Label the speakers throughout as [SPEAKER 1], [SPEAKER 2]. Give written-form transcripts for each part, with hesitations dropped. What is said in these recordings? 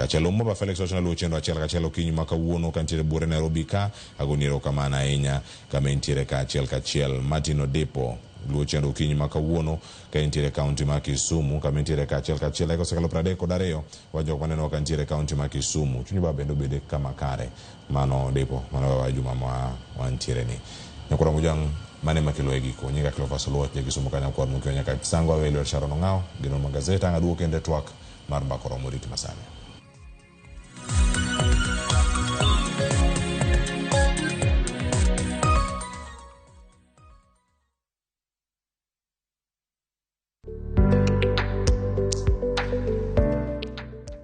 [SPEAKER 1] kachiel. Omoba Felix wacho naluwo chenro achiel kachiel okinyi ma kawuono kantiere buore Nairobi ka agoni erokamano ahinya kama entiere ka achiel kachiel. Martin Odipo luwo chenro okinyi ma kawuono ka entiere kaunti ma Kisumu kama entiere ka achiel kachiel dakika osekalo 32 wa jok maneno ka nitiere kaunti ma Kisumu. Chuny baba bende obede kama kare. Mano Odipo, mano baba Juma ma wantiere ni. Nyakwar Mojang mane makelo e giko. Nyinga Cleophas Oluoch ja Kisumu ka nyakwar Mukio nyaka Sango awe lwet Sharon Ong'aw, gino ma gazeta ang' aduogo kendo e twak mar mbaka oromo rit masani.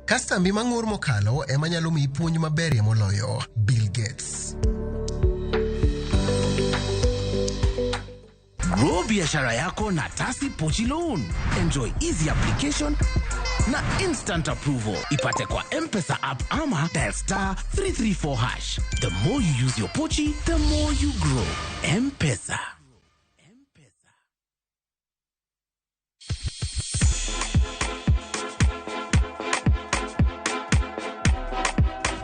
[SPEAKER 2] Kastambi mang'ur mokalo ema nyalo miyi puonj maberie moloyo. Bill Gates.
[SPEAKER 3] Grow biashara yako na Tasi Pochi Loan. Enjoy easy application na instant approval. Ipate kwa M-Pesa app ama dial star 334 hash. The more you use your Pochi, the more you grow. M-Pesa.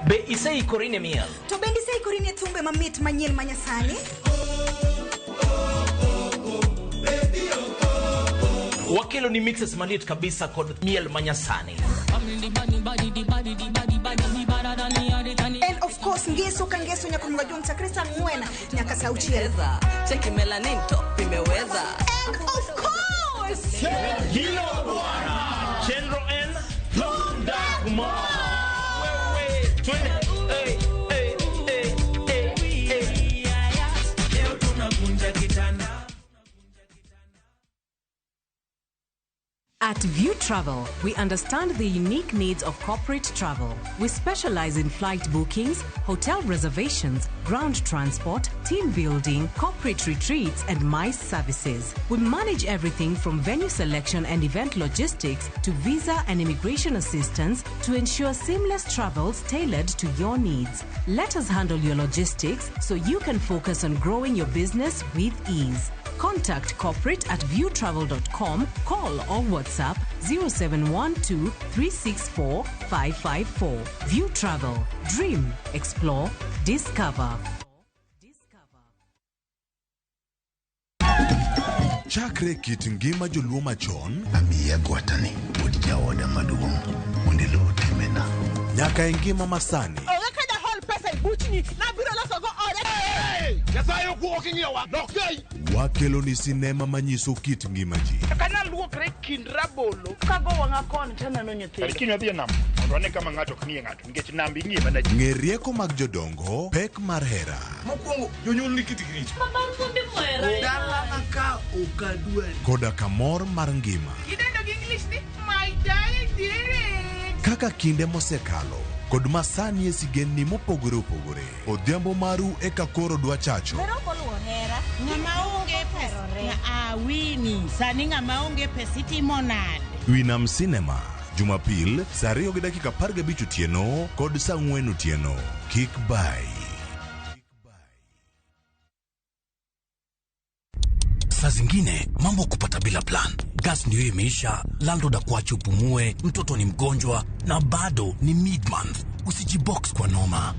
[SPEAKER 4] Be iseikori ne miel?
[SPEAKER 5] To bende iseikori ne thumbe mamit manyien manyasani?
[SPEAKER 4] Wakelo ni mixes maliet kabisa kod miel manyasani.
[SPEAKER 5] And of course ngeso ka ngeso nyaka mga jong chakre saa ang'wen nyaka saa auchiel.
[SPEAKER 6] Cheki melanin top imeweza.
[SPEAKER 5] And of course
[SPEAKER 4] Hilo bwana. Chenro N Lunda Mo. Wewe twende. Hey, hey, hey, hey, hey.
[SPEAKER 7] Leo tunakunja kitanda.
[SPEAKER 8] At View Travel, we understand the unique needs of corporate travel. We specialize in flight bookings, hotel reservations, ground transport, team building, corporate retreats, and MICE services. We manage everything from venue selection and event logistics to visa and immigration assistance to ensure seamless travels tailored to your needs. Let us handle your logistics so you can focus on growing your business with ease. Contact corporate at viewtravel.com, call or WhatsApp 0712 364 554. View Travel. Dream, explore, discover.
[SPEAKER 9] Chakre kit ngima joluo machon
[SPEAKER 10] Amiya gwatani wuod jaoda maduong' mondo iluw timbena.
[SPEAKER 9] nyaka e ngima masani.
[SPEAKER 11] Onge ka dahol pesa e buchni nabiro losogo ode.
[SPEAKER 12] Nyasaye ok ing'iyowa dok
[SPEAKER 9] Wakelo ni sinema manyiso kit ngima ji.
[SPEAKER 11] Kana luokre kind rabolo kago wang'a koni taneno nyithindo.
[SPEAKER 12] Kiny wadhi e nam mondo wane kama ng'ato ok ng'iye ng'ato nikech nam ing'iye mana ji.
[SPEAKER 9] Ng'e rieko mag jodongo, pek mar hera,
[SPEAKER 7] Mokwongo jonyuol ni kitgi richo. Dalana ka ok adwari.
[SPEAKER 9] koda kamor mar ngima.
[SPEAKER 11] Idendo gi English ni my darling dearest.
[SPEAKER 9] Kaka kinde mosekalo kod masani e sigendni mopogore opogore. Odhiambo maru eka koro dwa chacho.
[SPEAKER 13] Ng'ama onge pesa awini sani ng'ama onge pesa itimo nade?
[SPEAKER 9] Winam Cinema, Jumapil saa 2 gi dakika 15 otieno kod saa 4 otieno. Kik bai.
[SPEAKER 3] Saa zingine mambo kupata bila plan. Gas ndio imeisha, landlord akuache upumue, mtoto ni mgonjwa na bado ni mid month. Usijibox kwa noma.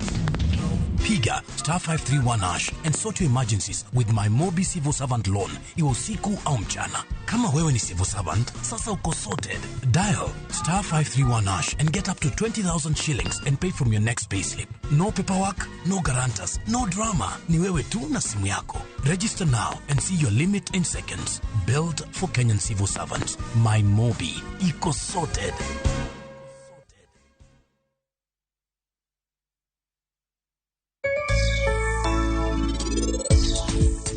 [SPEAKER 3] Piga star 531 hash and sort your emergencies with my Mobi Civil Servant Loan, iwe usiku au mchana. Kama wewe ni civil servant, sasa uko sorted. Dial star 531 hash and get up to 20,000 shillings and pay from your next payslip. No paperwork, no guarantors, no drama. Ni wewe tu na simu yako. Register now and see your limit in seconds. Built for Kenyan civil servants. My Mobi. Iko sorted.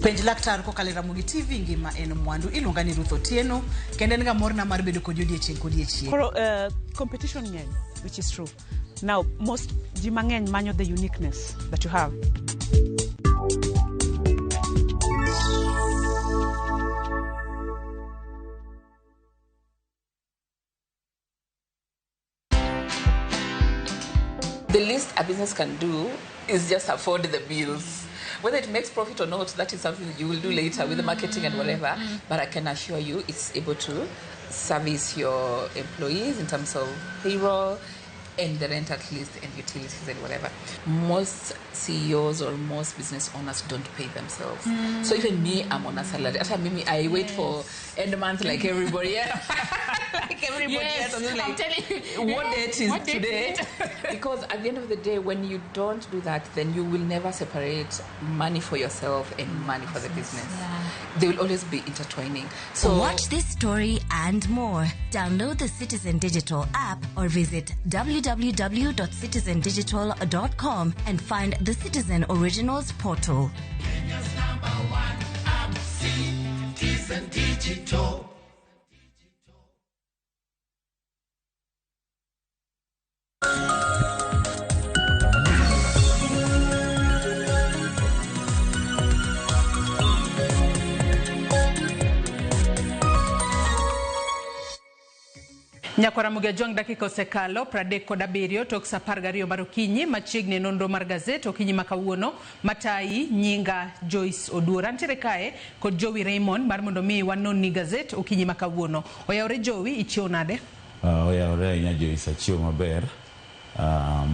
[SPEAKER 14] Penj laktar kokalo e Ramogi TV ngima en mwandu. Iluonga ni Ruth Otieno kendo en ga morna mar bedo kodi odiechieng' kodiechieng'.
[SPEAKER 15] Koro competition ng'eny, which is true. Now, most ji mang'eny manyo the uniqueness that you have.
[SPEAKER 6] The least a business can do is just afford the bills. Whether it makes profit or not, that is something that you will do later with the marketing and whatever. But I can assure you it's able to service your employees in terms of payroll, And the rent at least, and utilities and whatever. Most CEOs or most business owners don't pay themselves. So even me, I'm on a salary. Hata mimi, I wait for end month like everybody else. Like everybody else. I'm just
[SPEAKER 16] I'm
[SPEAKER 6] like,
[SPEAKER 16] telling you.
[SPEAKER 6] what date is
[SPEAKER 16] What date
[SPEAKER 6] today?
[SPEAKER 16] is it?
[SPEAKER 6] Because at the end of the day, when you don't do that, then you will never separate money for yourself and money for the business. They will always be intertwining. So
[SPEAKER 17] Watch this story and more. Download the Citizen Digital app or visit www.citizendigital.com and find the Citizen Originals portal.
[SPEAKER 7] Kenya's number one app, Citizen Digital.
[SPEAKER 14] Nyakwara Muga Jwang' dakika osekalo 37 tok sa 12 mar okinyi machiegni e nonro mar gazet okinyi ma kawuono matayi nyinga Joyce Oduor. Antiere kae kod Jowi Raymond mar mondo mi wanon ni gazet okinyi ma kawuono. Oyawore Jowi, ichiew nade?
[SPEAKER 18] Oyawore ahinya Joyce, achiew maber.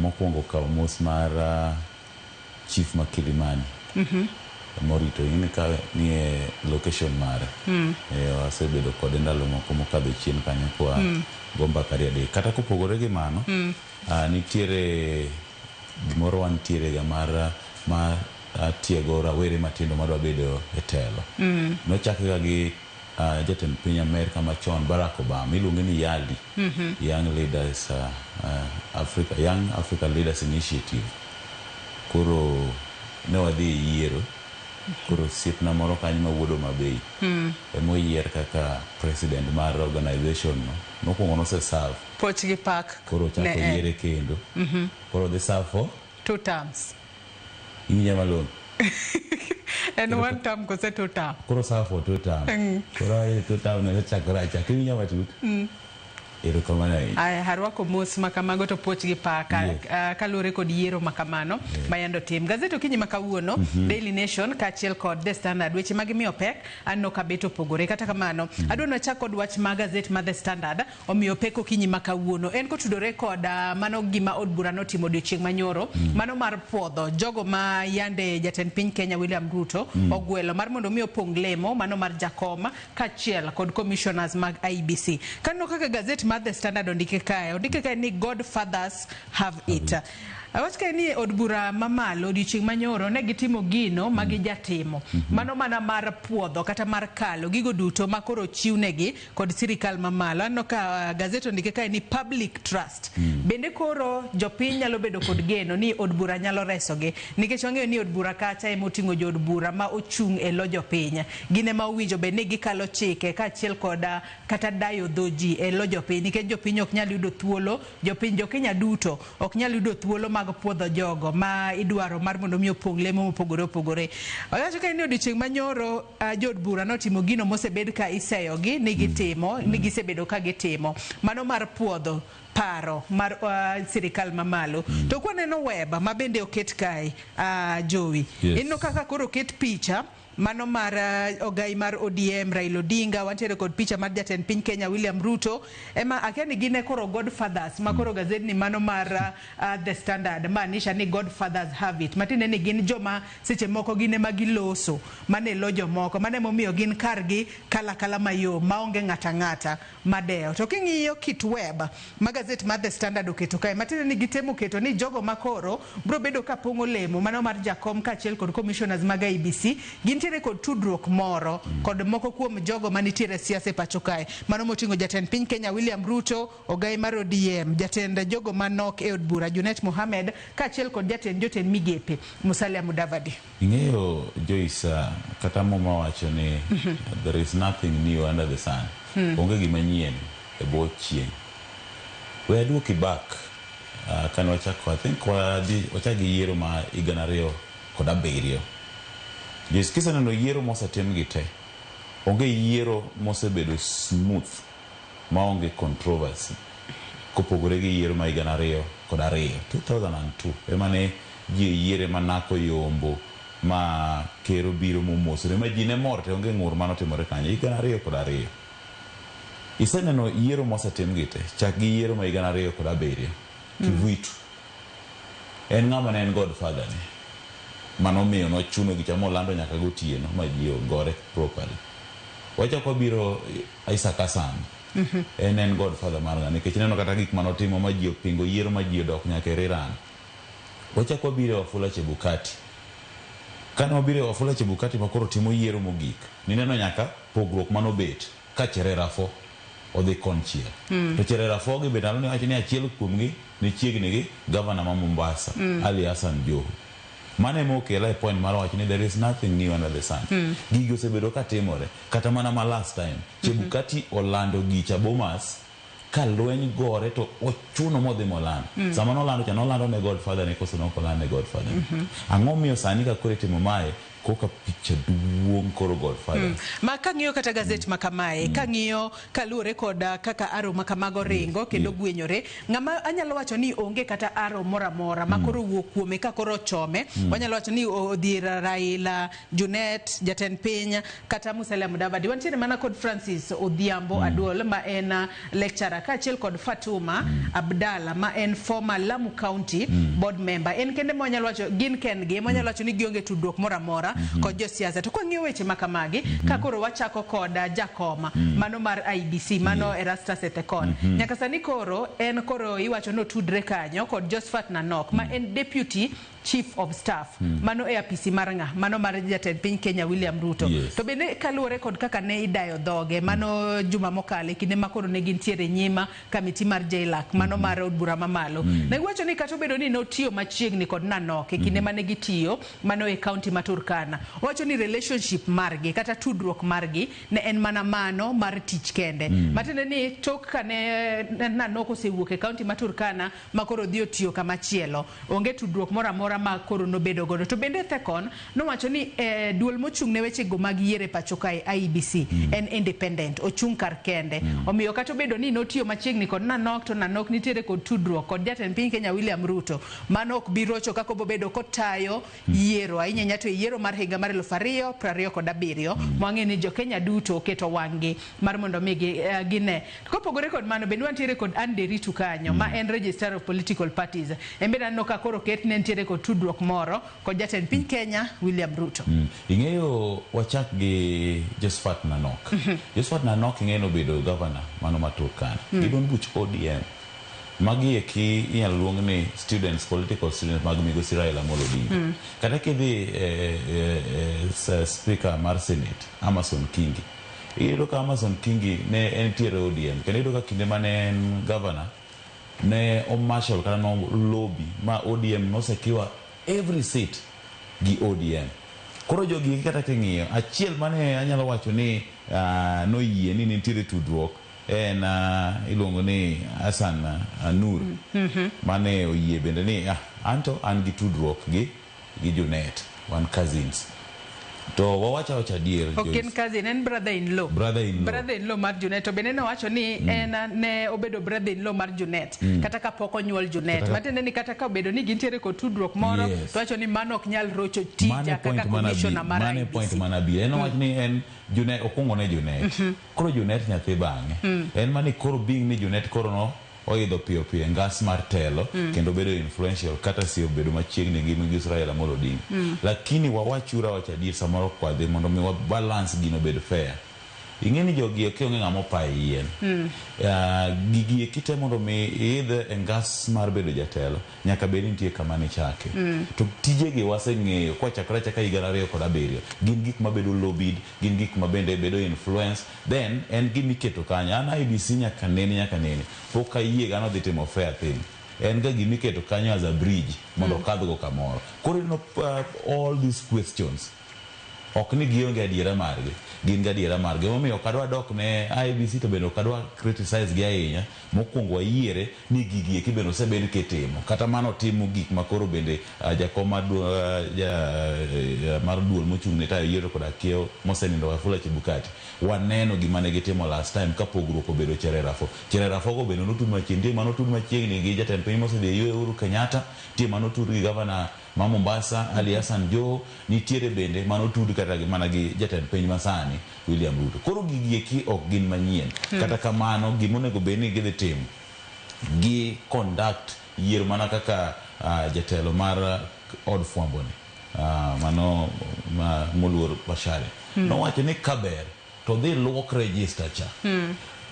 [SPEAKER 18] Mokwongo kaw mos mar chief ma Kilimani morito in ka nie location mare. Wasebedo kode ndalo moko mokadho chien kanyo kwa go mbaka ariyo adek. Kata kopogore gi mano, nitiere gimoro wantiere ga mar ma tiego rawere matindo madwa bedo e telo. Nochake ga gi jatend piny Amerka machon Barack Obama, iluonge ni YALI, Young Leaders Africa, Young African Leaders Initiative. Koro ne wadhi e yiero, koro osiepna moro kanyo ma wuod Homa Bay emoyier kaka president mar organization no. Mokwongo nose serve,
[SPEAKER 14] Poch gi pak.
[SPEAKER 18] koro ochako
[SPEAKER 14] Ne en.
[SPEAKER 18] yiere kendo. Koro odhi serve for
[SPEAKER 14] Two terms.
[SPEAKER 18] iwinja malong'o.
[SPEAKER 14] En one term kose two term?
[SPEAKER 18] Koro serve for two term. Koro aye two term no chakore achaka iwinja matut. Erokamano ahinya.
[SPEAKER 14] Aya, arwako mos ma kamago to puoch gi pak kaluwore kod yiero ma kamano ma yando tim. Gazet okinyi ma kawuono, Daily Nation kaachiel kod The Standard, weche ma gimiyo pek aneno ka bet opogore. Kata kamano, adwa ni wachak kod wach ma gazet ma The Standard omiyo pek okinyi ma kawuono. En kotudore kod mano gima od bura notimo odiochieng' manyoro, mano mar puodho jogo ma yande jatend piny Kenya William Ruto ogwelo mar mondo mi opong' lemo mano mar Jakom kaachiel kod commissioners mag IEBC. Kaneno kaka gazet mar The Standard ondike kae ni Godfathers have it. Awach kae ni od bura mamalo odiochieng' manyoro ne gitimo gino ma gijatimo. Mano mana mar puodho kata mar kalo gigo duto ma koro ochiwnegi kod sirikal mamalo. Aneno ka gazet ondike kae ni public trust. Bende koro jopiny nyalo bedo kod geno ni od bura nyalo resogi nikech wang'eyo ni od bura kacha ema oting'o jood bura ma ochung' e lo jopiny. Gin ema owinjo bed ni gikalo chike kaachiel kod kata dayo dho ji e lo jopiny nikech jopiny ok nyal yudo thuolo, jopiny jo Kenya duto ok nyal yudo thuolo mag puodho jogo ma idwaro mar mondo mi opong' lemo mopogore opogore. Owacho kae ni odiochieng' manyoro jood bura notimo gino mosebed ka iseyogi ni gitimo, ni gisebedo ka gitimo. Mano mar puodho paro mar sirikal mamalo. To kwaneno web ma bende oket kae, Jowi. Ineno kaka koro oket picha mano mar ogai mar ODM Raila Odinga, wantiere kod picha mar jatend piny Kenya William Ruto. Ema akia ni gin e koro godfathers ma koro gazet ni mano mar The Standard maanisha ni godfathers have it. Matiende ni gin joma seche moko gin ema giloso mane lo jomoko, mano emomiyo gin kargi kala kala mayom maonge ng'ata ng'ata madewo. To king'iyo kit web ma gazet mar The Standard oketo kae, matiende ni gitemo keto ni jogo makoro biro bedo ka pong'o lemo mano mar Jakom kaachiel kod commissioners mag IEBC gintiere kod tudruok moro kod moko kuom jogo manitiere e siasa e pacho kae. Mano moting'o jatend piny Kenya William Ruto, ogai mar ODM, jatend jogo manok e od bura Junet Mohamed kaachiel kod jatend jotend migepe Musalia Mudavadi.
[SPEAKER 18] Ing'eyo Joyce, kata Muma wacho ni there is nothing new under the sun. Onge gima nyien e bwo chieng'. We aduoki back kane wachako, I think wachak gi yiero ma higa 2007. Joyce, kiseneno yiero mosetim gi te, onge yiero mosebedo smooth maonge controversy kopogore gi yiero ma higa 2002, 2002 ema ne ji yiere manako yombo ma ker obiro momosore ma ji ne mor te onge ng'ur manotimore kanyo higa 2002. Iseneno yiero mosetim gi te, chak gi yiero ma higa 2007. Kivuitu en ng'ama ne en godfather ne manomiyo nochuno gicha molando nyaka gotieno ma ji ogore properly. Wachako wabiro Isaac Hassan. En godfather mar ng'a nikech ineno kata gik manotimo ma ji opingo yiero ma ji odok nyaka e rerun. Wachako wabiro e Wafula Chebukati. Kane wabiro e Wafula Chebukati ma koro timo yiero mogik, nineno nyaka pogruok manobet ka Cherera 4 odhi konchiel. To Cherera 4 gi bende nalo wacho ni achiel kuomgi ne chiegni gi gavana ma Mombasa, Ali Hassan Joho. Mano ema okela e point mar wacho ni there is nothing new under the sun. Gigi osebedo ka timore kata mana ma last time. Chebukati olando gicha Bomas ka lweny gore to ochuno modhi molando. Sama nolando cha nolando ne godfather ne koso nok olando ne godfather ne. Ang'o miyo sani ka koro itimo mae koka picha duong' koro godfather.
[SPEAKER 14] Ma kang'iyo kata gazet ma kamae, kang'iyo kaluwore kod kaka aro ma kamago ringo kendo gwenyore, ng'ama anyalo wacho ni onge kata aro moro amora ma koro wuok kuome ka koro ochome, wanyalo wacho ni odhi Raila, Junet, jatend piny kata Musalia Mudavadi. Wantiere mana kod Francis Odhiambo Aduol ma en lecturer kaachiel kod Fatuma Abdalla ma en former Lamu County board member. En kende ma wanyalo wacho gin kendgi ma wanyalo wacho ni gionge tudruok moro amora kod josiasa. To kwang'iyo weche ma kamagi, ka koro wachako kod jakoma mano mar IEBC mano Erastus Ethekon. Nyaka sani koro en koro iwacho ni otudre kanyo kod Josephat Nanok ma en deputy chief of staff mano e apisi mar ng'a mano mar jatend piny Kenya William Ruto. To bende kaluwore kod kaka ne idayo dhoge mano juma mokalo e kinde ma koro ne gintiere nyima kamiti mar JLAC mano mar od bura mamalo, ne giwacho ni kata obedo ni notiyo machiegni kod Nanok e kinde mane gitiyo mano e kaunti ma Turkana, owacho ni relationship margi kata tudruok margi ne en mana mano mar tich kende. Matiende ni tok kane Nanok osewuok e kaunti ma Turkana ma koro odhi otiyo kamachielo, onge tudruok moro amora ma koro nobedo godo. To bende Ethekon nowacho ni duol mochung' ne weche go mag yiero e pacho kae IEBC en independent, ochung' kar kende. Omiyo kata obedo ni notiyo machiegni kod Nanok to Nanok nitiere kod tudruok kod jatend piny Kenya William Ruto, mano ok bi rocho kaka obobedo kotayo yiero ahinya ahinya to e yiero mar higa mar 2027 mwang'e ni jo Kenya duto oketo wang'gi mar mondo mi gine. Kopogore kod mano bende wantiere kod Anne Nderitu kanyo ma en registrar of political parties. En bende aneno ka koro ket ne nitiere kod tudruok moro kod jatend piny Kenya William Ruto.
[SPEAKER 18] Ing'eyo wachak gi Josephat Nanok. Josephat Nanok ing'eyo nobedo governor mano ma Turkana. Gi duond buch ODM. Magi eki inyalo luong ni students, political students mag migosi Raila Amolo Odinga. Kata kidhi speaker mar Senate, Amason Kingi. Iyudo ka Amason Kingi ne entiere ODM. Kendo iyudo ka kinde mane en governor, ne o marshal kata no lobby ma ODM nosekiwa every seat gi ODM. Koro jogi kata king'iyo, achiel mane anyalo wacho ni noyie ni nitiere tudruok en iluongo ni Hassan Nur mane oyie bende ni anto an gi tudruok gi Junet, wan cousins. To wawacho awacha adier.
[SPEAKER 14] Ok en cousin, en brother in law.
[SPEAKER 18] Brother in law.
[SPEAKER 14] Brother in law mar Junet. To bende nowacho ni en ne obedo brother in law mar Junet kata kapok onyuol Junet. Matiende ni kata ka obedo ni gintiere kod tudruok moro, to wacho ni mano ok nyal rocho tija kaka commissioner mar
[SPEAKER 18] Mane
[SPEAKER 14] IEBC.
[SPEAKER 18] point mana bi. En owach ni en Junet okwongo ne Junet. Koro Junet nyathi bang'e. En mani koro being ni Junet koro no oidho piyo piyo e ngas mar telo kendo bedo influential kata si obedo machiegni gi migosi Raila Amolo Odinga. Lakini wawachuru awacha adier samoro kwadhi mondo mi wa balance gino obed fair. Ing'e ni jogi eki onge ng'ama opayo yien. Gigi eki te mondo mi iidh e ngas mar bedo jatelo nyaka bed ni nitie kama nichake. To tijegi waseng'eyo kwachakore achaka higa 2007 gin gik mabedo lobbied, gin gik ma bende bedo influence, then en gimiketo kanyo. An IEBC nyaka nene pok ayie ga nodhi timo fair thing. En ga gimiketo kanyo as a bridge mondo okadhgo kamoro. Koro ineno all these questions ok ni gionge adiera margi, gin gi adiera margi. Emomiyo ok adwa dok ne IEBC to bende ok adwa criticize gi ahinya. Mokwongo wayiere ni gigi eki bende osebed kitimo. Kata mano timo gik ma koro bende jakom mar mar duol mochung' ne tayo yiero koda kiewo mosenindo Wafula Chebukati. Waneno gima ne gitimo last time ka pogruok obedo Chererafo. Chererafo go bende notud machiegni. Nitie manotud machiegni gi jatend piny mosedhi e yweyo Uhuru Kenyatta. Nitie manotud gi gavana ma Mombasa Ali Hassan Joho. Nitiere bende manotud kata mana gi jatend piny masani William Ruto. Koro gigi eki ok gin manyien. Kata kamano gimonego bed ni gidhi timo gi conduct Yier mana kaka jatelo mar od fwambo ni, mano moluor Macharia, nowacho ni kaber to dhi luok register cha.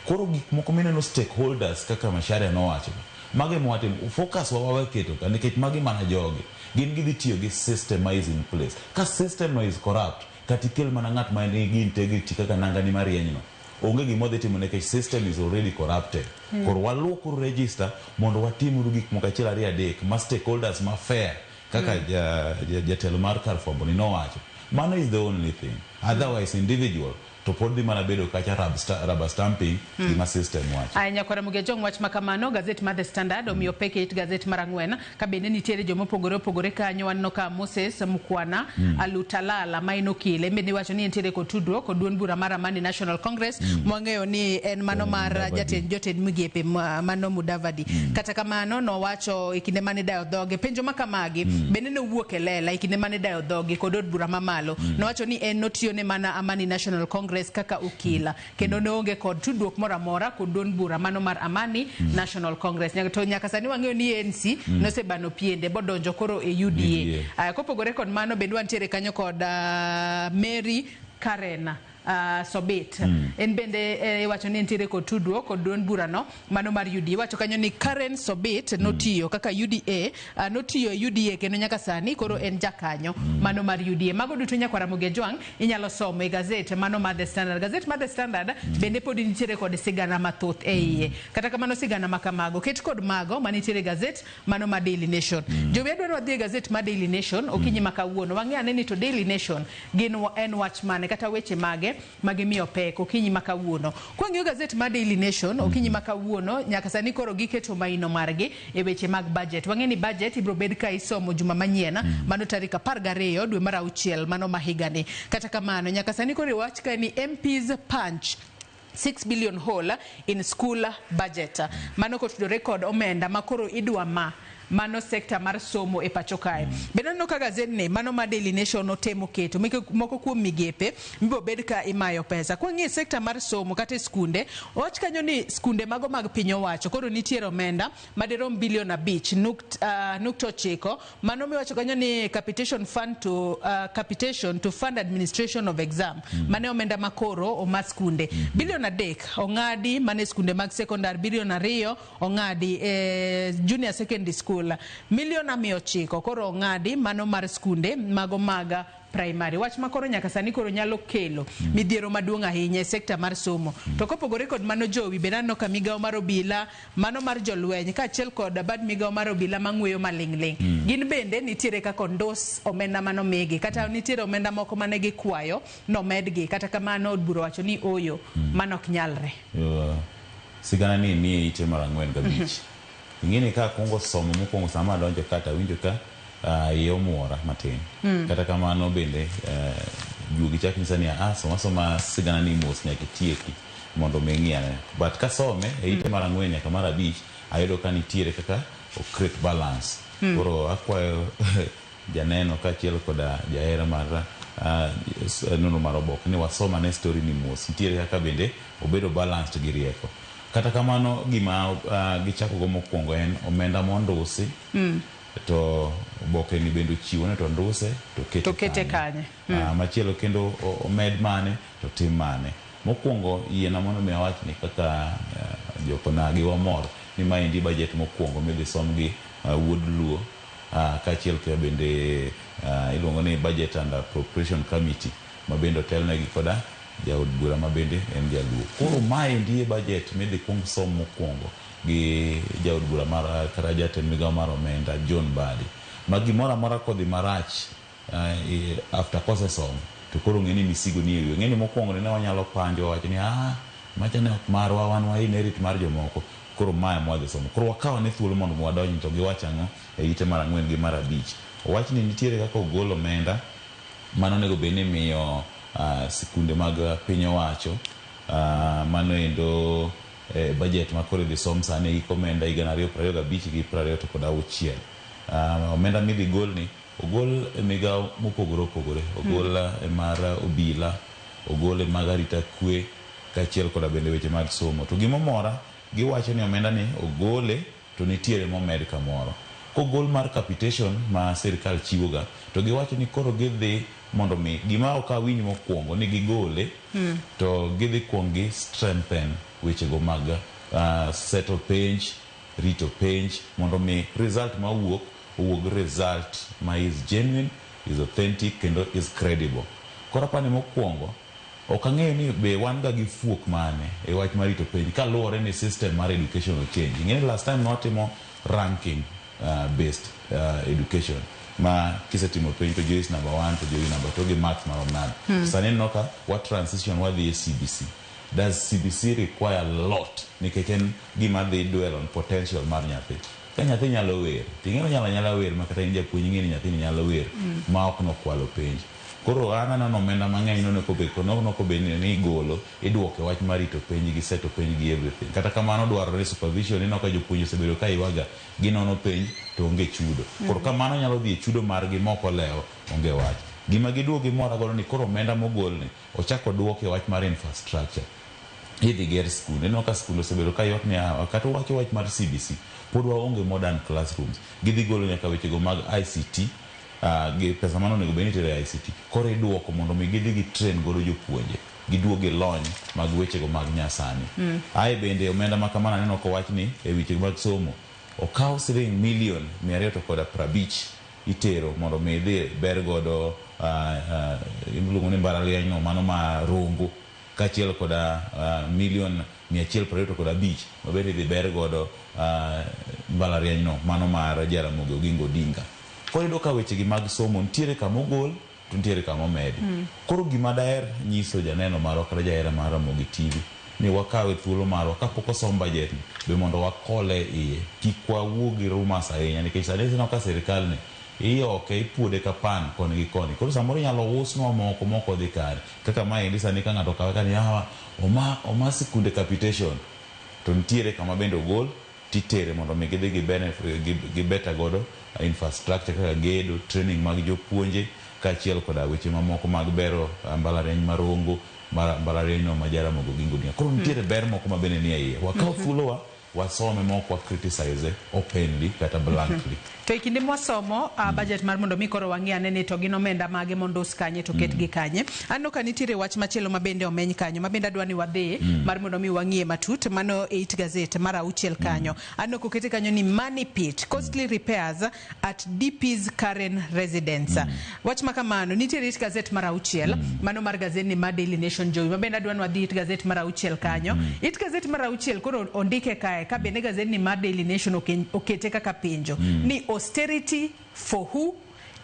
[SPEAKER 18] Koro gik moko mineno stakeholders kaka Macharia nowacho, magi ema watimo focus wa waketo ka, nikech magi mana jogi gin gidhi tiyo gi system ma is in place. Ka system no is corrupt, kata ikel mana ng'at ma nigi integrity kaka nangani marieny no, onge gima odhi timo nikech system is already corrupted. Koro waluokuru register mondo watimuru gik moko achiel, ariyo, adek ma stakeholders ma fair kaka jatelo mar kar fwambo ni nowacho. Mano is the only thing. Otherwise individual to pod dhi mana bedo kacha rubber stamping gima system wacho.
[SPEAKER 14] Aya, nyakwara Mugejong, wach makamano gazet mar The Standard omiyo pek e it gazet mar ang'wen, ka bende nitiere jomopogore opogore kanyo. Waneno ka Moses Mukwana Alutalala, ma en okil, en bende iwacho ni entiere kod tudruok kod duond bura mar Amani National Congress, mwang'eyo ni en mano mar
[SPEAKER 18] Mudavadi.
[SPEAKER 14] Jatend jotend migepe mano Mudavadi. Kata kamano nowacho e kinde mane dayo dhoge penjo makamagi bende nowuok e lela e kinde mane dayo dhoge kod od bura mamalo. Nowacho ni en notiyo ne mana Amani National Congress kaka okila, kendo ne onge kod tudruok moro amora kod duond bura mano mar Amani National Congress. To nyaka sani wang'eyo ni ANC nosebano piende bodonjo koro e UDA.
[SPEAKER 18] UDA.
[SPEAKER 14] Aya, kopogore kod mano bende wantiere kanyo kod Mary Karen Sobit. En bende iwacho ni entiere kod tudruok kod duond burano mano mar UDA. Iwacho kanyo ni Karen Sobit notiyo kaka UDA, notiyo e UDA, kendo nyaka sani koro en jakanyo mano mar UDA. Mago duto, nyakwara Mogejwang', inyalo somo e gazet mano mar The Standard. Gazet mar The Standard bende pod nitiere kod sigana mathoth e iye. Kata kamano sigana makamago ket kod mago manitiere e gazet mano mar Daily Nation. Jowi, adwaro wadhi e gazet mar Daily Nation okinyi ma kawuono. Wang'e ane ni to Daily Nation gin en wach mane kata weche mage magimiyo pek okinyi ma kawuono. Kwang'iyo gazet mar Daily Nation okinyi ma kawuono, nyaka sani koro giketo maino margi e weche mag budget. Wang'e ni budget ibiro bed ka isomo juma manyien, mano tarik 12 dwe mar auchiel mano ma higani. Kata kamano nyaka sani koro iwach ka ni MPs punch 6 billion hole in school budget. Mano kotudore kod omenda ma koro idwa ma mano sekta mar somo e pacho kae. Bende aneno ka gazetni mano ma Daily Nation otemo keto moko kuom migepe mibiro bed ka imayo pesa. Kwang'iyo sekta mar somo kata e skunde, owach kanyo ni skunde mago mag piny owacho koro nitiere omenda madirom bilion 5.9, mano miwacho kanyo ni capitation fund to capitation to fund administration of exam. Mane omenda makoro oma skunde. Bilion 3 ong'adi mane skunde mag sekondar, bilion 2 ong'adi e junior secondary school, milion 900 koro ong'adi mano mar skunde mago mag primary. Wach ma koro nyaka sani koro nyalo kelo midhiero maduong' ahinya e sekta mar somo. To kopogore kod mano, jowi, bende aneno ka migawo mar obila mano mar jolweny kaachiel kod bad migawo mar obila mang'weyo maling'ling' gin bende nitiere kaka ondos omenda manomigi, kata nitiere omenda moko mane gikwayo nomedgi. Kata kamano od bura wacho ni oyo, mano ok nyalre.
[SPEAKER 18] Sigana ni nie ite mar 45. Ing'eni ka akwongo somo mokwongo, sama adonjo ka tawinjo ka iye omuora matin. Kata kamano bende juogi chak nyisa ni soma soma sigana ni mos nyaka itieki mondo mi ing'i ane. But kasome e ite mar 4 nyaka mar 5, ayudo ka nitiere kaka o create balance. Koro akwayo janeno kaachiel koda jahera mar nonro mar oboke ni wasom ane story ni mos. Nitiere kaka bende obedo balanced gi rieko. Kata kamano gima gichako go mokwongo en omenda mondusi. To oboke ni bende ochiwo ni to nduse to kete
[SPEAKER 14] To kete kanye?
[SPEAKER 18] Machielo kendo omed mane to tim mane. Mokwongo yiena mondo mi awach ni kaka jokonagi wamor ni maendi budget mokwongo midhi som gi wuod Luo, kaachiel ka bende iluongo ni Budget and Appropriation Committee ma bende otelnegi koda jaod bura ma bende en jaluo. Koro maendi e budget midhi kuong som mokwongo gi jaod bura mar kata jatend migawo mar omenda John Mbadi. Ma gimoro amora kodhi marach after kosesom to koro ng'e ni misigo ni e wiye. Ng'e ni mokwongo ne wanyalo panjo wacho ni macha ne ok marwa, wan wa inherit mar jomoko. Koro mae mwadhi somo. Koro wakaw ane thuolo mondo wadonj to giwach ang'o e ite mar 4 gi mar 5. Owach ni nitiere kaka ogol omenda mano onego bed ni imiyo sikunde mag piny owacho, mano endo budget ma koro idhi som sani e hik omenda higa 2025 gi 26. Omenda midhi gol ni ogol e migawo mopogore opogore. Ogol e mar obila, ogol e mag arita kwe, kaachiel koda bende weche mag somo. To gimomora, giwacho ni omenda ni ogole to to nitiere momed kamoro. Kogol mar capitation ma sirkal chiwoga, to giwacho ni koro gidhi mondo mi gima ok awinj mokwongo ni gigole to gidhi kuong gi strengthen wechego mag seto penj, rito penj mondo mi result mawuok owuog result ma is genuine, is authentic kendo is credible. Koro apani mokwongo ok ang'eyo ni be wan ga gi fuok mane e wach mar rito penj kaluwore ni system mar education ochange. Ing'e ni last time nwatimo ranking based education ma kisetimo penj to Joyce number 1 to Joey number 2 gi marks marom nade. Sani ineno ka wa transition wadhi e CBC. Does CBC require a lot nikech en gima dhi dwell on potential mar nyathi. Ka nyathi nyalo wer, ting'e ni onyalo anyala wer ma kata in japuonj ing'e ni nyathini nyalo wer ma ok nokwalo penj. Koro an aneno omenda mang'eny nonego bed ni igolo iduoko e wach mar rito penj gi seto penj gi everything. Kata kamano dwarore supervision ineno ka jopuonj osebedo ka ywaga ginono penj to onge chudo. Koro kamano nyalo dhi e chudo margi mok olewo onge wach. Gima giduogo gimora godo ni koro omenda mogolni ochako oduok e wach mar infrastructure. Idhi ger skunde. Ineno ka skunde osebedo ka ywak ni yawa kata wacho wach mar CBC pod waonge modern classrooms. Gidhi golo nyaka wechego mag ICT gi pesa mane onego bed ni itero e ICT. Koro iduoko mondo mi gidhi gi train godo jopuonje. Giduog gi lony mag wechego mag nyasani. Ae bende omenda ma kamano aneno kowach ni e weche mag somo okaw siling milion 250 itero mondo mi idhi ber godo iluongo ni mbalariany no mano ma Rongo kaachiel koda milion 125 ma bende idhi ber godo mbalariany no mano mar Jaramogi Oginga Odinga. Koro iyudo ka wechegi mag somo nitiere kama ogol to nitiere kama omedi. Koro gima daher nyiso janeno marwa kata jahera mar Ramogi TV ni wakawe thuolo marwa kapok osom budget ni be mondo wakole iye kik wawuo gi rumours ahinya nikech sani ineno ka sirikal ni iyoke ipuode ka pan koni gi koni. Koro samoro inyalo usnwa moko mok odhi kare. Kaka maendi sani ka ng'ato okawe ka ni yawa oma sikunde capitation to nitiere kama bende ogol titere mondo mi gidhi gi better godo infrastructure kaka gedo, training mag jopuonje kaachiel koda weche mamoko mag bero mbalariany ma Rongo, mbalariany no ma Jaramogi Oginga Odinga. Koro nitiere ber moko ma bende nie iye. Wakaw thuolowa wasome mok wa criticize openly kata blankly.
[SPEAKER 14] To e kinde mwasomo budget mar mondo mi koro wang'i ane ni to gin omenda mage mondos kanye to ketgi kanye. Aneno ka nitiere wach machielo ma bende omeny kanyo ma bende adwa ni wadhi mar mondo mi wang'iye matut mano e it gazet mar 6 kanyo. Aneno kokete kanyo ni money pit costly repairs at DP's Karen residence. Wach ma kamano nitiere it gazet mar 6 mano mar gazet ni mar Daily Nation Jowi ma bende adwa ni wadhi it gazet mar 6 kanyo. It gazet mar 6 koro ondike kae ka bende gazet ni mar Daily Nation okete kaka penjo ni austerity for who?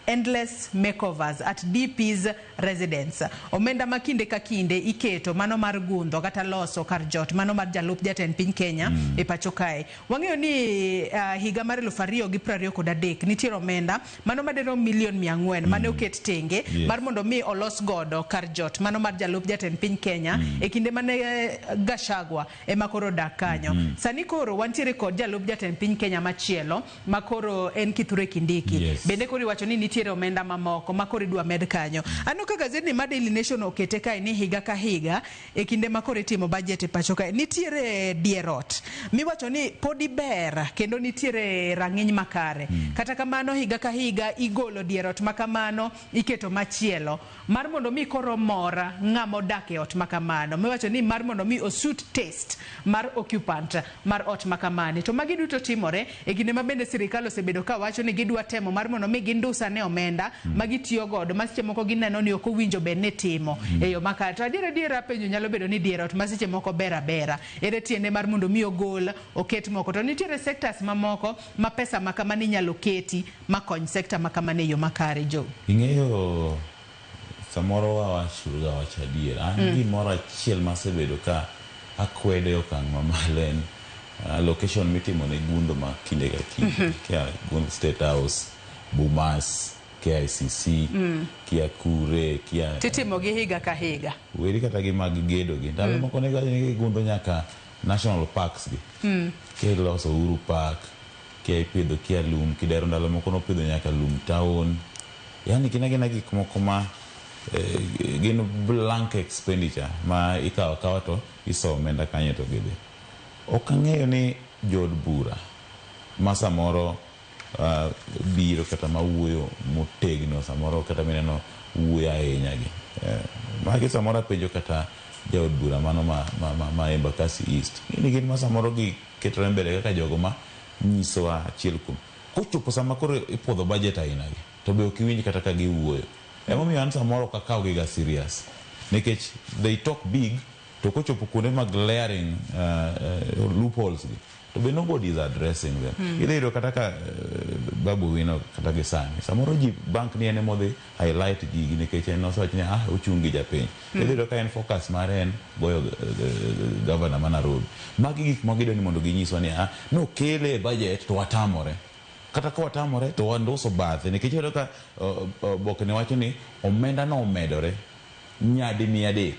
[SPEAKER 14] Endless makeovers at DP's residence. Omenda ma kinde ka kinde iketo mano mar gundho kata loso kar jot mano mar jalup jatend piny Kenya e pacho kae. Wang'eyo ni higa mar 2023 nitiere omenda mano madirom milion 400 mane oket tenge mar mondo mi olos godo kar jot mano mar jalup jatend piny Kenya e kinde mane Gachagua ema koro dak kanyo. Sani koro wantiere kod jalup jatend piny Kenya machielo ma koro en Kithure Kindiki. Bende koro iwacho ni nitiere omenda mamoko ma koro idwa med kanyo. Aneno ka gazet ni mar Daily Nation okete kae ni higa ka higa e kinde ma koro itimo budget e pacho kae nitiere dier ot miwacho ni podi ber kendo nitiere rang'iny makare. Kata kamano higa ka higa igolo dier ot makamano iketo machielo mar mondo mi koro mor ng'ama odak e ot makamano miwacho ni mar mondo mi osuit taste mar occupant mar ot makamani. To magi duto timore e kinde ma bende sirikal osebedo ka wacho ni gidwa temo mar mondo mi gindusa ne omenda ma gitiyo godo ma seche moko gineno ni ok owinjo bed ni timo e yo makare. To adier adiera penjo nyalo bedo ni dier ot ma seche moko ber abera ere tiende mar mondo mi ogol oket moko to nitiere sectors mamoko ma pesa makamani inyalo keti makony sector makamani e yo makare. Jo
[SPEAKER 18] Ing'eyo samoro wawachoga wach adier. An gimoro achiel masebedo ka akwedo e okang' mamalo en location mitimo ne gundo ma kinde ka kinde. Kia gund State House, Bomas, KICC, kia Kure, kia
[SPEAKER 14] titimo gi higa ka higa.
[SPEAKER 18] Weri kata gi mag gedo gi. Ndalo moko ne giwacho ni gigundo nyaka national parks gi. Kia iloso Uhuru Park, kia ipidho kia lum, kidero ndalo moko nopidho nyaka lum town. Yani gin agina gik moko ma gin blank expenditure ma ikawo akawa to isomo omenda kanyo to gidhi. Ok ang'eyo ni jood bura ma samoro biro kata mawuoyo motegno samoro kata mineno wuoyo ahinya gi. Magi samoro apenjo kata jaod bura mano ma Embakasi East. Ni gin ma samoro giketore mbele kaka jogo ma nyisowa achiel kuom. Kochopo sama koro ipuodho budget aina gi, to be ok iwinj kata ka giwuoyo. Emomiyo an samoro ok akawgi ga serious. Nikech they talk big, to kochopo kuonde mag glaring loopholes gi, to be nobody is addressing them. Idhi yudo kata ka Babu Owino kata gi sani, samoro ji bank ni en emodhi highlight gigi nikech en osewacho ni ochung' gi japiny. Idhi yudo ka en focus mare en goyo governor ma Nairobi. Magi gik ma gidwa ni mondo ginyiswa ni nokele e budget to watamore. Kata ka watamore to wanduso bathe nikech iyudo ka oboke ne wacho ni omenda no omedore nyadi 300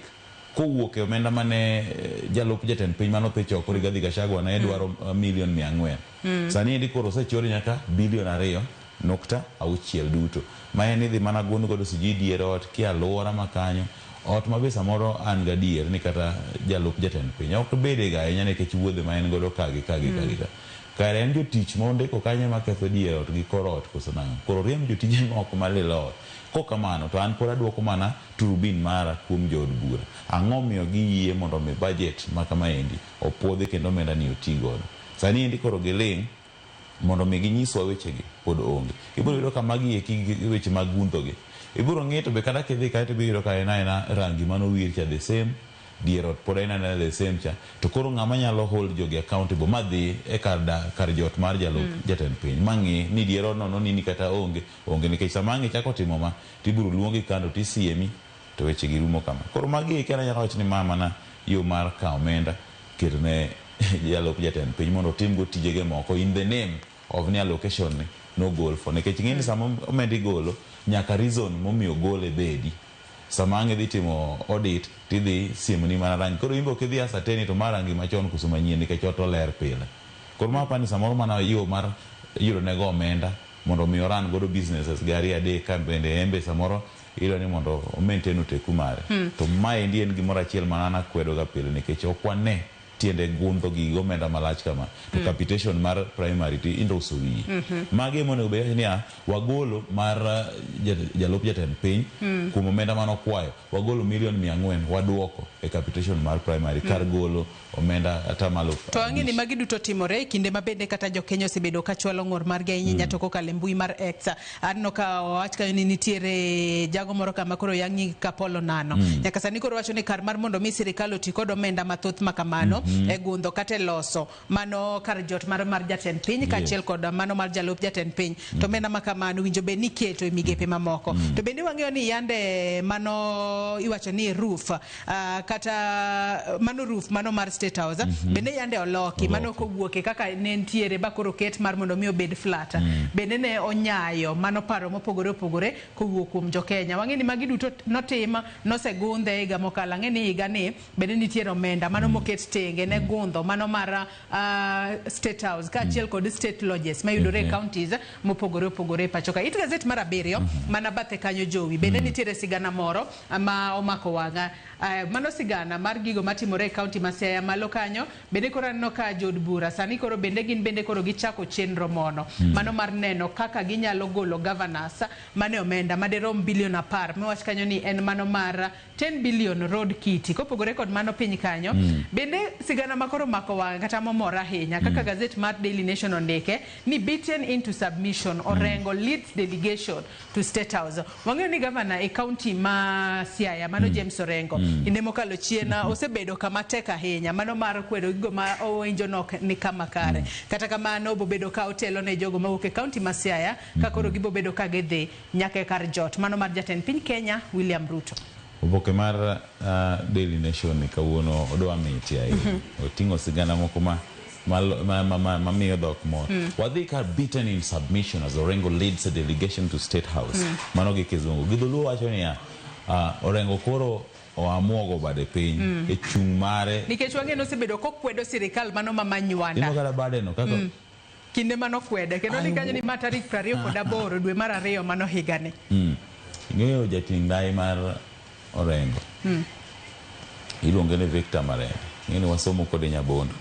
[SPEAKER 18] kowuok e omenda mane jalup jatend piny mane otho choko Rigathi Gachagua ne dwaro milion 400. Sani endi koro osechor nyaka bilion 2.6 duto. Ma en idhi mana gund godo sijui dier ot kia aluora ma kanyo. Ot ma be samoro an gadier ni kata jalup jatend piny ok bede ga ahinya nikech wuodhe ma en godo ka gi ka gi ka gi ka. Kare en jotich ma ondiko kanyo ema ketho dier ot gi kor ot koso nang'o. Koro riemb jotije moko malilo ot. Kokamano to an pod aduoko mana turubin mara kuom jood bura. Ang'o miyo giyie mondo mi budget ma kamaendi opuodhi kendo omenda ni oti godo. Sani endi koro giling' mondo mi ginyiswa wechegi pod onge. Ibiro yudo ka magi eki weche mag gundho gi. Ibiro ng'i to be kata kidhi kae to ibiro yudo ka en aena rangi manowir cha the same, dier ot pod en aena the same cha. To koro ng'ama nyalo hold jogi accountable madhi e kar jot mar jalup jatend piny mang'i ni dier odno nonini kata onge nikech sama ang' ichako timo ma tibiro luongi kando tisiemi to weche gi rumo kama. Koro magi eki an anyalo wacho ni ma mana yo mar kawo omenda keto ne jalup jatend piny mondo otim go tijege moko in the name of ni allocation ni nogol for nikech ing'e ni sama omenda igolo nyaka reason momiyo gole bedi. Sama ang' idhi timo audit tidhi siemoni mana rangi. Koro in be ok idhi ascertain to ma rangi machon koso manyien nikech ot oler pile. Koro ma apani samoro mana yo mar yudo nego omenda mondo mi oran godo businesses gi ariyo adek ka bende en be samoro iyudo ni mondo o maintain oteku mare. To maendi en gimoro achiel ma an akwedo ga pile nikech ok wane tiende gundho gi omenda malach kama. To capitation mar primary to indoso wiye. Magi ema onego bed ni wagolo mar jalup jatend piny kuom omenda manokwayo wagolo milion 400 waduoko e capitation mar primary kar golo omenda atamalo.
[SPEAKER 14] To ang'e ni magi duto timore e kinde ma bende kata jokenya osebedo ka chwalo ng'ur margi ahinya to kokalo e mbui mar X. Aneno ka owach kanyo ni nitiere jago moro kama koro oyang nying Kapolo Nano. Nyaka sani koro wacho ni kar mar mondo mi sirikal oti kod omenda mathoth ma kamano e gundho kata e loso mano kar jot mar jatend piny kaachiel kod mano mar jalup jatend piny. To omenda ma kamano winjo bed ni iketo e migepe mamoko. To bende wang'eyo ni yande mano iwacho ni roof kata mano roof mano mar State House bende yande oloki mano kowuoke kaka ne nitiere ba koro ket mar mondo mi obed flat. Bende ne onyayo mano paro mopogore opogore kowuok kuom jokenya. Wang'e ni magi duto notim nosegundhe higa mokalo. Ang'e ni higa ni bende nitiere omenda mano moket tenge ne gundho mano mar State House kaachiel kod state lodges mayudore e counties mopogore opogore e pacho ka. It gazet mar 7 mana bathe kanyo jowi bende nitiere sigana moro ma omako wang'a. Mano sigana mar gigo matimore e county ma Siaya malo kanyo bende koro aneno ka jood bura sani koro bende gin bende koro gichako chenro mono mano mar neno kaka ginyalo golo governors mane omenda maderom bilion 10 mawach kanyo ni en mano mar 10 billion road kitty. Kopogore kod mano piny kanyo bende sigana makoro mako wang' kata momora ahinya kaka gazet mar Daily Nation ondike ni beaten into submission Orengo leads delegation to State House. Wang'eyo ni governor e county ma Siaya mano James Orengo kinde mokalo chien osebedo kama tek ahinya mano mar kwedo gigo ma owinjo nok ni kama kare. Kata kamano obobedo ka otelo ne jogo mawuok e county ma Siaya ka koro gibobedo ka gidhi nyaka e kar jot mano mar jatend piny Kenya William Ruto.
[SPEAKER 18] Oboke mar Daily Nation ni kawuono odwa miti ahinya. Oting'o sigana moko ma mamiyo dhok mor. Wadhi ka beaten in submission as Orengo leads a delegation to State House. Mano gi kizungu. Gi dholuo wacho niya, Orengo koro oamuogo bade piny e chung' mare.
[SPEAKER 14] Nikech wang'e nosebedo kokwedo sirikal mano ma Manywanda.
[SPEAKER 18] Ineno kata bade no kaka
[SPEAKER 14] Kinde manokwede kendo ni kanyo ni ma tarik 28 dwe mar 2 mano higani.
[SPEAKER 18] Ing'eyo jating' ndai mar Orengo. Iluonge ni Victor Marembe. Ing'e ni wasomo kode Nyabondo.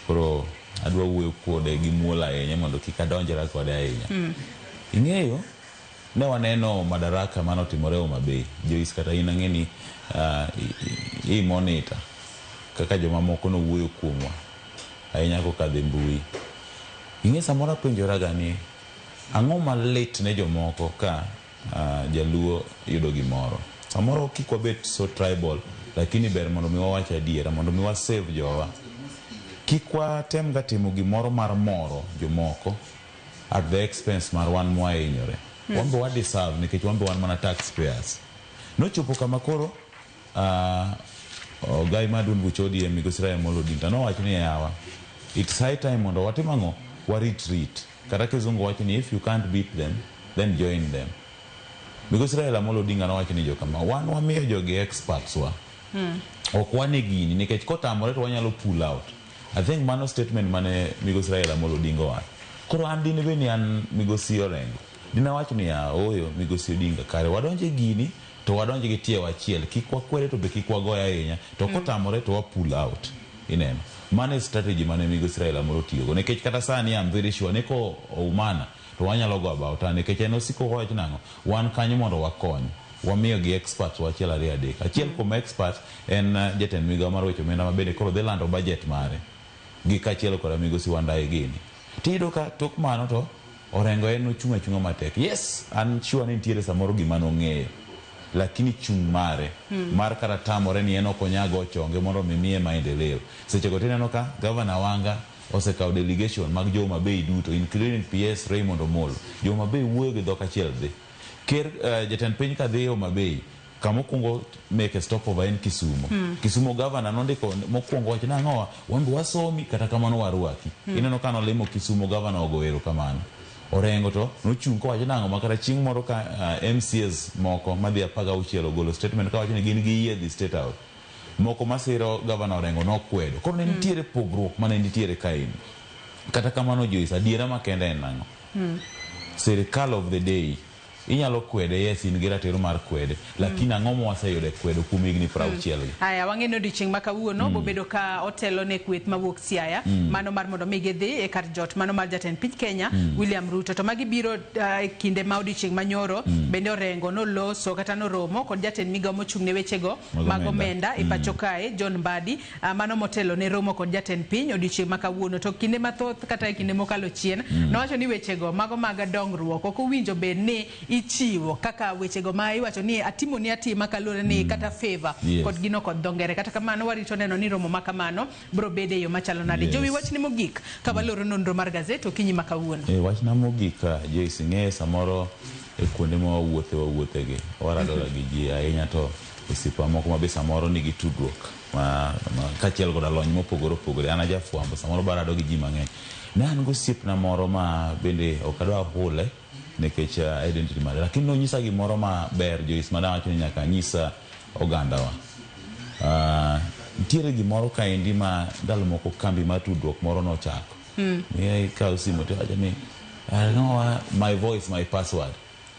[SPEAKER 18] Koro Adwa wuoyo kode gi muol ahinya mondo kik adonjra kode ahinya. Ing'eyo, ne waneno Madaraka manotimore Homa Bay. Joyce kata in ang'e ni i monitor kaka jomamoko nowuoyo kuomwa ahinya kokadho e mbui. Ing'e samoro apenjoraga ni ang'o malit ne jomoko ka jaluo yudo gimoro. Samoro kik wabet so tribal, lakini ber mondo mi wawach adiera, mondo mi wa save jowa. Kik watem ga timo gimoro mar moro jomoko at the expense mar wan mwahinyore. Wan be wa deserve nikech wan be wan mana taxpayers. Nochopo kama koro ogai mar duond buch ODM migosi Raila Amolo Odinga nowacho ni yawa, it's high time mondo watim ang'o? Wa retreat. Kata kizungu wacho ni if you can't beat them, then join them. Migosi Raila Amolo Odinga nowacho ni jokama wan wamiyo jogi experts wa. Ok wane gini nikech kotamore to wanyalo pull out. I think mano statement mane migosi Raila Amolo Odinga owacho. Koro an dine bed ni an migosi Orengo, dine awach ni ya ooyo migosi Odinga kare wadonje gini to wadonj gi tie achiel, kik wakwede to be kik wagoye ahinya, to kotamore to wa pull out. Ineno. Mano e strategy mane migosi Raila Amolo otiyogo. Nikech kata sani I'm very sure ni ko oumana to wanyalo go about her nikech en osiko kowacho nang'o, wan kanyo mondo wakony. Wamiyo gi experts wa achiel ariyo adek. Achiel kuom experts en jatend migao mar weche omenda ma bende koro dhi lando budget mare gi kaachiel koda migosi Wandayi gini. Tiyudo ka tok mano to Orengo en ochung' achung'a matek. Yes, an sure ni nitiere samoro gima nong'eyo. Lakini chung' mare mar kata tamore ni en ok onyal go chonge mondo mi miye maendeleo. Sechego tineno ka Governor Wanga osekawo delegation mag jo Homa Bay duto including PS Raymond Omolo. Jo Homa Bay wuoyo gi dhok achiel dhi. Ker jatend piny kadhi Homa Bay kama okwongo make a stopover en Kisumo. Kisumo governor nondiko mokwongo wacho nang'owa wan be wasomi kata kamano warwaki. Ineno ka nolimo Kisumo governor ogo erokamano. Orengo to nochung' kowacho nang'o ma kata chieng' moro ka MCAs moko madhi 16 ogolo statement kawacho ni gin giyie dhi State House. Moko masiro governor Orengo nokwedo. Koro ne nitiere pogruok mane nitiere kaeni. Kata kamano Joyce, adiera makende en nang'o? Sirikal of the day inyalo kwede, yes in gi ratiro mar kwede, lakini ang'o ma waseyudo e kwedo kuom higni 60 gi?
[SPEAKER 14] Aya, wang'e ni odiochieng' ma kawuono bobedo ka otelo ne kweth mawuok Siaya, mano mar mondo mi gidhi e kar jot mano mar jatend piny Kenya William Ruto. To magi biro e kinde ma odiochieng' manyoro bende Orengo noloso kata noromo kod jatend migao mochung' ne wechego mag omenda e pacho kae John Mbadi, mano motelo ne romo kod jatend piny odiochieng' ma kawuono. To kinde mathoth kata e kinde mokalo chien nowacho ni wechego mago mag dongruok ok owinjo bed ni ichiwo kaka wechego ma iwacho ni atimo ni atima kaluwore ni kata favor kod gino kod dho ngere. Kata kamano warito neno ni romo ma kamano biro bedo e yo machalo nade. Jowi, wachni mogik ka waloro nonro mar gazet okinyi ma kawuono.
[SPEAKER 18] Wachna mogik Joyce, ing'e samoro e kuonde ma wawuothe wawuothegi waradora gi ji ahinya to osiepa moko ma be samoro nigi tudruok ma kaachiel koda lony mopogore opogore. An ajafwambo samoro barado gi ji mang'eny. Ne an gosiepna moro ma bende ok adwa hule nikech identity mare, lakini nonyisa gimoro maber Joyce ma dawacho ni nyaka anyisa ogandawa. Nitiere gimoro kaendi ma ndalo moko kambi mar tudruok moro nochako. Ikawo simu tiwacho ni my voice my password.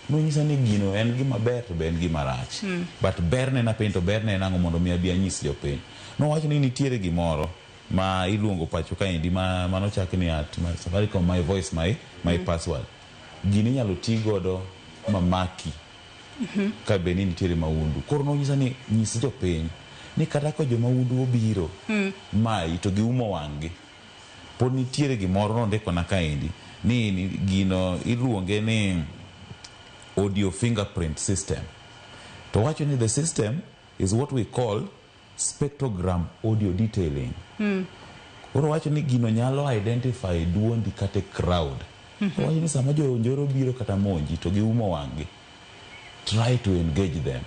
[SPEAKER 18] Nonyisa ni gino en gima ber to be en gima rach. But berne na piny to berne en ang'o mondo mi abi anyis jopiny. Nowacho ni nitiere gimoro ma iluongo pacho kaendi ma manochak ni at Safaricom my voice my password. Gini inyalo ti godo mamaki ka be ni nitiere maundu. Koro nonyisa ni nyis jopiny ni kata ka jomahundu obiro mayi to giumo wang'gi, pod nitiere gimoro nondikona kaendi ni gino iluonge ni audio fingerprint system. To wacho ni the system is what we call spectrogram audio detailing. Koro wacho ni gino nyalo identify duondi kata e crowd. Wacho ni sama jo njoro biro kata monji to giumo wang'gi, try to engage them.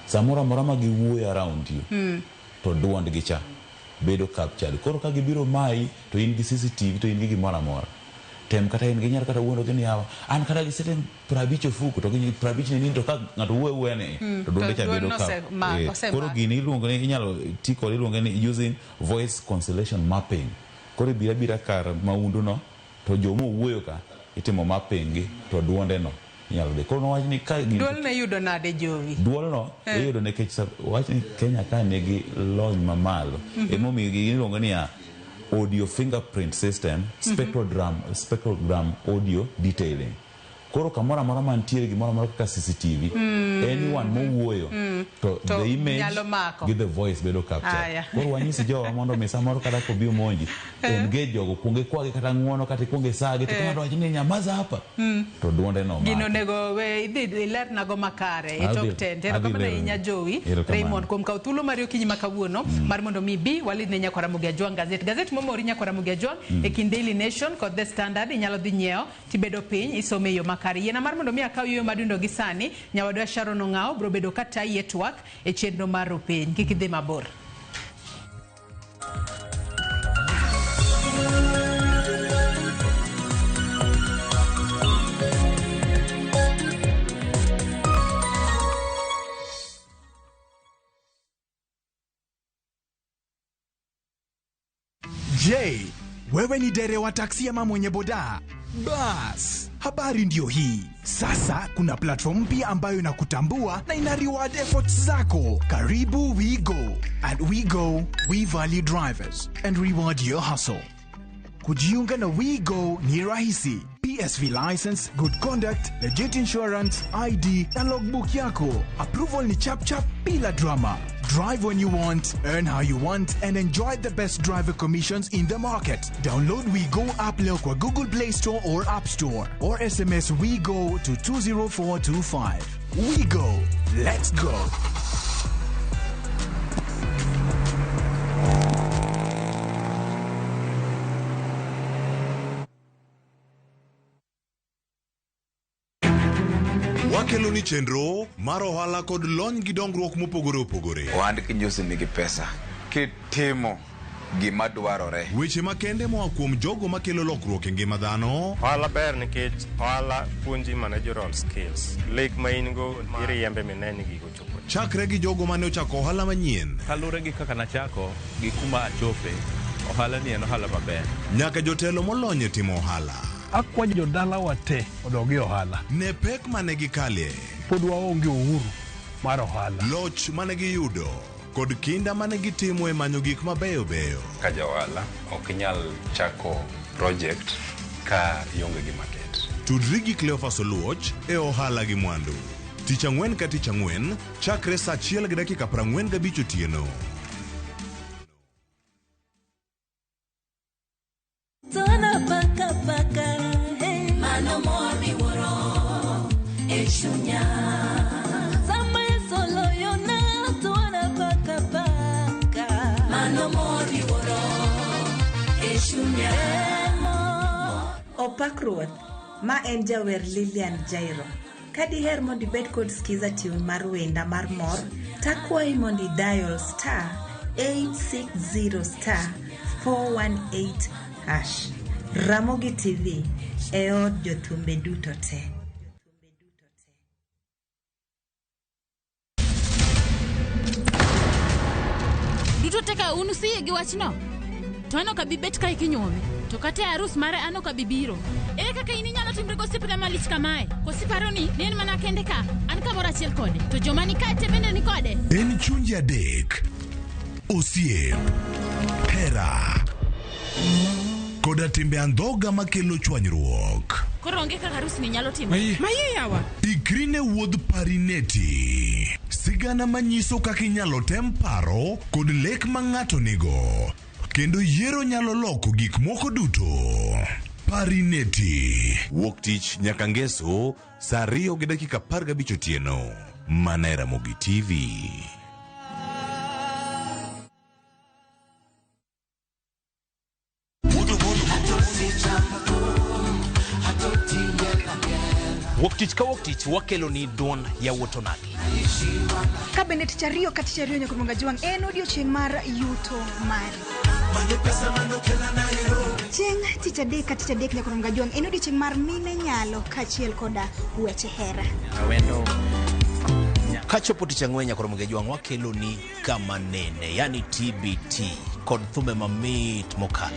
[SPEAKER 18] Samoro amora ma giwuoyo around you, to duondgi cha bedo captured. Koro ka gibiro mayi to in gi CCTV to in gi gimoro amora. Tem kata in ginyalo kata wuondo gi ni yawa an kata gi siling 50 ofuko to gi 50 ni to ka ng'ato wuoyo wuoya ni to duonde cha bedo ka. Koro gini iluongo ni inyalo ti kode iluonge ni using voice cancellation mapping. Koro ibiro abira kar maundu no to joma owuoyo ka itimo mapping gi to duonde no inyalo dhi. Koro nowach ni ka
[SPEAKER 14] duol ne yudo nade Jowi?
[SPEAKER 18] Duol no iyudo nikech wach ni Kenya ka nigi lony mamalo. Emomiyo gini iluongo ni Audio fingerprint system, spectrogram audio detailing. Koro kamoro amora mantiere gimoro amora kaka CCTV, anyone mowuoyo to
[SPEAKER 14] To
[SPEAKER 18] the image
[SPEAKER 14] nyalo mako.
[SPEAKER 18] gi the voice bedo captured.
[SPEAKER 14] Aya.
[SPEAKER 18] Koro wanyisi jowa mondo mi samoro kata kobi omonji, engage jogo, kuonge kwagi kata ng'uono kata ikuonge sagi to kang'ato wacho ni nyamaza hapa, to duonde no
[SPEAKER 14] Gino
[SPEAKER 18] mako.
[SPEAKER 14] onego we idhi ilernago makare e
[SPEAKER 18] Adhi-
[SPEAKER 14] tok ten.
[SPEAKER 18] adhi
[SPEAKER 14] Erokamano
[SPEAKER 18] lero.
[SPEAKER 14] ahinya Jowi
[SPEAKER 18] Erokamano.
[SPEAKER 14] Raymond kuom kawo thuolo mari okinyi ma kawuono mar mondo mi bi walidne Nyakwar Ramogi Ajwang' gazet. Gazet momori Nyakwar Ramogi Ajwang' e kind Daily Nation kod The Standard inyalo dhi nyiewo tibedo piny isome e yo makare. Yiena mar mondo mi akaw yueyo madundo gi sani nyawadwa Sharon Ong'awo biro bedo ka tayi e twak e chenro mar Rupiny. Kik idhi mabor.
[SPEAKER 16] Je, wewe ni dereva wa taksi ama mwenye boda? Bas, habari ndiyo hii. Sasa kuna platform mpya ambayo inakutambua na ina reward efforts zako. Karibu WeGo. At WeGo, we value drivers and reward your hustle. Kujiunga na WeGo ni rahisi. PSV license, good conduct, legit insurance, ID na logbook yako. Approval ni chap chap bila drama. Drive when you want, earn how you want, and enjoy the best driver commissions in the market. Download WeGo app leo kwa Google Play Store or App Store, or SMS WeGo to 20425. WeGo. Let's go.
[SPEAKER 9] Wakelo ni chenro mar ohala kod lony gi dongruok mopogore opogore.
[SPEAKER 19] Ohand kinjusi nigi pesa kitimo gima dwarore.
[SPEAKER 9] Weche makende moa kuom jogo makelo lokruok e ngima dhano.
[SPEAKER 20] Ohala ber nikech ohala puonji managerial skills. Lek ma in go iriembe mine ni gigo chopo.
[SPEAKER 9] Chakre gi jogo mane ochako ohala manyien.
[SPEAKER 21] Kaluwore gi kaka nachako gi kuma achope, ohala ni en ohala maber.
[SPEAKER 9] Nyaka jotelo molony e timo ohala.
[SPEAKER 22] Akwayo jodalawa te odog e ohala.
[SPEAKER 9] Ne pek mane gikalie.
[SPEAKER 22] Pod waonge uhuru mar ohala.
[SPEAKER 9] Loch mane giyudo kod kinda mane gitimo e manyo gik mabeyo beyo.
[SPEAKER 23] Ka ja ohala ok inyal chako project ka ionge gi market.
[SPEAKER 9] Tudri gi Cleophas Oluoch e ohala gi mwandu. Tich ang'wen ka tich ang'wen chakre saa 1:45 otieno.
[SPEAKER 24] Tona paka paka, hey. Mano mor miwuoro e chunya. Sama Yesu oloyona, tona paka paka. Mano mor miwuoro e chunya.
[SPEAKER 5] Opak Ruoth, ma en jawer Lilian Jairo. Ka diher mondo ibed kod skiza tune mar wenda mar mor, takwayi mondo idial star 860 star 418 hash. Ramogi TV e od jothumbe duto te.
[SPEAKER 25] Duto te ka un usiyie gi wachno? To an ok abi bet kae kinyuome. To kata e arus mare an ok abi biro. Ere kaka in inyalo timri gosiepna malich kamae? Koso iparo ni en mana kende ka? An kamoro achiel kode. To joma ni kae te bende ni kode.
[SPEAKER 9] En chunje adek. Osiep. Hera. Koda timbe andhoga makelo chwanyruok.
[SPEAKER 25] Koro onge kaka arus ni nyalo timore.
[SPEAKER 9] Maye yawa. Ikri ne wuodh Parineti. Sigana manyiso kaka inyalo tem paro kod lek ma ng'ato nigo. Kendo yiero nyalo loko gik moko duto. Parineti. Wuok tich nyaka ngeso saa 2:15 otieno. Mana e Ramogi TV.
[SPEAKER 4] Wuok tich ka wuok tich wakelo ni duond yawuot onagi.
[SPEAKER 5] Ka bende tich ariyo ka tich ariyo nyaka Jwang' en odiochieng' mar yuto mari. Chieng' tich adek ka tich adek nyaka Jwang' en odiochieng' mar mine nyalo kaachiel koda weche hera.
[SPEAKER 4] Awendo. Kachopo tich ang'wen nyaka Jwang' wakelo ni kama nene, yani TBT kod thumbe mamit mokalo.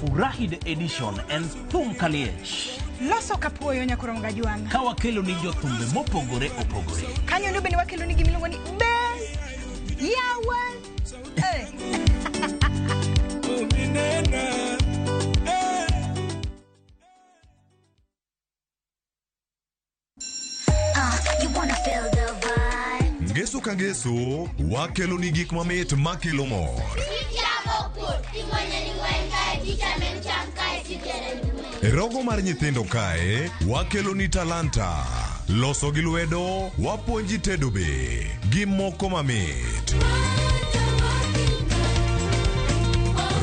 [SPEAKER 4] Furahi the edition en thum kaliech.
[SPEAKER 5] Loso kapuoyo nyaka Jwang'.
[SPEAKER 4] Ka wakelo ni jothumbe mopogore opogore.
[SPEAKER 5] Kanyo ndo bende wakelo ni gimiluongo ni be yawa.
[SPEAKER 9] Ngeso ka ngeso, wakelo ni gik mamit makelo mor. E rogo mar nyithindo kae, wakelo ni talanta. Loso gi lwedo, wapuonji tedo be, gi moko mamit.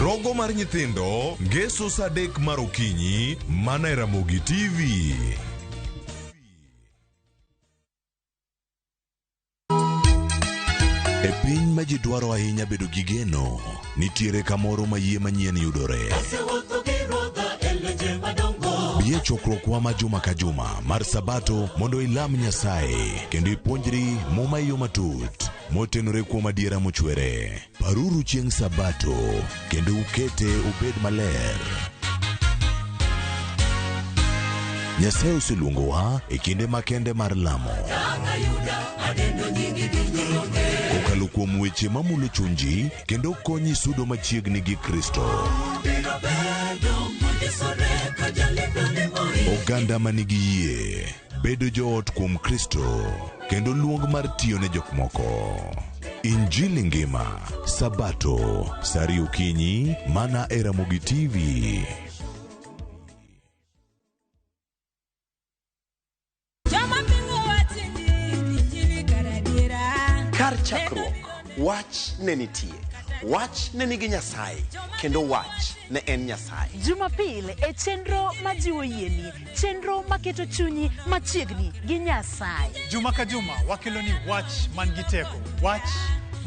[SPEAKER 9] Rogo mar nyithindo, ngeso saa 3 mar okinyi, mana e Ramogi TV. E piny ma ji dwaro ahinya bedo gi geno, nitiere kamoro ma yie manyien yudore. Bi e chokruokwa ma juma ka juma mar Sabato mondo ilam Nyasaye kendo ipuonjri Muma e yo matut motenore kuom adiera mochwere. Paruru chieng' Sabato kendo ukete obed maler. Nyasaye oseluongowa e kinde makende mar lamo. Kokalo kuom weche mamulo chunji kendo konyi sudo machiegni gi Kristo. Oganda manigi yie, bedo joot kuom Kristo, kendo luong mar tiyo ne jok moko. Injili ngima, Sabato, saa 2 okinyi, mana e Ramogi TV.
[SPEAKER 1] Kar chakruok, wach ne nitie. Wach ne nigi Nyasaye, kendo wach ne en Nyasaye.
[SPEAKER 2] Jumapil e chenro majiwo yieni, chenro maketo chunyi machiegni gi Nyasaye.
[SPEAKER 8] Juma ka juma wakelo ni wach man gi teko, wach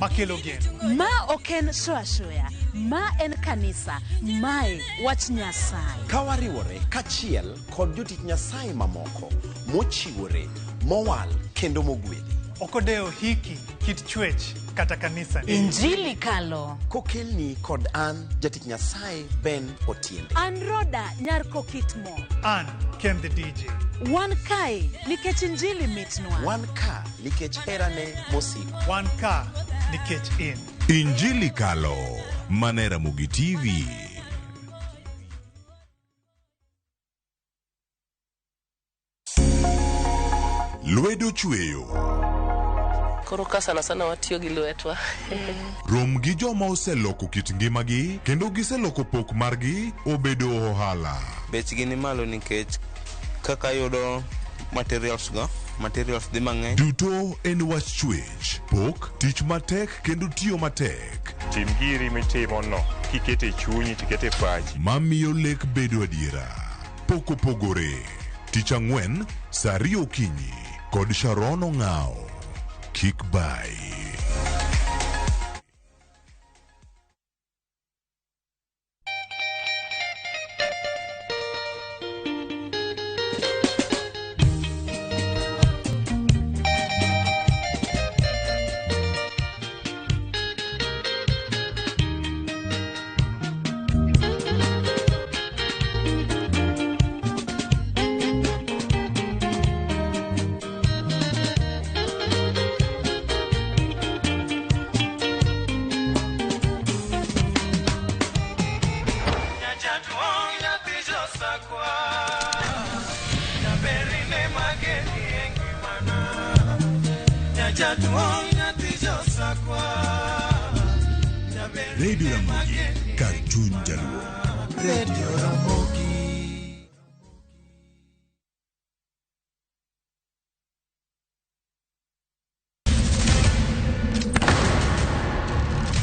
[SPEAKER 8] makelo geno.
[SPEAKER 2] Ma ok en show ashoya, ma en kanisa, mae wach Nyasaye.
[SPEAKER 1] Ka wariwore kachiel kod jotich Nyasaye mamoko mochiwore, mowal kendo mogwedhi.
[SPEAKER 8] Ok odewo hiki, kit chwech kata kanisa.
[SPEAKER 2] Injili kalo.
[SPEAKER 1] Kokelni kod an jatich Nyasaye Ben Otiende.
[SPEAKER 2] An Roda nyar Kokitmo.
[SPEAKER 8] An Ken the DJ.
[SPEAKER 2] Wan kae nikech injili mitnwa.
[SPEAKER 1] Wan ka nikech herane mosiko.
[SPEAKER 8] Wan ka nikech in.
[SPEAKER 9] Injili kalo, mana e Ramogi TV. Lwedo chweyo.
[SPEAKER 10] Koro ka sana sana watiyo gi lwetwa.
[SPEAKER 9] Rom gi joma oseloko kit ngimagi kendo giseloko pok margi obedo ohala.
[SPEAKER 12] Bechgi ni malo nikech kaka yudo materials go, materials dhi mang'eny.
[SPEAKER 9] Duto en wach chwech, pok, tich matek kendo tiyo matek.
[SPEAKER 20] Tim giri mitimo no, kikete chunyi tikete pachi.
[SPEAKER 9] Mamiyo lek bedo adiera. Pok opogore. Tich ang'wen, saa 2 okinyi kod Sharon Ong'ao. Kik bai. Radio Ramogi, kar chuny Jaluo.
[SPEAKER 7] Radio Ramogi.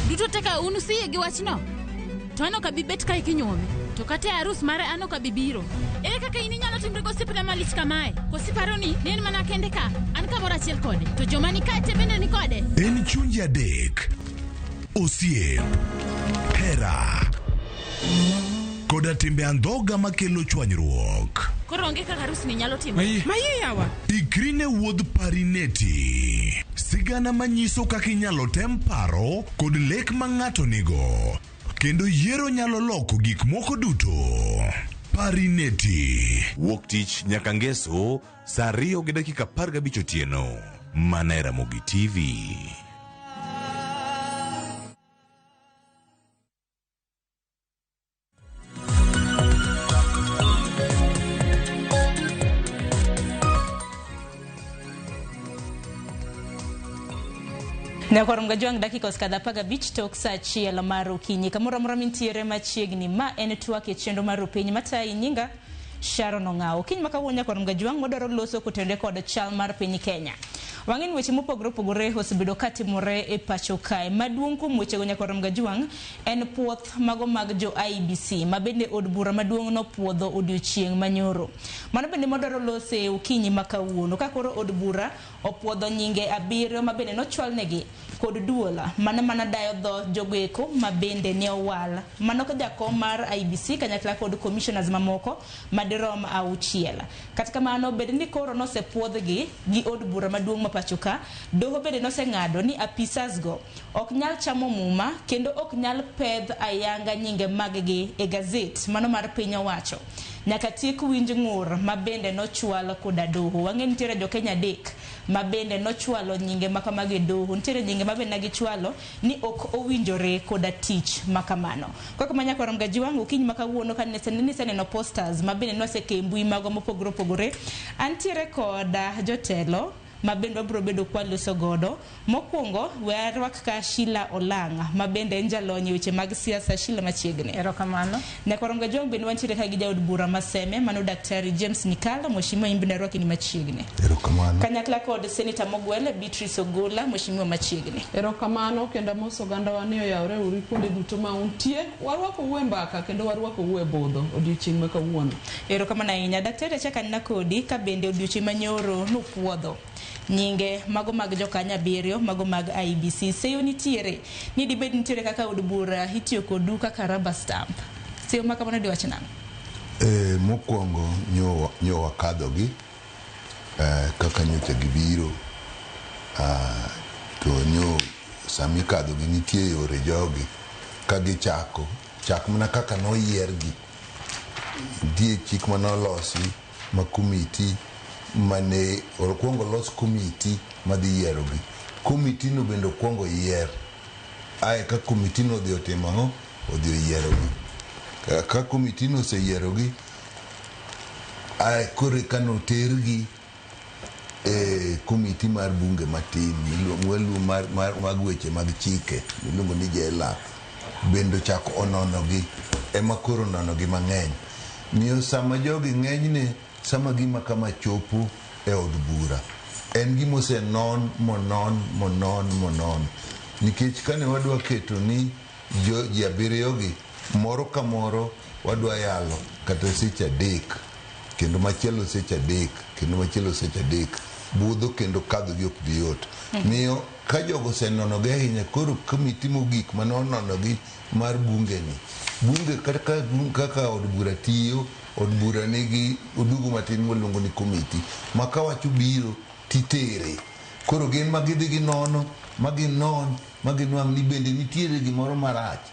[SPEAKER 25] Duto te ka un usiyie gi wachno, to an ok abi bet kae kinyuome. To kata e arus mare an ok abi biro. Ere kaka in inyalo timri gosiepna malich kamae? Koso iparo ni ne en mana kende ka, an kamoro achiel kode, to joma ni kae te bende ni kode?
[SPEAKER 9] En chunje adek. Osiep, hera, koda timbe andhoga makelo chwanyruok.
[SPEAKER 25] Koro onge kaka arus ni nyalo timore.
[SPEAKER 9] Maye yawa. Ikri ne wuodh Parineti. Sigana manyiso kaka inyalo tem paro kod lek ma ng'ato nigo. Kendo yiero nyalo loko gik moko duto. Parineti. Wuok tich nyaka ngeso saa 2:15 otieno. Mana e Ramogi TV.
[SPEAKER 3] Nyakwar Mgajwang' dakika osekadho 15 tok saa 1 mar okinyi. Kamoro amora mintiere machiegni, ma en twak e chenro mar Rupiny matayi nyinga Sharon Ong'awo. Okinyi ma kawuono Nyakwar Mgajwang' wadwaro loso kotenore kod chal mar piny Kenya. Wang'e ni weche mopogore opogore osebedo katimore e pacho kae. Maduong' kuom wechego Nyakwar Mgajwang' en puoth mago mag jo IEBC ma bende od bura maduong' nopuodho odiochieng' manyoro. Mano bende mwadwaro lose okinyi ma kawuono ka koro od bura opuodho nyinge 7 ma bende nochwalnegi kod duol mane mana dayo dho jogoeko ma bende ne owal. Mano ka jakom mar IEBC kanyakla kod commissioners mamoko madirom 6. Kata kamano bed ni koro nosepuodhgi gi od bura maduong' ma pacho ka, doho bende noseng'ado ni apisas go ok nyal chamo muma kendo ok nyal pedh ayanga nyinge mag-gi e gazet mano mar piny owacho. Nyaka tiek winj ng'ur ma bende nochwal koda doho. Wang'e nitiere jo Kenya 3 ma bende nochwalo nyinge ma kamago e doho. Nitiere nyinge ma bende gichwalo ni ok owinjore koda tich ma kamano. Kaka ma Nyakwar Mgajwang' okinyi ma kawuono ka niseneno posters ma bende nwaseke e mbui magwa mopogore opogore. Antiere koda jotelo ma bende wabiro bedo kwaloso godo. Mokwongo we arwak ka Sheila Olang' ma bende en jalony e weche mag siasa. Sheila machiegni.
[SPEAKER 6] Erokamano.
[SPEAKER 3] Nyakwar Mgajwang' bende wantiere ka gi jaod bura ma Seme mano Daktari James Nyikal. Mheshimiwa in bende arwaki ni machiegni.
[SPEAKER 7] Erokamano.
[SPEAKER 3] Kanyakla kod Senator Mogwel Beatrice Ogola. Mheshimiwa machiegni.
[SPEAKER 11] Erokamano kendo amoso ogandawa ni oyawre uru kuonde duto ma untie. Warwako u e mbaka kendo warwako u e budho odiochieng' ma kawuono.
[SPEAKER 3] Erokamano ahinya. Daktari achako anena kodi ka bende odiochieng' manyoro nupuodho nyinge mago mag jokanyo 7 mago mag IEBC. Seyo nitiere ni dibed nitiere kaka od bura itiyo kodu kaka rubber stamp. Seyo ma kamano diwach nang'o?
[SPEAKER 7] Mokwongo nyo wakadhogi kaka nyocha gibiro to nyo sami kadhogi nitie yore jogi ka gichako chak mana kaka noyiergi. Nitie chik manolosi ma komiti mane okwongo los komiti madhi yierogi. Komiti no bende okwongo yier. Ae ka komiti no odhi otimo ang'o? Odhi oyierogi. Ka komiti no oseyierogi, ae koro eka notergi e komiti mar bunge matin mag weche mag chike miluongo ni JLAC. Bende ochako ononogi, ema koro ononogi mang'eny. Miyo sama jogi ng'enyne, sama gima kama chopo e od bura, en gima osenon monon monon monon. Nikech kane wadwa keto ni ji 7 gi moro ka moro wadwa yalo kata seche 3 kendo machielo seche 3 kendo machielo seche 3 budho kendo kadho gi ok bi yot. Miyo ka jogo osenonogi ahinya, koro komiti mogik manononogi mar bunge ni, bunge kaka od bura tiyo, od bura nigi odugu matin miluongo ni komiti ma ka wach obiro titere. Koro gin ma gidhi ginono ma ginon ma ginwang' ni bende nitiere gimoro marach.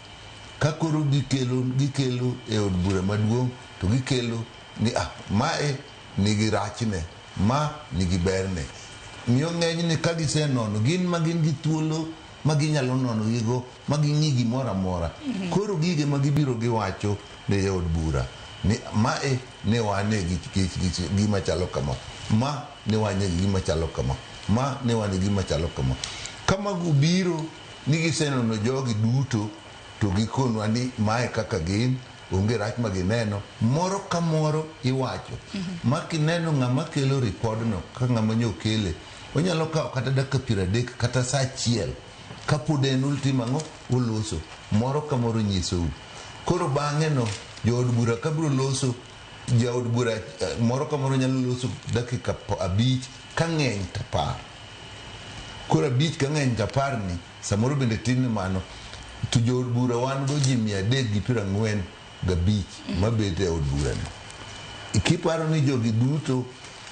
[SPEAKER 7] Ka koro gikelo e od bura maduong' to gikelo ni mae nigi rachne, ma nigi berne. Miyo ng'enyne ka gisenono, gin ma gin gi thuolo ma ginyalo nono gigo ma ging'i gimoro amora. Koro gige ma gibiro giwacho ne od bura ni mae ne wane gi gima chalo kama, ma ne wane gi gima chalo kama, ma ne wane gi gima chalo kama. Kama gubiro ni gisenono jogi duto to gikonwa ni mae kaka gin, onge rach ma gineno, moro ka moro iwacho. Ma kineno ng'ama kelo ripodno ka ng'ama nyo kele, onyalo kawo kata dakika 30 kata saa 1 kapod en ultimo ang'o oloso, moro ka moro nyisou. Koro bang'e no jood bura kabiro loso, jaod bura moro ka moro nyalo loso dakika 5 ka ng'eny to 10. Koro 5 ka ng'eny to 10 ni samoro bende tin mano. To jood bura wan go ji 345 mabet e od bura ni. Kiparo ni jogi duto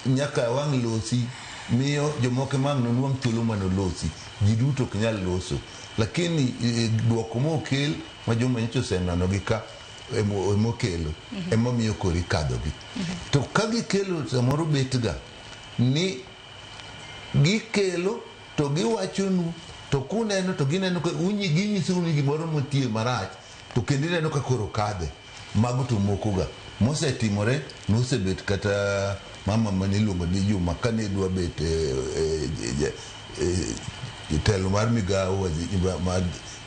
[SPEAKER 7] nyaka wang' losi, miyo jomoko mang' nonwang' thuolo manolosi, ji duto ok nyal loso. Lakini duoko mokel ma joma nyocha osenono gi ka emokelo, emomiyo koro ikadhogi. To ka gikelo samoro betga ni gikelo to giwachonu, to kuneno to gineno ka ginyisou ni gimoro motie marach, to kendo ineno ka koro kadhe. Mago to mokoga. Mosetimore nosebet kata mama mane iluongo ni Juma kane dwa bet telo mar migawo mar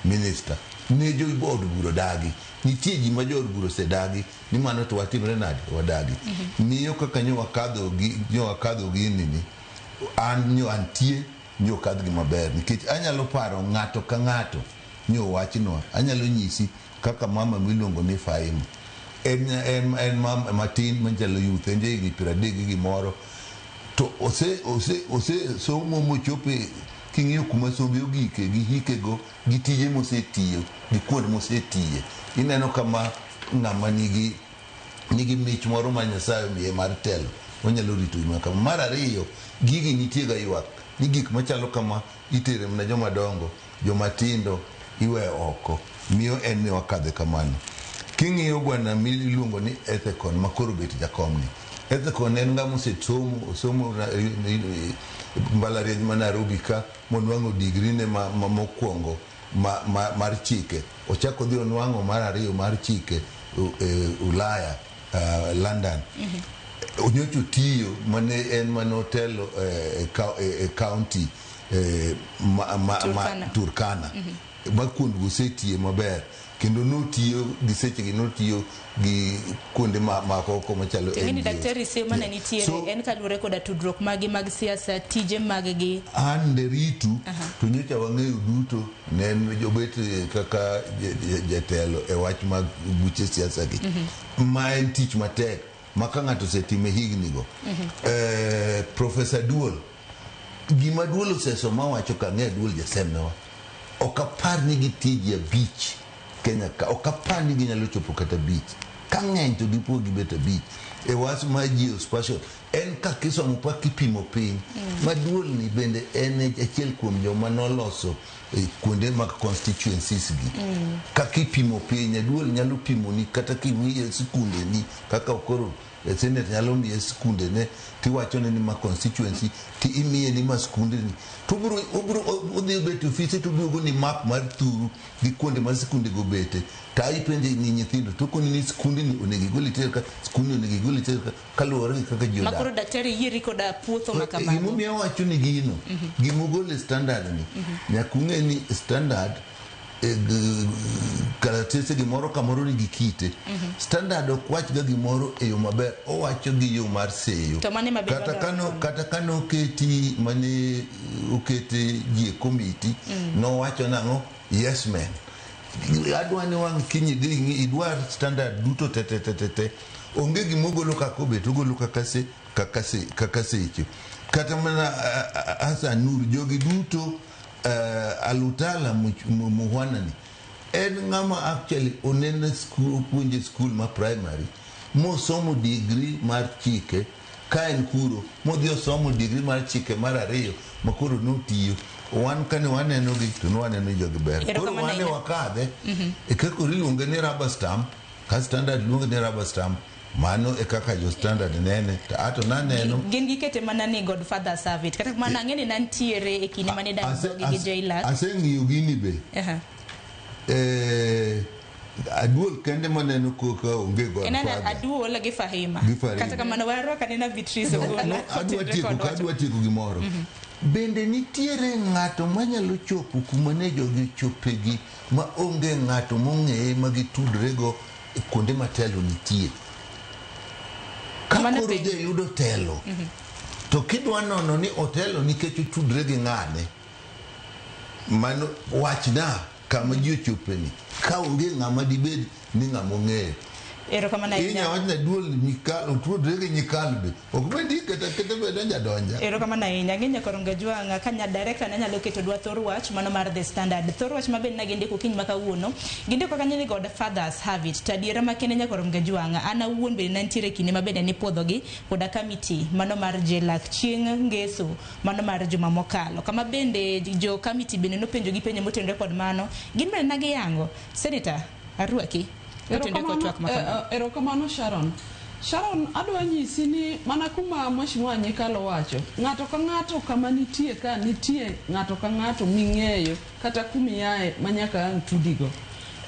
[SPEAKER 7] minister ne jo od bura odagi. Nitie ji ma jo od bura osedagi ni mano to watimre nade wadagi. Miyo kaka nyo wakadho gi nyo wakadho gini ni an nyo antie nyo okadhgi maber nikech anyalo paro ng'ato ka ng'ato nyo wachnwa anyalo nyisi kaka mama miluongo ni Faima en, en, en mama matin machalo youth en jahigni 30 gi gimoro to ose ose ose somo mochope king'iyo kuma sombe ogike gi hikego gi tije mosetiyo gi kuond mosetiye ineno kama ng'ama nigi nigi mich moro ma Nyasaye omiye mar telo onyalo rito gima kama. Mar ariyo gigi nitie ga ywak ni gik machalo kama itere mana joma dongo joma tindo iweyo oko miyo en ni wakadhe kamano. King'iyo bwana miluongo ni Ethekon ma koro bet jakomni Ethekon en ng'ama osesomo osomo mbalariany ma Nairobi ka monwang'o digri ne ma, ma mokwongo ma, ma, mar chike ochako odhi onwang'o mar ariyo mar chike e Ulaya London. Nyocha otiyo mane en mane otelo e, e, e county ma, ma, Turkana, ma, Turkana. Ma kuondgo osetiye maber kendo notiyo gi sechegi notiyo gi kuonde ma, ma oko machalo
[SPEAKER 3] Ting'eni daktari siem mane nitiere so, en kaluwore koda tudruok magi mag siasa tije mag-gi
[SPEAKER 7] an Nderitu to nyocha wang'eyo duto ne en obet kaka jatelo e wach mag buche siasa gi ma en tich matek ma ka ng'ato osetime higni go. Professor Duol gima Duol osesomo awacho ka ang'e Duol jasemnewa ok apar ni gitie ji 5 Kenya ka ok apar ni ginyalo chopo kata 5 ka ng'eny to dipo gibet 5 e wach mar geospatial en kaka isomo pa kipimo piny ma Duol ni bende en achiel kuom joma noloso kuonde mag constituencies gi kaka ipimo piny Duol nyalo pimoni kata kimiye sikunde ni kaka koro Senate nyalo miye sikunde ne tiwachone ni ma constituency ti imiye ni ma sikunde ni to obiro odhi bet e ofise to oduogo ni map mar thuru gi kuonde ma sikunde go bete to ipenje ni nyithindo to okoni ni sikunde ni onego igol iter ka sikunde onego igol iter ka kaluwore gi kaka ji
[SPEAKER 3] odak. Makoro daktari yieri koda puotho ma kamago.
[SPEAKER 7] Gimomiyo awacho ni gino gimogol e standard ni nyaka ung'e ni standard kalatese gimoro kamoro nigi kite. Standard ok wach ga gimoro e yo maber, owacho gi yo mar seyo.
[SPEAKER 3] To mano ema be
[SPEAKER 7] Kata kano kata kano oketi mane okete ji e komiti nowacho nang'o yes men. Adwa ni wang' kiny idhi ing'i idwar standard duto te te te te te. Onge gimogolo kaka obet, ogolo kaka se kaka se kaka seche. Kata mana Hassan Nur jogi duto Alutala Muhwana ni en ng'ama actually onene skul opuonje skul ma primary mosomo degree mar chike ka en kuro modhi osomo degree mar chike mar ariyo ma koro notiyo wan kane waneno gi to nwaneno jogi ber koro wane wakadhe e kaka iluonge ni rubber stamp ka standard luonge ni rubber stamp mano e kaka jo standard nene to ato naneno
[SPEAKER 3] gin gikete mana ni godfather serve it kata kamano ang'e ni nantiere e kinde mane dak gi Jailak
[SPEAKER 7] aseng'iyo gini be Aduol kende maneno ka onge godfather
[SPEAKER 3] Aduol gi Fahima kata kamano warwak anena Beatrice
[SPEAKER 7] Ogola adwa tieko gimoro bende nitiere ng'ato manyalo chopo kuma ne jogi ochopegi ma onge ng'ato mong'eye ma gitudrego kuonde ma telo nitie ka koro jayudo telo to kidwa nono ni otelo nikech otudre gi ng'ane mano wachna kama ji ochopeni ka onge ng'ama dibed ni ng'ama ong'eyo
[SPEAKER 3] Erokamano ahinya.
[SPEAKER 7] Inya wach na duol nyikal otudre gi nyikal be ok bed kata kata be donja donja.
[SPEAKER 3] Erokamano ahinya. Ang'e nyakoro Ngajwang' ka nya director ne nyalo keto dwa thor wach mano mar The Standard. Thor wach ma bende ne gindiko kiny ma kawuono. Gindiko kanyo ni Godfathers have it. To adiera makende nyakoro Ngajwang' an awuon bende nantiere kinde ma bende nipuodhogi koda kamiti mano mar Jelak chieng' ngeso mano mar juma mokalo. Kama bende jo kamiti bende nopenjo gi penjo motenore kod mano. Gin bende nagiyango. Senator, arwaki.
[SPEAKER 11] Erokamano Sharon. Sharon, adwa nyisi ni mana kuma Mheshimiwa Nyikal owacho, ng'ato ka ng'ato kama nitie ka nitie ng'ato ka ng'ato ming'eyo kata kumiaye ma nyaka ang' tudigo.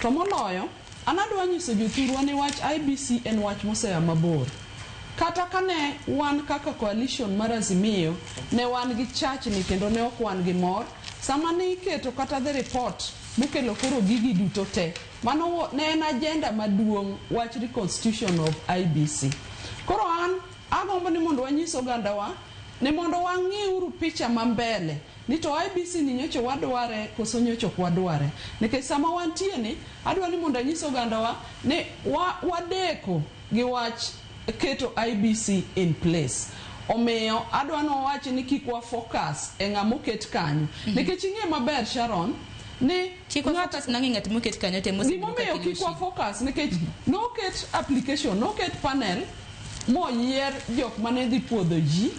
[SPEAKER 11] To moloyo, an adwa nyiso jothurwa ni wach IBC en wach mosea mabor. Kata kane wan kaka coalition mar Azimio ne wan gi chachni kendo ne ok wan gi mor, sama ne iketo kata the report mokelo koro gigi duto te, mano ne en agenda maduong' wach reconstitution of IEBC. Koro an agombo ni mondo wanyis ogandawa ni mondo wang'i uru picha ma mbele ni to IEBC ni nyocha wadware koso nyocha ok wadware. Nikech sama wantie ni, adwa ni mondo anyis ogandawa ni wadeko gi wach keto IEBC in place. Omiyo adwa ni wawach ni kik wa focus e ng'ama oket kanyo. Nikech ing'e maber Sharon, ni
[SPEAKER 3] Kik wa focus nang'e ng'at moket kanyo te mosebedo ka
[SPEAKER 11] gimomiyo
[SPEAKER 3] kelo
[SPEAKER 11] kik wa
[SPEAKER 3] shida.
[SPEAKER 11] focus nikech noket application, noket panel moyier jok mane dhi puodho ji.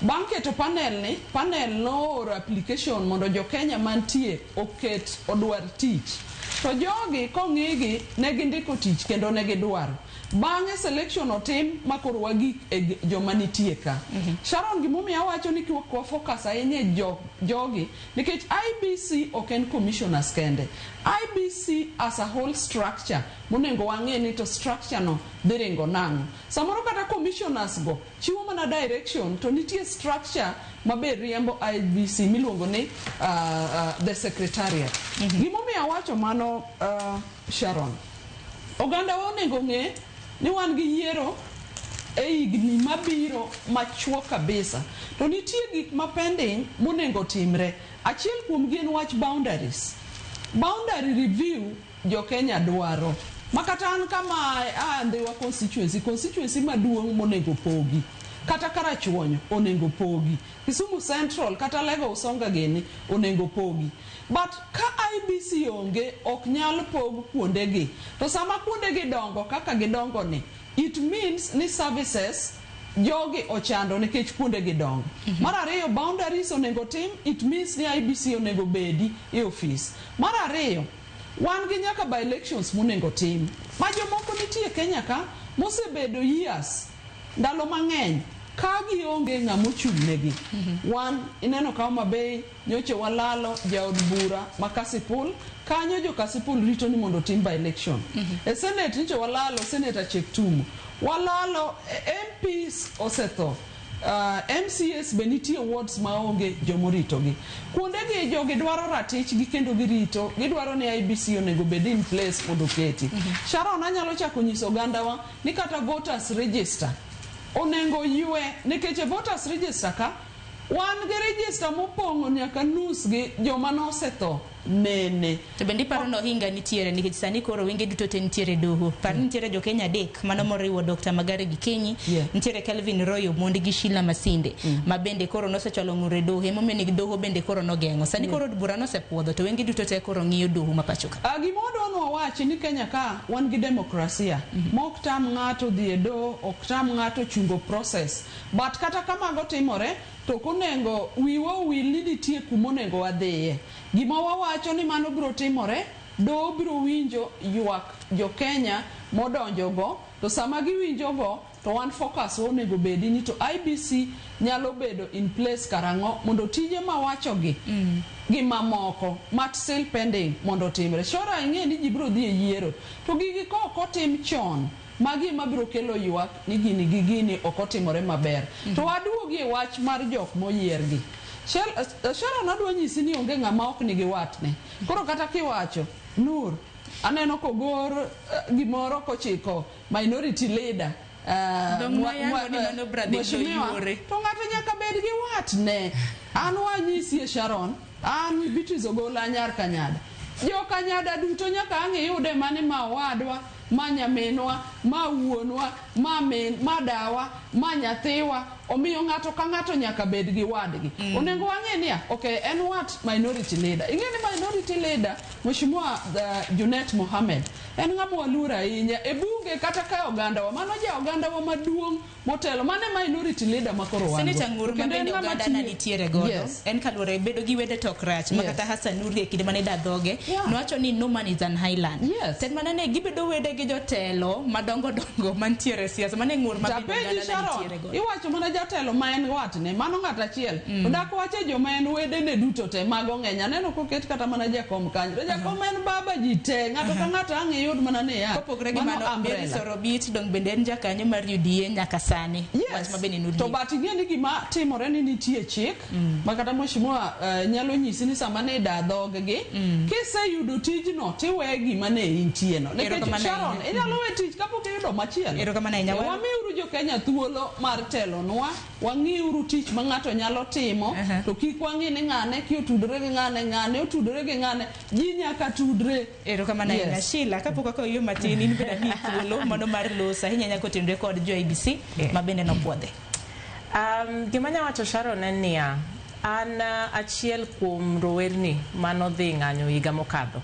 [SPEAKER 11] Bang' keto panel ni, panel nooro application mondo jo Kenya mantie oket odwar tich. To jogi kong'igi ne gindiko tich kendo ne gidwaro. Bang'e selection otim ma koro wagik e joma nitie ka. Sharon, gimomiyo awacho ni kik wa focus ahinya e jogi nikech IEBC ok en commissioners kende. IEBC as a whole structure monego wang'e ni to structure no dhi ringo nang'o. Samoro kata commissioners go chiwo mana direction to nitie structure maber riembo IEBC miluongo ni the secretariat. Gimomiyo awacho mano, Sharon, oganda wa onego ng'e ni wan gi yiero e higni mabiro machuok kabisa to nitie gik ma pending monego timre. Achiel kuom gi en wach boundaries. Boundary review jo Kenya dwaro. Makata an kama a Ndhiwa constituency maduong' monego pogi. Kata Karachuonyo onego pogi. Kisumu Central kata Alego Usonga gini onego pogi. But ka IEBC onge ok nyal pog kuondegi. To sama kuondegi dongo kaka gidongo ni, it means ni services jogi ochando nikech kuondegi dongo. Mar ariyo, boundaries onego tim, it means ni IEBC onego bedi e ofis. Mar ariyo, wan gi nyaka by elections monego tim. Ma jomoko nitie Kenya ka mosebedo years, ndalo mang'eny, ka gionge ng'ama ochung' negi. Wan ineno ka Homa Bay nyocha walalo jaod bura ma Kasipul, kanyo jo Kasipul rito ni mondo otim by election. E Senate nyocha walalo Senator Cheptumo. Walalo MPs osetho. MCAs be nitie wards maonge jomoritogi. Kuondegi jogi dwaro ratichgi kendo girito, gidwaro ni IEBC onego bed in place mondo oketi. Sharon, anyalo chako nyiso ogandawa ni kata voters register onego ywe nikech e voters register ka wan gi register mopong'o nyaka nus gi joma nosetho nene.
[SPEAKER 3] To bende iparo ni ohinga nitiere nikech sani koro wenge duto te nitiere doho. Par ni nitiere jo Kenya adek mano moriwo Dr. Magare Gikenyi, nitiere Kelvin Roy Omondi gi Sheila Masinde ma bende koro nosechwalo ng'ur e doho emomiyo ni doho bende koro nogeng'o. Sani koro od bura nosepuodho to wenge duto te koro ng'iyo doho ma pacho ka.
[SPEAKER 11] Gima wadwa ni wawachi ni Kenya ka wan gi demokrasia ma ok tam ng'ato dhi e doho, ok tam ng'ato chungo process. But kata ka mago timore, to ok onego wiwa owil ni nitie kuma onego wadhiye. Gima wawacho ni mano biro timore, doho biro winjo ywak jo Kenya modonjo go, to sama giwinjo go, to wan focus wa onego bedi ni to IEBC nyalo bedo in place karang'o mondo tije mawachogi gi mamoko mat still pending mondo otimre. Shora ing'e ni ji biro dhi e yiero, to gigi ka ok otim chon, magi ema biro kelo ywak ni gini gi gini ok otimore maber. To waduogi e wach mar jok moyiergi. Sharon, adwa nyisi ni onge ng'ama ok nigi watne. Koro kata kiwacho, Nur, aneno kogor gimoro kochiko minority leader.
[SPEAKER 3] Dong' noyango ni mano brother
[SPEAKER 11] Mheshimiwa,
[SPEAKER 3] yuore.
[SPEAKER 11] to ng'ato nyaka bed gi watne. An wanyisie Sharon, an Beatrice Ogola nyar Kanyada. Jo Kanyada duto nyaka ang' iyude mane ma owadwa, ma nyaminwa, ma wuonwa, ma min, ma dawa, ma nyathiwa. Omiyo ng'ato ka ng'ato nyaka bed gi wadgi. Onego wang'e niya, okay, en wat minority leader. Ing'e ni minority leader, Mheshimiwa Junet Mohamed, en ng'ama waluoro ahinya e bunge kata ka ogandawa. Mano ja ogandawa maduong' motelo. Mano e minority leader ma koro wan go.
[SPEAKER 3] Senator Ng'ur ma
[SPEAKER 11] Kendo en
[SPEAKER 3] bende
[SPEAKER 11] ng'ama
[SPEAKER 3] oganda na
[SPEAKER 11] tiyo.
[SPEAKER 3] nitiere godo. En kaluwore bedo gi wede to ok rach. Ma kata Hassan Nuri e kinde mane da dhoge, nowacho ni no man is an island. Tek mana ne gibedo wede gi jotelo madongo dongo mantiere ber e siasa mano e ng'ur ma bende
[SPEAKER 11] Tapenji
[SPEAKER 3] oganda ne
[SPEAKER 11] Sharon,
[SPEAKER 3] nitiere godo.
[SPEAKER 11] iwacho mana jatelo ma en watne, mano ng'at achiel. To dak wache joma en wedene duto te, mago ng'eny. Aneno koket kata mana jakom kanyo. To jakom en baba ji te, ng'ato ka ng'ato ang' iyud mana niya.
[SPEAKER 3] Kopogore gi
[SPEAKER 11] mano
[SPEAKER 3] mano, Mary
[SPEAKER 11] umbrella.
[SPEAKER 3] Sorobit dong bende en jakanyo mar UDA nyaka sani. Wach ma bende
[SPEAKER 11] To
[SPEAKER 3] nodie.
[SPEAKER 11] but ing'e ni gima timore ni nitie chik ma kata mheshimiwa nyalo nyisi ni sama ne ida dhog-gi kiseyudo tijno tiwe gima ne intie no. Nikech
[SPEAKER 3] Erokamano
[SPEAKER 11] Sharon,
[SPEAKER 3] ahinya.
[SPEAKER 11] inyalo we tich kapok iyudo machielo.
[SPEAKER 3] Erokamano ahinya.
[SPEAKER 11] Wamiuru jo Kenya thuolo mar telonwa, wang'iuru tich ma ng'ato nyalo timo, to kik wang'i ni ng'ane ki otudore gi ng'ane, ng'ane otudore gi ng'ane, ji nyaka tudre.
[SPEAKER 3] Erokamano ahinya.
[SPEAKER 11] Yes.
[SPEAKER 3] Sheila, kapok akawo yo matin, in bende amiyi thuolo mano mar loso ahinya nyaka otenre kod jo IEBC ma bende nopuodhe.
[SPEAKER 6] Gima anya wacho Sharon en niya, an achiel kuom rowerni manodhi ng'anyo higa mokadho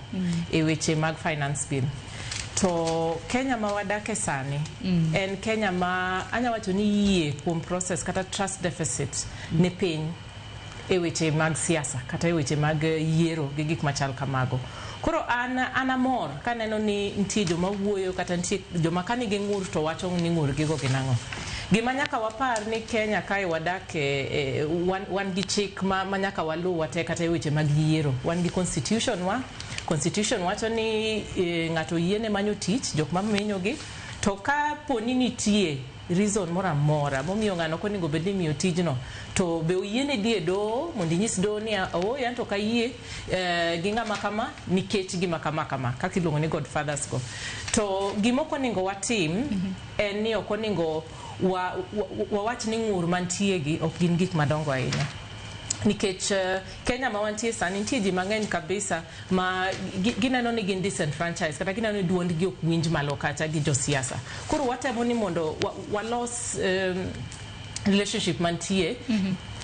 [SPEAKER 6] e weche mag finance bill. To Kenya ma wadake sani en Kenya ma anya wacho ni yie kuom process kata trust deficit ne piny e weche mag siasa kata e weche mag yiero gi gik machal kamago. Koro an amor kaneno ni nitie joma wuoyo kata nitie joma ka nigi ng'ur to wacho ni ng'ur gigo gin ang'o. Gima nyaka wapar ni Kenya kae wadak wan gi chik ma nyaka waluw wate kata e weche mag yiero. Wan gi constitution wa. Constitution wacho ni ng'ato yiene manyo tich, jok ma menyogi. To ka po ni nitie reason moro amora momiyo ng'ano ok onego bed ni imiyo tijno, to be oyiene dhi e doho mondo inyis doho ni ooyo anto ok ayie gi ng'ama kama nikech gima kama kama, kaka iluongo ni godfathers go. To gima ok onego watim en ni ok onego wawach ni ng'ur mantie gi ok gin gik madongo ahinya. Nikech Kenya ma wantie sani nitie ji mang'eny kabisa ma gineno ni gin disenfranchised kata gineno ni duondgi ok winj malo kacha gi josiasa. Koro watemo ni mondo walos relationship mantie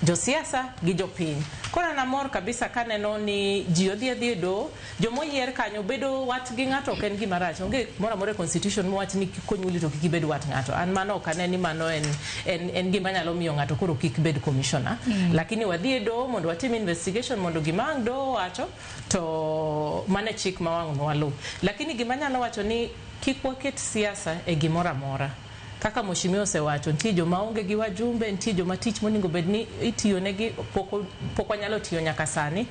[SPEAKER 6] josiasa gi jopiny. Koro an amor kabisa kaneno ni ji odhi adhi e doho, jomoyier kanyo bedo wat gi ng'ato ok en gima rach. Onge moro amora e constitution mowach ni konyuoli to kik ibed wat ng'ato. An mano ok ane ni mano en gima nyalo miyo ng'ato koro kik bed commissioner. Lakini wadhi e doho mondo watim investigation mondo gima ang' doho wacho to mano e chik ma wang' nwaluw. Lakini gima anyalo wacho ni kik waket siasa e gimoro amora. Kaka mheshimiwa osewacho, nitie joma onge gi wajumbe, nitie joma tich monego bed ni itiyonegi pok wanyalo tiyo nyaka sani.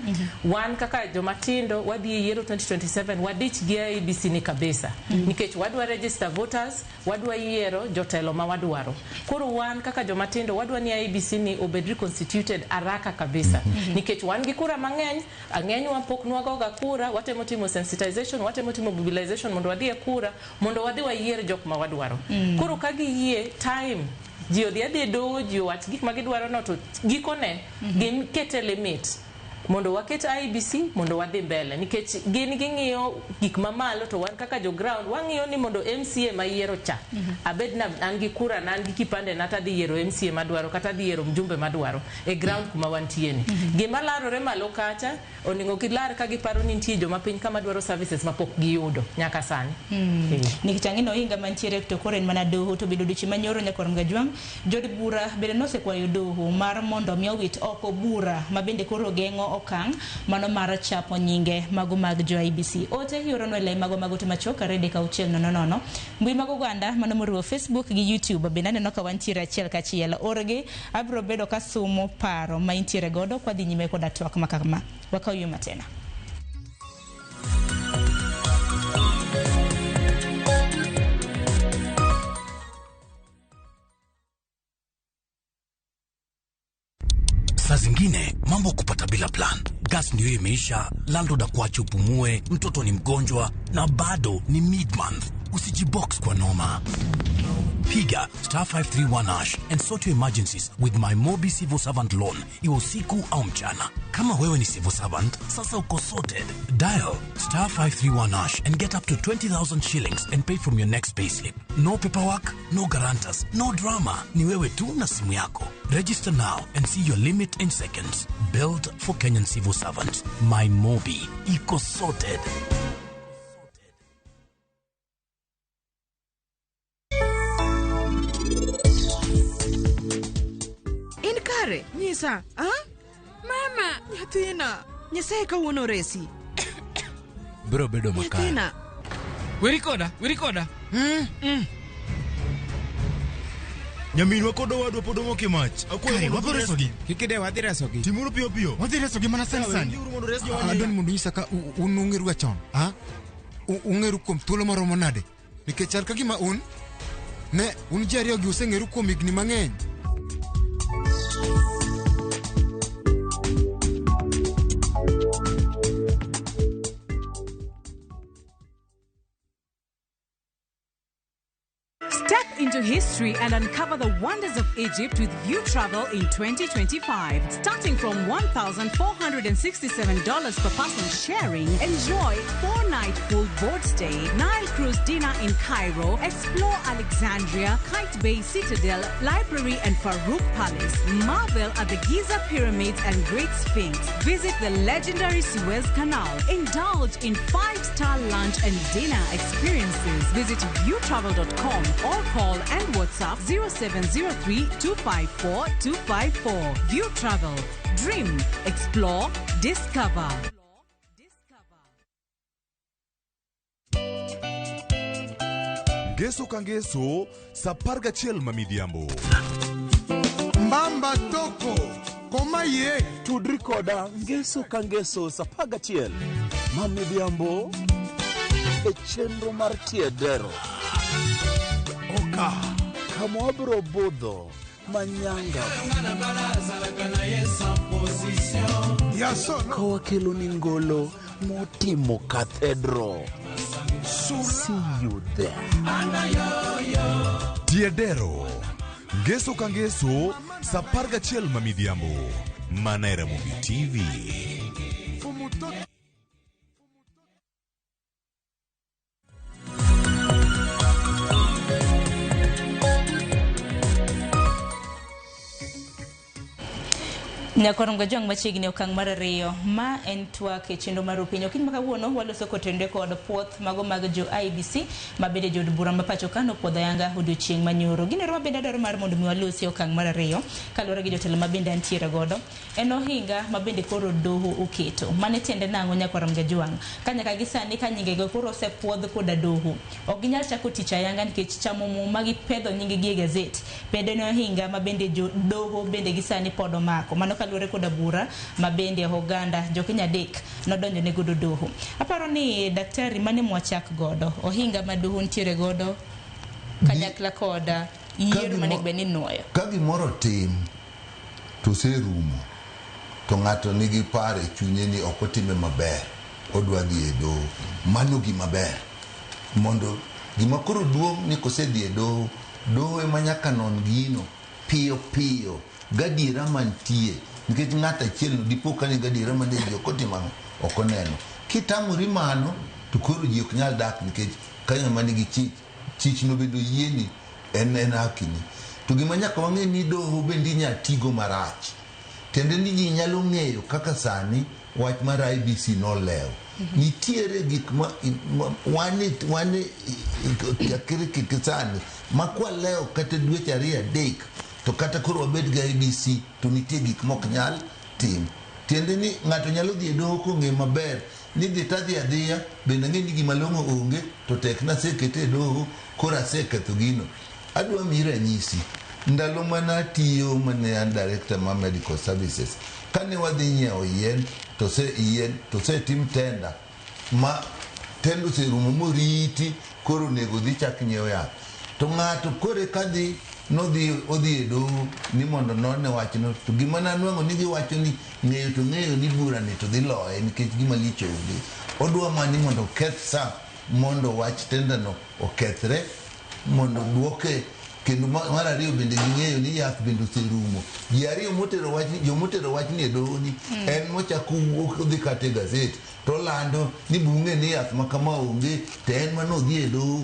[SPEAKER 6] Wan kaka joma tindo wadhi e yiero 2027 wadich gi IEBC ni kabisa. Nikech wadwa register voters, wadwa yiero jotelo ma wadwaro. Koro wan kaka joma tindo wadwa ni IEBC ni obed reconstituted haraka kabisa. Nikech wan gi kura mang'eny, ang'enywa pok nwagoga kura, watemo timo sensitization, watemo timo mobilization mondo wadhi e kura, mondo wadhi wayier jok ma wadwaro. Koro ka giyie time, ji odhi adhi e doho, ji owach gik ma gidwaro no, to gikone gikete limit mondo waket IEBC mondo wadhi mbele. Nikech gin ging'iyo gik mamalo to wan kaka jo ground wang'iyo ni mondo MCA ma yiero cha abed na an gi kura na an gi kipande na tadhi yiero MCA madwaro kata adhi yiero mjumbe madwaro e ground kuma wantie ni. Gima larore malo kacha onego gilar ka giparo ni nitie joma piny kama dwaro services mapok giyudo nyaka sani.
[SPEAKER 3] Nikech ang'e ni ohinga mantiere to koro en mana doho to bedo odiochieng' manyoro nyakwar Mgajwang', jod bura bende nosekwayo doho mar mondo mi owit oko bura ma bende koro geng'o okang' mano mar chapo nyinge mago mag jo IEBC. Ote ioronwa e lai mago mag ote machuok 2 3 6 0 0. Mbui mag oganda mano moriwo Facebook gi YouTube bende aneno ka wantiere achiel kachiel. Orgi abiro bedo kasumo paro ma intiere godo kwa dhi nyime koda twak ma kama. Wakaw yo matena.
[SPEAKER 13] Saa zingine mambo kupata bila plan. Gas ndio imeisha, landlord akuache upumue, mtoto ni mgonjwa na bado ni mid-month. Usijibox kwa noma. Piga star 531 hash and sort your emergencies with my Mobi Civil Servant Loan, iwe usiku au mchana. Kama wewe ni civil servant, sasa uko sorted. Dial star 531 hash and get up to 20,000 shillings and pay from your next payslip. No paperwork, no guarantors, no drama. Ni wewe tu na simu yako. Register now and see your limit in seconds. Built for Kenyan civil servants. My Mobi. Iko sorted.
[SPEAKER 15] In kare, nyisa, ah? Mama, nyathina, Nyasaye kawuono resi.
[SPEAKER 17] Biro bedo makare.
[SPEAKER 15] Nyathina.
[SPEAKER 17] Weri koda, weri koda.
[SPEAKER 14] Nyaminwa kod owadwa pod omoko e mach. Akwayo
[SPEAKER 16] Kare,
[SPEAKER 14] mondo
[SPEAKER 16] wadhi
[SPEAKER 14] ures-
[SPEAKER 16] resogi. Kik idew, wadhi resogi.
[SPEAKER 14] Timuru piyo piyo.
[SPEAKER 16] Wadhi resogi mana sani
[SPEAKER 14] Sawa,
[SPEAKER 16] sani.
[SPEAKER 14] winjuru mondo res jowa
[SPEAKER 16] Adwa ni mondo unyisa ka un ung'eru ga chon. Ha? Ung'eru kuom thuolo maromo nade? Nikech chal ka gima un ne un ji ariyo gi useng'eru kuom higni mang'eny.
[SPEAKER 20] Step into history and uncover the wonders of Egypt with View Travel in 2025. Starting from $1,467 per person sharing, enjoy 4-night full board stay, Nile cruise dinner in Cairo, explore Alexandria, Kite Bay Citadel, Library and Farouk Palace, marvel at the Giza Pyramids and Great Sphinx, visit the legendary Suez Canal, indulge in 5-star lunch and dinner experiences. Visit viewtravel.com or call and WhatsApp 0703 254 254. View Travel. Dream, explore, discover.
[SPEAKER 9] Ngeso ka ngeso, sa 11 ma midhiambo.
[SPEAKER 18] Mbamba toko koma ye
[SPEAKER 1] tudri koda ngeso ka ngeso sa 11 ma midhiambo e chenro mar tiedero
[SPEAKER 18] oka
[SPEAKER 1] kama wabiro budho manyanga ka wakelo ni ngolo motimo kathedro. See you there.
[SPEAKER 9] Tiedero. Ngeso ka ngeso, sa 11 ma midhiambo. Mana e Ramogi TV.
[SPEAKER 3] Nyakorongo jong machiegni okang' mar ariyo ma en twak e chenro mar Rupiny. Okinyi ma kawuono waloso kotenore kod puoth mago mag jo IEBC ma bende jood bura ma pacho ka nopuodho ayanga odiochieng' manyoro. Gino ero ma bende adwaro mar mondo mi walosi okang' mar ariyo kaluwore gi jotelo ma bende antiere godo en ohinga ma bende koro doho oketo. Mane tiende nang'o Nyakwarom Gajwang'? Ka nyaka gi sani ka nyingego koro osepuodh koda doho. Ok ginyal chako tich ayanga nikech chamo muma gi pedho nying-gi e gazet. Bende en ohinga ma bende jo doho bende gi sani pod omako. Mano kaluwore koda bura ma bende oganda jokenya adek nodonjo ne godo doho. Aparo ni daktari mane mwachak godo ohinga ma doho nitiere godo kanyakla koda yiero manego bed ni inuoyo.
[SPEAKER 7] Ka gimoro tim to oserumo to ng'ato nigi paro e chunye ni ok otime maber, odwa dhi e doho. Mano gima ber. Mondo gima koro duong' ni kosedhi e doho, doho ema nyaka non gino piyo piyo gadiera mantie, nikech ng'ato achiel no dipo ka ni gadiera mane ji ok otimo ang'o, ok oneno. Kitamori mano to koro ji ok nyal dak nikech ka ng'ama nigi chich, chich no bende oyieni en hakini. To gima nyaka wang'e ni doho bende inyalo tigo marach. Tiende ni ji nyalo ng'eyo kaka sani wach mar IEBC nolewo. Nitiere gik ma wan chakre sani ma kwalewo kata dweche 2 3 to kata koro wabed gi IEBC to nitie gik mok nyal tim. Tiende ni ng'ato nyalo dhi e doho kong'eyo maber ni dhi tadhi adhiya bende ang'e ni gima long'o onge to tek nasekete e doho koro aseketho gino. Adwa miyi ranyisi. Ndalo mane atiyo mane an director mar medical services, kane wadhi nyiewo yien to osetim tenda ma tenda oserumo moriti koro onego dhi chak nyiewo yath. To ng'ato kore kadhi nodhi odhi e doho ni mondo none wachno to gima nanwang'o ni giwacho ni ng'eyo to ng'eyo ni burani to dhi loye nikech gima lich onge. Odwa mana ni mondo oketh sa mondo wach tendano okethre mondo duoke. Kendo mar ariyo bende ging'eyo ni yath bende oserumo. Ji ariyo motero wach, jomotero wach ni e doho ni en mochako wuok odhi kata e gazet to olando ni bung'e ni yath ma kama onge to en mane odhi e doho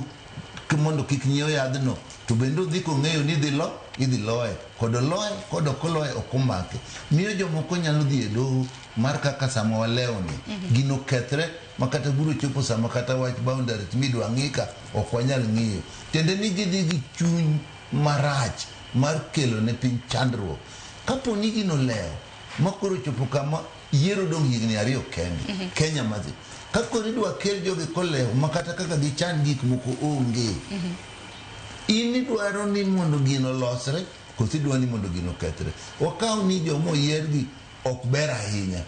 [SPEAKER 7] mondo kik nyiew yadhno to bende odhi kong'eyo ni idhi loye kod oloye kod ok oloye ok omake. Miyo jomoko nyalo dhi e doho mar kaka sama walewoni gino kethre ma kata buro chopo sama kata wach boundaries midwa ng'i ka ok wanyal ng'iyo. Tiende ni gidhi gi chuny marach mar kelo ne piny chandruok. Kapo ni gino lewo ma koro chopo kama yiero dong' higni 2 kende, Kenya madhi. Ka koro idwa kel jogi kolewo ma kata kaka gichan gik moko onge. In idwaro ni mondo gino olosre koso idwaro ni mondo gino okethre? Wakaw ni joma oyiergi ok ber ahinya,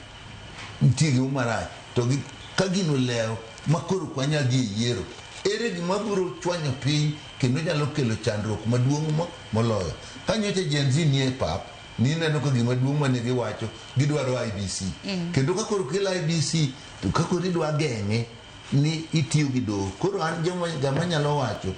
[SPEAKER 7] nitie gima marach to gi, ka gino lewo ma koro ok wanyal dhi e yiero, ere gima biro chwanyo piny kendo nyalo kelo chandruok maduong' moloyo? Ka nyocha Gen Z nie pap, nineno ka gima duong' mane giwacho gidwaro IBC. Kendo ka koro kel IBC to ka koro idwa geng'e ni itiyo gi doho. Koro an joma gama nyalo wacho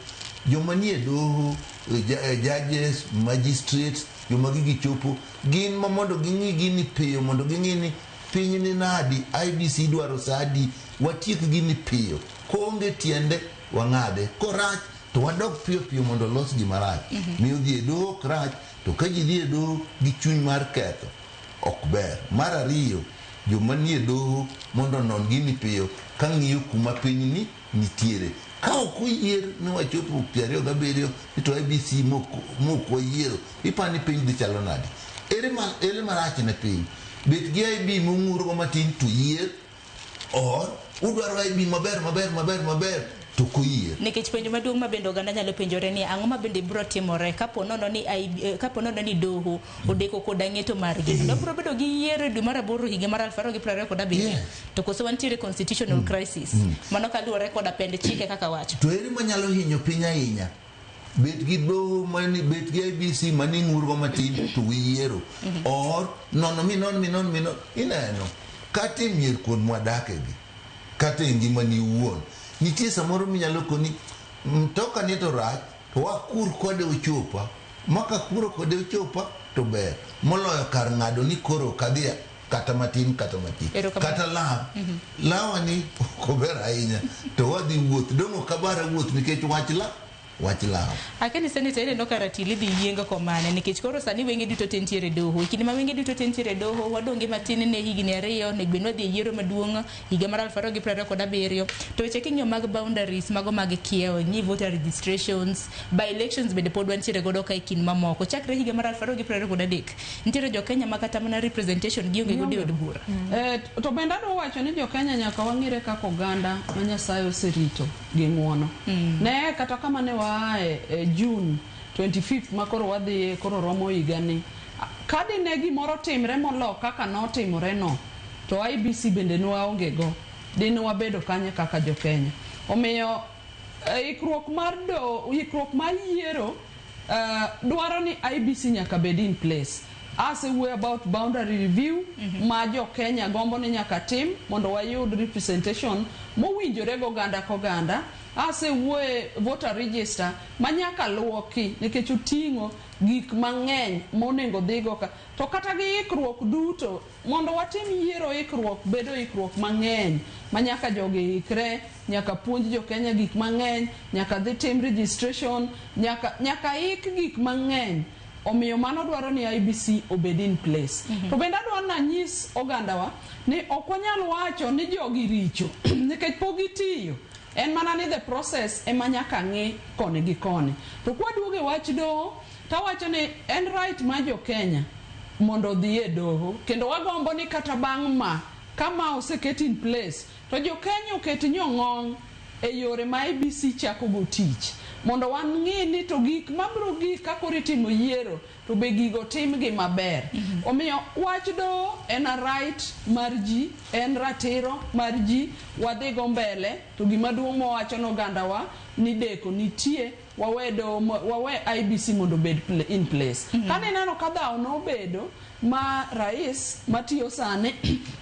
[SPEAKER 7] joma nie doho, judges, magistrates, joma gigi chopo gin ma mondo ging'i gini piyo mondo ging'i ni piny ni nadi, IBC dwaro sa adi, watiek gini piyo. Koonge tiende wang'ade, korach to wadog piyo piyo mondo olos gima rach. Miyo dhi e doho ok rach, to ka ji dhi e doho gi chuny mar ketho ok ber. Mar ariyo, joma nie doho mondo onon gini piyo ka ng'iyo kuma piny ni nitiere. Ka ok oyier ni wachopo 27 ni to IBC mok wayiero, iparo ni piny dhi chalo nade? Ere, ma, ere marach ne piny? Bet gi IB mong'urgo matin to yier or udwaro IB maber maber maber maber to ok oyier.
[SPEAKER 3] Nikech penjo maduong' ma bende oganda nyalo penjore ni ang'o ma bende biro timore kapo nono ni IB, kapo nono ni doho odeko koda ng'eto margi. Kendo biro bedo gi yiero e dwe mar aboro higa mar 2027. To koso wantiere constitutional crisis. Mano kaluwore koda pend chike kaka wacho.
[SPEAKER 7] To ere manyalo hinyo piny ahinya? Bet gi doho mani, bet gi IBC mani ng'urgo matin to wiyiero. Or nono minon minon minon ineno kata e mier kuond mwadakegi kata e ngimani iwuon nitie samoro minyalo koni mtoka ni to rach to wakur kode ochopa ma kakuro kode ochopa to ber moloyo kar ng'ado ni koro ok adhi kata matin kata matin
[SPEAKER 3] Erokamano.
[SPEAKER 7] kata law lawa ni ok ober ahinya to wadhi wuoth dong' ok abara wuoth nikech wach la wach law.
[SPEAKER 3] Akeni seneta ineno ka ratili dhi yiengo komane nikech koro sani wenge duto te nitiere e doho. E kinde ma wenge duto te nitiere e doho, wadonge matin ne higni ariyo onego bed ni wadhi e yiero maduong' higa mar 2027. To weche king'iyo mag boundaries mago mag kiewo, ing'i voter registrations, by elections bende pod wantiere godo ka e kind mamoko. Chakre higa mar 2023, nitiere jo Kenya ma kata mana representation gionge godo e od bura.
[SPEAKER 11] To bende adwa wacho ni jo Kenya nyaka wang'ire kaka oganda ma Nyasaye oserito gi ng'uono. Ne kata kama ne waaye e June 25th ma koro wadhiye koro romo higani. Ka dine gimoro timre molok kaka notimore no, to IBC bende ne waonge go. Dine wabedo kanye kaka jo Kenya. Omiyo ikruok mar do, ikruok mar yiero dwaro ni IBC nyaka bed in place. Asewuoyo about boundary review ma jo Kenya gombo ni nyaka tim mondo wayud representation mowinjore go oganda koganda. Asewuoye voter register ma nyaka luoki nikech oting'o gik mang'eny monego dhigo ka. To kata gi ikruok duto mondo watim yiero ikruok bedo ikruok mang'eny ma nyaka jogi ikre, nyaka puonj jo Kenya gik mang'eny, nyaka dhi tim registration, nyaka, nyaka ik gik mang'eny. Omiyo mano dwaro ni IBC obed in place. To bende adwa nanyis ogandawa ni ok wanyal wacho ni jogi richo nikech pok gitiyo. En mana ni the process ema nyaka ng'i koni gi koni. To kwaduogo e wach doho, tawacho ni en right mar jo Kenya mondo odhi e doho kendo wagombo ni kata bang' ma ka ma oseket in place to jo Kenya oket nyong'ong' e yore ma IBC chako go tich mondo wang'i ni to gik mabiro gik ka koro itimo yiero to be gigo timgi maber. Omiyo wach doho en a right mar ji, en ratiro mar ji, wadhi go mbele to gima duong' mawacho ne ogandawa ni deko nitie wawe doho wawe IBC mondo obed in place. Kane ineno ka dhawo nobedo ma rais matiyo sani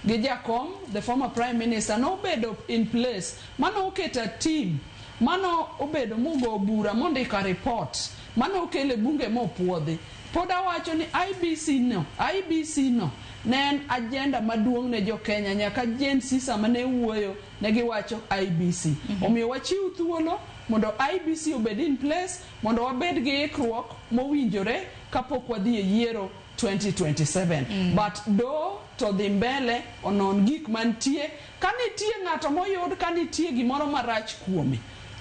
[SPEAKER 11] gi jakom the former prime minister nobedo in place mano oketo a team mano obedo mogo bura mondiko a report mano okelo e bunge mopuodhi. Pod awacho ni IBC no, IBC no ne en agenda maduong' ne jo Kenya nyaka Gen Z sama ne wuoyo ne giwacho IBC. Omiyo wachiw thuolo mondo IBC obed in place mondo wabed gi ikruok mowinjore kapok wadhi e yiero 2027. But do to dhi mbele onon gik mantie ka nitie ng'ato moyud ka nitie gimoro marach kuome.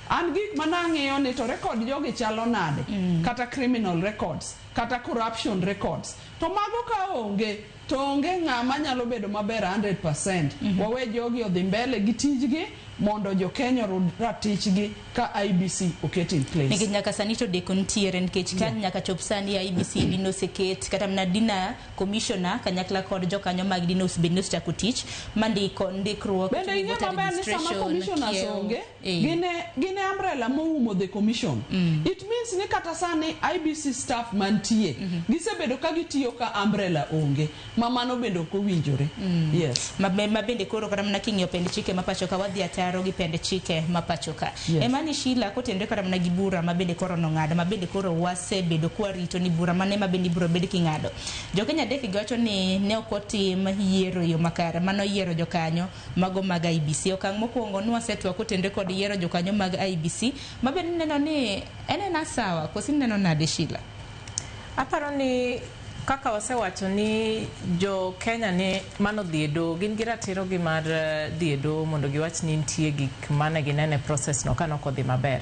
[SPEAKER 11] An gik manang'iyo ni to record jogi chalo nade kata criminal records. kata corruption records. To mago ka onge to onge ng'ama nyalo bedo maber 100%. Wawe jogi odhi mbele gi tijgi mondo jo Kenya oyud ratichgi ka IEBC oket in place.
[SPEAKER 3] Nikech nyaka sani to deko nitiere nikech ka nyaka chop sani IEBC dino oseket kata mana dina commissioner kanyakla kod jokanyo mag dino osebed ni osechako tich mandiko ndikruok
[SPEAKER 11] Bende ing'e
[SPEAKER 3] voter
[SPEAKER 11] maber ni sama
[SPEAKER 3] registration,
[SPEAKER 11] commissioners
[SPEAKER 3] kiewo.
[SPEAKER 11] onge, gin e umbrella moumo the commission. It means ni kata sani IEBC staff mantie gisebedo ka gitiyo ka umbrella onge, ma mano bende ok owinjore. Yes.
[SPEAKER 3] Ma bende koro kata mana king'iyo pend chike ma pacho ka wadhi ataro gi pend chike ma pacho ka. Emani Sheila kotenore kata mana gi bura ma bende koro nong'ado ma bende koro wasebedo kwarito ni bura mane ma bende ibiro bed king'ado. Jo Kenya adek giwacho ni ne ok otim yiero e yo makare mano yiero jokanyo mago mag IEBC. Okang' mokwongo nwasetwa kotenore kod yiero jokanyo mag IEBC ma bende ineno ni en ena sawa koso ineno nade Sheila?
[SPEAKER 6] Aparo ni kaka wasewacho ni jo Kenya ni manodhi e doho gin gi ratiro gi mar dhi e doho mondo giwach ni nitie gik mane ginene process no kanok odhi maber.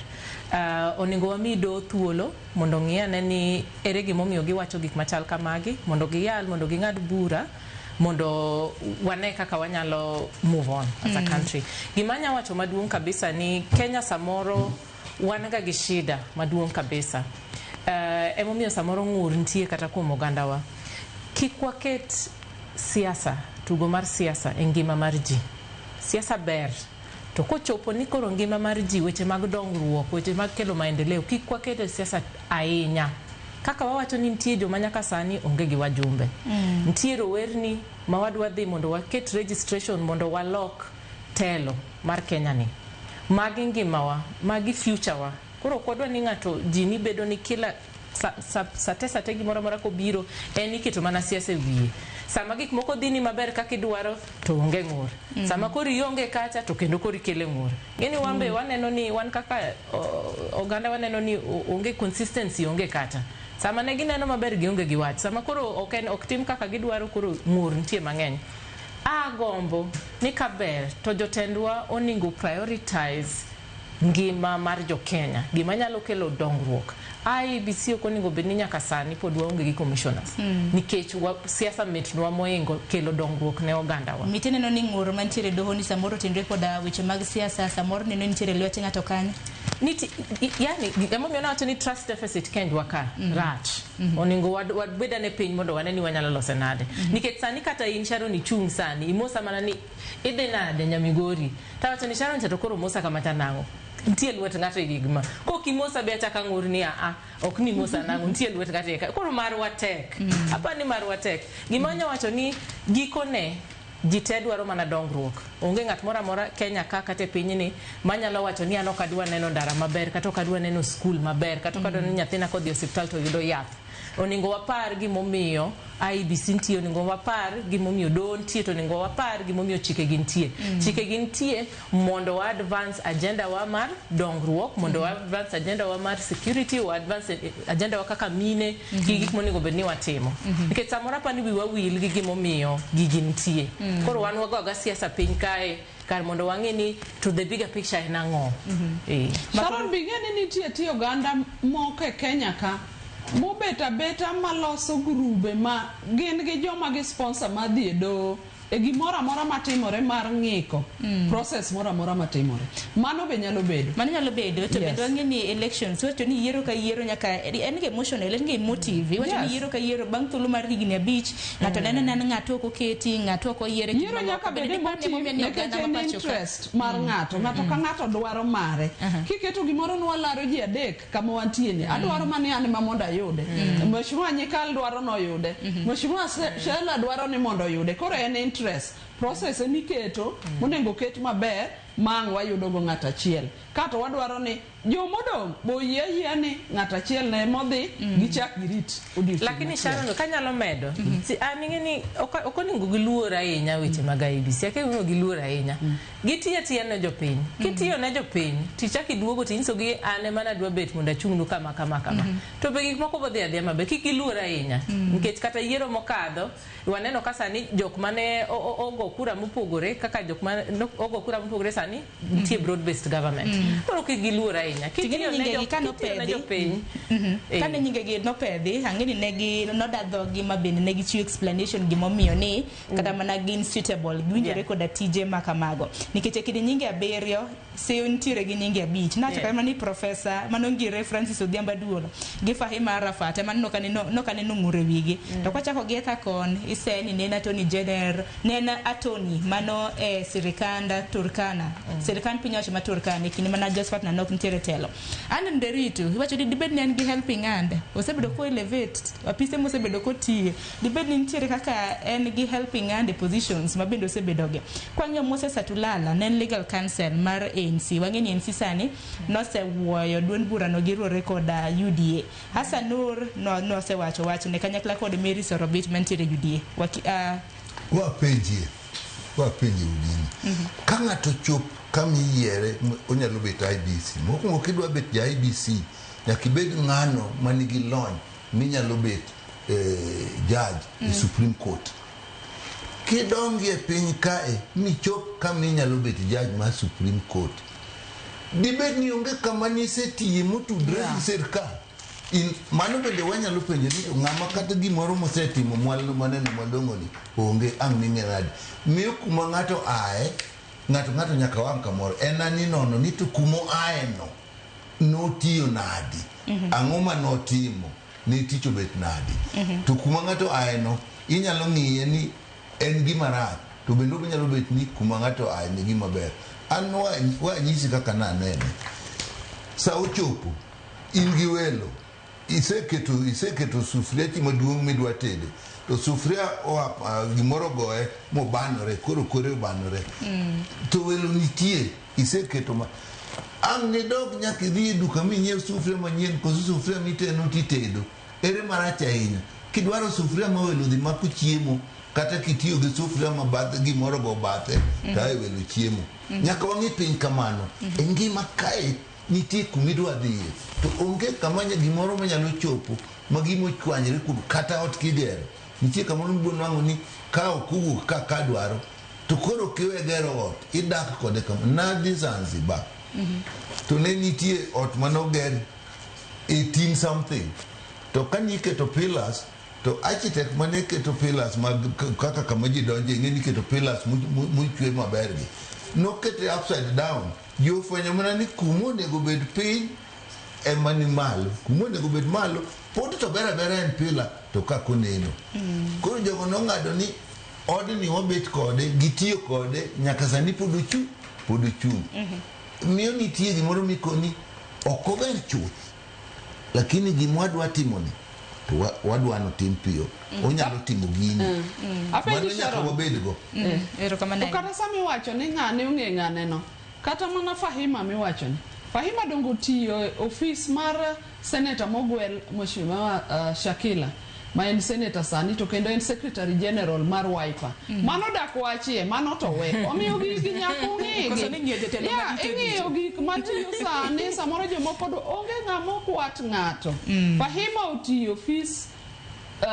[SPEAKER 6] Onego wami doho thuolo mondo ong'i ane ni ere gimomiyo giwacho gik machal kamagi mondo giyal mondo ging'ad bura mondo wane kaka wanyalo move on as a country. Gima anya wacho maduong' kabisa ni Kenya samoro wan ga gi shida maduong' kabisa. Emomiyo samoro ng'ur nitie kata kuom ogandawa. Kik waket siasa, tugo mar siasa e ngima mar ji. Siasa ber, to kochopo ni koro ngima mar ji, weche mag dongruok, weche mag kelo maendeleo, kik waket e siasa ahinya. Kaka wawacho ni nitie joma nyaka sani onge gi wajumbe. Nitie rowerni ma wadwa dhi mondo waket registration mondo walok telo mar Kenya ni. Magi ngimawa, magi future wa. Koro ok wadwa ni ng'ato ji ni bedo ni kila sate sate gimoro amora kobiro en iketo mana siasa e wiye. Sama gik moko dhi ni maber kaka idwaro to onge ng'ur. Sama koro ionge kacha to kendo koro ikele ng'ur. Ng'eni wan be waneno ni wan kaka oganda waneno ni onge consistency onge kata. Sama ne gineno maber gionge gi wach. Sama koro ok tim kaka gidwaro koro ng'ur nitie mang'eny. Agombo ni kaber to jotendwa onego prioritize ngima mar jo Kenya, gima nyalo kelo dongruok. IEBC ok onego bed ni nyaka sani pod waonge gi commissioners nikech siasa mitnwa moingo kelo dongruok ne ogandawa.
[SPEAKER 3] Mite neno ni ng'ur mantiere e doho ni samoro otenore koda weche mag siasa, samoro neno ni nitiere lwet ng'ato kanyo.
[SPEAKER 6] Yani emomiyo nawacho ni trust deficit kendwa ka rach. Onego wabed ane piny mondo wane ni wanyalo lose nade. Nikech sani kata in Sharon ichung' sani, imosa mana ni idhi nade Nyamigori. Tawacho ni Sharon cha to koro mosa kama cha nang'o. Nitie lwet ng'ato e gigma. Kok imosa be achaka ng'ur ni a ok ni imosa nang'o, nitie lwet ng'ato e ka. Koro marwa tek. Apa ni marwa tek. Gima anya wacho ni gikone ji te dwaro mana dongruok. Onge ng'at moro amora Kenya ka kata e pinyni manyalo wacho ni an ok adwa neno ndara maber, kata ok adwa neno skul maber, kata ok adwa neno nyathina kodhi e osiptal to yudo yath. Onego wapar gimomiyo IEBC nitie, onego wapar gimomiyo doho nitie, to onego wapar gimomiyo chike gi nitie. Chike gi nitie mondo wa advance agenda wa mar dongruok, mondo wa advance agenda wa mar security, wa advance agenda wa kaka mine, gi gik monego bed ni watimo. Nikech samoro apa ni wiwa wil gi gimomiyo gigi nitie. Koro wan wagoga siasa piny kae kar mondo wang'e ni to the bigger picture en ang'o.
[SPEAKER 11] Sharon, be ing'e ni nitie tie oganda moko e Kenya ka mobet abeta maloso grube ma gin gi joma gi sponsor madhi e doho e gimoro amora matimore mar ng'iko process moro amora matimore. Mano be nyalo bedo.
[SPEAKER 3] Mano nyalo bedo to bende wang'e ni elections wacho ni yiero ka yiero nyaka en ga emotional, en ga emotive. Iwacho ni yiero ka yiero bang' thuolo mar higni 5 ng'ato neno ni an ng'ato ok oketi, ng'ato ok oyiere.
[SPEAKER 11] Yiero nyaka bed emotive nikech en interest mar ng'ato. Ng'ato ka ng'ato dwaro mare. Kiketo gimoro ni walaro ji adek kama wantie ni, adwaro mani an ema mondo ayude. Mheshimiwa Nyikal dwaro noyude. Mheshimiwa Sheila dwaro ni mondo oyude. Koro en interest. Process emiketo monego oket maber ma ang' wayudo go ng'ato achiel. Kato wadwaro ni jomodong' bo oyie ayiea ni ng'ato achiel ne modhi gichak girit odiochieng'
[SPEAKER 6] Lakini
[SPEAKER 11] achiel.
[SPEAKER 6] Sharon, kanyalo medo, si an ing'e ni ok onego giluor ahinya weche mag IEBC. Akia gimomiyo giluor ahinya. Gitiyo atiya ne jopiny. Kitiyo ne jopiny, tichak iduogo tinyisogi an ema nadwa bet mondo achung'nu kama kama kama. To be gik moko bodhi adhiya maber. Kik giluor ahinya. Nikech kata yiero mokadho, waneno ka sani jok mane ogo ogo kura mopogore kaka jok ma ogo kura mopogore sani nitie broad based government. Koro kik giluor ahinya.
[SPEAKER 3] Ting'eni
[SPEAKER 6] Kitiyo ne
[SPEAKER 3] nyingegi ka
[SPEAKER 6] kitiyo ne
[SPEAKER 3] nopedhi.
[SPEAKER 6] jopiny.
[SPEAKER 3] Kane nyingegi nopedhi, ang'e ni negi noda dhogi ma bende ne gichiwo explanation gimomiyo ni kata mana gin suitable, giwinjore koda tije ma kamago. Nikech e kind nyinge 7, Seyo nitiere gi nyinge 5. Nawacho kata mana ni profesa manongire Francis Odhiambo Aduolo gi Fahima Arafat ema nokaneno ng'ur e wigi. To kwachako gi Etha Kon, iseni ne en Attorney General, ne en attorney mano e sirikand Turkana, sirikand piny owacho ma Turkana e kinde mana Josephat Nanok nitiere e telo. Anne Nderitu, iwacho ni dibed ni en gi helping hand, osebedo ko elevate apise mosebedo kotiye, dibed ni nitiere kaka en gi helping hand e positions ma bende osebedoge. Kwang'iyo Moses Atulala, ne en legal counsel mar ANC, wang'e ni ANC sani nosewuoyo duond burano giruore koda UDA. Hassan Nur nosewacho wachne kanyakla kod Mary Sorobit mantiere UDA.
[SPEAKER 7] Wapenjie udini. Ka ng'ato chop kama iyiere, onyalo bet IBC. Mokwongo kidwa bet ja IBC, nyaka ibed ng'ano manigi lony minyalo bet judge e Supreme Court. Kidongie piny kae michop kama inyalo bet judge mar Supreme Court, dibed ni onge kama nisetiye motudre gi sirkal. Mano bende wanyalo penjo ni ng'ama kata gimoro mosetimo mwalo maneno malong'o ni onge ang' ning'e nade. Miyo kuma ng'ato ae, ng'ato nyaka wang' kamoro. En ani nono ni to kuma oae no notiyo nadi, ang'o ma notimo, ne tich obet nadi. To kuma ng'ato ae no inyalo ng'iye ni en gima rach, to bende onyalo bet ni kuma ng'ato ae ni gima ber. An wanyisi kaka nanene. Sa ochopo, in gi welo, iseketo sufuria chi maduong' midwa tede, to sufuria oa gimoro goye mobanore, koro kore obanore. To welo nitie, iseketo ma ang' nidog nyaka idhi e duka minyiew sufuria manyien koso sufuria miteno titedo. Ere marach ahinya. Kidwaro sufuria ma welo dhi mako chiemo, kata kitiyo gi sufuria ma bathe gimoro go bathe, to ae welo chiemo. Nyaka wang'i piny kamano. E ngima kae nitie kumidwa dhiye, to onge kama gimoro manyalo chopo ma gima ochwanyre kuom kata ot kigero. Nitie kamoro mibiro nwang'o ni ka ok owuok kaka dwaro, to koro kiwe gero ot, idak kode kama. Nadhi Zanzibar, to ne nitie ot manoger 18 something, to kani iketo pillars, to architect mane keto pillars mag kaka kama ji donje, ing'e ni iketo pillars mochwe maber gi, nokete upside down. Ji ofwenyo mana ni kuma onego bed piny ema ni malo, kuma onego bed malo pod to ber abera en pillar to kaka oneno. Koro jogo nong'ado ni odni wabet kode, gitiyo kode nyaka sani pod ochung', pod ochung'. Miyo nitie gimoro mikoni ok ober chuth, lakini gima wadwa timoni to wadwa notim piyo. Onyalo timo gini.
[SPEAKER 11] Apenji
[SPEAKER 7] Mano nyaka
[SPEAKER 11] Sharon.
[SPEAKER 7] wabedgo.
[SPEAKER 3] Erokamano
[SPEAKER 11] To kata sama iwacho ni ng'ane ong'e ng'ane no, kata mana Fahima miwacho ni, Fahima dongo tiyo e ofis mar seneta mogwel Mheshimiwa Shakila, ma en seneta sani to kendo en secretary general mar Wiper. Mano dak wachie, mano to we. Omiyo gigi nyaka ung'igi.
[SPEAKER 3] Koso ni ng'iyo jotelo
[SPEAKER 11] Yeah,
[SPEAKER 3] marito
[SPEAKER 11] ing'iyo gik matiyo sani, samoro jomoko onge ng'ama ok wat ng'ato. Fahima otiyo ofis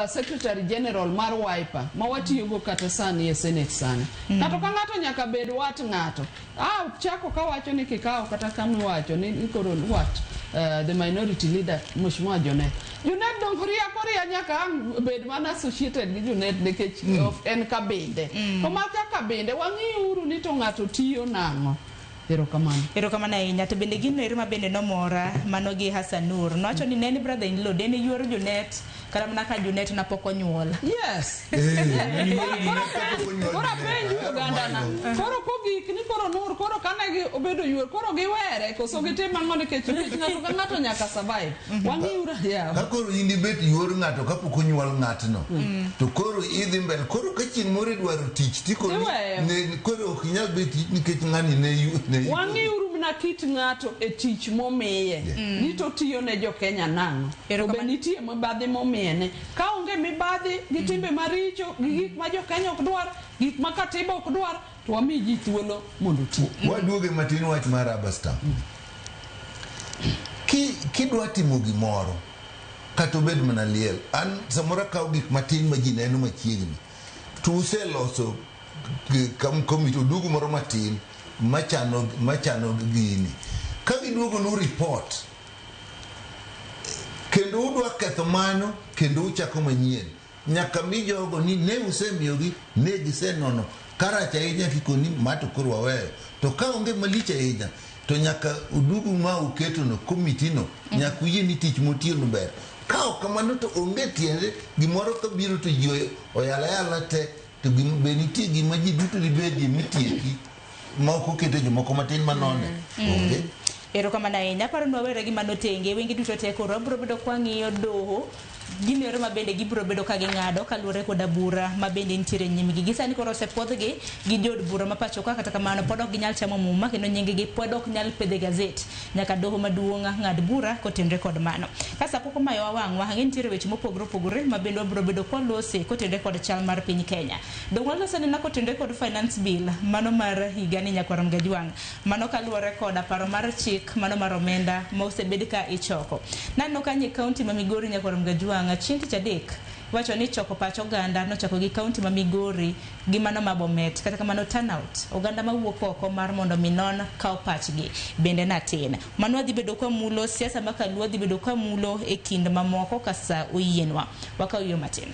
[SPEAKER 11] secretary general mar Wiper ma watiyogo kata sani e Senate sani. Ng'ato ka ng'ato nyaka bed wat ng'ato. Chako kawacho ni kikawo kata kama iwacho ni koro wat the minority leader Mheshimiwa Junet. Junet dong riako ria nyaka ang' bed mana associated gi Junet nikech of en kabinde. To maka kabinde wang'iuru ni to ng'ato tiyo nang'o. Erokamano.
[SPEAKER 3] Erokamano ahinya. To bende gino ero ma bende nomora mano gi Hassan Nur. Nowacho ni ne en brother in law, dene yuoro Junet kata mana ka Junet na pok onyuol.
[SPEAKER 11] Yes. Koro apenjo oganda na. Koro kogik ni koro Nur, koro kane gi obedo yuor, koro giwere koso gitim ang'o nikech ng'ato ka ng'ato nyaka survive. Wang'iuru, yeah.
[SPEAKER 7] Ka koro in ibet yuor ng'ato kapok onyuol ng'atno, to koro idhi mbele. Koro ka chieng' moro idwaro tich, tikoni
[SPEAKER 11] Iweyo.
[SPEAKER 7] ne, koro ok inyal bet nikech ng'ani ne ne yu-
[SPEAKER 11] Wang'iuru mana kit ng'ato e tich momiye. Ni to tiyo ne jo Kenya nang'o? To be nitie mibadhi momiyene. Ka onge mibadhi gi timbe maricho, gi gik ma jo Kenya ok dwar, gik ma katiba ok dwar, to wami ji thuolo mondo oti.
[SPEAKER 7] Waduoge matin wach mar rubber stamp. Kidwa timo gimoro, kata obed mana liel, an samoro akawo gik matin ma ji neno machiegni, to useloso Komiti oduogo moro matin machano gini. Ka giduogo nu report, kendo udwa ketho mano, kendo uchako manyien. Nyaka mi jogo ni ne usemiyogi, ne gisenono. Karach ahinya kikoni ma to koro waweyo. To ka onge malich ahinya, to nyaka udugu ma uketono, komiti no, nyaka uyie ni tich motiyono ber. Ka ok kamano to onge tiende gimoro kabiro to ji oyala ayala te, to be nitie gima ji duto dibedie mitieki ma ok oketo jomoko matin manone. Onge.
[SPEAKER 3] Erokamano ahinya. Aparo ni wawere gi mano tenge. Wengi duto te koro wabiro bedo kwang'iyo doho gimero ma bende gibiro bedo ka ging'ado kaluwore koda bura ma bende nitiere nyimgi. Gi sani koro osepuodhgi gi jood bura ma pacho ka, kata kamano pod ok ginyal chamo muma kendo nying gi pod ok nyal pedho e gazet nyaka doho maduong' ng'ad bura kotenre kod mano. Ka sa pok omayowa wang'wa, ang'e nitiere weche mopogore opogore ma bende wabiro bedo kwalose kotenre kod chal mar piny Kenya. Dong' waloso nena kotenre kod finance bill mano mar higani nyakwar Mgajwang'. Mano kaluwore koda paro mar chik mano mar omenda ma osebed ka ichoko. Naneno kanyo e kaunti ma Migori nyakwar Mgajwang' chieng' tich adek wacho ni choko pach oganda nochako gi kaunti ma Migori gi mano ma Bomet. Kata kamano turnout oganda mawuok oko mar mondo mi non kaw pachgi bende natin. Mano wadhi bedo kwamulo siasa ma kaluo dhi bedo kwamulo e kind mamoko ka sa oyienwa. Wakaw yo matin.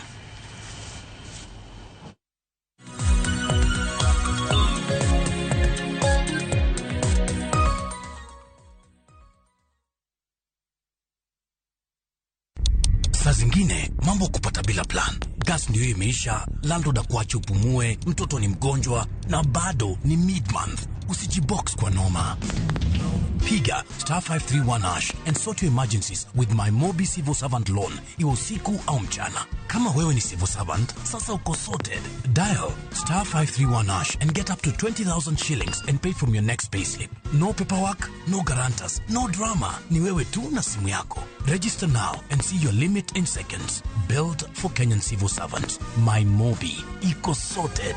[SPEAKER 13] Saa zingine mambo kupata bila plan. Gas ndio imeisha, landlord akuache upumue, mtoto ni mgonjwa na bado ni mid-month. Usijibox kwa noma. Piga star 531 hash and sort your emergencies with my Mobi Civil Servant Loan, iwe usiku au mchana. Kama wewe ni civil servant, sasa uko sorted. Dial star 531 hash and get up to 20,000 shillings and pay from your next payslip. No paperwork, no guarantors, no drama. Ni wewe tu na simu yako. Register now and see your limit in seconds. Built for Kenyan civil servants. My Mobi. Iko sorted.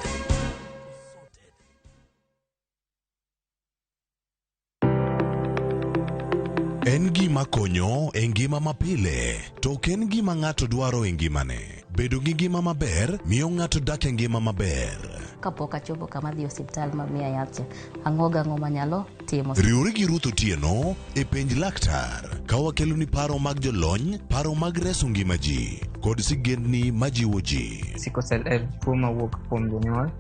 [SPEAKER 9] En gima konyo e ngima mapile, to ok en gima ng'ato dwaro e ngimane. Bedo gi ngima maber miyo ng'ato dak e ngima maber.
[SPEAKER 19] Kapok achopo kama dhi osiptal ma miya yath cha, ang'o gang'o manyalo timo.
[SPEAKER 9] Riwri gi Ruth Otieno e penj laktar ka wakeloni paro mag jolony, paro mag reso ngima ji kod sigendni majiwo ji.
[SPEAKER 21] Sickle cell en tuo mawuok kuom jonyuol.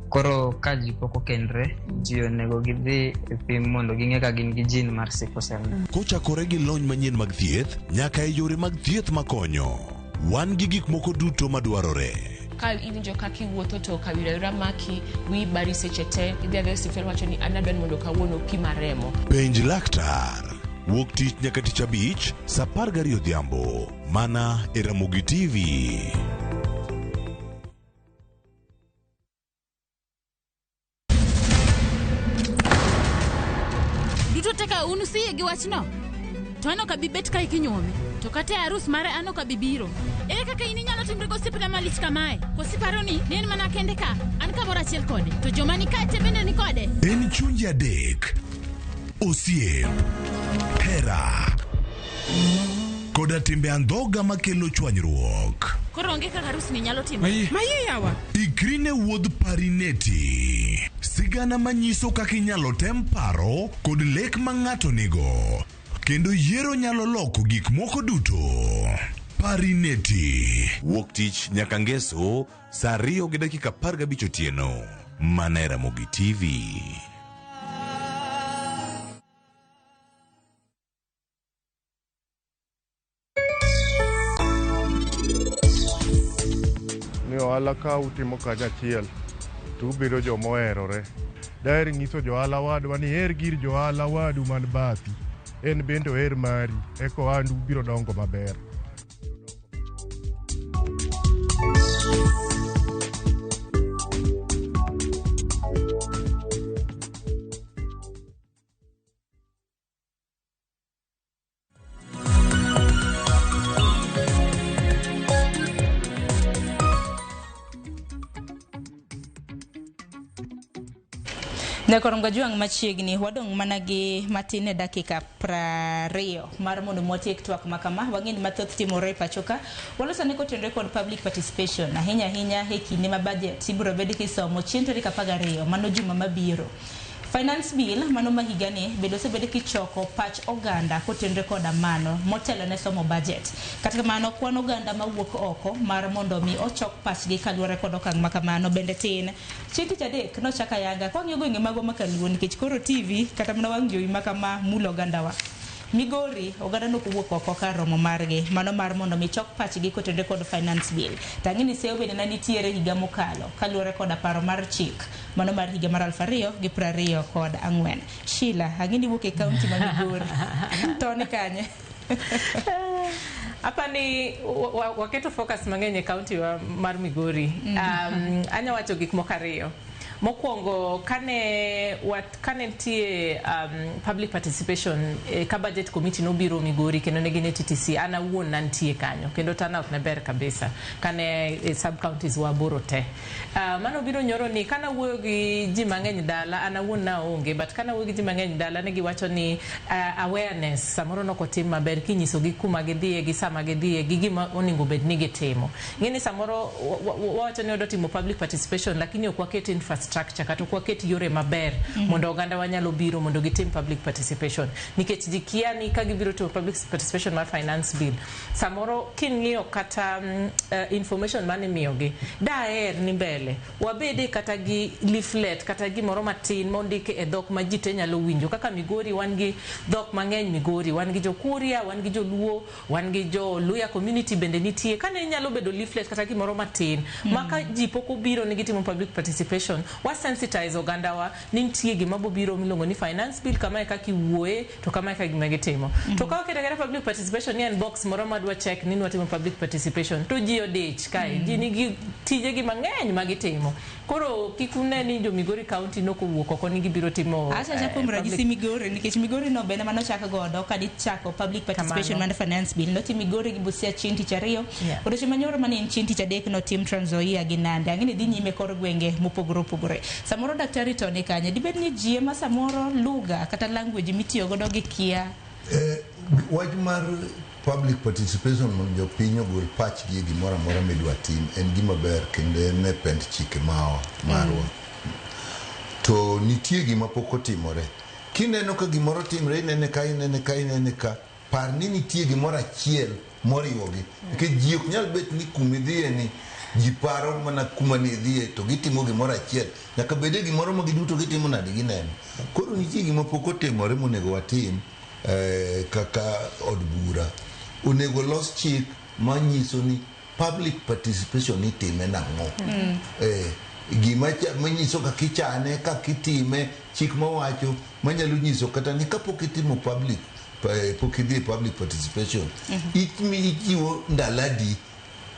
[SPEAKER 21] Koro ka ji pok okendre, ji onego gidhi e pim mondo ging'e ka gin gi gene mar sickle cell.
[SPEAKER 9] Kochakore gi lony manyien mag thieth nyaka e yore mag thieth makonyo. Wan gi gik moko duto madwarore.
[SPEAKER 22] Ka iwinjo kaka iwuotho to kawira wira maki, wiyi bari seche te, idhi adhiya e osiptal wacho ni an adwa ni mondo kawuono pima remo.
[SPEAKER 9] Penj laktar. Wuok tich nyaka tich abich saa 12 odhiambo mana e Ramogi TV.
[SPEAKER 25] Duto te ka un usiyie gi wachno, to an ok abi bet kae kinyuome. To kata e arus mare an ok abi biro. Ere kaka in inyalo timri gosiepna malich kamae? Koso iparo ni en mana kende ka? An kamoro achiel kode, to joma ni kae te bende ni kode.
[SPEAKER 9] En chunje adek, osiep, hera, koda timbe andhoga makelo chwanyruok.
[SPEAKER 25] Koro onge kaka arus ni nyalo timore.
[SPEAKER 15] Maye yawa.
[SPEAKER 9] Ikri ne wuodh Parineti, sigana manyiso kaka inyalo tem paro kod lek ma ng'ato nigo, kendo yiero nyalo loko gik moko duto. Parineti. Wuok tich nyaka ngeso saa 2:15 otieno, mana e Ramogi TV.
[SPEAKER 23] Ni ohala ka utimo kanyachiel to ubedo joma oherore. Daher nyiso johala wadwa ni her gir johala wadu man bathi, en bende oher mari, eka ohandu biro dongo maber.
[SPEAKER 3] Nyakorongo Jwang' machiegni wadong' mana gi matin e dakika 20 mar mondo mwatiek twak ma kama. Wang'e ni mathoth timore e pacho ka. Waloso ane kotenore kod public participation ahinya ahinya e kinde ma budget ibiro bed kisomo chieng' tarik 12 mano juma mabiro. Finance bill mano ma higani bende osebed kichoko pach oganda kotenore koda mano motelo ne somo budget. Kata kamano kwan oganda mawuok oko mar mondo mi ochok pachgi kaluwore kod okang' ma kamano bende tin. Chieng' tich adek nochak ayanga kwang'iyo gwenge magwa ma kaluo nikech koro TV kata mana wang' jowi ma kama mulo ogandawa. Migori, oganda nok owuok oko kar romo margi, mano mar mondo mi chok pachgi kotenore kod finance bill. To ang'e ni seyo bende ne nitiere higa mokalo kaluwore koda paro mar chik mano mar higa mar 2024. Sheila, ang'e ni iwuok e kaunti ma Migori. To ni kanye?
[SPEAKER 6] Apani waketo focus mang'eny e kaunti wa mar Migori. Anya wacho gik moko ariyo. Mokwongo kane nitie public participation ka budget committee nobiro Migori kendo ne gin e TTC, an awuon nantie kanyo kendo turnout ne ber kabisa kane sub counties wa aboro te. Mano biro nyoro ni kana wuoyo gi ji mang'eny dala, an awuon naonge, but kana wuoyo gi ji mang'eny dala ne giwacho ni awareness samoro nokotim maber kinyisogi kuma gidhiye gi sama gidhiye gi gima onego bed ni gitimo. Ing'e ni samoro wawacho ni wadwa timo public participation lakini ok waket infrastructure kata ok waket yore maber mondo oganda wanyalo biro mondo gitim public participation, nikech ji kia ni ka gibiro timo public participation mar finance bill samoro king'iyo kata information mane imiyogi daher ni mbele wabede kata gi leaflet kata gimoro matin mondiki e dhok ma ji te nyalo winjo. Kaka Migori wan gi dhok mang'eny, Migori wan gi Jokuria, wan gi Joluo, wan gi Joluya community bende nitie. Kane nyalo bedo leaflet kata gimoro matin ma ka ji pok obiro ni gitimo public participation, wa sensitize ogandawa ni nitie gima bobiro miluongo ni finance bill, kama e kaka iwuoye to kama e kaka gima gitimo. To ka waketo aketa public participation ni en box moro madwa check ni nwatimo public participation to ji odich kae, ji nigi tijegi mang'eny ma gitimo. Koro kik une ni jo Migori County nokowuok oko ni gibiro timo
[SPEAKER 3] Acha kuom ranyisi Migori, nikech Migori no bende manochak godo kadichako public participation mar finance bill notim Migori gi Busia chieng' tich ariyo. Odiochieng' manyoro mane en chieng' tich adek notim Trans Nzoia gi Nandi. Ang'e ni dhi nyime kor gwenge mopogore opogore. Samoro daktari to ni kanye? Dibed ni ji ema samoro lugha kata language mitiyo godo gikia?
[SPEAKER 7] Wach mar public participation mondo jopiny ogol pachgi e gimoro amora midwa tim en gima ber kendo en e pend chike marwa. To nitie gima pok otimore. Kineno ka gimoro timre, inene ka, inene ka, inene ka, par ni nitie gimoro achiel moriwogi. Nikech ji ok nyal bet ni kumidhiye ni ji paro mana kuma ne idhiye to gitimo gimoro achiel. Nyaka bede gimoro ma giduto gitimo nade gineno. Koro nitie gima pok otimore monego watim kaka od bura. Onego los chik manyiso ni public participation itime nang'o. Gima manyiso kaka ichane, kaka itime, chik mawacho manyalo nyiso kata ni kapok itimo public, pok idhi e public participation, ichiwo ndalo adi,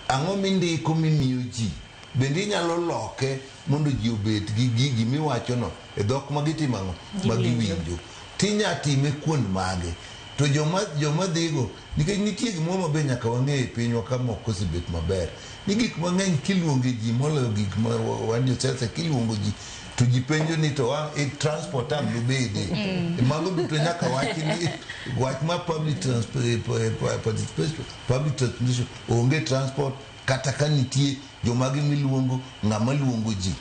[SPEAKER 7] ang'o mindiko mimiyo ji, bende inyalo loke mondo ji obed gi gigi miwachono e dhok ma gitimo ang'o, ma giwinjo. Tinya time kuond mage. To joma dhigo, nikech nitie gimoro maber nyaka wang'e e pinywa ka moko osebet maber, ni gik mang'eny kiluonge ji moloyo gik ma wan josiasa kiluongo ji to ji penjo ni to transport ang' nobede. Mago duto nyaka wach ni wach mar public participation, public transportation onge transport kata ka nitie jomage miluongo, ng'ama luongo ji.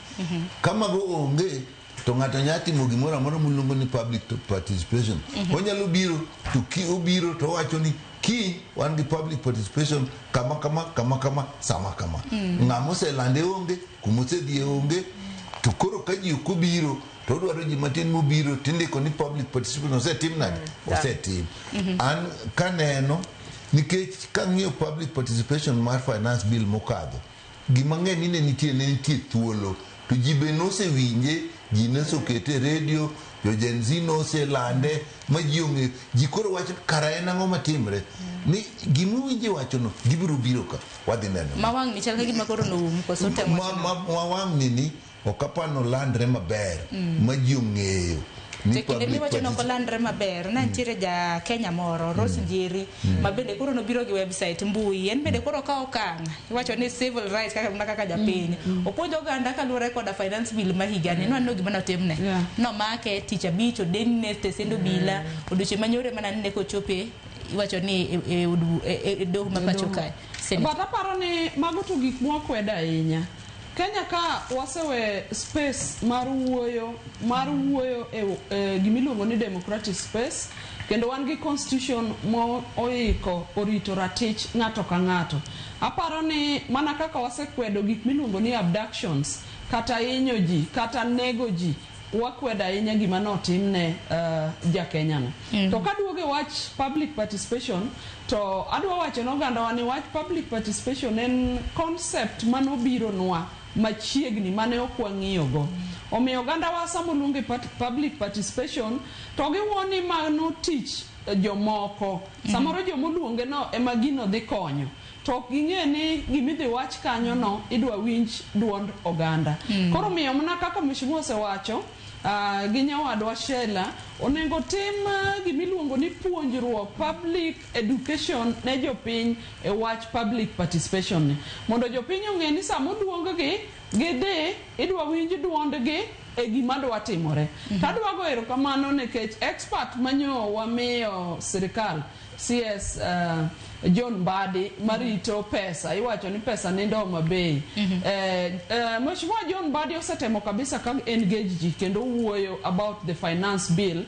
[SPEAKER 7] Ka mago onge to ng'ato nyalo timo gimoro amora miluongo ni public participation. Onyalo biro to obiro to owacho ni kiny wan gi public participation kama kama kama kama sama kama. Ng'ama oselande onge, kuma osedhiye onge. To koro ka ji ok obiro to odwaro ji matin mobiro tindiko ni public participation osetim nade? Osetim. An kaneno nikech kang'iyo public participation mar finance bill mokadho, gima ng'eny ni ne nitie thuolo to ji be nosewinje, ji nosekete e radio, jo Gen Z noselande ma ji ong'eyo. Ji koro wacho kara en ang'o matimre ni gima uwinje wachono gibiro biro ka wadhi neno.
[SPEAKER 3] Ma wang' ni chal ka gima koro noum koso temo
[SPEAKER 7] Ma wang' ni ok apar nolandre maber ma ji ong'eyo. Ni
[SPEAKER 3] To kinde
[SPEAKER 7] public
[SPEAKER 3] miwacho no
[SPEAKER 7] participation-
[SPEAKER 3] olandre maber ne nitiere ja Kenya moro Rose Njeri ma bende koro nobiro gi website mbui en bende koro okawo okang' iwacho ni civil rights kaka mana kaka japiny opuonjo oganda kaluwore koda finance bill ma higani nwaneno gima notimne nomake tich abich odenine tesend obila odiochieng' manyore mana nene kochope iwacho ni e e doho ma pacho kae Senator.
[SPEAKER 11] But aparo ni mago to gik mwakwedo ahinya. Kenya ka wasewe space mar wuoyo e, e gimiluongo ni democratic space kendo wan gi constitution mo oiko orito ratich ng'ato ka ng'ato. Aparo ni mana kaka wasekwedo gik miluongo ni abductions kata hinyo ji kata nego ji wakwedo ahinya gima notimne ja Kenya no. To kaduogo e wach public participation to adwa wacho ne ogandawa ni wach public participation en concept manobironwa machiegni mane ok wang'iyogo. Omiyo ogandawa sama oluonge public participation to giwuo ni mano tich jomoko. Samoro jomoluonge no ema gino dhi konyo. To ok ging'e ni gimidhi wach kanyo no idwa winj duond oganda. Koro miyo mana kaka mheshimiwa osewacho gi nyawadwa Sheila onego tim gimiluongo ni puonjruok public education ne jopiny e wach public participation ni mondo jopiny ong'e ni sama oluong gi gidhi idwa winj duondgi e gima dwa timore. Tadwa go erokamano nikech expert manyo wamiyo sirikal CS John Mbadi marito pesa iwacho ni pesa nindo Homa Bay. Mheshimiwa John Mbadi osetemo kabisa ka engage ji kendo wuoyo about the finance bill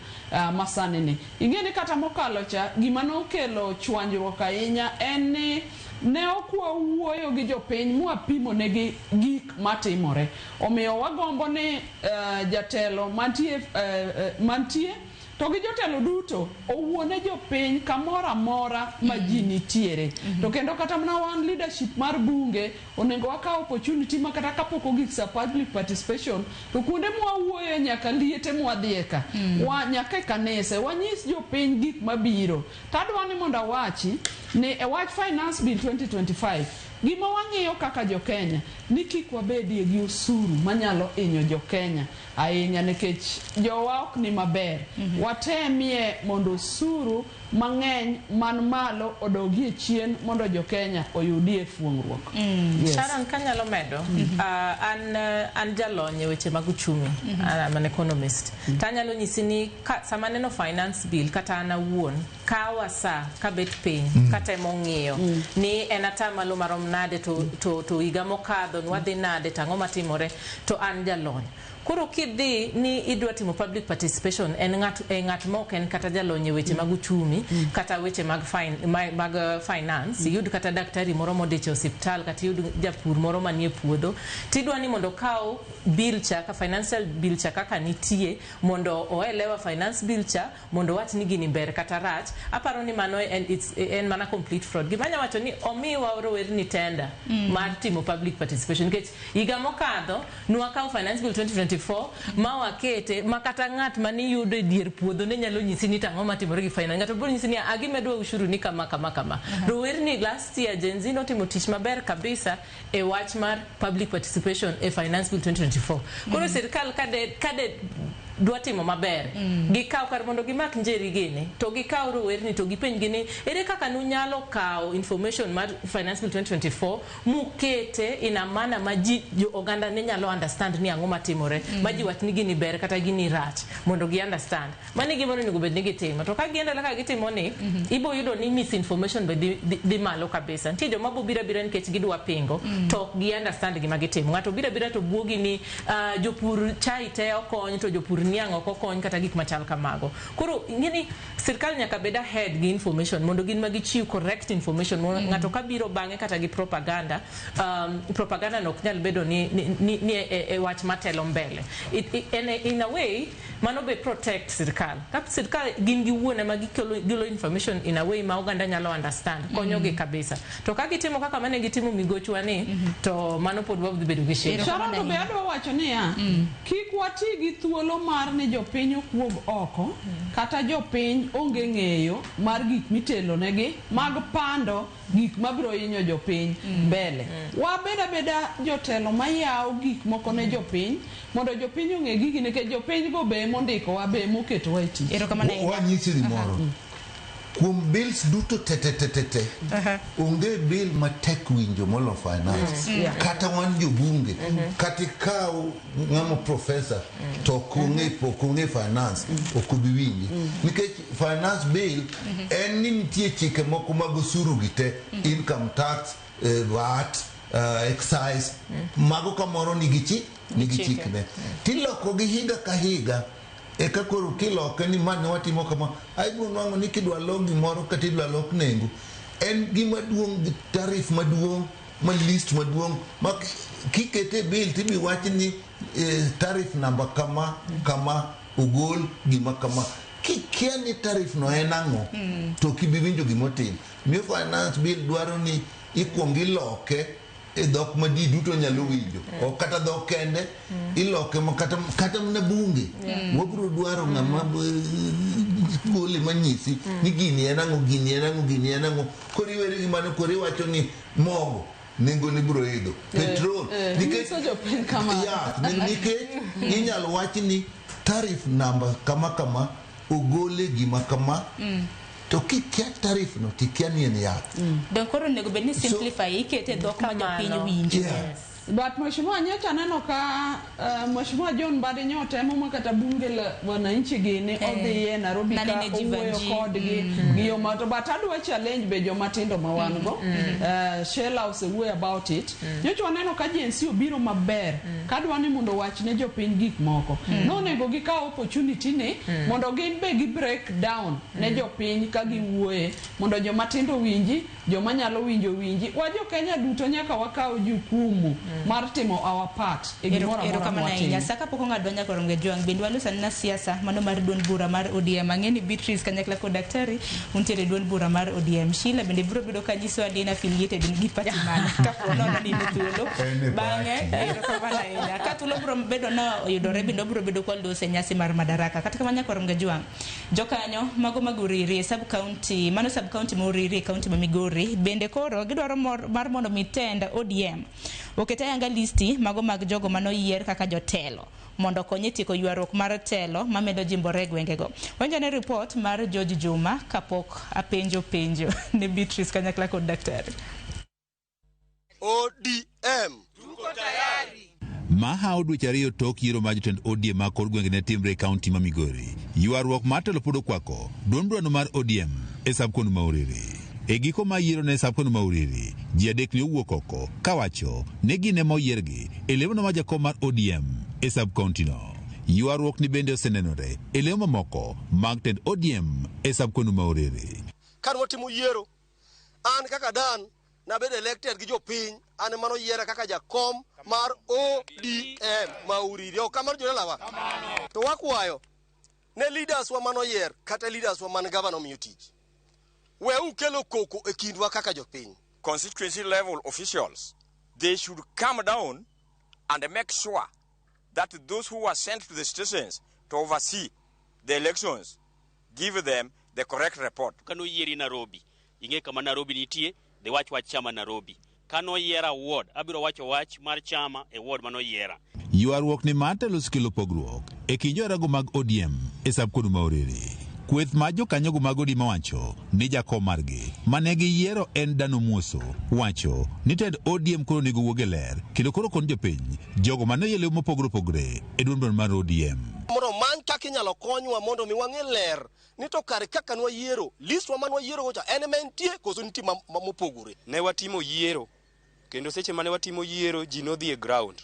[SPEAKER 11] masani ni. Ing'e ni kata mokalo cha gima nokelo chwanyruok ahinya en ni ne ok wawuoyo gi jopiny mwapimo negi gik matimore. Omiyo wagombo ni jatelo mantie to gi jotelo duto owuone jopiny kamoro amora ma ji nitiere. To kendo kata mana wan leadership mar bunge onego wakaw opportunity ma kata kapok ogik sa public participation to kuonde mwawuoye nyaka liete mwadhie ka wa, nyaka e kanise wanyis jopiny gik mabiro. Tadwa ni mondo awachi ni e wach finance bill 2025 gima wang'iyo kaka jokenya ni kik wabedie gi osuru manyalo hinyo jokenya ahinya nikech jowa ok ni maber. Watemie mondo osuru mang'eny man malo odogie chien mondo jokenya oyudie fuong'ruok. Yes.
[SPEAKER 6] Sharon, kanyalo medo, an jalony e weche mag uchumi, I'm an economist. Tanyalo nyisi ni sama aneno finance bill kata an awuon, kawa sa kabet piny katemo ng'iyo ni en atamalo marom nade to higa mokadho nwadhi nade to ang'o matimore to an jalony. Koro kidhi ni idwa timo public participation en ng'at e ng'at ma ok en kata jalony e weche mag uchumi kata weche mag finance iyud kata daktari moro modich e osiptal kata iyud japur moro manie puodho tidwa ni mondo okaw bill cha ka financial bill cha kaka nitie mondo oelewa finance bill cha mondo owach ni gini ber kata rach aparo ni mano en mana complete fraud gima anya wacho ni omiwa rowerni tender mar timo public participation nikech higa mokadho nwakawo finance bill 2024 ma wakete ma kata ng'at maniyudo e dier puodho ne nyalo nyisi ni tang'o matimore gi finance ng'ato biro nyisi ni agimedwa ushuru ni kama kama kama rowerni last year Gen Z notimo tich maber kabisa e wach mar public participation e finance bill 2024 koro sirikal kade dwa timo maber gikaw kar mondo gimak njeri gini to gikaw rowerni to gipenj gi ni ere kaka nunyalo kawo information mar finance bill 2024 mukete in a manner ma ji jo oganda ne nyalo understand ni ang'o matimore ma ji wach ni gini ber kata gini rach mondo gi understand mano e gima onego bed ni gitimo to ka giendelea kaka gitimo ni ibo yudo ni misinformation be dhi malo kabisa nitie joma bo biro abira nikech gidwa pingo to ok gi understand gima gitimo ng'ato biro abira to buogi ni jopur chai te okony to jopur niang' ok okony kata gik machal kamago koro ing'eni sirkal nyaka bed ahead gi information mondo gin ma gichiw correct information mondo ng'ato ka biro bang'e kata gi propaganda propaganda no ok nyal bedo ni e wach matelo mbele in a way mano be protect sirkal ka sirkal gin giwuon ema gikelo gilo information in a way ma oganda nyalo understand konyogi kabisa to ka gitimo kaka mane gitimo migochwa ni to mano pod wabdhi bedo gi shida
[SPEAKER 11] Sharon to be adwa wacho niya kik wati gi thuolo mar ni jopiny ok wuog oko kata jopiny onge ng'eyo mar gik mitelonegi mag pando gik mabiro hinyo jopiny mbele. Wabed abeda jotelo mayawo gik moko ne jopiny mondo jopiny ong'e gigi nikech jopiny go be emondikowa be emoketowa e tich.
[SPEAKER 7] Wanyisi gimoro. Kuom bills duto te te te te te, onge bill matek winjo molo finance.
[SPEAKER 11] Yeah.
[SPEAKER 7] Kata wan jobunge, kata ikaw ng'ama professor to ok ong'e finance, ok obi winji. Nikech finance bill en ni nitie chike moko mag osuru gi te, income tax, VAT, excise, mago kamoro nigi chikne. Tiloko gi higa ka higa. Eka koro kiloke ni ma ne watimo kama, aibiro nwang'o ni kidwa lok gimoro kata idwa lok nengo, en gima duong' gi tarif maduong' ma list maduong' ma kikete bill tibi wach ni tarif namba kama kama ogol gima kama. Kikia ni tarif no en ang'o, to ok ibi winjo gimotim. Miyo finance bill dwaro ni ikuong iloke e dhok ma ji duto nyalo winjo, ok kata dhok kende, iloke ma kata mana bunge. Wabiro dwaro ng'ama gole manyisi ni gini en ang'o, gini en ang'o, gini en ang'o. Koro iweri gi mano, koro iwacho ni mogo nengo ne biro idho, petrol nikech
[SPEAKER 11] nyiso jopiny kamano.
[SPEAKER 7] Yath, nikech inyalo wach ni tarif namba kama kama ogole gima kama, to kikia tarif no tikia ni en yath.
[SPEAKER 3] Don koro onego bed ni simplify ikete dhok ma jopiny winjo.
[SPEAKER 11] But Mheshimiwa nyocha aneno ka Mheshimiwa John Mbadi nyo temo ma kata bunge la wananchi gini odhiye Nairobi ka
[SPEAKER 3] Nanene
[SPEAKER 11] owuoyo
[SPEAKER 3] Jivanji.
[SPEAKER 11] kodgi gi yo ma to but adwa challenge be joma tindo ma wan go. Sheila osewuoyo about it. Nyocha waneno ka Gen Z obiro maber kadwa ni mondo owach ne jopiny gik moko. Nonego gikaw opportunity ni mondo gin be gi break down ne jopiny ka giwuoye mondo joma tindo winji, joma nyalo winjo winji. Wa jo Kenya duto nyaka wakaw jukumu mar timo our part e gimoro amora
[SPEAKER 3] Erokamano ahinya.
[SPEAKER 11] mwatimo.
[SPEAKER 3] Sa kapok ong'adwa nyaka Ronge Jwang', bende waloso anena siasa mano mar duond bura mar ODM. Ang'e ni Beatrice kanyakla kod daktari untiere e duond bura mar ODM. Sheila bende biro bedo ka nyisowa ni en affiliated gi party mane kapo nono ni in e thuolo.
[SPEAKER 7] En e
[SPEAKER 3] Bang'e,
[SPEAKER 7] party.
[SPEAKER 3] erokamano ahinya. Ka thuolo biro bedo na oyudore bende obiro bedo kwa loso e nyasi mar Madaraka. Kata kamano nyaka Ronge Jwang', jokanyo mago mag Uriri e sub county, mano sub county ma Uriri e county ma Migori, bende koro gidwaro mar mondo mi tend ODM oket ayanga listi mago mag jogo manoyier kaka jotelo mondo okony e tieko ywaruok mar telo mamedo jimbore e gwengego. Winjo ne report mar George Juma kapok apenjo penjo ne Beatrice kanyakla kod daktari.
[SPEAKER 2] ODM.
[SPEAKER 4] Mahawo dweche ariyo tok yiero mar jotend ODM ma kor gwenge ne timre e kaunti ma Migori. Ywaruok mar telo pod okwako duond burano mar ODM e sub-county ma Uriri. E giko mar yiero ne sub-county ma Uriri, ji adek ne owuok oko kawacho ni gin ema oyiergi e lemo mar jakom mar ODM e sub-county no. Ywaruok ni bende osenenore e lemo mamoko mag tend ODM e sub-county ma Uriri.
[SPEAKER 2] Kane watimo yiero, an kaka Dan nabedo elected gi jopiny, an ema noyiera kaka jakom mar ODM ma Uriri. Ok kamano jodalawa? To wakwayo ne leaders wa manoyier kata leaders wa man gavana omiyo tich. We ukelo koko e kindwa kaka jopiny.
[SPEAKER 5] Constituency level officials, they should come down and make sure that those who are sent to the stations to oversee the elections give them the correct report.
[SPEAKER 8] Kano yieri Nairobi, ing'e kama Nairobi nitie, dhi wach wach chama Nairobi. Kano yiera ward, abiro wacho wach mar chama e ward mano yiera.
[SPEAKER 4] Ywaruok ni mar telo osekelo pogruok e kind joherago mag ODM e sub-county ma Uriri. Kweth mar jokanyogo mag ODM owacho ni jakom margi mane giyiero en Dan Omuoso wacho ni tend ODM koro onego wuog e ler kendo koro kon jopiny jogo mane oyie lemo mopogore opogore e duond bura mar ODM.
[SPEAKER 2] Mondo omany kaka inyalo konywa mondo mi wang'e ler ni to kare kaka nwayiero, list wa mane wayiero go cha en ema entie koso nitie mopogore.
[SPEAKER 24] Ne watimo yiero kendo seche mane watimo yiero ji nodhi e ground.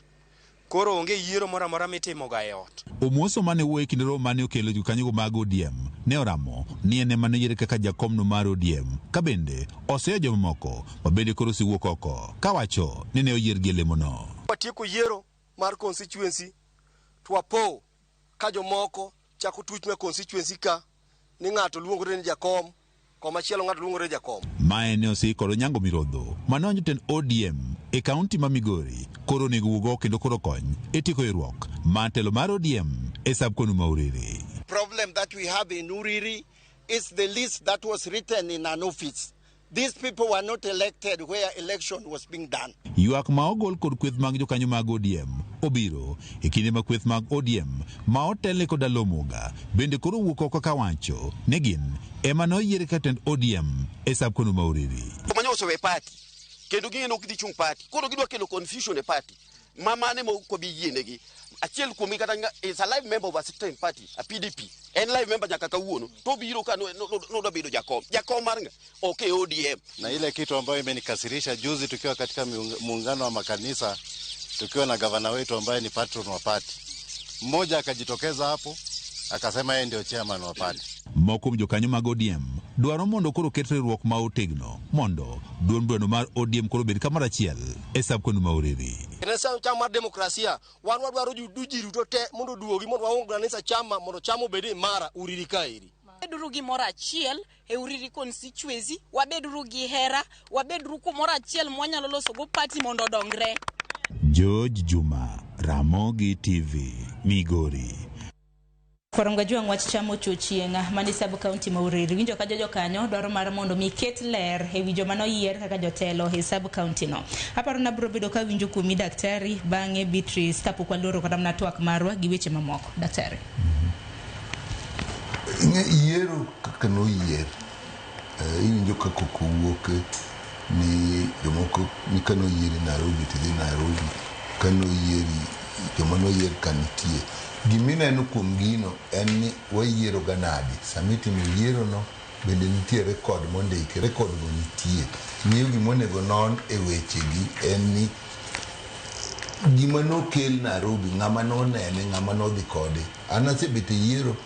[SPEAKER 24] Koro onge yiero moro amora mitimoga e ot.
[SPEAKER 4] Omuoso mane wuoyo e kinde romo mane okelo jokanyogo mag ODM ne oramo ni en ema noyiere kaka jakomno mar ODM ka bende oseyo jomamoko ma bende koro osewuok oko kawacho ni ne oyiergi e lemono.
[SPEAKER 2] Watieko yiero mar constituency to wapo ka jomoko chako tuch me constituency ka ni ng'ato luongore ni jakom, komachielo ng'ato luongore ni jakom.
[SPEAKER 4] Mae ne osik kod Onyango Mirodho mane jotend ODM e kaunti ma Migori koro onego wuog oko kendo koro kony e tieko ywaruok mar telo mar ODM e e subkono ma Uriri.
[SPEAKER 10] Problem that we have in Uriri is the list that was written in an office. These people were not elected where election was being done.
[SPEAKER 4] Ywak ma ogol kod kweth mag jokanyo mag ODM obiro e kinde ma kweth mag ODM ma otelne kod Alomoga bende koro owuok oko kawacho ne gin ema noyier ka tend ODM e subkono ma Uriri.
[SPEAKER 12] Joma osewe party kendo ging'e ni ok gidhi chung' party koro gidwa kelo confusion e party ma mane ma ok wabi yienegi achiel kuomgi kata is a live member of a certain party a PDP en live member nyaka kawuono to obiro ka nodwa bedo jakom jakom mar ng'a ok e ODM.
[SPEAKER 14] Na ile kitu ambayo imenikasirisha juzi tukiwa katika muungano wa makanisa tukiwa na gavana wetu ambaye ni patron wa party, mmoja akajitokeza hapo akasema yeye ndio chairman wa party.
[SPEAKER 4] Moko kuom jokanyo mag ODM dwaro mondo koro ket riwruok ma otegno mondo duond burano mar ODM koro obed kamoro achiel e subkono ma Uriri.
[SPEAKER 2] En chama mar demokrasia wan wadwaro ji duto te mondo oduogi mondo waunganisa chama mondo chama obed imara Uriri kaeri.
[SPEAKER 16] Wabeduru gimoro achiel e Uriri constituency, wabeduru gi hera, wabeduru kumoro achiel mwanyalo loso go party mondo odongre.
[SPEAKER 4] George Juma, Ramogi TV, Migori.
[SPEAKER 3] Koronga juang' wach chamo chochieng' mani sub county ma Uriri winjo ka jojo kanyo dwaro mar mondo mi ket ler ewi joma noyier kaka jotelo e sub county no. Aparo na biro bedo ka winjo kuomi daktari, bang'e Beatrice kapok waloro kata mana twak marwa gi weche mamoko. Daktari.
[SPEAKER 7] Ing'e yiero kaka noyier, iwinjo ka koko wuok ni jomoko ni kanoyieri Nairobi tidhi Nairobi, kanoyieri joma noyier ka nitie. Gimineno kuom gino en ni wayiero ga nade. Sama itimo yiero no bende nitie rekod mondiki, rekod go nitie. Miyo gimonego non e wechegi en ni gima nokel Nairobi, ng'ama nonene, ng'ama nodhi kode. An asebet e yiero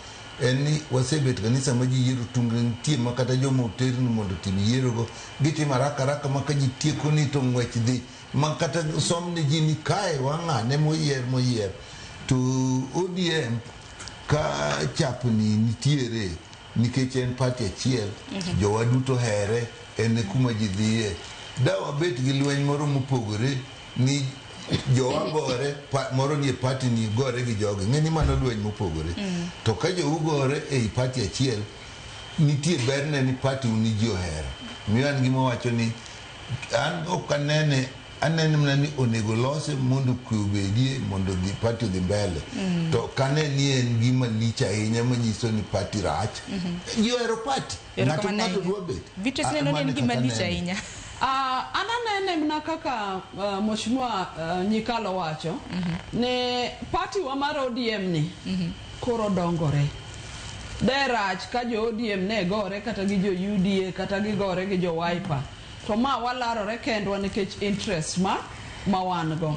[SPEAKER 7] en ni wasebet kanisa ma ji yiero tungni nitie ma kata joma oterni mondo otim yierogo gitimo haraka haraka ma ka ji tieko ni to ng'wech dhi ma kata som ne ji ni kae wang'ane moyier moyier. To ODM ka chapni nitiere nikech en party achiel, jowa duto here, en e kuma ji dhiye. Da wabet gi lweny moro mopogore ni jowa gore, moro nie party ni gore gi jogi, ng'e ni mano lweny mopogore. To ka jou gore ei party achiel, nitie berne ni party u ni ji ohero. Miyo an gima wacho ni an ok anene, anene mana ni onego lose mondo kwe obedie mondo dhi party odhi mbele. To kane ni en gima lich ahinya manyiso ni party rach, ji ohero party. Ng'ato ng'ato dwa bet.
[SPEAKER 3] Beatrice neno ni en gima lich ahinya.
[SPEAKER 11] An anene mana kaka Mheshimiwa Nyikalo wacho, ne party wa mar ODM ni koro dongore. De rach ka jo ODM ne gore kata gi jo UDA kata gigore gi jo Wiper. To ma walarore kendwa nikech interest ma wan go.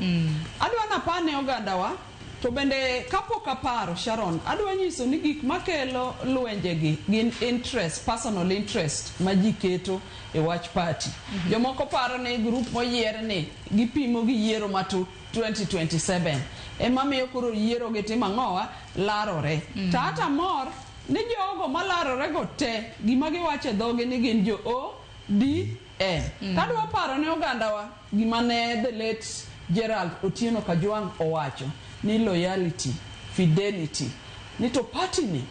[SPEAKER 11] Adwa napane ogandawa, to bende kapok aparo Sharon, adwa nyiso ni gik makelo lwenjegi gin interest, personal interest ma ji keto e wach party. Jomoko paro ni group moyier ni gipimo gi yiero ma 2027 ema miyo koro yiero gi timo ang'owa larore. To ata mor ni jogo malarore go te gima giwacho e dhogi ni gin jo ODM. Tadwa paro ne ogandawa gima ne the late Gerald Otieno Kajwang' owacho ni loyalty, fidelity. Ni to party ni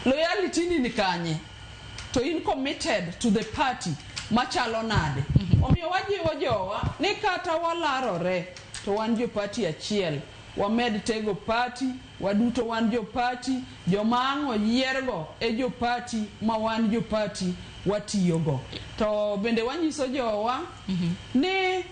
[SPEAKER 11] loyalty ni kanye? To in committed to the party machalo nade? Omiyo wajiwo jowa ni kata walarore to wan jo party achiel, wamed tego party, waduto wan jo party, joma ang' oyiergo e jo party ma wan jo party watiyogo. To bende wanyiso jowa ni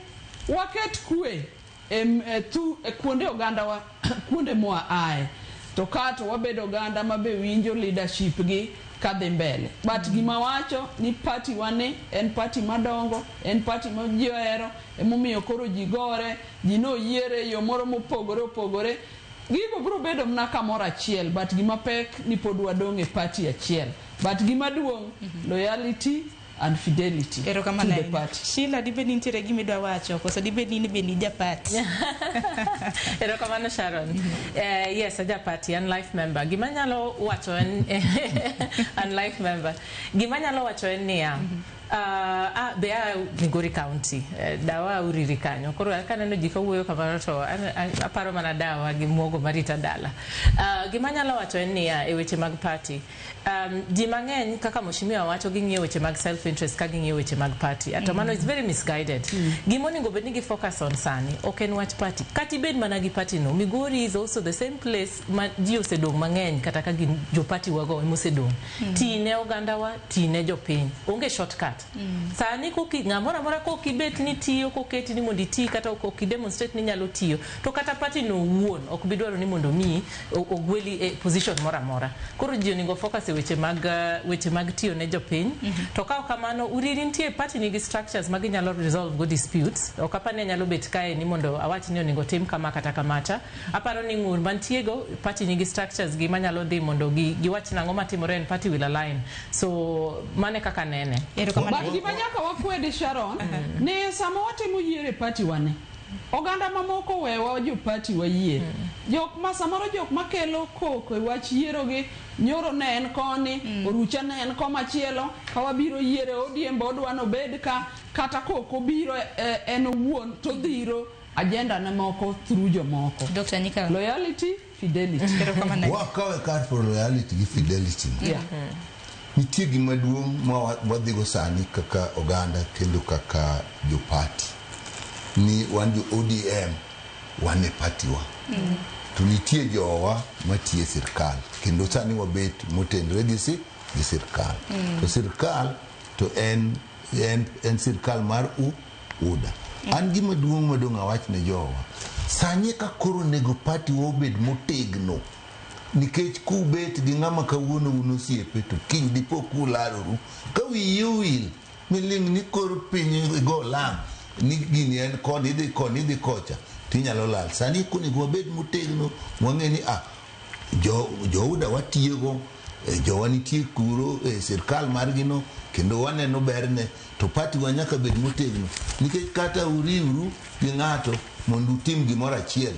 [SPEAKER 11] waket kwe e kuonde ogandawa, kuonde mwa ae. To kato wabedo oganda mabe winjo leadership gi kadhi mbele. But gima wacho ni party wane en party madongo, en party ma ji ohero, emomiyo koro ji gore, ji noyiere yo moro mopogore opogore. Gigo biro bedo mana kamoro achiel, but gima pek ni pod wadong' e party achiel. But gima duong', loyalty and fidelity to the party.
[SPEAKER 3] Sheila, dibed ni nitiere gima idwa wacho koso dibed ni in bende ija party?
[SPEAKER 6] Erokamano Sharon. Yes, aja party, an life member. Gima nyalo wacho en an life member. Gima nyalo wacho en niya, Be a Migori County, dawa Uriri kanyo. Koro kaneno ji kawuoyo kamano to aparo mana dawa gi muogo marita dala. Gima anyalo wacho en niya e weche mag party. Ji mang'eny kaka mheshimiwa wacho ging'iyo weche mag self interest ka ging'iyo weche mag party. To mano is very misguided. Gima onego bed ni gi focus on sani ok en wach party. Kata ibed mana gi party no, Migori is also the same place ma ji osedong' mang'eny kata ka gin jo party wago ema osedong'. Ti ne ogandawa, ti ne jopiny. Onge shortcut. Sani koki ng'amoro amora kokibet ni tiyo koketi ni mondo iti kata ok demonstrate ni nyalo tiyo to kata party no owuon ok bi dwaro ni mondo mi ogweli e position moro amora. Koro ji onego focus e weche mag tiyo ne jopiny. To ka ok kamano, Uriri nitie party nigi structures ma ginyalo resolve go disputes. Ok apar ni anyalo bet kae ni mondo awach ni onego tim kama kata kamacha. Aparo ni ng'ur mantie go party nigi structures gi manyalo dhi mondo giwach nang'o matimore and party will align. So mane kaka nene.
[SPEAKER 11] But gima nyaka wakwedi Sharon, ni sama watimo yiero e party wane, oganda mamoko wewa jo party wayie. Jok ma samoro jok makelo koko e wach yiero gi nyoro ne en koni, orucha ne en komachielo, ka wabiro yiero ODM be odwa nobed ka, kata kok obiro en owuon to dhiro agenda ne moko through jomoko.
[SPEAKER 3] Dr. Nyika.
[SPEAKER 11] Loyalty, fidelity.
[SPEAKER 7] Wakawe kar for loyalty gi fidelity. Nitie gima duong' ma wadhigo sani kaka oganda kendo kaka jopati ni wan jo ODM wan e party wa. To nitie jowa matiyo e sirkal kendo sani wabet motenore gi gi sirkal. To sirkal to en sirkal mar UDA. An gima duong' madong' awach ne jowa, sani ka koro onego party wa obed motegno, nikech kubet gi ng'ama kawuono un osiepe to kiny dipo kularoru ka wiyi owil miling' ni kor piny igo lam ni gini en koni idhi koni idhi kocha tinyalo lal. Sani onego wabed motegno wang'e ni jo UDA watiyogo, jowa nitie kuro e sirkal margi no kendo waneno berne, to party wa nyaka bed motegno nikech kata uriwru gi ng'ato mondo utim gimoro achiel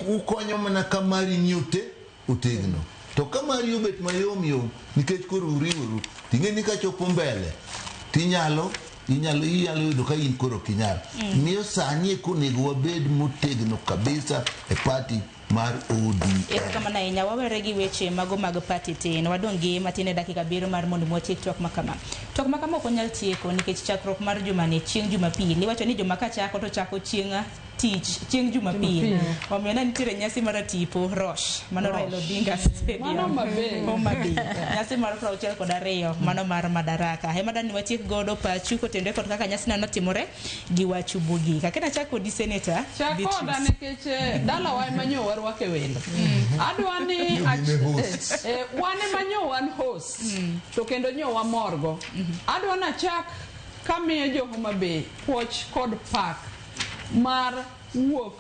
[SPEAKER 7] ukonyo mana ka mari ni otegno, to ka mari obet mayom yom nikech koro uriworu ting'e ni kachopo mbele tinyalo inyalo yudo ka in koro ok inyal. Miyo sani eko onego wabed motegno kabisa e party mar ODM.
[SPEAKER 3] Erokamano ahinya, wawere gi weche mago mag party tin. Wadong' gi matin e dakika 7 mar mondo watiek twak makama. Twak makama ok onyal tieko nikech chakruok mar jumani chieng' Jumapil. Iwacho ni juma ka chako to chako chieng' tich, chieng' Jumapil. Omiyo ne nitiere nyasi mar tipo Rosh, mano Raila Odinga Stadium.
[SPEAKER 11] Mano Homa Bay.
[SPEAKER 3] Homa Bay. Nyasi mar 62 mano mar Madaraka. Ema dani watiek godo pachu kotenore kod kaka nyasi no notimore gi wachu mogik. Akena chak kodi Senator
[SPEAKER 11] Chak koda nikech dalawa ema nyo warwake welo. Adwa ni wan ema nyo wan host to kendo nyo wamorgo. Adwa nachak kamiyo jo Homa Bay puoch kod pak mar wuok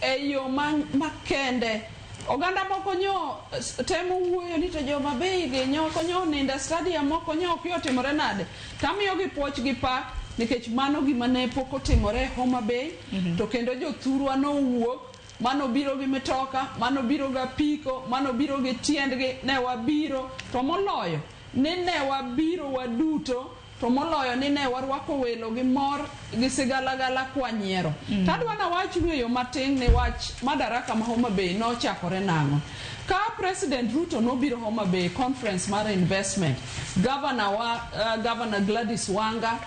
[SPEAKER 11] e yo makende. Oganda moko nyo temo wuoyo ni to jo Homa Bay gi nyoko nyo ninda stadium moko nyo ok otimore nade. Tamiyo gi puoch gi pak nikech mano gima ne pok otimore Homa Bay. To kendo jothurwa nowuok, mano biro gi mitoka, mano biro gi apiko, mano biro gi tiendgi, ne wabiro. To moloyo ni ne wabiro waduto, to moloyo ni ne warwako welo gi mor gi sigalagala kwanyiero. Tadwa nawachnu e yo matin ni wach Madaraka ma Homa Bay nochakore nang'o. Ka President Ruto nobiro Homa Bay conference mar investment, Governor wa, Governor Gladys Wanga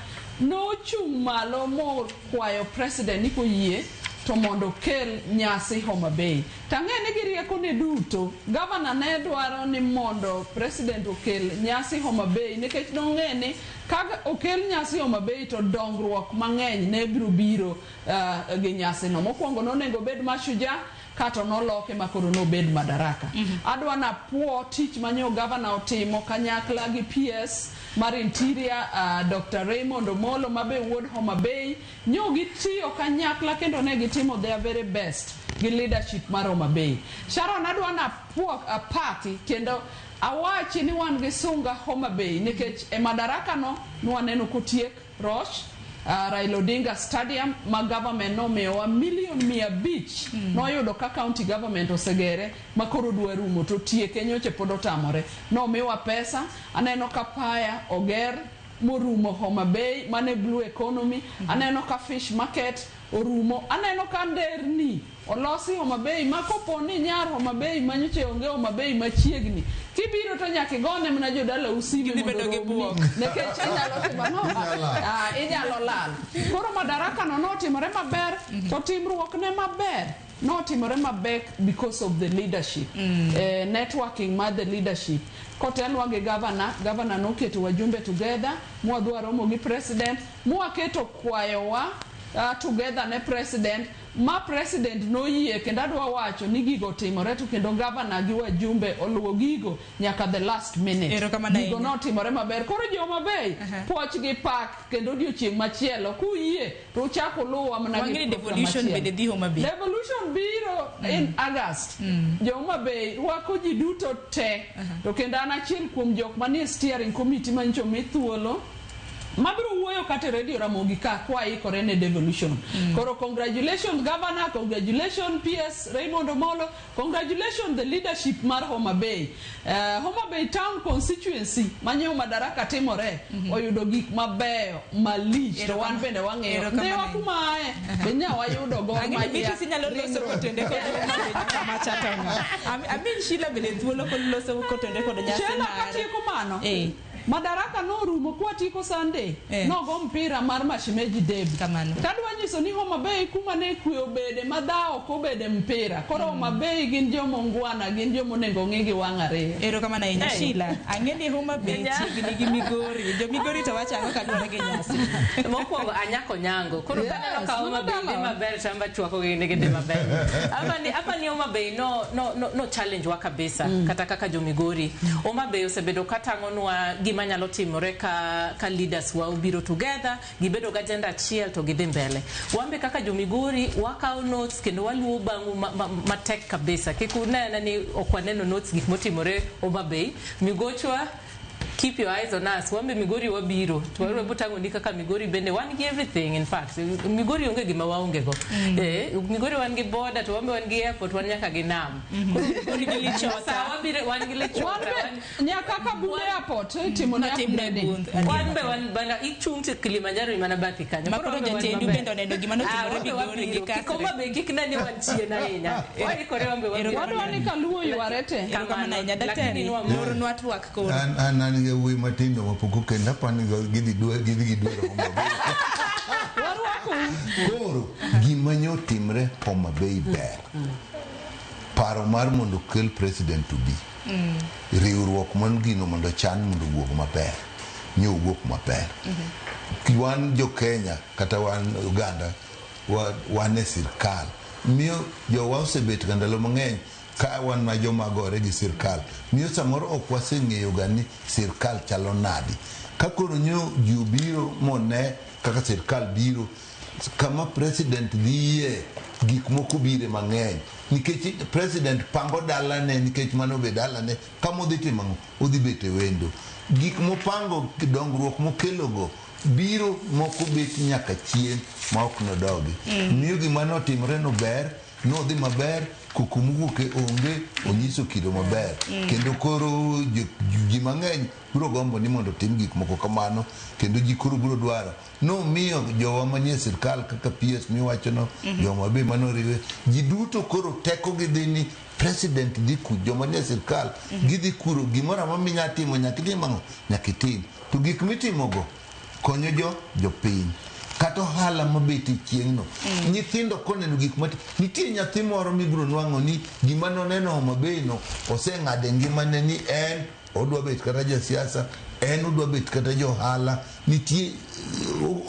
[SPEAKER 11] nochung' malo mokwayo President ni koyie to mondo okel nyasi Homa Bay. Tang'e ni gi rieko ne duto, Governor ne dwaro ni mondo President okel nyasi Homa Bay nikech nong'e ni ka okel nyasi Homa Bay to dongruok mang'eny ne biro biro gi nyasi no. Mokwongo nonego obed Mashujaa, kato noloke ma koro nobed Madaraka. Adwa napuo tich manyo Governor otimo kanyakla gi PS mar Interior, Dr. Raymond Omolo mabe wuod Homa Bay, nyo gitiyo kanyakla kendo ne gitimo their very best gi leadership mar Homa Bay. Sharon, adwa napuo apaki kendo awachi ni wan gi sunga Homa Bay nikech e Madaraka no nwaneno kotiek Rosh, Raila Odinga Stadium ma government nomiyowa milion 500 noyudo ka county government osegere ma koro dwa rumo to tieke nyocha pod otamore. Nomiwa pesa, aneno ka paya oger morumo Homa Bay mane blue economy. Aneno ka fish market orumo. Aneno ka nderni olosi Homa Bay ma kopo ni nyar Homa Bay manyocha onge Homa Bay machiegni kibiro to nyaka igone mana jodalau sime
[SPEAKER 3] Gidhi
[SPEAKER 11] mondo
[SPEAKER 3] bedo gi
[SPEAKER 11] oromni.
[SPEAKER 3] buok.
[SPEAKER 11] Nikech inyalo timo ang'o?
[SPEAKER 7] Inyalo lal.
[SPEAKER 11] Ah, inyalo lal. Koro Madaraka no notimore maber to timruok ne maber notimore maber because of the leadership. Networking mar the leadership. Kotelwa gi governor, governor noketo wajumbe together, mwadhi waromo gi president, mwaketo kwayowa together ne president, ma president noyie kendo adwa wacho ni gigo otimore to kendo governor gi wajumbe oluwo gigo nyaka the last minute.
[SPEAKER 3] Erokamano
[SPEAKER 11] Gigo
[SPEAKER 3] ahinya.
[SPEAKER 11] notimore maber. Koro jo Homa Bay, puoch gi pak kendo odiochieng' machielo kuyie to uchak uluwa mana gi
[SPEAKER 3] Wang'e ni
[SPEAKER 11] program
[SPEAKER 3] devolution
[SPEAKER 11] machielo.
[SPEAKER 3] bende dhi Homa Bay.
[SPEAKER 11] Devolution biro in August. Jo Homa Bay rwako ji duto te. To kendo an achiel kuom jok manie steering committee manyicho mi thuolo mabiro wuoyo kata e Radio Ramogi ka kwaikore ne devolution. Koro congratulations governor, congratulations PS Raymond Omolo, congratulations the leadership mar Homa Bay. Homa Bay Town constituency manyo Madaraka timore oyudo gik mabeyo malich to wan bende wang'eyo.
[SPEAKER 3] Erokamano
[SPEAKER 11] Ne
[SPEAKER 3] ahinya.
[SPEAKER 11] wakuma ae, be nya wayudo Gor
[SPEAKER 3] Ang'e ni
[SPEAKER 11] Mahia.
[SPEAKER 3] Beatrice inyalo loso kotende kod Homa Bay nyaka macha to ng'a. Amin Sheila bende thuolo koloso kotende kod nyasi
[SPEAKER 11] Sheila
[SPEAKER 3] mare.
[SPEAKER 11] katieko mano.
[SPEAKER 3] Eh.
[SPEAKER 11] Madaraka norumo kwatieko Sunday.
[SPEAKER 3] Eh.
[SPEAKER 11] Nogo mpira mar Mashimeji Derby.
[SPEAKER 3] Kamano.
[SPEAKER 11] Tadwa nyiso ni Homa Bay kuma ne kwe obede ma dhawo ok obede mpira. Koro Homa Bay gin joma ongwana, gin joma onego ng'i gi wang' ariyo.
[SPEAKER 3] Erokamano ahinya
[SPEAKER 6] Hey.
[SPEAKER 3] Sheila. Ang'e ni Homa Bay
[SPEAKER 6] Nya.
[SPEAKER 3] chiegni gi Migori. Jo Migori to wacho ang'o kaluwore gi nyasi?
[SPEAKER 6] Mokwongo anyako nyango. Koro
[SPEAKER 11] Yes,
[SPEAKER 6] kaneno ka Homa
[SPEAKER 11] mano
[SPEAKER 6] Bay dhi
[SPEAKER 11] dalawa.
[SPEAKER 6] maber to amba chwako gi ni gidhi maber. Apa ni Homa Bay no challenge wa kabisa kata kaka jo Migori. Homa Bay osebedo katang'onwa gima nyalo timore ka leaders wa obiro together, gibedo gi agenda achiel to gidhi mbele. Wan be kaka jo Migori wakawo notes kendo waluwo bang'u matek kabisa. Kik unena ni ok waneno notes gik motimore Homa Bay. Migochwa keep your eyes on us. Wambe Migori wabiro. To warwebo tang'o ni kaka Migori bende wan gi everything in fact. Migori onge gima waonge go. Migori wan gi border to wambe wan gi airport wan nyaka gi nam. Koro
[SPEAKER 3] Migori gi Lichota.
[SPEAKER 6] Sa wabiro wan gi Lichota.
[SPEAKER 11] Wan be nyaka Kabunde Airport itimo ne
[SPEAKER 3] Notimne
[SPEAKER 11] upgrading.
[SPEAKER 3] booth.
[SPEAKER 6] Wan be wan bana ichung' to Kilimanjaro ni mana bathi kanyo.
[SPEAKER 3] Ma
[SPEAKER 6] Koro
[SPEAKER 3] koro
[SPEAKER 6] wan be wan
[SPEAKER 3] jatendu
[SPEAKER 6] maber.
[SPEAKER 3] bende oneno gima notimore
[SPEAKER 6] Ah, wan be
[SPEAKER 3] Migori gi
[SPEAKER 6] wabiro.
[SPEAKER 3] Kasre.
[SPEAKER 6] Kik Homa Bay kik ne ni wan chien ahinya. Waikore wan be wabiro.
[SPEAKER 11] Wadwa ni kaluwo yware te.
[SPEAKER 3] Erokamano ahinya.
[SPEAKER 6] Lakini
[SPEAKER 3] Daktari,
[SPEAKER 6] nwamor.
[SPEAKER 3] lornwa twak koro.
[SPEAKER 7] An gi wuoyi matindo mapok okend apani gidhi gidwero Homa Bay.
[SPEAKER 11] Warwakou.
[SPEAKER 7] Koro gima nyotimre Homa Bay ber. Paro mar mondo okel president to be. Riwruok man gino mondo chan mondo owuog maber. Nyo owuok maber. Wan jo Kenya kata wan Uganda wan e sirkal. Miyo jowa osebet ka ndalo mang'eny ka wan ma joma gore gi sirkal. Miyo samoro ok waseng'eyo ga ni sirkal chalo nadi. Ka koro nyo ji obiro mone kaka sirkal biro kama president dhiye gik moko bire mang'eny nikech president pango dalane nikech mano be dalane kama odhi timo ang'o odhi bet e wendo gik mopango dongruok mokelogo biro moko bet nyaka chien ma ok nodogi. Miyo gima notimore no ber nodhi maber koko mowuok e onge onyiso kido maber. Kendo koro ji mang'eny biro gombo ni mondo otim gik moko kamano kendo ji koro biro dwaro nomiyo jowa manie sirkal kaka PS miwachono. Joma be manoriwe ji duto koro teko gi dhi ni president dhi ku joma nie sirkal gidhi kuro gimoro amora minya timo nyaka itim ang'o nyaka itim to gik mitimogo konyo jo jopiny kata ohala mabet e chieng'no. Nyithindo koneno gik mati nitie nyathi moro mibiro nwang'o ni gima noneno Homa Bay no oseng'ado e ngimane ni en odwa bet kata jasiasa en odwa bet kata johala nitie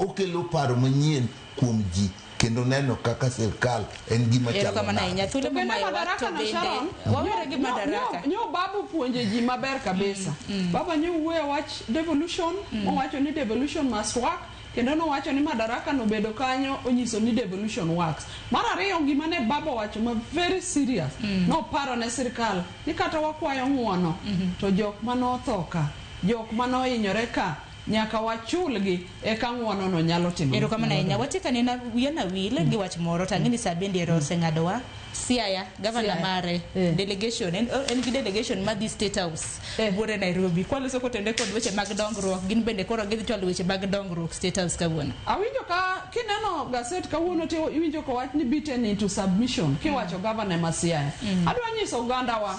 [SPEAKER 7] okelo paro manyien kuom ji kendo neno kaka sirkal en gima chalo
[SPEAKER 3] Erokamano
[SPEAKER 7] nade.
[SPEAKER 3] ahinya. Thuolo
[SPEAKER 11] To kendo
[SPEAKER 3] momayowa
[SPEAKER 11] Madaraka
[SPEAKER 3] to
[SPEAKER 11] no
[SPEAKER 3] bende
[SPEAKER 11] Sharon,
[SPEAKER 3] wawere gi Madaraka.
[SPEAKER 11] Nyo babu puonje ji maber kabisa. Baba nyo wuoyo wach devolution, mowacho ni devolution must work, kendo nowacho ni Madaraka nobedo kanyo onyiso ni devolution works. Mar ariyo gima ne baba owacho ma very serious, noparo ne sirkal ni kata wakwayo ng'uono to jok manotho ka, jok manohinyore ka, Nyaka wachulgi eka ng'uono no nyalo timo.
[SPEAKER 3] Erokamano ahinya. Watieko nena wiya na wil gi wach moro to ang'e ni sa bende ero oseng'adowa. Siaya, gavana
[SPEAKER 11] Siaya.
[SPEAKER 3] mare, delegation, en gi delegation madhi State House buore Nairobi. Kwaloso kotende kod weche mag dongruok, gin bende koro gidhi chwalo weche mag dongruok State House kawuono.
[SPEAKER 11] Awinjo ka kineno gaset kawuono to iwinjo kowach ni beaten into submission kiwacho gavana ma Siaya. Adwa nyiso ogandawa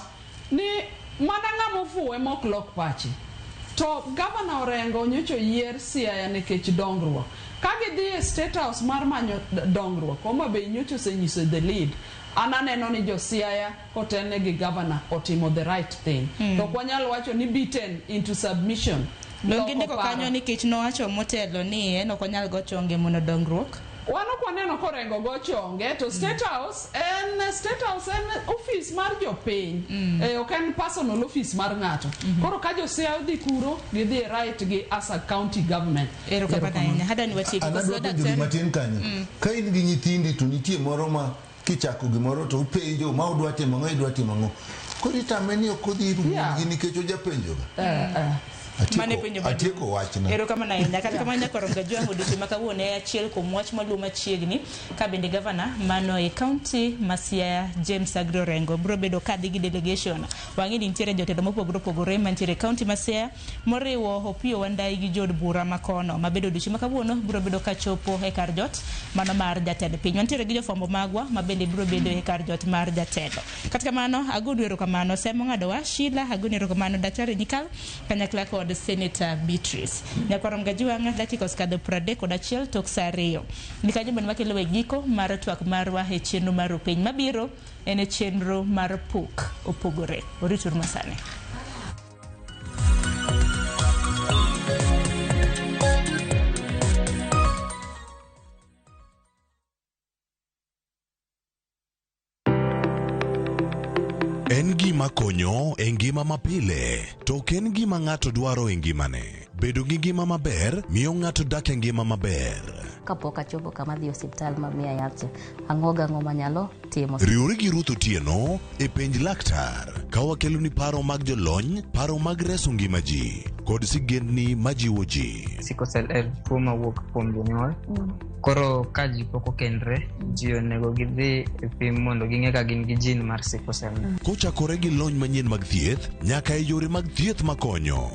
[SPEAKER 11] ni mana ng'ama ofuwo ema ok lok pache. To gavana Orengo nyocha oyier Siaya nikech dongruok. Ka gidhi e State House mar manyo dongruok, Homa Bay nyocha osenyiso the lead. An aneno ni jo Siaya kotelne gi gavana otimo the right thing. To ok wanyal wacho ni beaten into submission.
[SPEAKER 3] Donge
[SPEAKER 11] Loko
[SPEAKER 3] ndiko
[SPEAKER 11] paro.
[SPEAKER 3] kanyo nikech nowacho motelo ni en ok onyal go chonge mondo dongruok.
[SPEAKER 11] Wan ok waneno korengo go chonge to State House en State House en office mar jopiny. Ok en personal office mar ng'ato. Koro ka jo Siaya odhi kuro, gidhi e right gi as a county government.
[SPEAKER 3] Erokamano ahinya. Hadani watieki.
[SPEAKER 7] An
[SPEAKER 3] Koso
[SPEAKER 7] adwa penjo
[SPEAKER 3] daktari?
[SPEAKER 7] gima tin kanyo. Ka in gi nyithindi to nitie moro ma kichako gimoro to upenjo ma udwa timo ang'o idwa timo ang'o. Koro itame ni ok odhi ir wuon-gi nikech ojapenjoga.
[SPEAKER 3] Mano e penjo maduong'.
[SPEAKER 7] Atieko wachna.
[SPEAKER 3] Erokamano ahinya. Kata kamano nyaka Ronga Jwang' odiochieng' ma kawuono e achiel kuom wach maluwo machiegni ka bende gavana mano e kaunti ma Siaya James Agri Orengo biro bedo kadhi gi delegation. Wang'e ni nitiere jotelo mopogore opogore mantiere e kaunti ma Siaya moriwo Opiyo Wandayi gi jood bura makono ma bende odiochieng' ma kawuono biro bedo kachopo e kar jot mano mar jatend piny. Wantiere gi jofwambo magwa ma bende biro bedo e kar jot mar jatelo. Kata kamano agonu erokamano Semo ng'adowa Sheila agonu erokamano Daktari Nyikal kanyakla kod Senator Beatrice. Nyakwarom Gajuang' dakika osekadho 31 tok saa 2. Ni kanyo bende makelo e giko mar twak marwa e chenro mar piny mabiro en e chenro mar pok opogore. Orituru masani.
[SPEAKER 9] En gima konyo e ngima mapile, to ok en gima ng'ato dwaro e ngimane. Bedo gi ngima maber miyo ng'ato dak e ngima maber.
[SPEAKER 19] Kapok achopo kama dhi osiptal ma miya yath cha, ang'o gang'o manyalo timo.
[SPEAKER 9] Riwri gi Ruth Otieno e penj laktar ka wakeloni paro mag jolony, paro mag reso ngima ji kod sigendni majiwo ji.
[SPEAKER 21] Sickle cell en tuo mawuok kuom jonyuol. Koro ka ji pok okendre, ji onego gidhi e pim mondo ging'e ka gin gi gene mar sickle cell.
[SPEAKER 9] Kochakore gi lony manyien mag thieth nyaka e yore mag thieth makonyo.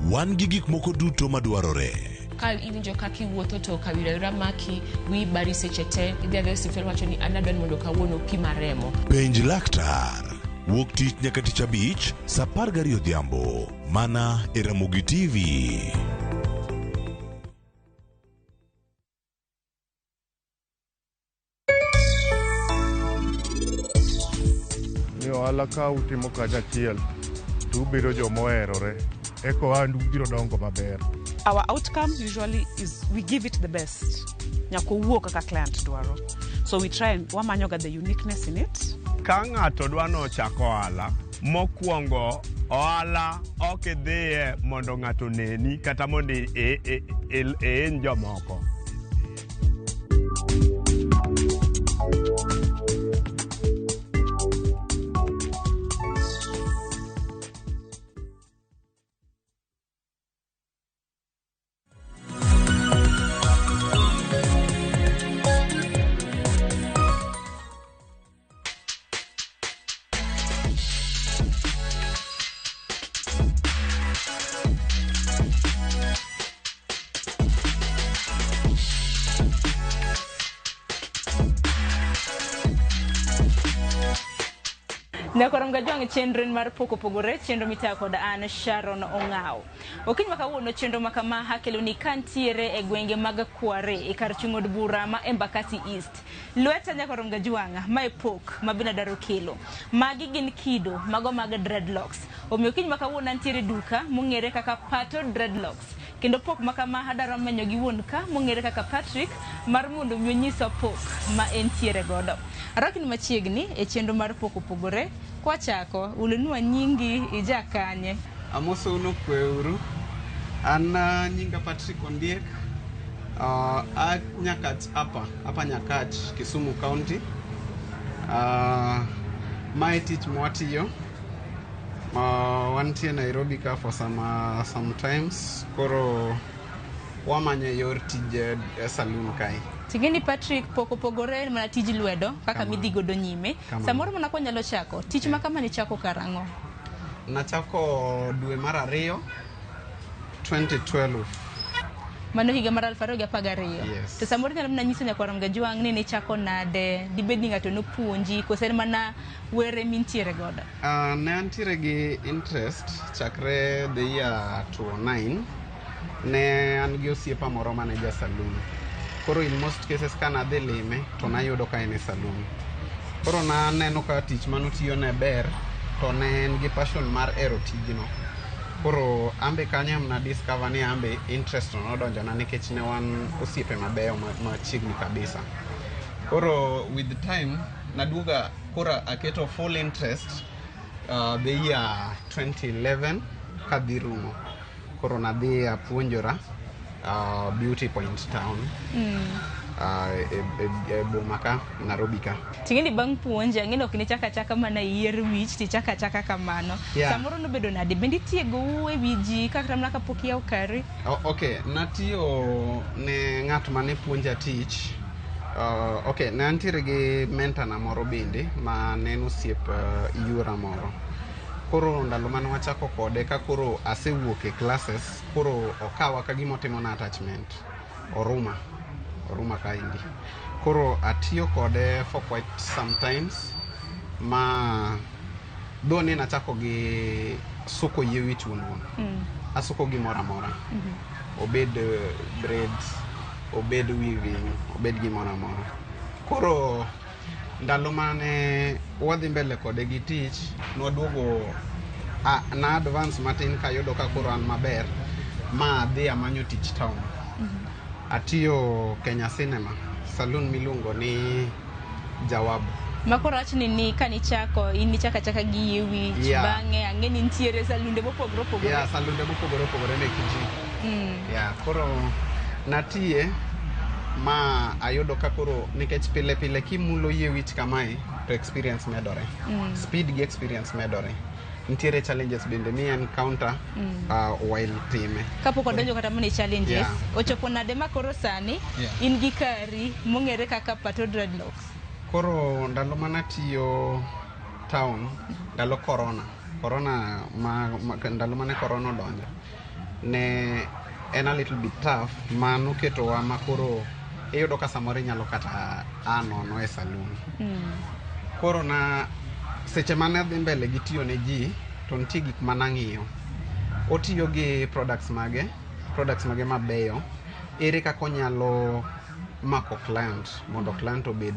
[SPEAKER 9] Wan gi gik moko duto madwarore.
[SPEAKER 22] Ka iwinjo kaka iwuotho to kawira awira maki, wiyi bari seche te, idhi adhiya e osiptal wacho ni an adwa ni mondo kawuono pima remo.
[SPEAKER 9] Penj laktar. Wuok tich nyaka tich abich saa 12 odhiambo mana e Ramogi TV.
[SPEAKER 23] Ni ohala ka utimo kanyachiel to ubedo joma oherore eka ohandu biro dongo maber.
[SPEAKER 6] Our outcome usually is we give it the best. Nyaka owuo kaka client dwaro. So we try and wamanyoga the uniqueness in it.
[SPEAKER 1] Ka ng'ato dwa nochak ohala, mokwongo ohala ok idhiye mondo ng'ato oneni kata mondo ihiny jomoko.
[SPEAKER 3] Nyakwarom Gajwang' chenro en mar pok opogore, chenro mitayo kod an Sharon Ong'aw. Okinyi ma kawuono chenro ma kama akelo ni kantiere e gwenge mag Kware e kar chung' od bura ma Embakasi East. Lweta Nyakwarom Gajwang' mae pok ma bende adwaro kelo. Magi gin kido mago mag dreadlocks. Omiyo okinyi ma kawuono antiere e duka mong'ere kaka Pato Dreadlocks. Kendo pok ma kama adwaro menyo gi wuon ka mong'ere kaka Patrick mar mondo mi onyiswa pok ma entiere godo. Arwakni machiegni e chenro mar pok opogore. Kwachako, ulonwa nyingi ija kanye?
[SPEAKER 13] Amosou nokweuru. An nyinga Patrick Ondiek. A Nyakach Upper Nyakach, Kisumu County. Mae tich mwatiyo. Wantie Nairobi ka for some times. Koro Wamanyo yor tij saloon kae.
[SPEAKER 3] Ting'eni Patrick pok opogore mana tij lwedo kaka
[SPEAKER 13] Kamano.
[SPEAKER 3] midhi godo nyime.
[SPEAKER 13] Kamano.
[SPEAKER 3] Samoro mana kwanyalo chako tich ma kama nichako karang'o?
[SPEAKER 13] Nachako dwe mar ariyo 2012.
[SPEAKER 3] Mano higa mar 2012.
[SPEAKER 13] Yes.
[SPEAKER 3] To samoro inyalo mana nyiso nyakwar Mgajwang' ni nichako nade, dibed ni ng'ato nopuonji koso en mana were mintiere godo?
[SPEAKER 13] Ne antiere gi interest chakre the year 2009. Ne an gi osiepa moro mane ja saloon. Koro in most cases ka nadhi lime to nayudo ka en e saloon. Koro naneno ka tich manotiyo ne ber to ne en gi passion mar hero tijno. Koro ambe kanyo ema na discover ni ambe interest no nodonjona nikech ne wan osiepe mabeyo machiegni kabisa. Koro with time naduoga koro aketo full interest the year 2011 kadhi rumo. Koro nadhi apuonjora Beauty Point Town e boma ka Nairobi ka.
[SPEAKER 3] Ting'eni bang' puonje ang'eni ok nichak achaka mana yier wich tichako achaka kamano.
[SPEAKER 13] Yeah.
[SPEAKER 3] Samoro nobedo nade? Bende itiegou e wi ji kata mana kapok iyawo kari?
[SPEAKER 13] Okay, natiyo ne ng'at mane puonja tich. Okay, ne antiere gi mentor na moro bende ma ne en osiep yuora moro. Koro ndalo mane wachako kode ka koro asewuok e classes, koro okawa ka gima otimona attachment. Oruma. Oruma kaendi. Koro atiyo kode for quite some times ma though ne nachako gi suko yie wich wuon wuon. Asuko gimoro amora. Obed braids, obed weaving, obed gimoro amora. Koro ndalo mane wadhi mbele kode gi tich, nwaduogo na advance matin kayudo ka koro an maber ma adhi amanyo tich town. Atiyo Kenya Cinema, saloon miluongo ni Jawabu.
[SPEAKER 3] Ma koro wachni ni kanichako in nichako achaka gi yie wich bang'e ang'e ni nitiere salunde mopogore opogore.
[SPEAKER 13] Yeah, salunde mopogore opogore mek ji. Yeah, koro natiye ma ayudo ka koro nikech pile pile kimulo yie wich kamae to experience medore. Speed gi experience medore. Nitiere challenges bende mi encounter while time.
[SPEAKER 3] Kapok wadonjo kata mana e challenges, ochopo nade ma koro sani in gi kari mong'ere kaka Pato Dreadlocks?
[SPEAKER 13] Koro ndalo manatiyo town, ndalo corona, corona ma ndalo mane corona odonjo, ne en a little bit tough ma noketowa ma koro iyudo ka samoro inyalo kata a nono e saloon. Koro na seche mane adhi mbele gi tiyo ne ji to nitie gik manang'iyo. Otiyo gi products mage mabeyo, ere kaka onyalo mako client mondo client obed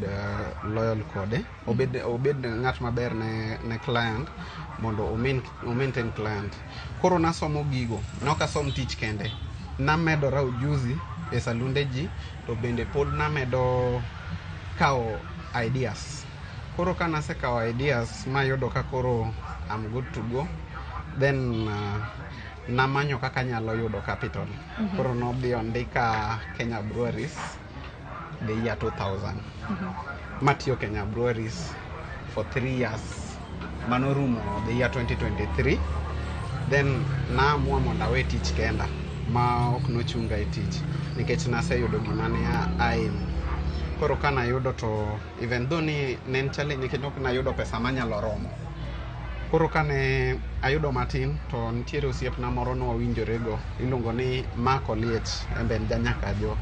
[SPEAKER 13] loyal kode, obed ng'at maber ne client mondo o maintain client. Koro nasomo gigo, nok asom tich kende. Namedora ujuzi e salunde ji to bende pod namedo kawo ideas. Koro ka nasekawo ideas mayudo ka koro I'm good to go, then namanyo kaka anyalo yudo capital. Koro nodhi ondika Kenya Breweries the year 2000. Matiyo Kenya Breweries for 3 years. Manorumo the year 2023. Then naamua mondo awe tich kenda ma ok nochunga e tich nikech naseyudo gima ne aim. Koro ka nayudo to even though ni ne en challenge nikech ok nayudo pesa manyalo romo. Koro kane ayudo matin to nitiere osiepna moro nwawinjore go iluongo ni Mark Oliech, en be en janyakajo.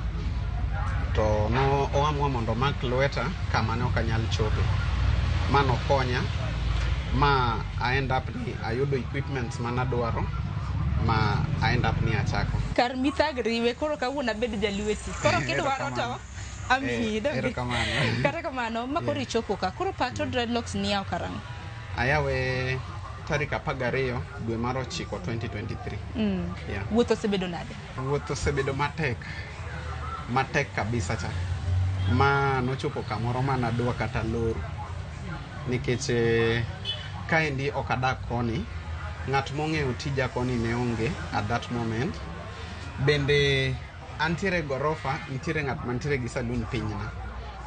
[SPEAKER 13] To no oamua mondo omak lweta kama ne ok anyal chope. Ma nokonya ma a end up ni ayudo equipments manadwaro ma a end up ni achako.
[SPEAKER 3] Kar mithagri we koro kawuono abed jalweti. Koro kidwaro to amiyi.
[SPEAKER 13] Erokamano.
[SPEAKER 3] Kata kamano, ma koro ichopo ka. Koro Pato Dreadlocks niyawo karang'o?
[SPEAKER 13] Ayawe tarik 12 dwe mar 9 2023. Yeah.
[SPEAKER 3] Wuoth osebedo nade?
[SPEAKER 13] Wuoth osebedo matek, matek kabisa cha. Ma nochopo kamoro ma nadwa kata loro. Nikech kaendi ok adak koni, ng'at mong'eyo tija koni ne onge at that moment. Bende antiere gorofa, nitiere ng'at mantiere gi saloon pinyna.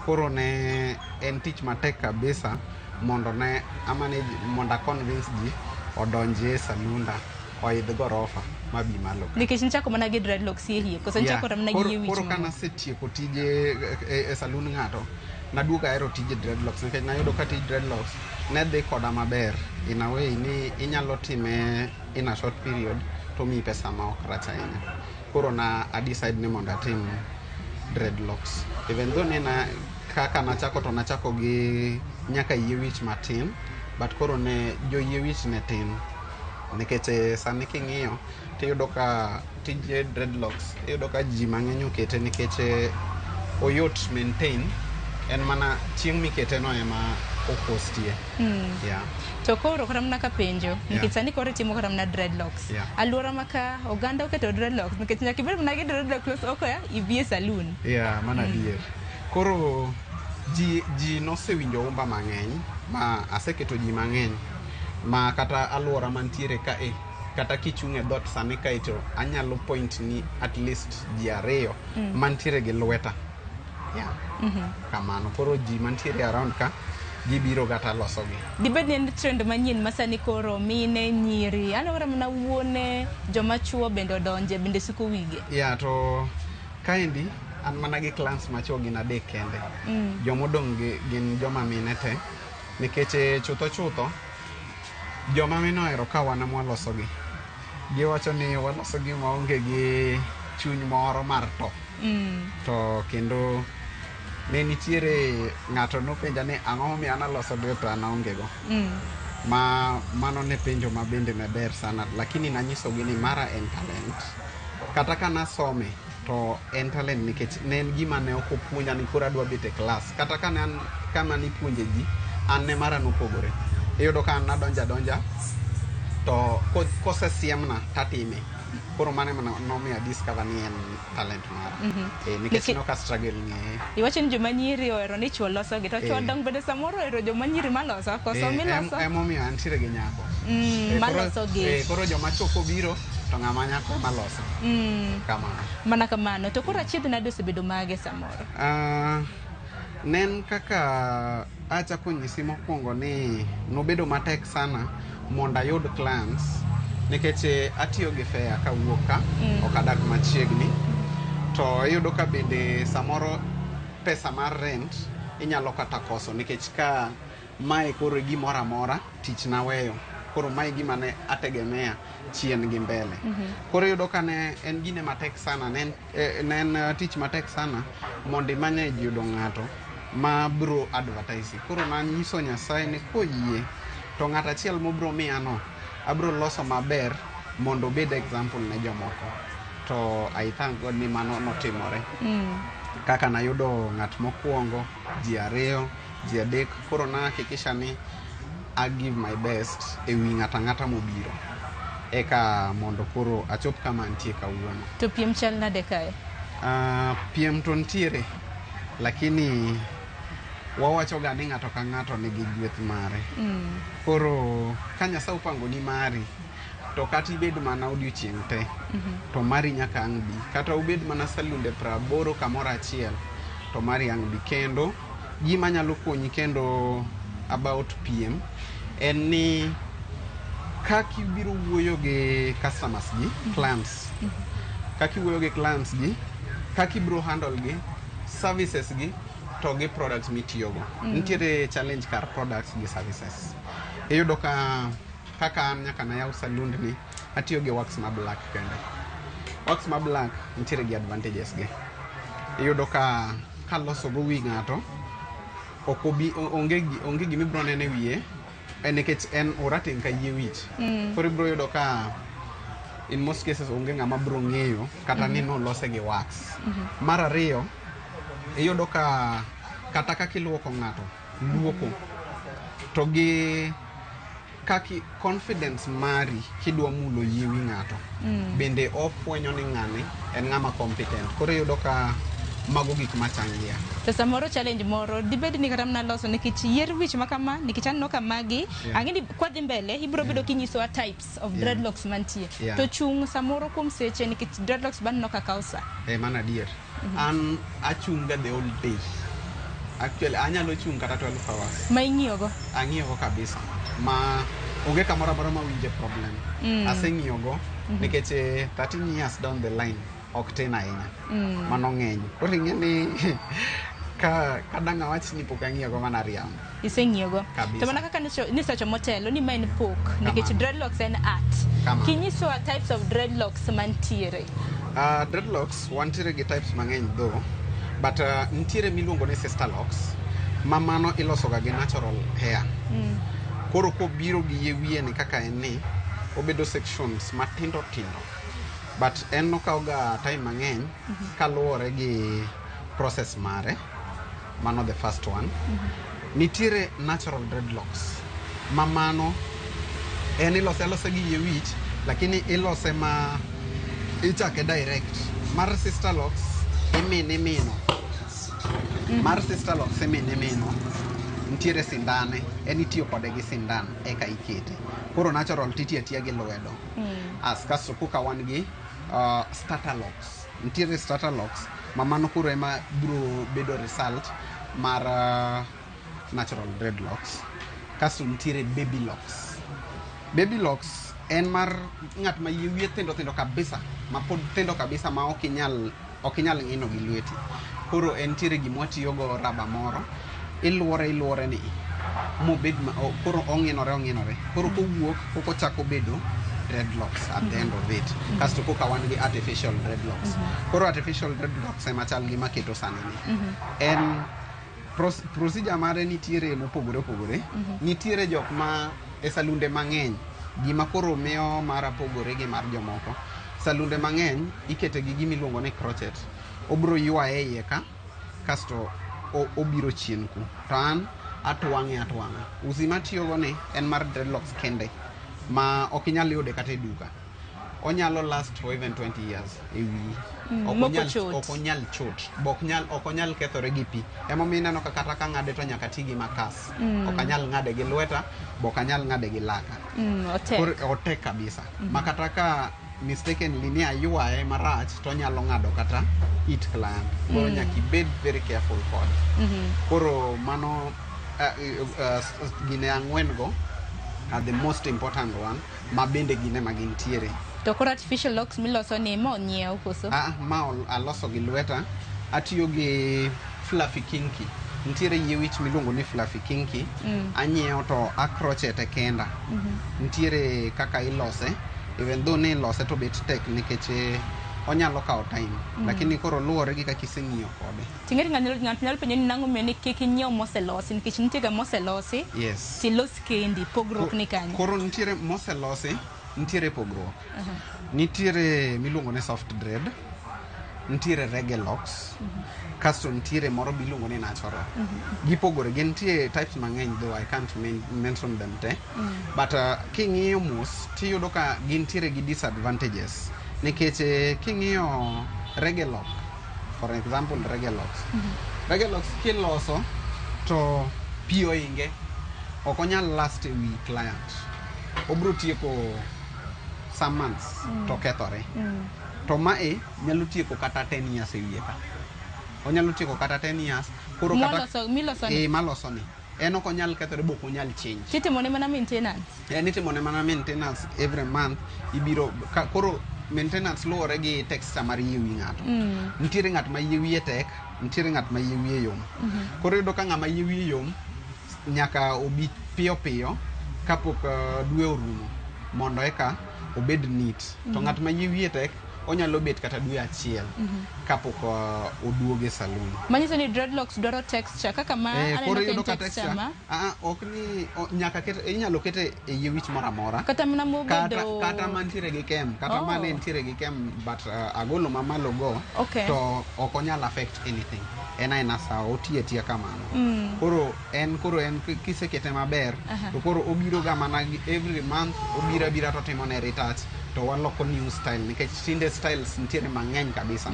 [SPEAKER 13] Koro ne en tich matek kabisa mondo ne a manage mondo a convince ji odonji e salunda oidh gorofa. Mabi malo ka.
[SPEAKER 3] Nikech nichako mana gi dreadlocks hie koso nichako mana gi yie wich
[SPEAKER 13] Koro ka
[SPEAKER 3] mamoko?
[SPEAKER 13] Nasetieko tije e saloon ng'ato, naduogo ahero tije dreadlocks nikech nayudo ka tij dreadlocks ne dhi koda maber in a way ni inyalo time in a short period to miyi pesa ma ok rach ahinya. Koro na a decide ni mondo atim dreadlocks, even though ne na kaka nachako to nachako gi nyaka yie wich matin, but koro ne jo yie wich ne tin nikech sani king'iyo tiyudo ka tije dreadlocks, iyudo ka ji mang'eny okete nikech oyot maintain, en mana chieng' mikete no ema okostie. Yeah.
[SPEAKER 3] To koro kata mana ka penjo, nikech sani koro itimo kata mana dreadlocks, alwora ma ka oganda oketo dreadlocks, nikech nyaka ibed mana gi dreadlocks oko ya ibi e saloon.
[SPEAKER 13] Yeah, mano adier. Koro ji nosewinjo umba mang'eny ma aseketo ji mang'eny ma kata alwora mantiere kae, kata kichung' e dhot sani kae to anyalo point ni at least ji ariyo mantiere gi lweta, yeah. Kamano koro ji mantiere around ka gibiro kata losogi.
[SPEAKER 3] Dibed ni en trend manyien ma sani koro mine, nyiri, aneno kata mana wuone, joma chuo bende odonje, bende suko wige.
[SPEAKER 13] Yeah, to kaendi an mana gi clients machuo gin adek kende. Jomodong' gin joma mine te nikech chutho chutho joma mine ohero ka wan ema walosogi. Giwacho ni walosogi maonge gi chuny moro mar to. To kendo ne nitiere ng'ato nopenja ni ang'o momiyo an aloso go to an aonge go. Ma mano ne penjo ma bende ne ber sana, lakini nanyisogi ni mara en talent. Kata ka nasome to en talent nikech ne en gima ne ok opuonja ni koro adwa bet e klas. Kata ka ne an kama nipuonje ji, an ne mara nopogore. Iyudo ka an nadonjo adonja to kosesiemna tatime. Koro mano ema nomiyo a discover ni en talent mara. Nikech ne ok a struggle ng'eye.
[SPEAKER 3] Iwacho ni joma nyiri ohero ni chuo losogi, to chuo dong bende samoro ohero joma nyiri maloso, koso miloso?
[SPEAKER 13] Emomiyo antiere gi nyako.
[SPEAKER 3] Maloso gi.
[SPEAKER 13] Koro joma chuo kobiro to ng'ama nyako ema loso. Kamano.
[SPEAKER 3] Mana kamano. To koro achiedh nade osebedo mage samoro?
[SPEAKER 13] Ne en kaka achako nyisi mokwongo ni nobedo matek sana mondo ayud clients nikech atiyo gi fare kawuok ka, ok adak machiegni, to iyudo ka bende samoro pesa mar rent inyalo kata koso nikech ka mae koro e gimoro amora tich naweyo, koro mae gima ne ategemea chien gi mbele. Koro iyudo ka ne en gine matek sana, ne en tich matek sana mondo imanage yudo ng'ato ma bro advertise. Koro nanyiso Nyasaye ni koyie to ng'at achiel mobro miya no abro loso maber mondo obed example ne jomoko. To I thank God ni mano notimore. Kaka nayudo ng'at mokwongo, ji ariyo, ji adek, koro na hakikisha ni I give my best e wi ng'ato ang'ata mobiro eka mondo koro achop kama antie kawuono.
[SPEAKER 3] To piem chal nade kae?
[SPEAKER 13] Piem to ntiere, lakini wawacho ga ni ng'ato ka ng'ato nigi gweth mare. Koro ka Nyasaye opango ni mari, to kata ibed mana odiochieng' te, to mari nyaka ang' bi. Kata ubed mana salunde 80 kamoro achiel, to mari ang' bi. Kendo gima nyalo konyi kendo about piem en ni kaka ibiro wuoyo gi customers gi, clients, kaka iwuoyo gi clients gi, kaka ibiro handle gi, services gi, to gi products mitiyogo. Nitiere challenge kar products gi services. Iyudo ka kaka an nyaka nayaw salund ni atiyo gi wax ma black kende. Wax ma black nitiere gi advantages ge. Iyudo ka kaloso go wi ng'ato ok obi onge gima ibiro neno e wiye nikech en orateng' ka yie wich. Koro ibiro yudo ka in most cases onge ng'ama biro ng'eyo kata ni nolose gi wax. Mar ariyo, iyudo ka kata kaka iluoko ng'ato, luoko to gi kaki confidence mari kidwa mulo yie wi ng'ato bende ofwenyo ni ng'ani en ng'ama competent. Koro iyudo ka mago gik machangia.
[SPEAKER 3] To samoro challenge moro dibed ni kata mana loso nikech yier wich ma kama, nikech aneno ka magi ang'e ni kwadhi mbele ibiro bedo kinyisowa types of dreadlocks mantie. To chung' samoro kuom seche, nikech dreadlocks baneno ka kawo sa.
[SPEAKER 13] Mano adier. An achung' ga the whole day. Actually anyalo chung' kata 12 hours.
[SPEAKER 3] Ma ing'iyogo?
[SPEAKER 13] Ang'iyogo kabisa. Ma onge kamoro amora mawinje problem. Aseng'iyogo. Nikech 13 years down the line ok tin ahinya.
[SPEAKER 3] Mm.
[SPEAKER 13] Mano ng'eny. Koro ing'e ni ka dang' awach ni pok ang'iyogo mana riambo.
[SPEAKER 3] Iseng'iyogo.
[SPEAKER 13] Kabisa.
[SPEAKER 3] To mana kaka nisewacho motelo ni ma en pok nikech
[SPEAKER 13] Kamano.
[SPEAKER 3] dreadlocks en art.
[SPEAKER 13] Kamano.
[SPEAKER 3] Kinyisowa types of dreadlocks mantiere.
[SPEAKER 13] Dreadlocks wantiere gi types mang'eny though, but nitiere miluongo ni sister locks ma mano ilosoga gi natural hair. Koro kobiro gi yie wiye ni kaka en ni, obedo sections matindo tindo. But en okawo ga time mang'eny kaluwore gi process mare. Mano the first one. Nitiere natural dreadlocks ma mano en ilose alose gi yie wich, lakini ilose ma ichake direct. Mar sister locks imino imino. Mar sister locks imino imino. Nitiere sindane, en itiyo kode gi sindan eka ikete. Koro natural titiyo atiya gi lwedo. As kasto koka wan gi starter locks. Nitiere starter locks ma mano koro ema biro bedo result mar natural dreadlocks. Kasto nitiere baby locks. Baby locks en mar ng'at ma yie wiye thindo thindo kabisa, ma pod thindo kabisa ma ok inyal ng'ino gi lweti. Koro entiere gima watiyogo raba moro, iluore iluore ni mobed ma, koro ong'inore ong'inore. Koro kowuok kokochako bedo dreadlocks at the end of it. Kasto koka wan gi artificial dreadlocks. Koro artificial dreadlocks ema chal gi maketo sani ni. En procedure mare nitiere mopogore opogore. Nitiere jok ma e salunde mang'eny gima koro miyo mara pogore gi mar jomoko. Salunde mang'eny ikete gi gima iluongo ni crochet. Obiro ywaye e iye ka kasto obiro chien ku. To an atwang'e atwang'a. Usi matiyogo ni en mar dreadlocks kende ma ok inyal yude kata e duka. Onyalo last for even 20 years e wiyi. Ok
[SPEAKER 3] Mok
[SPEAKER 13] onyal
[SPEAKER 3] ochot.
[SPEAKER 13] Ok onyal chot. Bo ok onyal kethore gi pi. Emomiyo ineno ka kata ka ng'ade to nyaka ti gi makas. Ok anyal ng'ade gi lweta, bo ok anyal ng'ade gi laka.
[SPEAKER 3] Otek.
[SPEAKER 13] Koro otek kabisa. Ma kata ka mistakenly ni aywaye marach to onyalo ng'ado kata it client. Koro nyaka ibed very careful kode. Koro mano gine ang'wen go are the most important one ma bende gine ma gintiere.
[SPEAKER 3] To koro artificial locks miloso ni ma onyiew koso?
[SPEAKER 13] Ah, ma aloso gi lweta. Atiyo gi fluffy kinky. Nitiere yie wich miluongo ni fluffy kinky. Anyiewo to acrochete kenda. Nitiere kaka ilose. Even though ni ilose to bet tek nikech onyalo kawo time. Lakini koro luwore gi kaka iseng'iyo kode.
[SPEAKER 3] Ting'e ng'ato nyalo penjo ni nang'o omiyo ni kik inyiew moselosi nikech nitie ga moselosi tilos kendi pogruok ni kanye.
[SPEAKER 13] Koro nitiere moselosi, nitiere pogruok. Nitiere miluongo ni soft dread, nitiere reggae locks, kasto nitiere moro miluongo ni natural. Gipogore, gintie types mang'eny though I can't mention them te. But king'iyo mos tiyudo ka gintiere gi disadvantages nikech king'iyo reggae lock, for example reggae locks. Reggae locks kiloso to pi oinge ok onyal last e wi client. Obiro tieko some months to kethore. To mae nyalo tieko kata 10 years e wiye ka. Onyalo tieko kata 10 years. Koro kata
[SPEAKER 3] Miloso ni.
[SPEAKER 13] Eh, maloso ni. En ok onyal kethore bo ok onyal change.
[SPEAKER 3] Titimo ne mana maintenance.
[SPEAKER 13] En itimo ne mana maintenance every month ibiro ka, koro maintenance luwore gi texture mar yie wi ng'ato. Nitiere ng'at ma yie wiye tek, nitiere ng'at ma yie wiye yom. Koro iyudo ka ng'ama yie wiye yom nyaka obi piyo piyo kapok dwe orumo mondo eka obed neat. To ng'at ma yie wiye tek onyalo bet kata dwe achiel kapok oduogo e saloon.
[SPEAKER 3] Manyiso ni dreadlocks dwaro texture kaka ma
[SPEAKER 13] Eh,
[SPEAKER 3] aneno
[SPEAKER 13] koro
[SPEAKER 3] ka en
[SPEAKER 13] iyudo ka
[SPEAKER 3] texture
[SPEAKER 13] texture
[SPEAKER 3] ma
[SPEAKER 13] ah, ah, ok ni nyaka ket inyalo kete e yie wich moro amora.
[SPEAKER 3] Kata mana
[SPEAKER 13] Kata,
[SPEAKER 3] mobedo
[SPEAKER 13] kata mantiere gi kem kata
[SPEAKER 3] Oh.
[SPEAKER 13] mane nitiere gi kem but agolo mamalo go to ok onyal affect anything en aena sawa otiyo atiya kamano. Koro en kisekete maber to koro obiro ga mana every month obiro abira to otimo ne retouch to waloko new style nikech tinde styles nitiere mang'eny kabisa.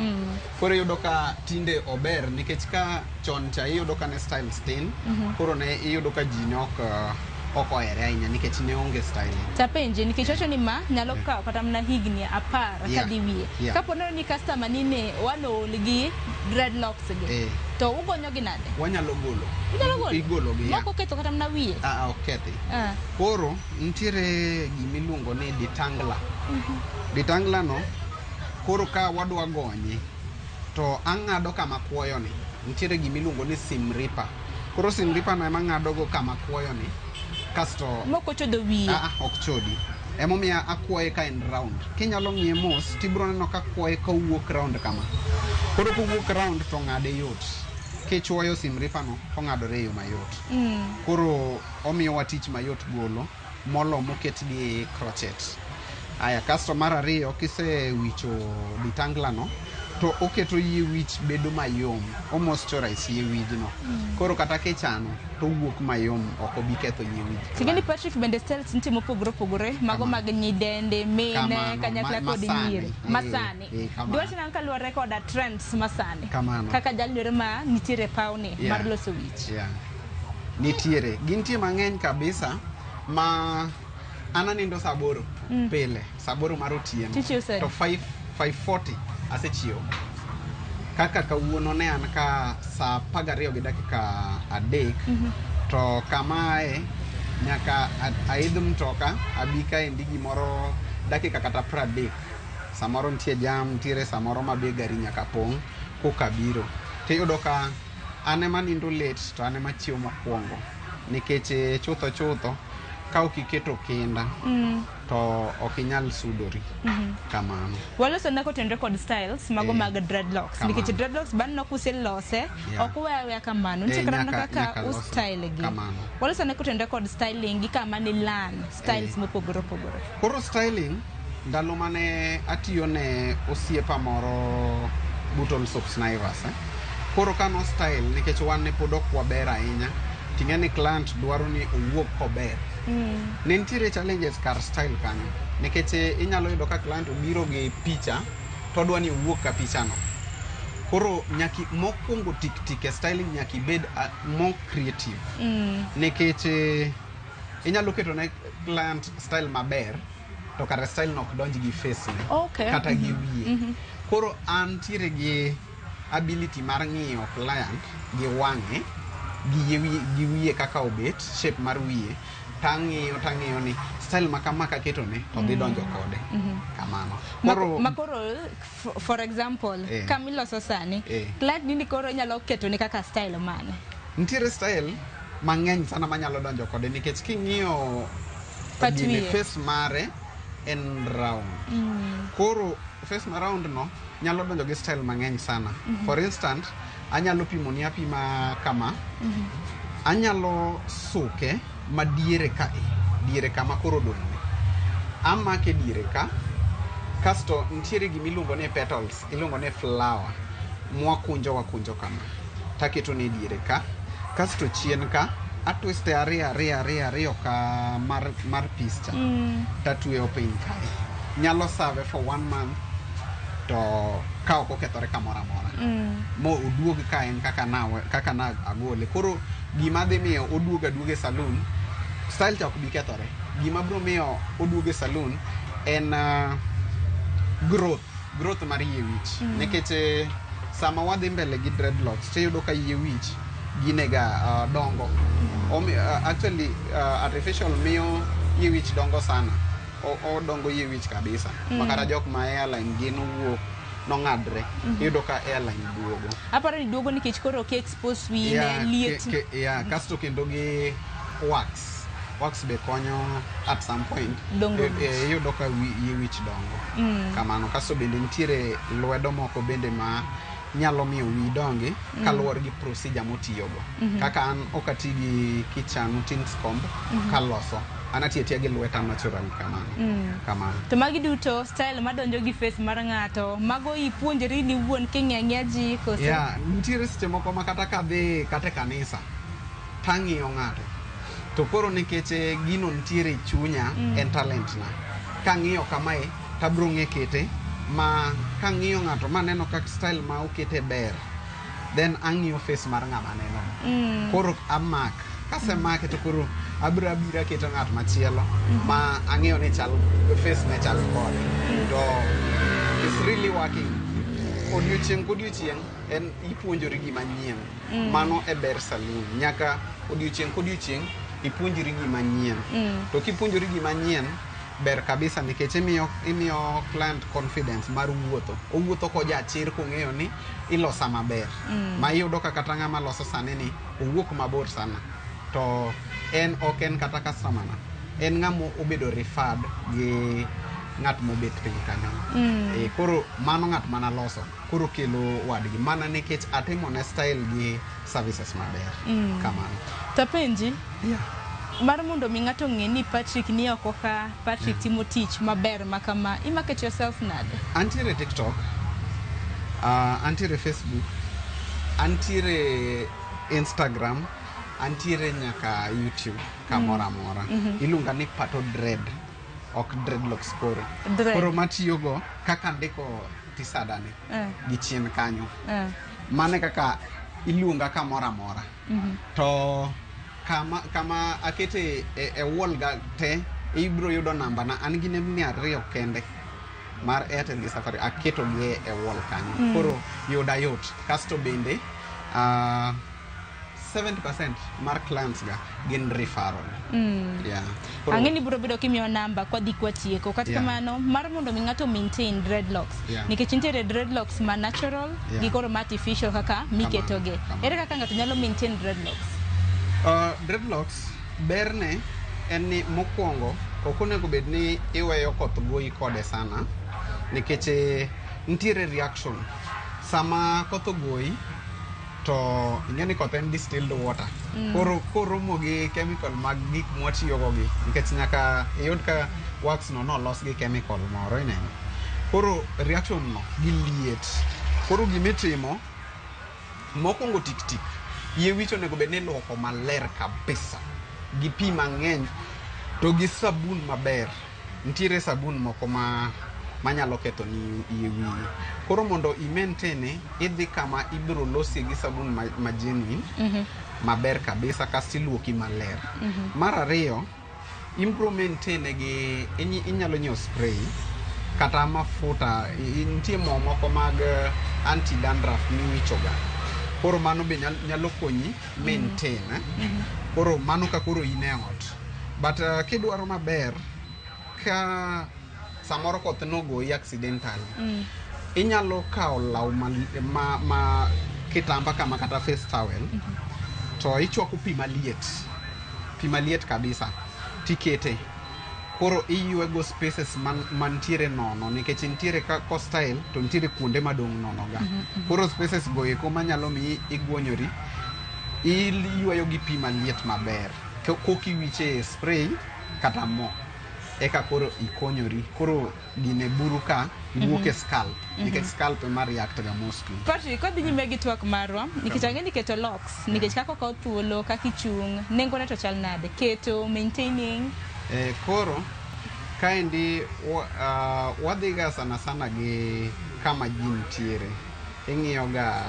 [SPEAKER 13] Koro iyudo ka tinde ober nikech ka chon cha iyudo ka ne styles tin. Koro ne iyudo ka ji ne ok ohere ahinya nikech ne onge styling.
[SPEAKER 3] Tapenje nikech wacho ni ma nyalo kawo kata mana higni 10 kadhi wiye. Kapo ni customer ni ne wanool gi dreadlocks gi to ugonyo gi nade?
[SPEAKER 13] Wanyalo golo.
[SPEAKER 3] Unyalo golo?
[SPEAKER 13] Igolo gi, yeah.
[SPEAKER 3] Mok oketho kata mana wiye?
[SPEAKER 13] Ah, ok kethi.
[SPEAKER 3] Ah.
[SPEAKER 13] Koro nitiere gimiluongo ni detangler. Detangler no koro ka wadwa gonye to ang'ado kama kuoyo ni. Nitiere gimiluongo ni seam ripper. Koro seam ripper no ema ng'ado go kama kuoyo ni. Kasto
[SPEAKER 3] Mok ochodho wiye.
[SPEAKER 13] Ah, ah, ok chodi. Emomiyo akuoye ka en round. Kinyalo ng'iye mos tibiro neno ka kuoye kowuok round kama. Koro kowuok round to ng'ade yot. Kichuoyo seam ripper no tong'adore e yo mayot. Koro omiyowa tich mayot golo molo moket gi crochet. Aya, kasto mar ariyo kisewicho detangler no to oketo yie wich bedo mayom. O moisturize yie wijno. Koro kata kichano to owuok mayom ok obi ketho yie wich.
[SPEAKER 3] Ting'eni Patrick bende styles nitie mopogore opogore mago mag nyidende, mine,
[SPEAKER 13] Kamano,
[SPEAKER 3] kanyakla kod
[SPEAKER 13] masani.
[SPEAKER 3] nyiri. Masani.
[SPEAKER 13] Kamano.
[SPEAKER 3] Dwach nang' kaluwore koda trends masani.
[SPEAKER 13] Kamano.
[SPEAKER 3] Kaka jalno ma nitiere e pawni mar loso wich.
[SPEAKER 13] Yeah. Nitiere. Gintie mang'eny kabisa ma an anindo saa 8 pile. Saa 8 mar otieno.
[SPEAKER 3] Tichiew saa adi?
[SPEAKER 13] To 5 5:40 asechiewo. Kaka kawuono ne an ka saa 12:03 to kama ae nyaka aidh mtoka abi kaendi gimoro dakika kata 30. Samoro nitie jam, nitiere samoro ma be gari nyaka pong' koka biro. Tiyudo ka an ema nindo late to an ema chiewo mokwongo. Nikech chutho chutho ka ok iketo kinda to ok inyal sudori. Kamano.
[SPEAKER 3] Waloso na kotenore kod styles mago mag dreadlocks.
[SPEAKER 13] Kamano.
[SPEAKER 3] Nikech dreadlocks bang' no kuselose ok uwe aweya kamano. Nitie kata mana kaka
[SPEAKER 13] Nyaka
[SPEAKER 3] u
[SPEAKER 13] lose.
[SPEAKER 3] style gi.
[SPEAKER 13] Kamano.
[SPEAKER 3] Waloso na kotenore kod styling gi kama ni learn styles mopogore opogore.
[SPEAKER 13] Koro styling ndalo mane atiyo ne osiepa moro Button Soaps Naivas, eh? Koro ka no style nikech wan ne pod ok waber ahinya ting'e ni client dwaro ni owuog kober. Ne nitiere challenges kar style kanyo nikech inyalo yudo ka client obiro gi picha to odwa ni owuog ka picha no. Koro nyaki mokwongo tik tik e styling nyaka ibed more creative. Nikech inyalo keto ne client style maber to kare style no ok donj gi face ne kata gi wiye. Koro antiere gi ability mar ng'iyo client gi wang'e gi yie gi wiye kaka obet, shape mar wiye, tang'iyo ni style ma kama kaketone to dhi donjo kode. Kamano. Koro
[SPEAKER 3] Makoro for example kamiloso sani client nini koro inyalo ketone kaka style mane?
[SPEAKER 13] Nitiere style mang'eny sana manyalo donjo kode nikech king'iyo
[SPEAKER 3] Pat
[SPEAKER 13] gine
[SPEAKER 3] wiye.
[SPEAKER 13] face mare en round. Koro face ma round no nyalo donjo gi style mang'eny sana. For instance, anyalo pimo ni apima kama, anyalo suke madiere kae, diere kama koro odong'ne. Amake diere ka, kasto nitiere gimiluongo ni petals, iluongo ni flower, mwakunjo wakunjo kama. Taketo ne diere ka, kasto chien ka, atwiste ariyo ariyo ariyo ariyo ka mar piece cha. Tatweyo piny kae. Nyalo save for one month to ka ok okethore kamoro amora. Mo oduog ka en kaka na agole. Koro gima dhi miyo oduog aduoga e saloon, style cha ok bi kethore. Gima biro miyo oduog e saloon en growth mar yie wich. Nikech sama wadhi mbele gi dreadlocks tiyudo ka yie wich ginega dongo. Actually artificial miyo yie wich dongo sana. Odongo yie wich kabisa. Makata jok ma hairline gin owuok nong'adre. Iyudo ka hairline duogo.
[SPEAKER 3] Aparo ni duogo nikech koro ok expose wiye ne liet.
[SPEAKER 13] Yeah, kasto kendo gi wax. Wax be konyo at some point.
[SPEAKER 3] Dongo wich.
[SPEAKER 13] Iyudo ka yie wich dongo. Kamano. Kasto bende nitiere lwedo moko bende ma nyalo miyo wiyi dongi kaluwore gi procedure motiyogo. Kaka an ok ati gi kichanu tins comb kaloso. An atiyo atiya gi lweta naturally kamano. Kamano.
[SPEAKER 3] To magi duto style madonjo gi face mar ng'ato, mago ipuonjori ni wuon king'iyo ang'iya ji koso?
[SPEAKER 13] Yeah, nitiere seche moko ma kata kadhi kata e kanisa tang'iyo ng'ato to koro nikech gino nitiere e chunya en talent na. Kang'iyo kamae tabro ng'e kete ma kang'iyo ng'ato maneno ka style ma okete ber then ang'iyo face mar ng'ama aneno. Koro amak kasemake to koro abiro abiro aketo ng'at machielo ma ang'eyo ni chal face ne chal kode to it's really working. Odiochieng' kodiochieng' en ipuonjori gima nyien. Mano e ber saloon. Nyaka odiochieng' kodiochieng' ipuonjri gima nyien. To kipuonjori gima nyien Ber kabisa nikech imiyo client confidence mar wuotho. Owuotho kojachir kong'eyo ni ilosa maber. Ma iyudo ka kata ng'ama loso sani ni owuok mabor sana. To en ok en kata customer na. En ng'ama obedo referred gi ng'at mobet piny kanyo. E, koro mano ng'at mana loso. Koro kelo wadgi mana nikech atimo ne style gi services maber. Kamano.
[SPEAKER 3] Tapenji. Mar mondo mi ng'ato ong'e ni Patrick ni oko ka, Patrick timo tich maber ma kama, i market yourself nade?
[SPEAKER 13] Antiere TikTok, antiere Facebook, antiere Instagram, antiere nyaka YouTube kamoro amora. Iluonga ni Pato Dread, ok dreadlocks koro.
[SPEAKER 3] Dread.
[SPEAKER 13] Koro matiyogo kaka ndiko tisada ni gi chien kanyo. Mano e kaka iluonga kamoro amora. To kama akete e wall ga te ibiro yudo namba na an gi nembni 2 kende mar Airtel gi Safaricom aketo gi e wall kanyo. Koro yuda yot. Kasto bende 70% mar clients ga gin referral. Yeah. Koro,
[SPEAKER 3] Ang'e ni biro bedo kimiyo namba kwadhi kwatieko. Kata kamano, mar mondo mi ng'ato maintain dreadlocks, nikech nitiere dreadlocks ma natural gi koro ma artificial kaka miketogi. Ere kaka ng'ato nyalo maintain dreadlocks?
[SPEAKER 13] Dreadlocks berne en ni mokwongo ok onego bed ni iweyo koth goyi kode sana nikech nitiere reaction sama koth ogoyi to ing'e ni koth en distilled water. Koro koromo gi chemical mag gik mwatiyogo gi nikech nyaka iyud ka wax no nolos gi chemical moro ineno. Koro reaction no gi liet. Koro gimitimo mokwongo tik tik yie wich onego bed ni iluoko maler kabisa gi pi mang'eny to gi sabun maber. Nitiere sabun moko ma manyalo ketho ni yie wiyi. Koro mondo i maintain idhi kama ibiro losie gi sabun ma genuine maber kabisa kasto iluoki maler. Mar ariyo, ibiro maintain gi inyalo nyiewo spray kata mafuta, nitie mo moko mag anti dandruff miwicho ga. Koro mano be nyalo konyi maintain. Koro mano ka koro in e ot. But kidwaro maber ka samoro koth nogoyi accidentally, inyalo kawo law ma kitamba kama kata face towel to ichwako pi maliet kabisa tikete. Koro iywego spaces mantiere nono nikech nitiere ka ko style to nitiere kuonde madong' nono ga. Koro spaces go eko manyalo miyi igwonyori, iyweyo gi pi maliet maber kokiwiche spray kata mo eka koro ikonyori. Koro gine buru ka wuok e scalp nikech scalp ema react ga mostly.
[SPEAKER 3] Patrick, kodhi nyime gi twak marwa, nikech ang'e ni keto locks, nikech kaka okawo thuolo, kaka ichung', nengone to chal nade? Keto, maintaining?
[SPEAKER 13] Koro kaendi wadhiga sana sana gi kama ji nitiere. Ing'iyo ga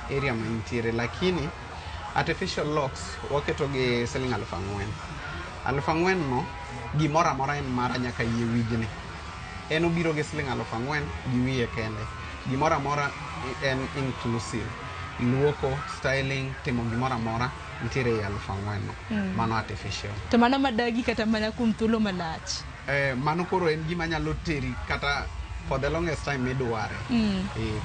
[SPEAKER 13] area ma intiere, lakini artificial locks waketo gi siling 4,000. 4,000 no gimoro amora en mara nyaka yie wijni. En obiro gi siling 4,000 gi wiye kende. Gimoro amora en inclusive. Luoko, styling, timo gimoro amora nitiere e 4,000 no. Mano artificial.
[SPEAKER 3] To mano madagi kata mana kuom thuolo malach.
[SPEAKER 13] Mano koro en gima nyalo teri kata for the longest time midware.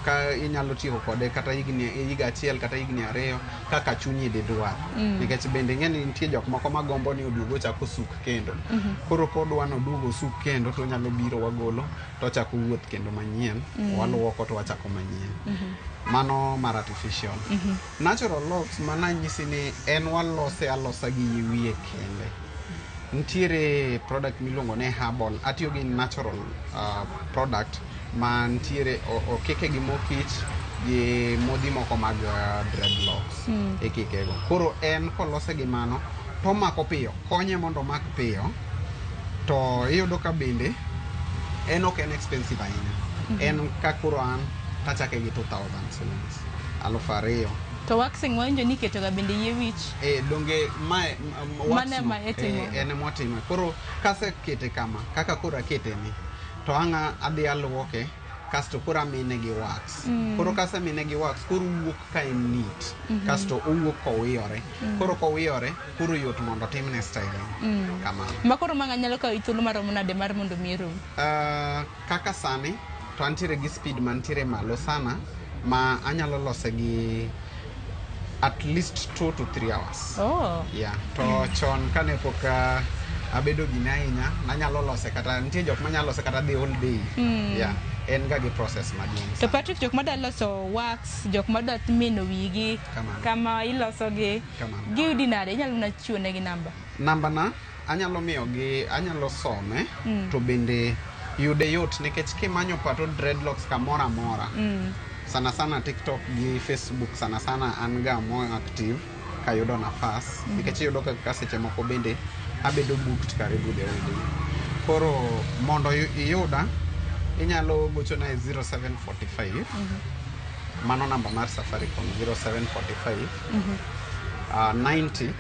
[SPEAKER 13] Ka inyalo tiyo kode kata higa achiel kata higni 2 kaka chunyi dhi dwaro. Nikech bende ing'e ni nitie jok moko magombo ni oduog ochak osuk kendo. Koro kodwa ni oduog osuk kendo to onyalo biro wagolo to ochako wuoth kendo manyien. Waluoko to wachako manyien. Mano mar artificial. Natural locks mana nyisi ni en walose alosa gi yie wiye kende. Nitiere product miluongo ni herbal. Atiyo gi natural product ma nitiere okike gi mo kich gi modhi moko mag dreadlocks ikikego. Koro en kolose gi mano to omako piyo, konye mondo omak piyo. To iyudo ka bende en ok en expensive ahinya. En ka koro an tachake gi 2,000 shillings, 2,000.
[SPEAKER 3] To waxing wawinjo ni iketo ga bende yie wich.
[SPEAKER 13] Donge mae wax
[SPEAKER 3] Mano
[SPEAKER 13] no,
[SPEAKER 3] ema itimo.
[SPEAKER 13] En ema watimo. Koro kasekete kama, kaka koro akete ni, to ang' adhi aluoke Kasto koro amine gi wax. Koro kasemine gi wax, koro owuok ka en neat. Kasto owuok kowiyore. Koro kowiyore, koro yot mondo timne styling. Kamano.
[SPEAKER 3] Ma koro ma nyalo kawo thuolo maromo nade mar mondo mi rum?
[SPEAKER 13] Kaka sani to antiere gi speed mantiere malo sana ma anyalo lose gi at least 2 to 3 hours.
[SPEAKER 3] Oh.
[SPEAKER 13] Yeah. To chon kane pok abedo gine ahinya, nanyalo lose kata nitie jok manyalo lose kata the whole day. Yeah. En ga gi process maduong'.
[SPEAKER 3] To Patrick, jok madwa loso wax, jok madwa mino wigi,
[SPEAKER 13] Kamano.
[SPEAKER 3] kama ilosogi,
[SPEAKER 13] Kamano.
[SPEAKER 3] giyudi nade? Inyalo mana chiwo negi namba.
[SPEAKER 13] Namba na anyalo miyogi, anyalo some. To bende yude yot nikech kimanyo Pato Dreadlocks kamoro amora, sana sana TikTok gi Facebook, sana sana an ga more active kayudo nafas, nikech iyudo ka seche moko bende abedo booked karibu the whole day. Koro mondo iyuda, inyalo gochona e 0745. Mano namba mar Safaricom, 0745 90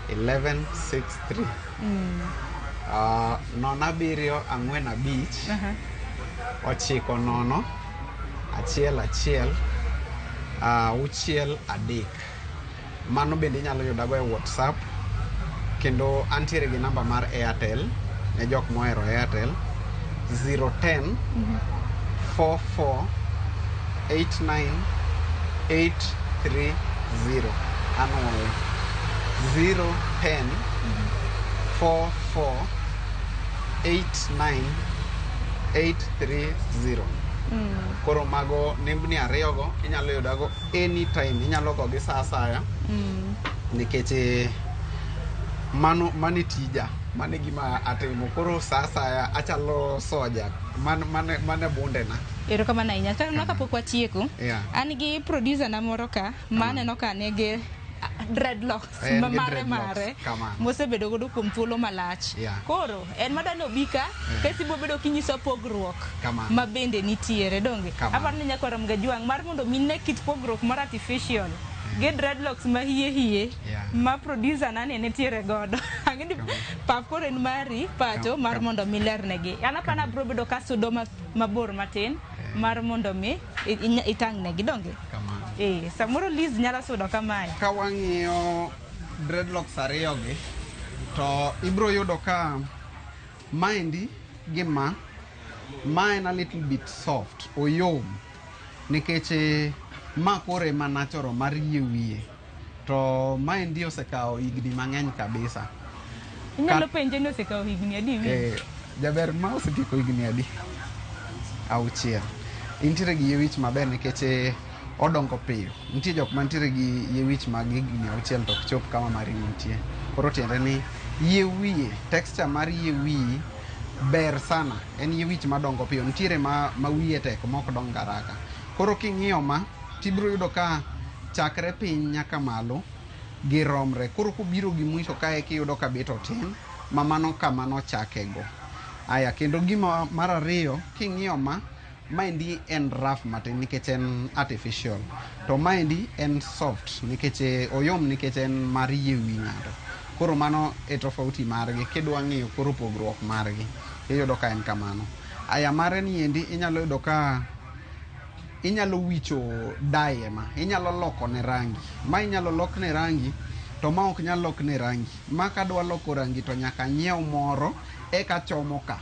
[SPEAKER 13] 1163. 0745 90 11 63. Mano bende inyalo yudago e WhatsApp. Kendo antiere gi namba mar Airtel ne jok mohero Airtel, 010 44 89 830. Anwoyo, 010 44 89 830. Koro mago nembni ariyogo inyalo yudago anytime, inyalo gogi sa asaya nikech mano mano e tija, mano e gima atimo. Koro sa asaya achalo soja, mano e bundena.
[SPEAKER 3] Erokamano ahinya. Kata kapok watieko, an gi producer na moro ka ma aneno ka nigi dreadlocks
[SPEAKER 13] En
[SPEAKER 3] ma
[SPEAKER 13] gi
[SPEAKER 3] mare
[SPEAKER 13] dreadlocks,
[SPEAKER 3] mare
[SPEAKER 13] kamano.
[SPEAKER 3] mosebedo godo kuom thuolo malach. Koro en madwa ni obi ka kesi biro bedo kinyiso pogruok
[SPEAKER 13] Kamano.
[SPEAKER 3] ma bende nitiere donge.
[SPEAKER 13] Kamano.
[SPEAKER 3] Aparo ni nyakwar Mgajwang' mar mondo mi ne kit pogruok mar artificial gi dreadlocks ma hie hie ma producer nani nitiere godo. Ang'e ni pap koro en mari pacho mar mondo mi lernegi. An apana biro bedo ka sudo mabor matin mar mondo mi itang'negi donge.
[SPEAKER 13] Kamano.
[SPEAKER 3] Samoro Liz nyalo sudo kamae.
[SPEAKER 13] Ka wang'iyo dreadlocks ariyogi to ibiro yudo ka maendi gi ma en a little bit soft, oyom, nikech ma koro ema natural mar yie wiye, to maendi osekawo higni mang'eny kabisa.
[SPEAKER 3] Inyalo penje ni osekawo higni adi wi?
[SPEAKER 13] Jaber, ma osetieko higni adi? 6. Intiere gi yie wich maber nikech odongo piyo. Nitie jok mantiere gi yie wich mag higni 6 to ok chop kama mari nitie. Koro tiende ni yie wiye, texture mar yie wiyi ber sana. En yie wich madongo piyo. Nitiere ma wiye tek ma ok dong haraka. Koro king'iyo ma, tibiro yudo ka chakre piny nyaka malo giromre. Koro kobiro gi mwisho kae kiyudo ka bet otin, ma mano kama nochakego. Aya, kendo gima mar ariyo, king'iyo ma, maendi en rough matin nikech en artificial. To maendi en soft nikech oyom, nikech en mar yie wi ng'ato. Koro mano e tofauti margi. Kidwa ng'iyo koro pogruok margi, iyudo ka en kamano. Aya, mare ni endi inyalo yudo ka inyalo wicho dye ma, inyalo loko ne rangi. Ma inyalo lok ne rangi, to ma ok nyal lok ne rangi. Ma kadwa loko rangi to nyaka anyiew moro eka chomo ka.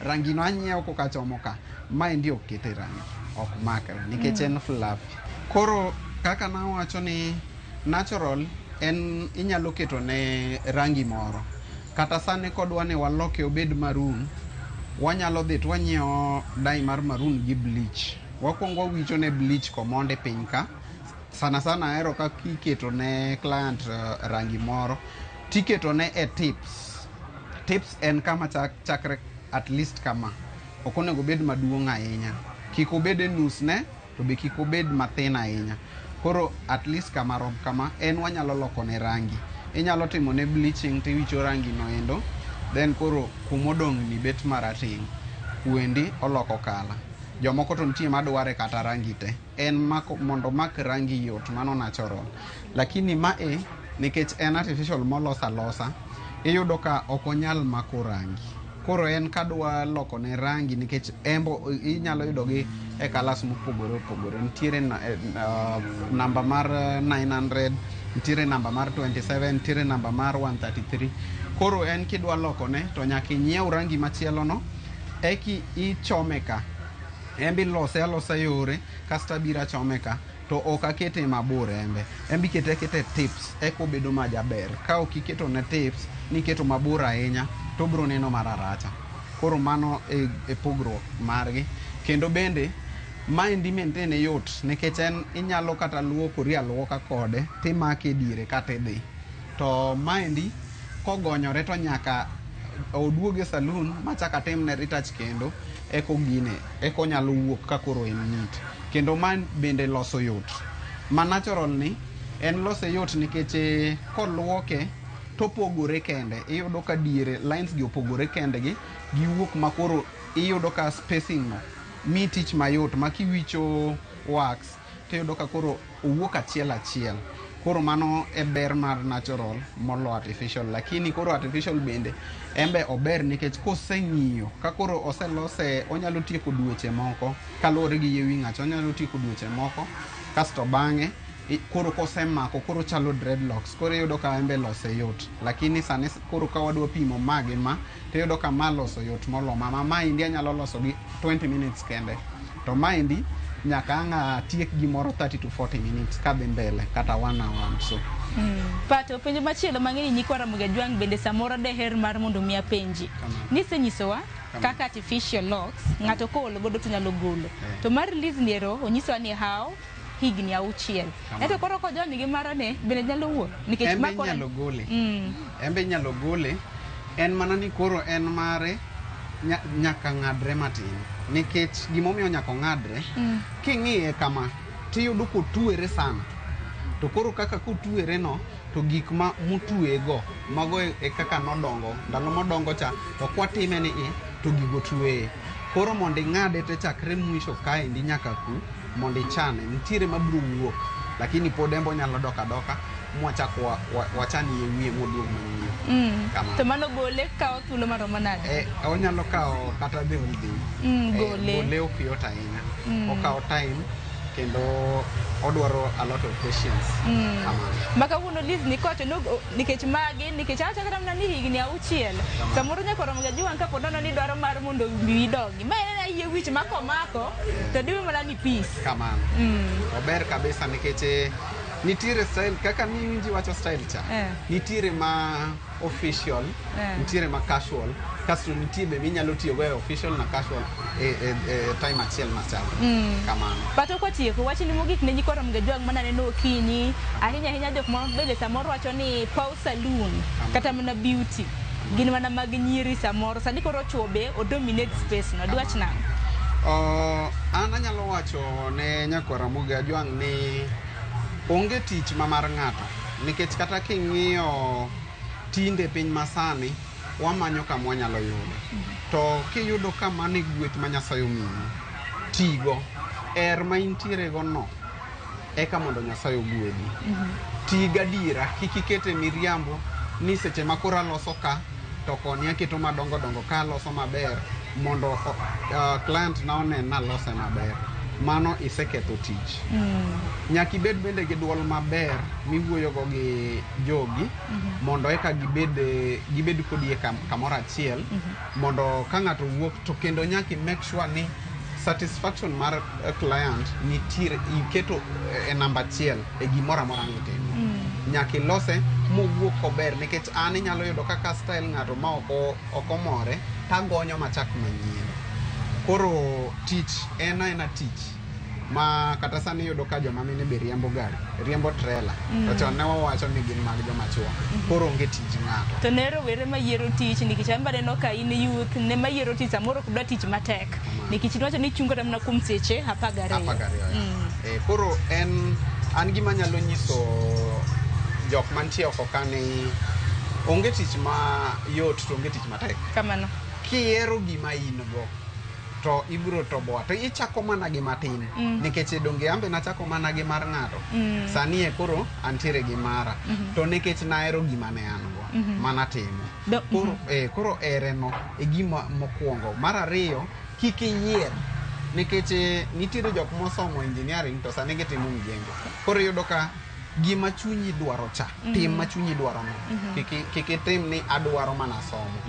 [SPEAKER 13] Rangi no anyiew koka chomo ka. Maendi ok kete rangi, ok makre nikech en fluffy. Koro kaka nawacho ni natural en inyalo keto ne rangi moro. Kata sani kodwa ni waloke obed maroon, wanyalo dhi to wanyiewo dye mar maroon gi bleach. Wakwongo wawicho ne bleach komonde piny ka. Sana sana ahero ka iketo ne client rangi moro, tiketo ne e tips. Tips en kama chakre at least kama. Ok onego obed maduong' ahinya. Kik obed e nus ne, to be kik obed mathin ahinya. Koro at least kama rom kama, en wanyalo loko ne rangi. Inyalo timo ne bleaching tiwicho rangi no endo, then koro kumodong' ni bet marateng'. Kuendi oloko kala. Jomoko to nitie madware kata rangi te. En mako, mondo mak rangi yot, mano natural. Lakini ma e, nikech en artificial molos alosa, iyudo ka ok onyal mako rangi. Koro en kadwa loko ne rangi nikech embo inyalo yudo gi e kalas mopogore opogore. Nitiere namba mar 900, nitiere namba mar 27, nitiere namba mar 133. Koro en kidwa lokone to nyaka inyiew rangi machielo no eki ichome ka. Embe ilose alosa yore kasto abiro achome ka to ok akete mabor embe. Embe ikete aketa e tips eka obedo majaber. Ka ok iketo ne tips niketo mabor ahinya to obiro neno mararacha. Koro mano e pogruok margi. Kendo bende maendi maintain yot nikech en inyalo kata luokori aluoka kode timake e diere kata idhi. To maendi kogonyore to nyaka oduog e saloon machak atimne retouch kendo eko gine eko onyalo wuok ka koro en neat. Kendo ma bende loso yot. Ma natural ni en lose yot nikech koluoke topogore kende. Iyudo ka diere lines gi opogore kendgi giwuok makoro iyudo ka spacing no mi tich mayot ma kiwicho wax tiyudo ka koro owuok achiel achiel. Koro mano e ber mar natural molo artificial. Lakini koro artificial bende embe ober nikech koseng'iyo ka koro oselose onyalo tieko dweche moko kaluwore gi yie wi ng'ato onyalo tieko dweche moko kasto bang'e koro kosemako koro chalo dreadlocks koro iyudo ka embe lose yot. Lakini sani koro ka wadwa pimo ma gi ma tiyudo ka ma loso yot molo ma. Ma maendi anyalo loso gi 20 minutes kende. To maendi nyaka ang' atiek gimoro 30 to 40 minutes kadhi mbele kata 1 hour and so.
[SPEAKER 3] Pato, penjo machielo mang'eni nyikwa Ramogi Ajwang' bende samoro deher mar mondo mi apenji. Nisenyisowa kaka artificial locks ng'ato koolo godo to nyalo golo. To mar Liz niero onyisowa ni how higni 6. Ento koro kojony gi marane bende nyalo wuok nikech
[SPEAKER 13] Embe
[SPEAKER 3] ma koro
[SPEAKER 13] inyalo gole. Embe inyalo gole. En mana ni koro en mare nyaka ng'adre matin. Nikech gimomiyo nyaka ong'adre, king'iye kama tiyudo kotwere sana. To koro kaka kotwere no to gik ma motwego mago e kaka nodongo. Ndalo modongo cha to kwatime ni i to gigo tweye. Koro mondo ing'ade te chakre mwisho kaendi nyaka ku mondo ichane nitiere mabiro wuok lakini pod embe onyalo dok adoka mwachak wachan yie wiye moduog manyien. Kamano.
[SPEAKER 3] To mano gole kawo thuolo maromo nade?
[SPEAKER 13] Onyalo kawo kata the whole day.
[SPEAKER 3] Gole.
[SPEAKER 13] Gole ok yot ahinya. Okawo time kendo odwaro a lot of patience. Kamano.
[SPEAKER 3] Ma kawuono Liz ni kowacho ni nikech magi nikech awacho kata mana ni higni 6 samoro nyaka Ramogi Ajwang' kapo nono ni dwaro mar mondo wiyi dongi. Ma en yie wich ma komako to diwe mana ni peace.
[SPEAKER 13] Kamano. Ober kabisa nikech nitiere style kaka niwinji wacho style cha. Nitiere ma official, nitiere ma casual, kasto nitie be minyalo tiyogo e official na casual e time achiel machal. Kamano.
[SPEAKER 3] Pato kwatieko wachni mogik ne nyikwa Ramogi Ajwang' mana neno okinyi ahinya ahinya jok ma bende samoro wacho ni paw saloon kata mana beauty gin mana mag nyiri samoro sani koro chuo be o dominate space no diwach nang'o?
[SPEAKER 13] An anyalo wacho ne nyakwar Ramogi Ajwang' ni onge tich ma mar ng'ato nikech kata king'iyo tinde piny masani wamanyo kama wanyalo yudo. To kiyudo kama ne gweth ma Nyasaye omiyi, tigo. Er ma intiere go no eka mondo Nyasaye ogwedhi. Ti gadiera, kik ikete miriambo ni seche ma koro aloso ka to koni aketo madongo dongo ka aloso maber mondo client na onen nalose maber. Mano iseketho tich. Nyaka ibed bende gi duol maber miwuoyogo gi jogi mondo eka gibed kodi e kamoro achiel mondo ka ng'ato wuok to kendo nyaka i make sure ni satisfaction mar client nitiere iketo e namba achiel e gimoro amora mitimo. Nyaka ilose mowuok kober nikech an inyalo yudo kaka style ng'ato ma ok omore tagonyo machak manyien. Koro tich en aena tich ma kata sani iyudo ka joma mine be riembo gari, riembo trailer. To chon ne wawacho ni gin mag joma chuo. Koro onge tij ng'ato.
[SPEAKER 3] To ne rowere mayiero tich nikech an be aneno ka in youth ne mayiero tich samoro ok dwa tich matek nikech iwacho ni ichungo kata mana kuom seche 12.
[SPEAKER 13] 12. Koro en an gima anyalo nyiso jok mantie oko ka ni onge tich ma yot to onge tich matek.
[SPEAKER 3] Kamano.
[SPEAKER 13] Kiyiero gima in go to ibiro toboa to ichako mana gi matin nikech donge ambe nachako mana gi mar ng'ato. Sani e koro antiere gi mara. To nikech nahero gima ne an go. Manatimo. Koro, koro ereno e gima mokwongo. Mar ariyo, kik iyier nikech nitiere jok mosomo engineering to sani gitimo mjengo. Koro iyudo ka gima chunyi dwaro cha, tim ma chunyi dwaro no. Kik itim ni adwaro mana somo.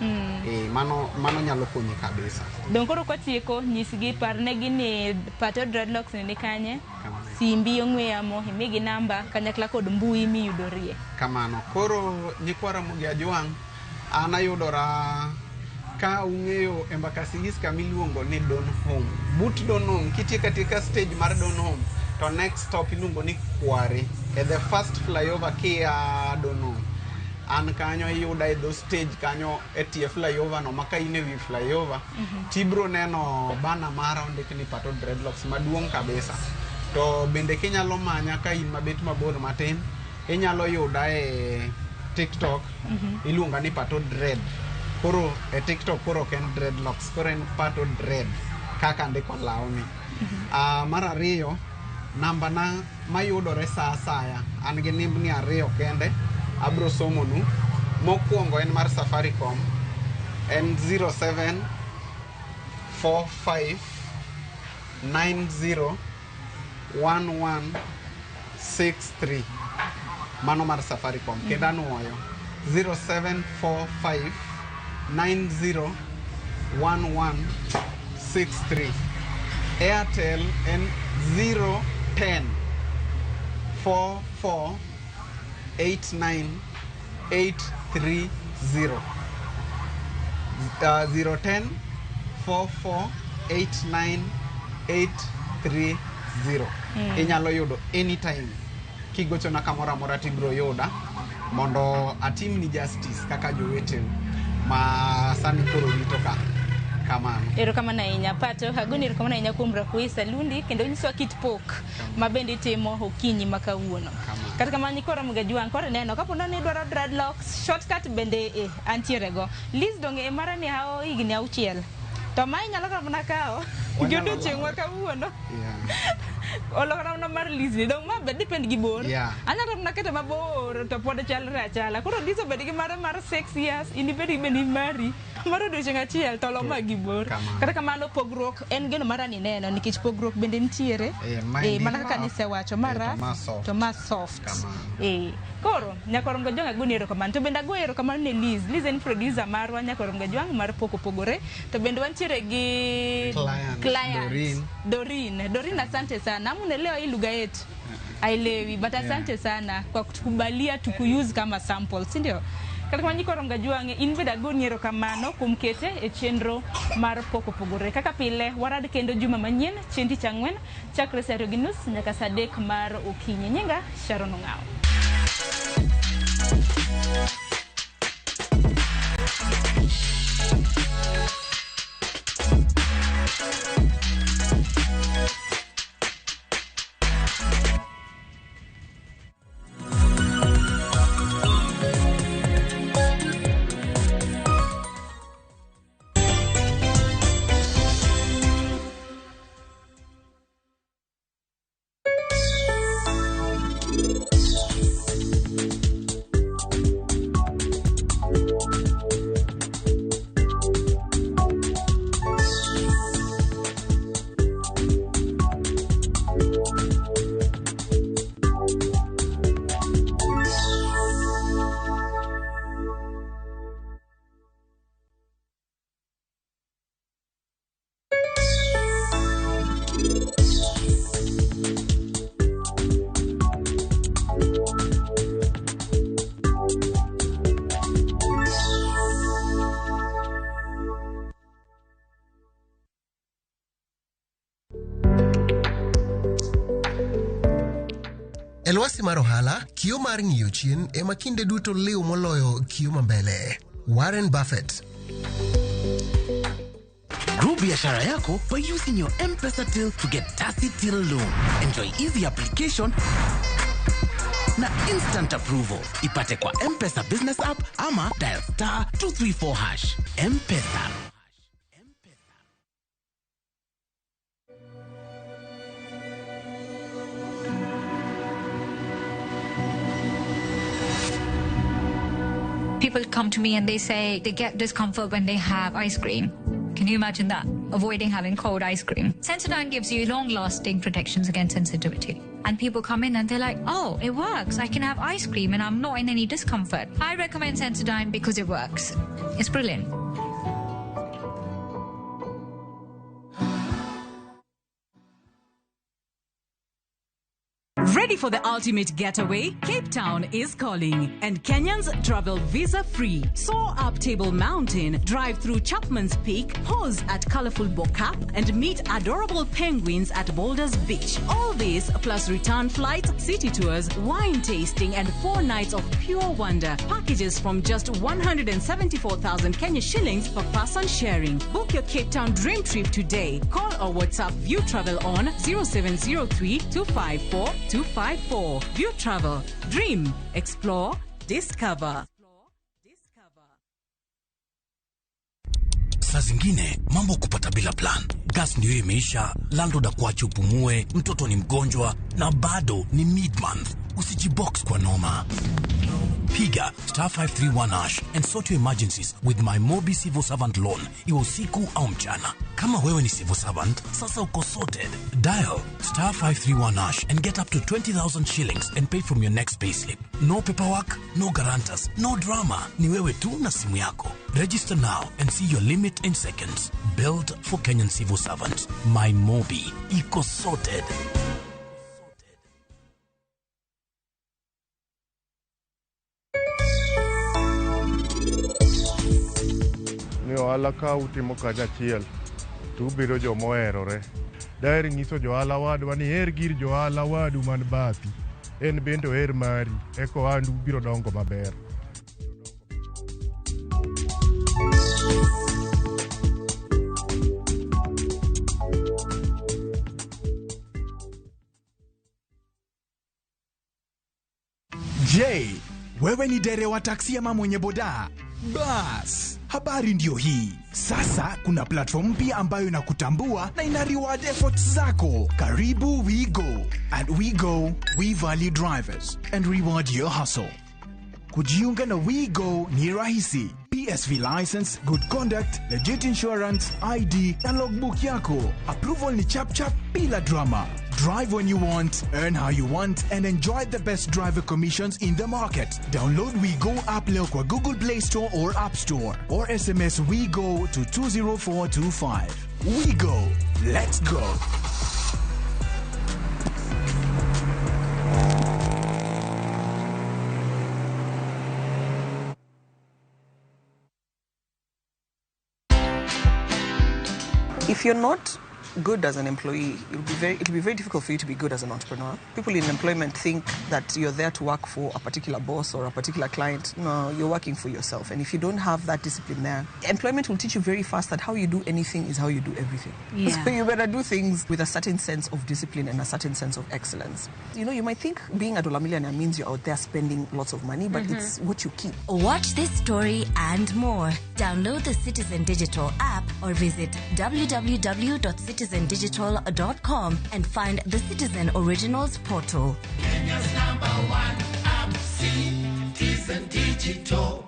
[SPEAKER 13] Mano nyalo konyi kabisa.
[SPEAKER 3] Dong koro kwatieko, nyisgi, parnegi ni Pato Dreadlocks ni kanye, simbi ong'we yamo, imigi namba kanyakla kod mbui miyudorie.
[SPEAKER 13] Kamano. Koro nyikwa Ramogi Ajwang', an ayudora ka ung'eyo Embakasi East kama iluongo ni Don Home. But Don Home, kitieko atieka stage mar Don Home, to next stop iluongo ni Kware. E the first flyover kia Don Home. An kanyo iyuda e dho stage kanyo e tie flyover no, ma ka in e wi flyover, tibro neno bana mara ondik ni Pato Dreadlocks maduong' kabisa. To bende kinyalo manya ka in mabet mabor matin, inyalo yuda e TikTok, iluonga ni Pato Dread. Koro e TikTok koro ok en dreadlocks, koro en Pato Dread kaka andiko lawni. Mar ariyo, namba na mayudore sa asaya, an gi nembni ariyo kende, abro somonu. Mokwongo en mar Safaricom, en 07 45 90 11 63. Mano mar Safaricom. Kendo anuoyo 0745 90 11 63. Airtel en 010 44 89 830. 010 44 89 830. Inyalo yudo anytime kigochona kamoro amora tibiro yuda mondo atimni justice kaka joweteu ma sani koro rito ka. Kamano.
[SPEAKER 3] Erokamano ahinya Pato, agoni erokamano ahinya kuom rwako salundi kendo nyisowa kit pok ma bende itimo okinyi ma kawuono. Kata kamano nyikwa Ramogi Ajwang', koro ineno kapo ni idwaro dreadlocks, shortcut bende antiere go. Liz donge e mara ni hao higni 6. To ma inyalo kata mana kawo gi odiochieng' ma kawuono. Olokora mana mar Liz ni, dong' ma be depend gi bor. Anyalo mana kete mabor to pod chalre achala. Koro Liz obed gi mare mar 6 years, in ibed gi bende mari mar odiochieng' achiel to olo ma gi bor. Kata kamano pogruok en geno mara ni neno nikech pogruok bende nitiere. Mana kaka nisewacho mara to ma soft. Koro nyaka Ramogi Ajwang' agoni erokamano. To bende agoyo erokamano ne Liz. Liz en producer marwa nyaka Ramogi Ajwang' mar pok opogore. To bende wantiere gi client Doreen. Doreen, asante sana. Amunelewa hii lugha yetu. Ailewi, but asante sana kwa kutukubalia tukuuse kama sample, si ndio? Kata kamano nyikwa Ramogi Ajwang', in bende agoni erokamano kuom kete e chenro mar pok opogore. Kaka pile, warad kendo juma manyien, chieng' tich ang'wen, chakre saa 2:30 nyaka saa 3 mar okinyi. Nyinga Sharon Ong'awo.
[SPEAKER 2] E lwasi mar ohala, kio mar ng'iyo chien ema kinde duto liw moloyo kio mambele. Warren Buffett.
[SPEAKER 15] Grow biashara yako by using your M-Pesa till to get Tasi Till loan. Enjoy easy application na instant approval. Ipate kwa M-Pesa business app ama dial *234#. M-Pesa.
[SPEAKER 17] People
[SPEAKER 5] to me and they say they get discomfort when they have ice cream. Can you imagine that? Avoiding having cold ice cream. Sensodyne gives you long-lasting protections against sensitivity. And people come in and they're like, oh, it works. I can have ice cream and I'm not in any discomfort. I recommend Sensodyne because it works. It's brilliant.
[SPEAKER 17] Ready for the ultimate getaway? Cape Town is calling, and Kenyans travel visa-free. Soar up Table Mountain, drive through Chapman's Peak, pause at colorful Bo-Kaap, and meet adorable penguins at Boulders Beach. All this plus return flights, city tours, wine tasting, and 4 nights of pure wonder. Packages from just 174,000 Kenya shillings per person sharing. Book your Cape Town dream trip today. Call or WhatsApp View Travel on 0703 254 254. View Travel. Dream, explore, discover.
[SPEAKER 18] Saa zingine mambo kupata bila plan. Gas ndio imeisha, landlord akuache upumue, mtoto ni mgonjwa na bado ni mid-month. Usijibox kwa noma. Piga star 531 hash and sort your emergencies with my Mobi Civil Servant Loan, iwe usiku au mchana. Kama wewe ni civil servant, sasa uko sorted. Dial star 531 hash and get up to 20,000 shillings and pay from your next payslip. No paperwork, no guarantors, no drama. Ni wewe tu na simu yako. Register now and see your limit in seconds. Built for Kenyan civil servants. My Mobi. Iko sorted.
[SPEAKER 23] Ni ohala ka utimo kanyachiel to ubiro joma oherore. Daher nyiso johala wadwa ni her gir johala wadu man bathi. En bende oher mari, eka ohandu biro dongo maber.
[SPEAKER 20] Je, wewe ni dereva wa taksi ama mwenye boda? Bas, habari ndio hii. Sasa kuna platform mpya ambayo inakutambua na ina reward efforts zako. Karibu WeGo. At WeGo, we value drivers and reward your hustle. Kujiunga na WeGo ni rahisi. PSV license, good conduct, legit insurance, ID na logbook yako. Approval ni chap chap bila drama. Drive when you want, earn how you want, and enjoy the best driver commissions in the market. Download WeGo app leo kwa Google Play Store or App Store, or SMS WeGo to 20425. WeGo. Let's go.
[SPEAKER 25] If you're not good as an employee, it'll be very difficult for you to be good as an entrepreneur. People in employment think that you're there to work for a particular boss or a particular client. No, you're working for yourself. And if you don't have that discipline there, employment will teach you very fast that how you do anything is how you do everything.
[SPEAKER 26] Yeah.
[SPEAKER 25] So you better do things with a certain sense of discipline and a certain sense of excellence. You know, you might think being a dollar millionaire means you're out there spending lots of money, but it's what you keep.
[SPEAKER 27] Watch this story and more. Download the Citizen Digital app or visit www.citizendigital.com and find the Citizen Originals portal.
[SPEAKER 28] Kenya's number one app, Citizen Digital.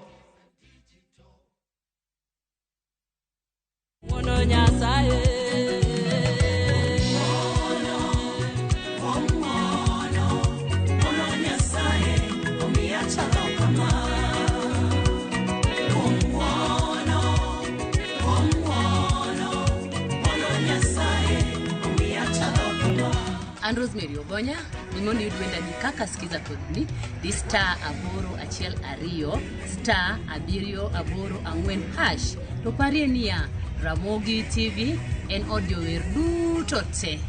[SPEAKER 29] An Rosemary Ogonya, gimondo iyud wendani kaka Skiza kod ni, di star 8 1 2 star 7 8 4 hash. To parie niya, Ramogi TV en od jower duto te.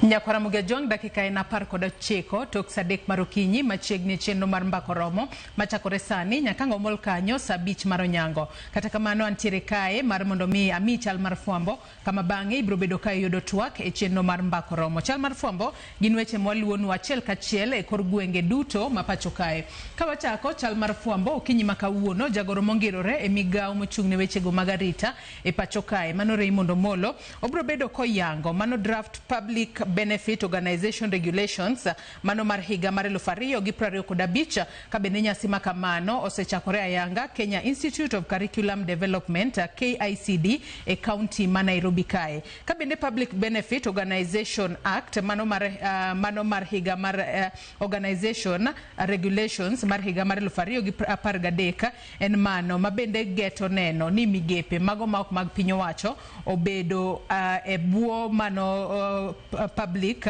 [SPEAKER 4] Nyakwara Mugajwang' dakika en 19 tok saa 3 mar okinyi machiegni chenro mar mbako romo machakore sani nyaka ngomol kanyo saa 5 mar onyango. Kata kamano antiere kae mar mondo mi ami chal mar fwambo kama bang'e ibiro bedo ka iyudo twak e chenro mar mbako romo. Chal mar fwambo gin weche mwaluwonu achiel kachiel e kor gwenge duto ma pacho kae. Ka wachako chal mar fwambo okinyi ma kawuono jagoro mongirore e migawo mochung' ne wechego mag arita e pacho kae mano Raymond Omolo obiro bedo koyango mano draft public benefit organization regulations mano mar higa mar 2025 ka bende nyasi ma kamano osechakore ayanga Kenya Institute of Curriculum Development KICD e kaunti ma Nairobi kae. Ka bende Public Benefit Organization Act mano mar higa mar organization regulations mar higa mar 2013 en mano ma bende geto neno ni migepe mago ma ok mag piny owacho obedo e bwo mano public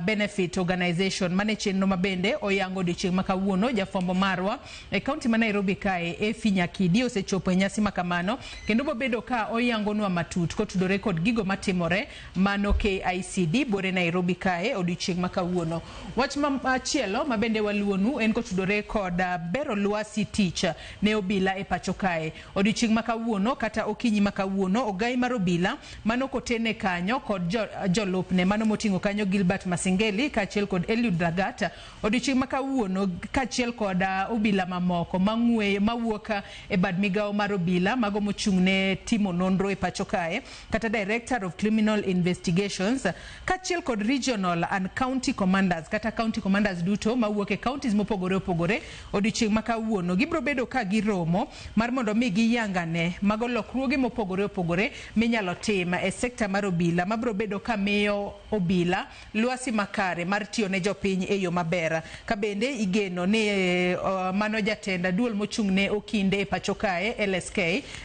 [SPEAKER 4] benefit organization mane chenro mabende oyango odiochieng' ma kawuono. Jafwambo marwa e kaunti ma Nairobi kae Efi Nyakidi osechopo e nyasi ma kamano kendo bobedo ka oyangonwa matut kotudore kod gigo matimore mano KICD bore Nairobi kae odiochieng' ma kawuono. Wach machielo mabende waluonu en kotudore kod bero lwasi tich ne obila e pacho kae. Odiochieng' ma kawuono kata okinyi ma kawuono ogai mar obila mano kotene kanyo kod jolupne mano moting'o kanyo Gilbert Masengeli kaachiel kod Eliud Lagat odiochieng' ma kawuono kaachiel kod obila mamoko mang'we mawuok e bad migawo mar obila mago mochung' ne timo nonro e pacho kae kata Director of Criminal Investigations kaachiel kod regional and county commanders kata county commanders duto mawuok e counties mopogore opogore odiochieng' ma kawuono gibiro bedo ka giromo mar mondo mi giyangane mago lokruoge mopogore opogore minyalo tim e sekta mar obila mabiro bedo ka miyo obila lwasi makare mar tiyo ne jopiny e yo maber. Ka bende igeno ni mano jatend duol mochung' ne okinde e pacho kae LSK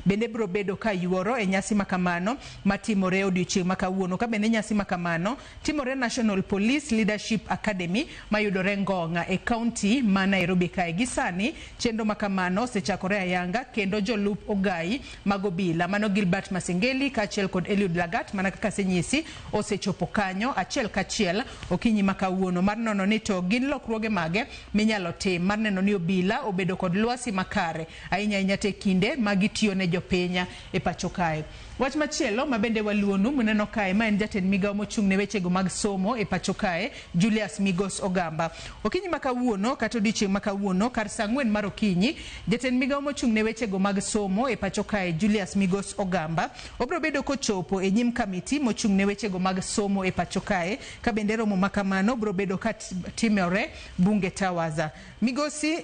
[SPEAKER 4] bende biro bedo ka yuoro e nyasi makamano matimore odiochieng' ma kawuono. Ka bende nyasi makamano timore National Police Leadership Academy mayudore Ngong' e kaunti ma Nairobi kae. Gi sani chenro makamano osechakore ayanga kendo jolup ogai mag obila mano Gilbert Masengeli kaachiel kod Eliud Lagat mana kaka asenyisi osechopo kanyo achiel kachiel okinyi ma kawuono mar nono ni to gin lokruoge mage minyalo tim mar neno ni obila obedo kod lwasi makare ahinya ahinya te kinde ma gitiyo ne jopiny e pacho kae. Wach machielo mabende waluonu muneno kae ma en jatend migawo mochung' ne wechego mag somo e pacho kae Julius Migos Ogamba. Okinyi ma kawuono kata odiochieng' ma kawuono kar saa 4 mar okinyi jatend migawo mochung' ne wechego mag somo e pacho kae Julius Migos Ogamba obiro bedo kochopo e nyim kamiti mochung' ne wechego mag somo e pacho kae ka bende romo ma kamano biro bedo ka timore Bunge Towers. Migosi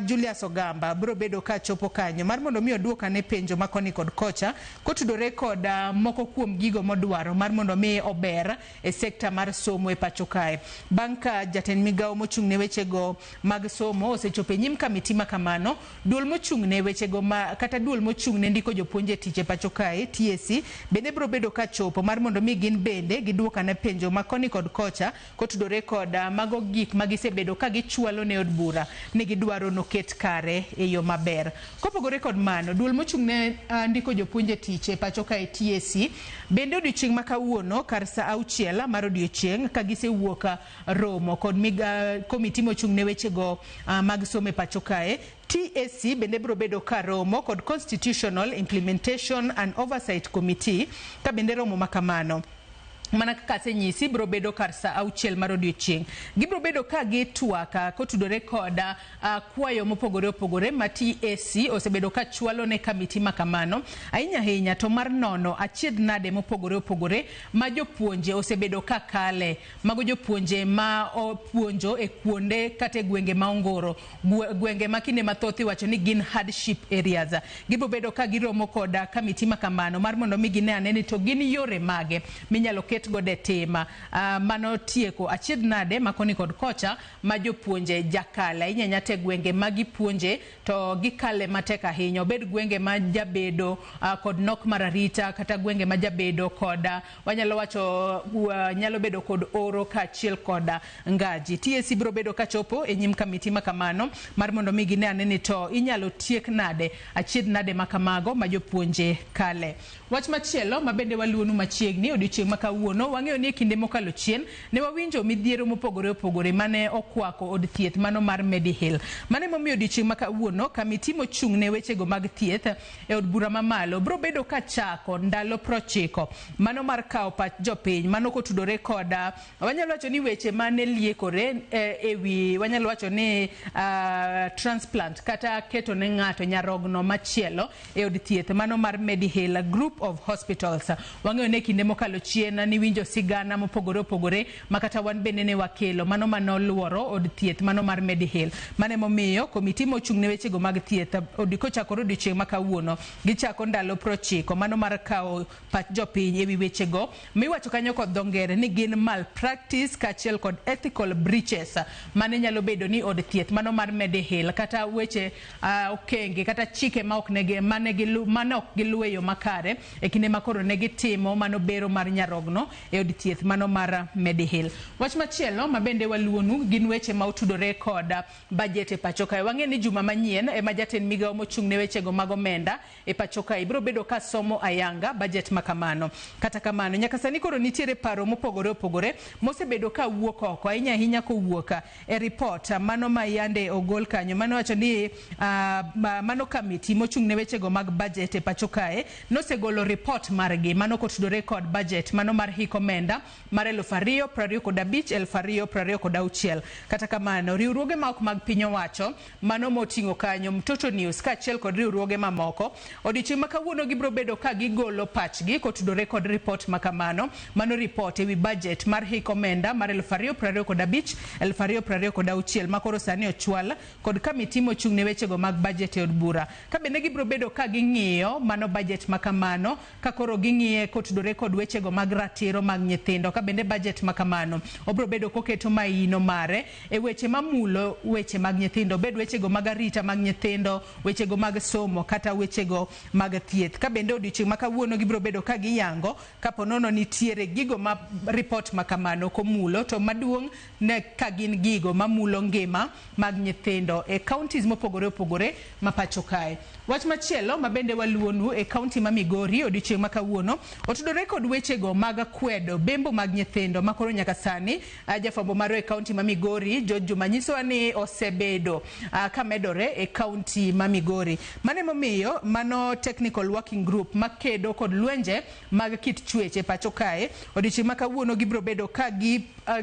[SPEAKER 4] Julius Ogamba biro bedo ka chopo kanyo mar mondo mi oduok ane penjo ma koni kod kocha kotudore kod moko kuom gigo modwaro mar mondo mi ober e sekta mar somo e pacho kae. Bang' ka jatend migawo mochung' ne wechego mag somo osechopo e nyim kamiti ma kamano, duol mochung' ne wechego ma kata duol mochung' ne ndiko jopuonj e tich e pacho kae TSC bende biro bedo ka chopo mar mondo mi gin bende giduok ane penjo ma koni kod kocha kotudore kod mago gik ma gisebedo ka gichwalo ne od bura ni gidwaro noket kare e yo maber. Kopogore kod mano, duol mochung' ne ndiko jopuonj e tich e pacho kae TSC bende odiochieng' ma kawuono kar saa 6 mar odiochieng' ka gisewuok romo kod komiti mochung' ne wechego mag somo e pacho kae, TSC bende biro bedo ka romo kod Constitutional Implementation and Oversight Committee ka bende romo ma kamano mana kaka asenyisi biro bedo kar saa 6 mar odiochieng'. Gibiro bedo ka gitwak kotudore kod kwayo mopogore opogore ma TSC osebedo ka chwalo ne kamiti ma kamano ahinya ahinya to mar nono achiedh nade mopogore opogore ma jopuonje osebedo ka kale. Mago jopuonje ma opuonjo e kuonde kata e gwenge ma ongoro, gwenge ma kinde mathoth iwacho ni gin hardship areas. Gibiro bedo ka giromo kod kamiti ma kamano mar mondo mi gine ane ni to gin yore mage minyalo ket godo e tim mano tieko achiedh nade ma koni kod kocha ma jopuonje jakale ahinya ahinya te gwenge ma gipuonje to gikale matek ahinya, obed gwenge ma jabedo kod nok mar arita kata gwenge ma jabedo kod wanyalo wacho nyalo bedo kod oro kaachiel kod ngaji. TSC biro bedo kachopo e nyim kamiti ma kamano mar mondo mi gine ane ni to inyalo tiek nade achiedh nade ma kamago ma jopuonje kale. Wach machielo ma bende waluonu machiegni odiochieng' ma kawuono, wang'eyo ni e kinde mokalo chien ne wawinjo midhiero mopogore opogore mane okwako od thieth mano mar Mediheal. Mano emomiyo odiochieng' ma kawuono kamiti mochung' ne wechego mag thieth e od bura mamalo biro bedo ka chako ndalo 90 mano mar kawo pach jopiny mano kotudore koda wanyalo wacho ni weche mane liekore ewi wanyalo wacho ni transplant kata keto ne ng'ato nyarogno machielo e od thieth mano mar Mediheal Group of Hospitals. Wang'eyo ni kinde mokalo chien niwinjo sigana mopogore opogore makata wan bende ne wakelo mano manoluoro od thieth mano mar Mediheal. Mano emomiyo komiti mochung' ne wechego mag thieth kochakore odiochieng' ma kawuono gichako ndalo 90 mano mar kawo pach jopiny ewi wechego miwacho kanyo kod dho ngere ni gin malpractice kaachiel kod ethical breaches mane nyalo bedo ni od thieth mano mar Mediheal kata weche okenge kata chike ma ok negi mane ok giluwo e yo makare e kinde ma koro ne gitimo mano bero mar nyarogno e od thieth mano mar Mediheal. Wach machielo ma bende waluonu gin weche ma otudore kod budget e pacho kae. Wang'e ni juma manyien ema jatend migawo mochung' ne wechego mag omenda e pacho kae biro bedo ka somo ayanga budget ma kamano. Kata kamano nyaka sani koro nitiere paro mopogore opogore mosebedo ka wuok oko ahinya ahinya kowuok e report mano ma yande ogol kanyo mano wacho ni mano kamiti mochung' ne wechego mag budget e pacho kae nosegolo report margi mano kotudore kod budget mano mar hik omenda mar 2025 2026. Kata kamano riwruoge ma ok mag piny owacho mano moting'o kanyo Mtoto News kaachiel kod riwruoge mamoko odiochieng' ma kawuono gibiro bedo ka gigolo pachgi kotudore kod report ma kamano mano report ewi budget mar hik omenda mar 2025 2026 ma koro sani ochwal kod kamiti mochung' ne wechego mag budget e od bura. Ka bende gibiro bedo ka ging'iyo mano budget ma kamano ka koro ging'iye kotudore kod wechego mag ratiro mag nyithindo ka bende budget ma kamano obiro bedo koketo maino mare e weche mamulo weche mag nyithindo, bed wechego mag arita mag nyithindo, wechego mag somo kata wechego mag thieth. Ka bende odiochieng' ma kawuono gibiro bedo ka giyango kapo nono nitiere gigo ma report ma kamano komulo to maduong' ne ka gin gigo mamulo ngima mag nyithindo e counties mopogore opogore ma pacho kae. Wach machielo ma bende waluonu e county ma Migori odiochieng' ma kawuono otudore kod wechego mag kwedo bembo mag nyithindo ma koro nyaka sani jafwambo marwa e county ma Migori George Juma nyisowa ni osebedo kamedore e county ma Migori. Mano emomiyo mano technical working group makedo kod lwenje mag kit chwech e pacho kae odiochieng' ma kawuono gibiro bedo ka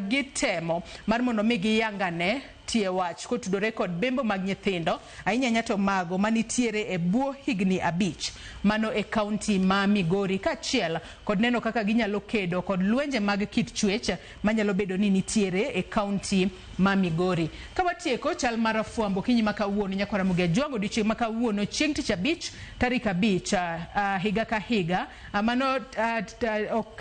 [SPEAKER 4] gitemo mar mondo mi giyangane tie wach kotudore kod bembo mag nyithindo ahinya ahinya to mago manitiere e bwo higni 5 mano e county ma Migori kaachiel kod neno kaka ginyalo kedo kod lwenje mag kit chwech manyalo bedo ni nitiere e county ma Migori. Ka watieko chal mar fwambo kinyi ma kawuono nyakwara Ramogi Ajwang' odiochieng' ma kawuono chieng' tich abich tarik 5 higa ka higa mano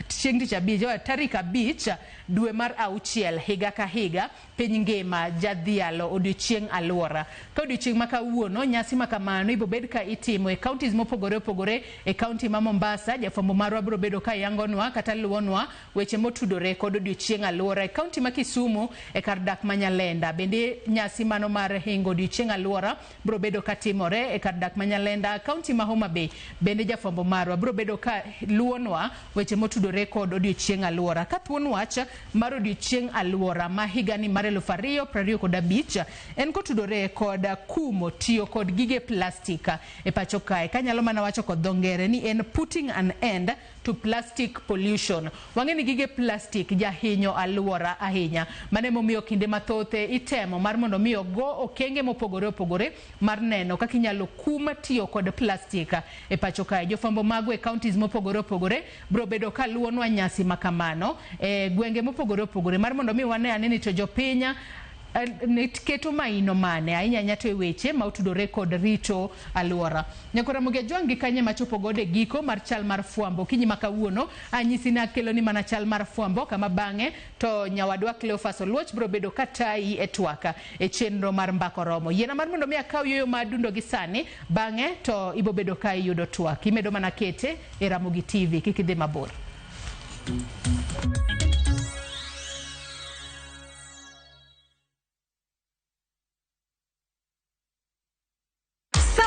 [SPEAKER 4] chieng' tich abich tarik 5 dwe mar 6 higa ka higa piny ngima jadhialo odiochieng' aluora. Ka odiochieng' ma kawuono nyasi ma kamano ibiro bed ka itimo e counties mopogore opogore. E county ma Mombasa jafwambo marwa biro bedo ka yangonwa kata luwonwa weche motudore kod odiochieng' aluora. E county ma Kisumu e kar dak ma Nyalenda bende nyasi mano mar hingo odiochieng' aluora biro bedo ka timore e kar dak ma Nyalenda. County ma Homa Bay bende jafwambo marwa biro bedo ka luwonwa weche motudore kod odiochieng' aluora. Ka thuon wach mar odiochieng' aluora ma higani mar 2025 en kotudore kod kumo tiyo kod gige plastik e pacho kae. Kanyalo mana wacho kod dho ngere ni en putting an end to plastic pollution. Wang'e ni gige plastik jahinyo aluora ahinya. Mano emomiyo kinde mathoth itemo mar mondo mi ogo okenge mopogore opogore mar neno kaka inyalo kum tiyo kod plastik e pacho kae. Jofwambo magwa e counties mopogore opogore biro bedo ka luwonwa nyasi ma kamano e gwenge mopogore opogore mar mondo mi wane ane ni to jopiny keto maino mane ahinya ahinya to e weche ma otudore kod rito aluora. Nyakwara Ramogi Ajwang' gi kanye machopo godo e giko mar chal mar fwambo kinyi ma kawuono anyisi ni akelo ni mana chal mar fwambo kama bang'e to nyawadwa Cleophas Oluoch biro bedo ka tayi e twak e chenro mar Mbaka Oromo. Yiena mar mondo mi akaw yueyo ma adundo gi sani bang'e to ibo bedo ka iyudo twak. Imedo mana kete e Ramogi TV kik idhi mabor.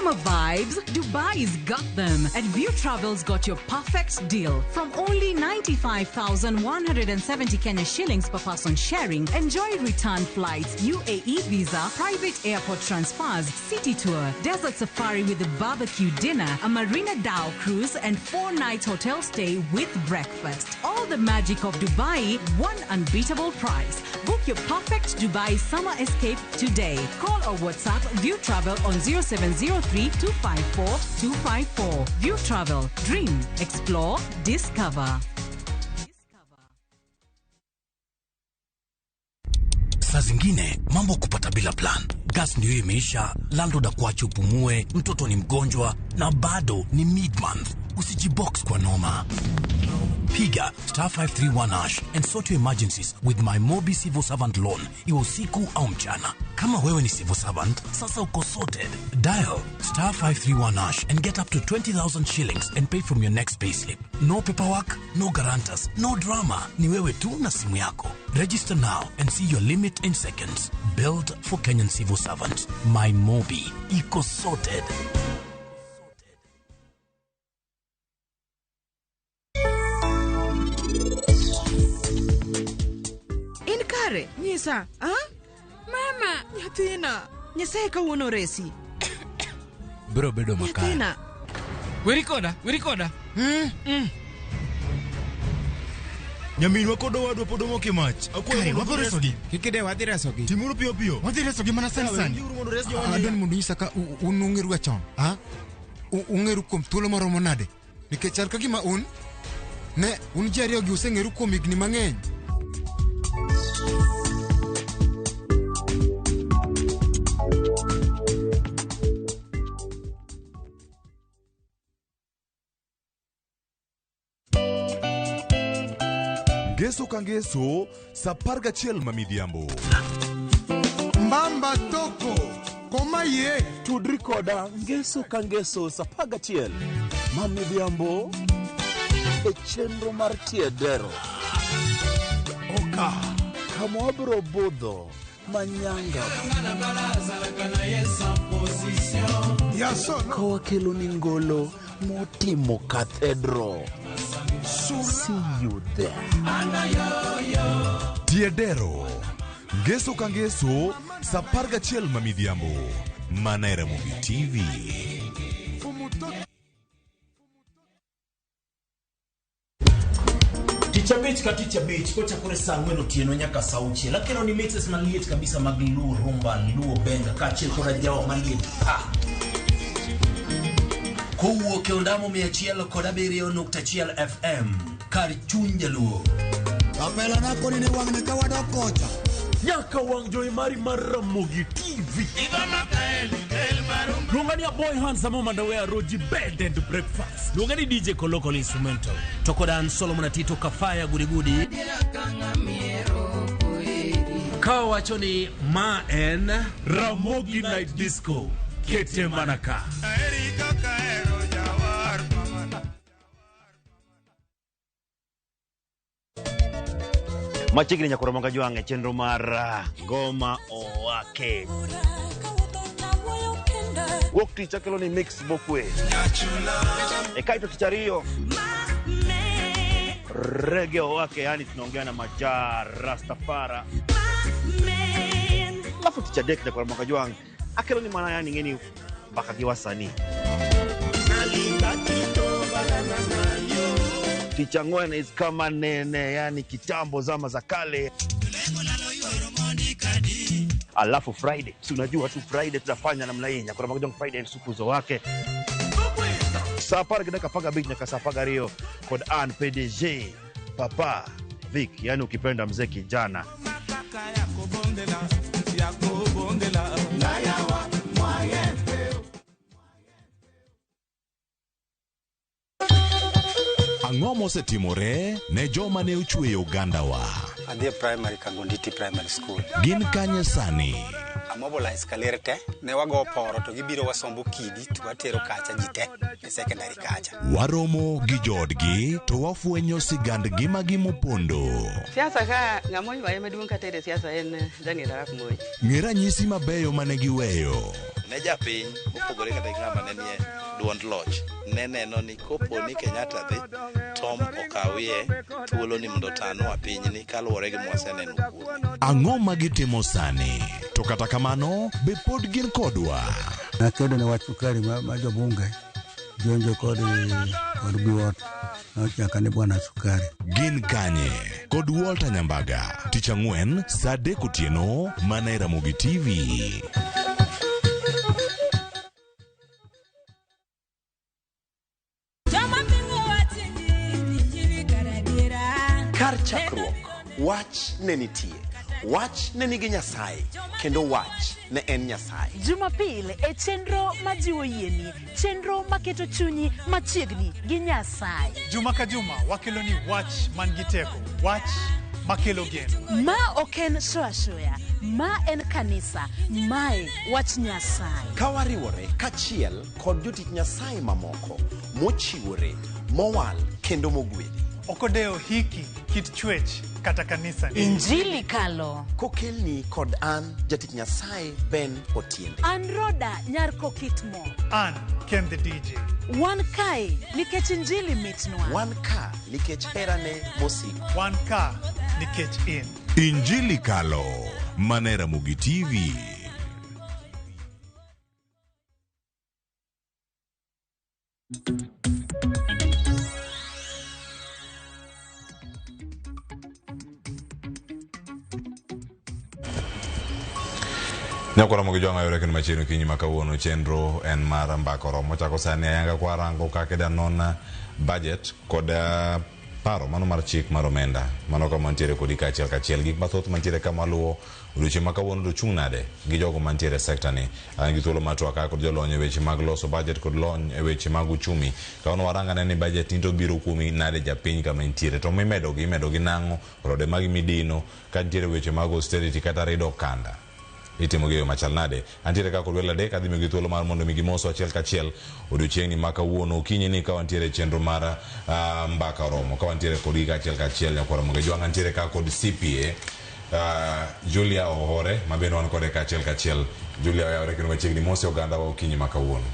[SPEAKER 17] Summer vibes, Dubai's got them. And View Travel's got your perfect deal. From only 95,170 Kenya shillings per person sharing, enjoy return flights, UAE visa, private airport transfers, city tour, desert safari with a barbecue dinner, a Marina Dhow cruise, and 4-night hotel stay with breakfast. All the magic of Dubai, one unbeatable price. Book your perfect Dubai summer escape today. Call or WhatsApp View Travel on 0703 254 254. View Travel. Dream, explore, discover.
[SPEAKER 18] Saa zingine mambo kupata bila plan. Gas ndio imeisha, landlord akuache upumue, mtoto ni mgonjwa na bado ni mid-month. Usijibox kwa noma. Piga star 531 hash and sort your emergencies with my Mobi Civil Servant Loan, iwe usiku au mchana. Kama wewe ni civil servant, sasa uko sorted. Dial star 531 hash and get up to 20,000 shillings and pay from your next payslip. No paperwork, no guarantors, no drama. Ni wewe tu na simu yako. Register now and see your limit in seconds. Built for Kenyan civil servants. My Mobi. Iko sorted.
[SPEAKER 7] Kare, nyisa, ah? Mama, nyathina, Nyasaye kawuono resi.
[SPEAKER 8] Biro bedo makare.
[SPEAKER 7] Nyathina.
[SPEAKER 8] Weri koda, weri koda. Nyaminwa kod owadwa pod omoko e mach.
[SPEAKER 10] Kare, wabiro resogi. Kik ide wadhi resogi.
[SPEAKER 8] Timuru piyo piyo.
[SPEAKER 10] Wadhi resogi mana sani sani. Adwa ni mondo inyisa ka un ung'eru ga chon. Ah? Ung'eru kuom thuolo maromo nade? Nikech chal ka gima un ne un ji ariyo gi useng'eru kuom higni mang'eny.
[SPEAKER 9] Ngeso ka ngeso sa 11 ma midhiambo.
[SPEAKER 11] Mbamba toko koma ye
[SPEAKER 12] tudri koda ngeso ka ngeso sa 11 ma midhiambo e chenro mar tiedero. Oka kama wabiro budho manyanga kawakelo ni ngolo motimo cathedral. See you there.
[SPEAKER 9] Tiedero ngeso ka ngeso sa 11 ma midhiambo mana e Ramogi TV.
[SPEAKER 14] Tich abich ka tich abich kochakore saa 4 otieno nyaka saa 6. Lakini ni mixes maliet kabisa mag Luo rumba, Luo benga kaachiel koda jawa maliet pa. Kowuok e ondamo 107.1 FM kar chuny Jaluo.
[SPEAKER 16] Kapela nako ni wang'ni ka wadok kocha.
[SPEAKER 14] Nyaka wang' jowi mari mar Ramogi TV. Luonga ni a boy handsome mandawe Roji bed and breakfast. Luonga ni DJ Koloko instrumental.
[SPEAKER 24] To koda an Solomon Atito Kafaya Gudigudi.
[SPEAKER 14] Ka wacho ni ma en Ramogi Night Disco. Kete manaka.
[SPEAKER 26] Machiegni nyakoro manga jwang' e chenro mar Ngoma Owake. Wuok tich akelo ni mix mokwe. E kaito tich ariyo Reggae Owake, yani tunaongea na Majar Rastafara. Alafu tich adek nyakoro manga jwang' akelo ni mana yani ng'eni mbaka gi wasanii. Tich ang'wen is kama nene, yani kitambo zama za kale. Alafu Friday, si unajua tu Friday tutafanya namna hii. Nyakoro manga jwang' Friday supu zo wake. Saa 10:15 nyaka saa 12 kod an PDG Papa Vic, yani ukipenda mzee kijana.
[SPEAKER 9] Ang'o mosetimore ne joma ne ochweyo ogandawa?
[SPEAKER 30] Adhi e primary Kangonditi Primary School.
[SPEAKER 9] Gin kanye sani?
[SPEAKER 1] Amobilize Kaler te ne wago poro to gibiro wasombo kidi to watero kacha ji te e secondary kacha.
[SPEAKER 9] Waromo gi joodgi to wafwenyo sigand ngimagi mopondo.
[SPEAKER 2] Siasa ka ng'ama oywaye maduong' katere siasa en Daniel Arap Moi.
[SPEAKER 9] Ng'e ranyisi mabeyo mane giweyo.
[SPEAKER 3] Ne japiny mopogore kata gi ng'ama ne nie duond loch ne neno ni kopo ni Kenyatta dhi Tom okawie thuolo ni mondo otanwa pinyni kaluwore gi mwaseneno kuome.
[SPEAKER 9] Ang'o ma gitimo sani? To kata kamano, be pod gin kodwa?
[SPEAKER 6] Nakedo ne wach sukari ma jobunge jonjo kod biwot nochaka ni bwana sukari.
[SPEAKER 9] Gin kanye? Kod Walter Nyambaga, tich ang'wen saa 3 otieno mana e Ramogi TV.
[SPEAKER 12] Kar chakruok, wach ne nitie. Wach ne nigi Nyasaye, kendo wach ne en Nyasaye.
[SPEAKER 17] Jumapil e chenro majiwo yieni, chenro maketo chunyi machiegni gi Nyasaye.
[SPEAKER 20] Juma ka juma wakelo ni wach man gi teko, wach makelo geno.
[SPEAKER 17] Ma ok en shoya shoya, ma en kanisa, mae wach Nyasaye.
[SPEAKER 12] Ka wariwore kachiel kod jotich Nyasaye mamoko mochiwore, mowal kendo mogwedhi.
[SPEAKER 20] Ok odewo hiki, kit chwech kata kanisa.
[SPEAKER 17] Injili kalo.
[SPEAKER 12] Kokelni kod an jatich Nyasaye Ben Otiende.
[SPEAKER 17] An Roda nyar Kokitmo.
[SPEAKER 20] An Ken the DJ.
[SPEAKER 17] Wan kae nikech injili mitnwa.
[SPEAKER 12] Wan ka nikech herane mosiko.
[SPEAKER 20] Wan ka nikech in.
[SPEAKER 9] Injili kalo mana e Ramogi TV.
[SPEAKER 13] Nyakora mogi jwang'a yore kendo machiegni okinyi ma kawuono chenro en mar mbaka oromo chako sani ayanga kwarango kaka ida non budget kod paro mano mar chik mar omenda mano kama mantiere kodi kaachiel kachiel gik mathoth mantiere kama luwo odiochieng' ma kawuono to chung' nade gi jogo mantiere e sekta ni an gi thuolo mar twak kaka kod jolony e weche mag loso budget kod lony e weche mag uchumi kawuono warang ane ni budget ni to biro kuomi nade japiny kama intiere to mimedo gi imedo gi nang'o rode magi midino ka nitiere weche mag austerity kata rido okanda itimo gi e yo machal nade. Antiere ka kod welo adek, adhi miyogi thuolo mar mondo mi gimoso achiel kachiel odiochieng'ni ma kawuono okinyi ni ka wantiere e chenro mar mbaka oromo ka wantiere kodgi kaachiel kachiel nyakwar Ramogi Jwang'. Antiere ka kod CPA Julia Ohore ma bende wan kode kaachiel kachiel. Julia oyawore kendo machiegni mose oganda wa okinyi ma kawuono.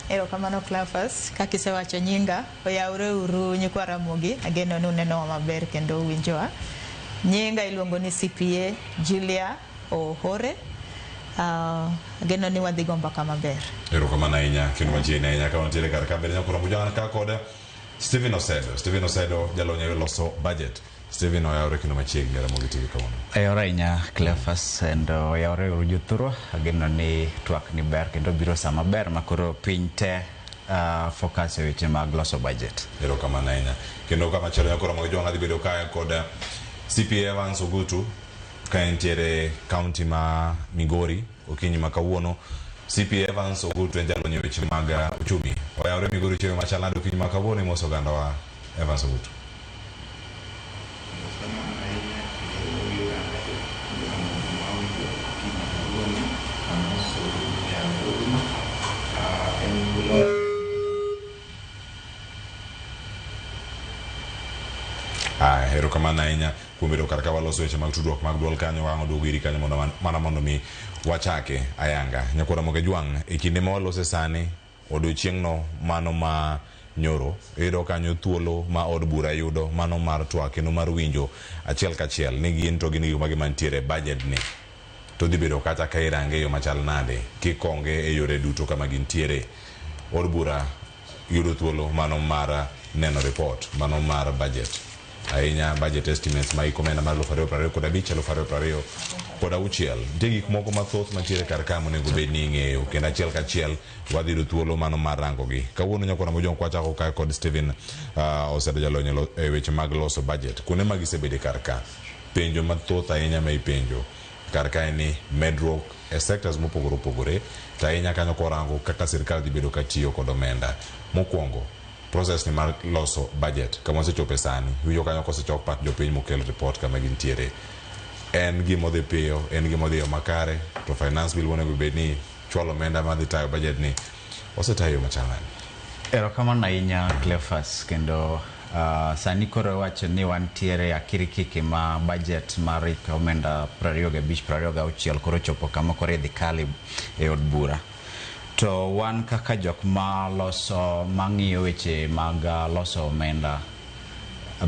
[SPEAKER 15] Erokamano Cleophas, kaka isewacho nyinga, oyawre uru nyikwa Ramogi, ageno ni unenowa maber kendo uwinjowa. Nyinga iluongo ni CPA Julia Ohore. Ageno ni wadhi go mbaka maber.
[SPEAKER 13] Erokamano ahinya kendo machiegni ahinya ka wantiere kar ka bende nyakwar Ramogi Jwang' ka kod Stephen Osedo. Stephen Osedo jalony e loso budget. Stephen oyawre kendo machiegni Ramogi TV kawuono.
[SPEAKER 19] Oyawre ahinya Cleophas and oyawre uru jothurwa. Ageno ni twak ni ber kendo biro sa maber ma koro piny te focus e weche mag loso budget.
[SPEAKER 13] Erokamano ahinya. Kendo kama chielo nyakwar Ramogi Jwang' adhi bedo kae kod CPA Evans Ogutu ka entiere county ma Migori okinyi ma kawuono. CPA Evans Ogutu en jalony e weche mag uchumi. Oyawre Migori chieng' machal nade okinyi ma kawuono imoso oganda wa Evans Ogutu. Erokamano ahinya kuom bedo kar ka waloso weche mag tudruok mag duol kanyo wang' oduogo iri kanyo mondo mana mondo mi wachake ayanga. Nyakwar Ramogi Jwang' e kinde ma walose sani odiochieng'no mano ma nyoro iyudo kanyo thuolo ma od bura yudo mano mar twak kendo mar winjo achiel kachiel ni gin to gin gik mage mantiere e budget ni to dhi bedo kata ka irange e yo machal nade kikonge e yore duto kama gintiere. Od bura yudo thuolo mano mar neno report mano mar budget ahinya budget estimates ma iko omenda mar 2025 2026. Nitie gik moko mathoth mantiere kar ka monego bed ni ing'eyo kendo achiel kachiel wadhi yudo thuolo mano mar rango gi. Kawuono nyakwar Ramogi Jwang' kwachako kae kod Stephen Osedo jalony e weche mag loso budget. Kuonde ma gisebede kar ka, penjo mathoth ahinya ma ipenjo kar kae ni medruok e sectors mopogore opogore to ahinya kanyo kwarango kaka sirkal dhi bedo ka tiyo kod omenda. Mokwongo process ni mar loso budget kama wasechope sani, iwinjo kanyo kosechok pach jopiny mokel report kama gintiere. En gima odhi piyo, en gima odhi e yo makare, to finance bill monego bed ni chwalo omenda madhi tayo budget ni osetayo e yo machal nade?
[SPEAKER 19] Erokamano ahinya Cleophas kendo sani koro iwacho ni wantiere akirikiki ma budget mar hik omenda 25-26 koro ochopo kama koro idhi kale e od bura. To wan kaka jok ma loso mang'iyo weche mag loso omenda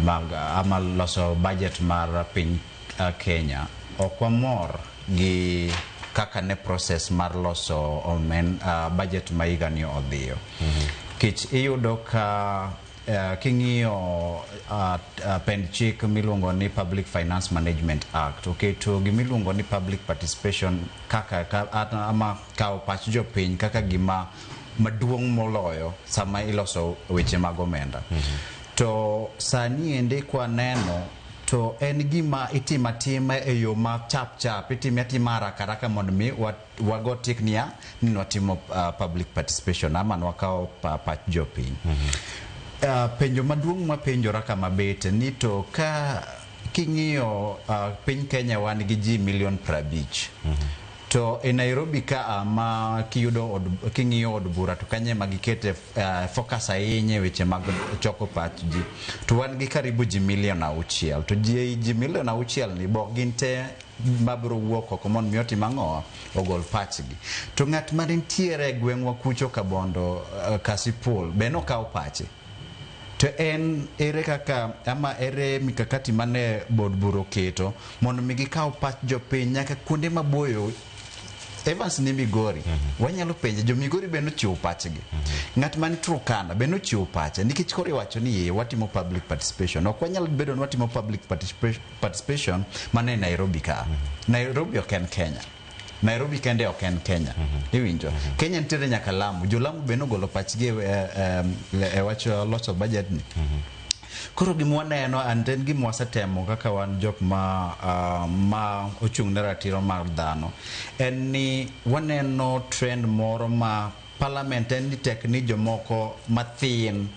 [SPEAKER 19] mag ama loso budget mar piny Kenya ok wamor gi kaka ne process mar loso omen, budget ma higani odhiyo. Kech iyudo ka king'iyo pend chik miluongo ni Public Finance Management Act oketo gimiluongo ni public participation kaka ka, ama kawo pach jopiny kaka gima maduong' moloyo sama iloso weche mag omenda. To sani ende kwaneno to en gima itimo atima e yo ma chap chap, itime atima haraka haraka mondo mi wago tik niya ni nwatimo public participation ama nwakawo pach jopiny. Penjo maduong' mapenjora kama bete ni to ka king'iyo piny Kenya wan gi ji milion 50. To e Nairobi ka ma kiyudo od, king'iyo od bura to kanye ma gikete focus ahinya e weche mag choko pach ji. To wan gi karibu ji milion 6. To ji milion 6 ni bok gin te mabiro wuok oko mondo mi otim ang'o? Ogol pachgi. To ng'at ma nitiere e gweng'wa kucho Kabondo, Kasipul be nokawo pache. To en ere kaka ama ere mikakati mane bod bura oketo mondo mi gikaw pach jopiny nyaka kuonde maboyo. Evans ni Migori. Wanyalo penje jo Migori be nochiwo pachgi. Ng'at man Turkana be nochiwo pache nikech koro iwacho ni ye watimo public participation. Ok wanyal bedo ni watimo public participation mana e Nairobi ka. Nairobi ok en Kenya. Nairobi kende ok en Kenya. Iwinjo? Kenya nitiere nyaka Lamu. Jo Lamu be nogolo pachgi e wach loso budget ni. Koro gima waneno and en gima wasetemo kaka wan jok ma ochung' ne ratiro mar dhano en ni waneno trend moro ma parliament en ni tek ni jomoko mathin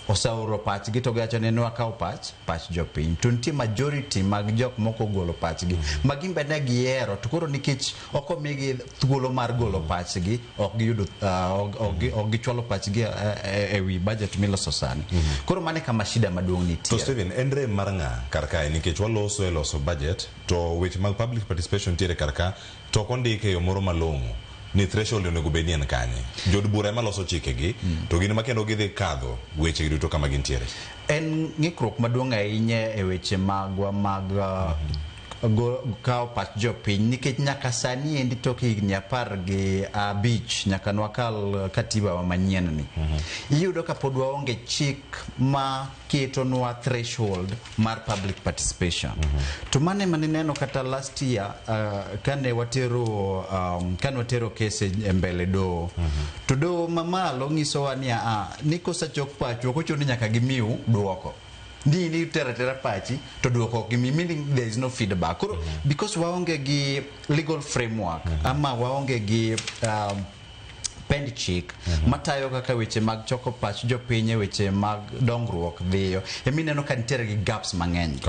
[SPEAKER 19] oseoro pachgi to giwacho ni nwakawo pach jopiny to nitie majority mag jok moko ogolo pachgi ma gin be ne giyiero to koro nikech ok omigi thuolo mar golo pachgi ok giyudo ok gichwalo pachgi e wi budget miloso sani. Koro mano e kama shida maduong'
[SPEAKER 13] To
[SPEAKER 19] nitiere.
[SPEAKER 13] Stephen, en rem mar ng'a kar kae nikech waloso e loso budget to weche mag public participation nitiere kar ka to ok ondike e yo moro malong'o ni threshold onego bed ni en kanye. Jood bura ema loso chikegi to gin ema kendo gidhi kadho weche gi duto kama gintiere.
[SPEAKER 19] En ng'ikruok maduong' ahinya e weche magwa mag kawo pach jopiny nikech nyaka sani endi tok higni 15 nyaka nwakal katiba wa manyien ni. Iyudo ka pod waonge chik ma ketonwa threshold mar public participation. To mano ema nineno kata last year kane watero kese e mbele doho. To doho mamalo nyisowa ni ni kosechok pachu ok ochuno ni nyaka gimiu duoko. Ni tero atera pachi to duoko ok gimiyi, meaning there is no feedback. Koro because waonge gi legal framework ama waonge gi pend chik matayo kaka weche mag choko pach jopiny e weche mag dongruok dhiyo, emineno ka nitiere gi gaps mang'eny.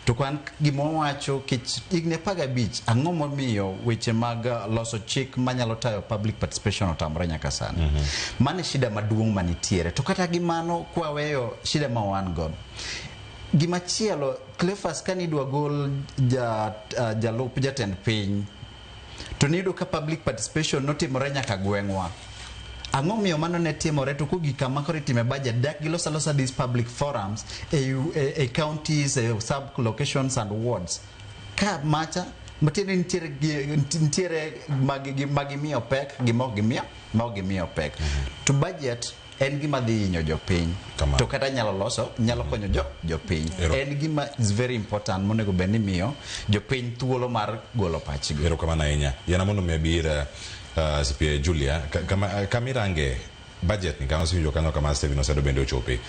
[SPEAKER 19] To kwan gima wawacho kech higni 15 ang'o momiyo weche mag loso chik manyalo tayo public participation otamore nyaka sani. Mano e shida maduong' manitiere. To kata gi mano kwaweyo shida ma wan godo. Gimachielo, Cleophas kane idwa gol jalup jatend piny to niyudo ka public participation notimore nyaka gweng'wa. Ang'o miyo mano ne timore to kogik kama koro itime budget dak giloso alosa these public forums e counties, e sub locations and wards. Ka macha matiende nitiere magimiyo pek gi ma ok gimiyo pek. To budget en gima dhi hinyo jopiny. To kata nyalo loso, nyalo konyo jopiny. En gima is very important monego bed ni miyo jopiny thuolo mar golo pachgi.
[SPEAKER 13] Erokamano ahinya. Yana mondo mi abi ir CPA Julia, kama irange budget ni kama osewinjo kanyo kama Stephen Osedo bende ochope.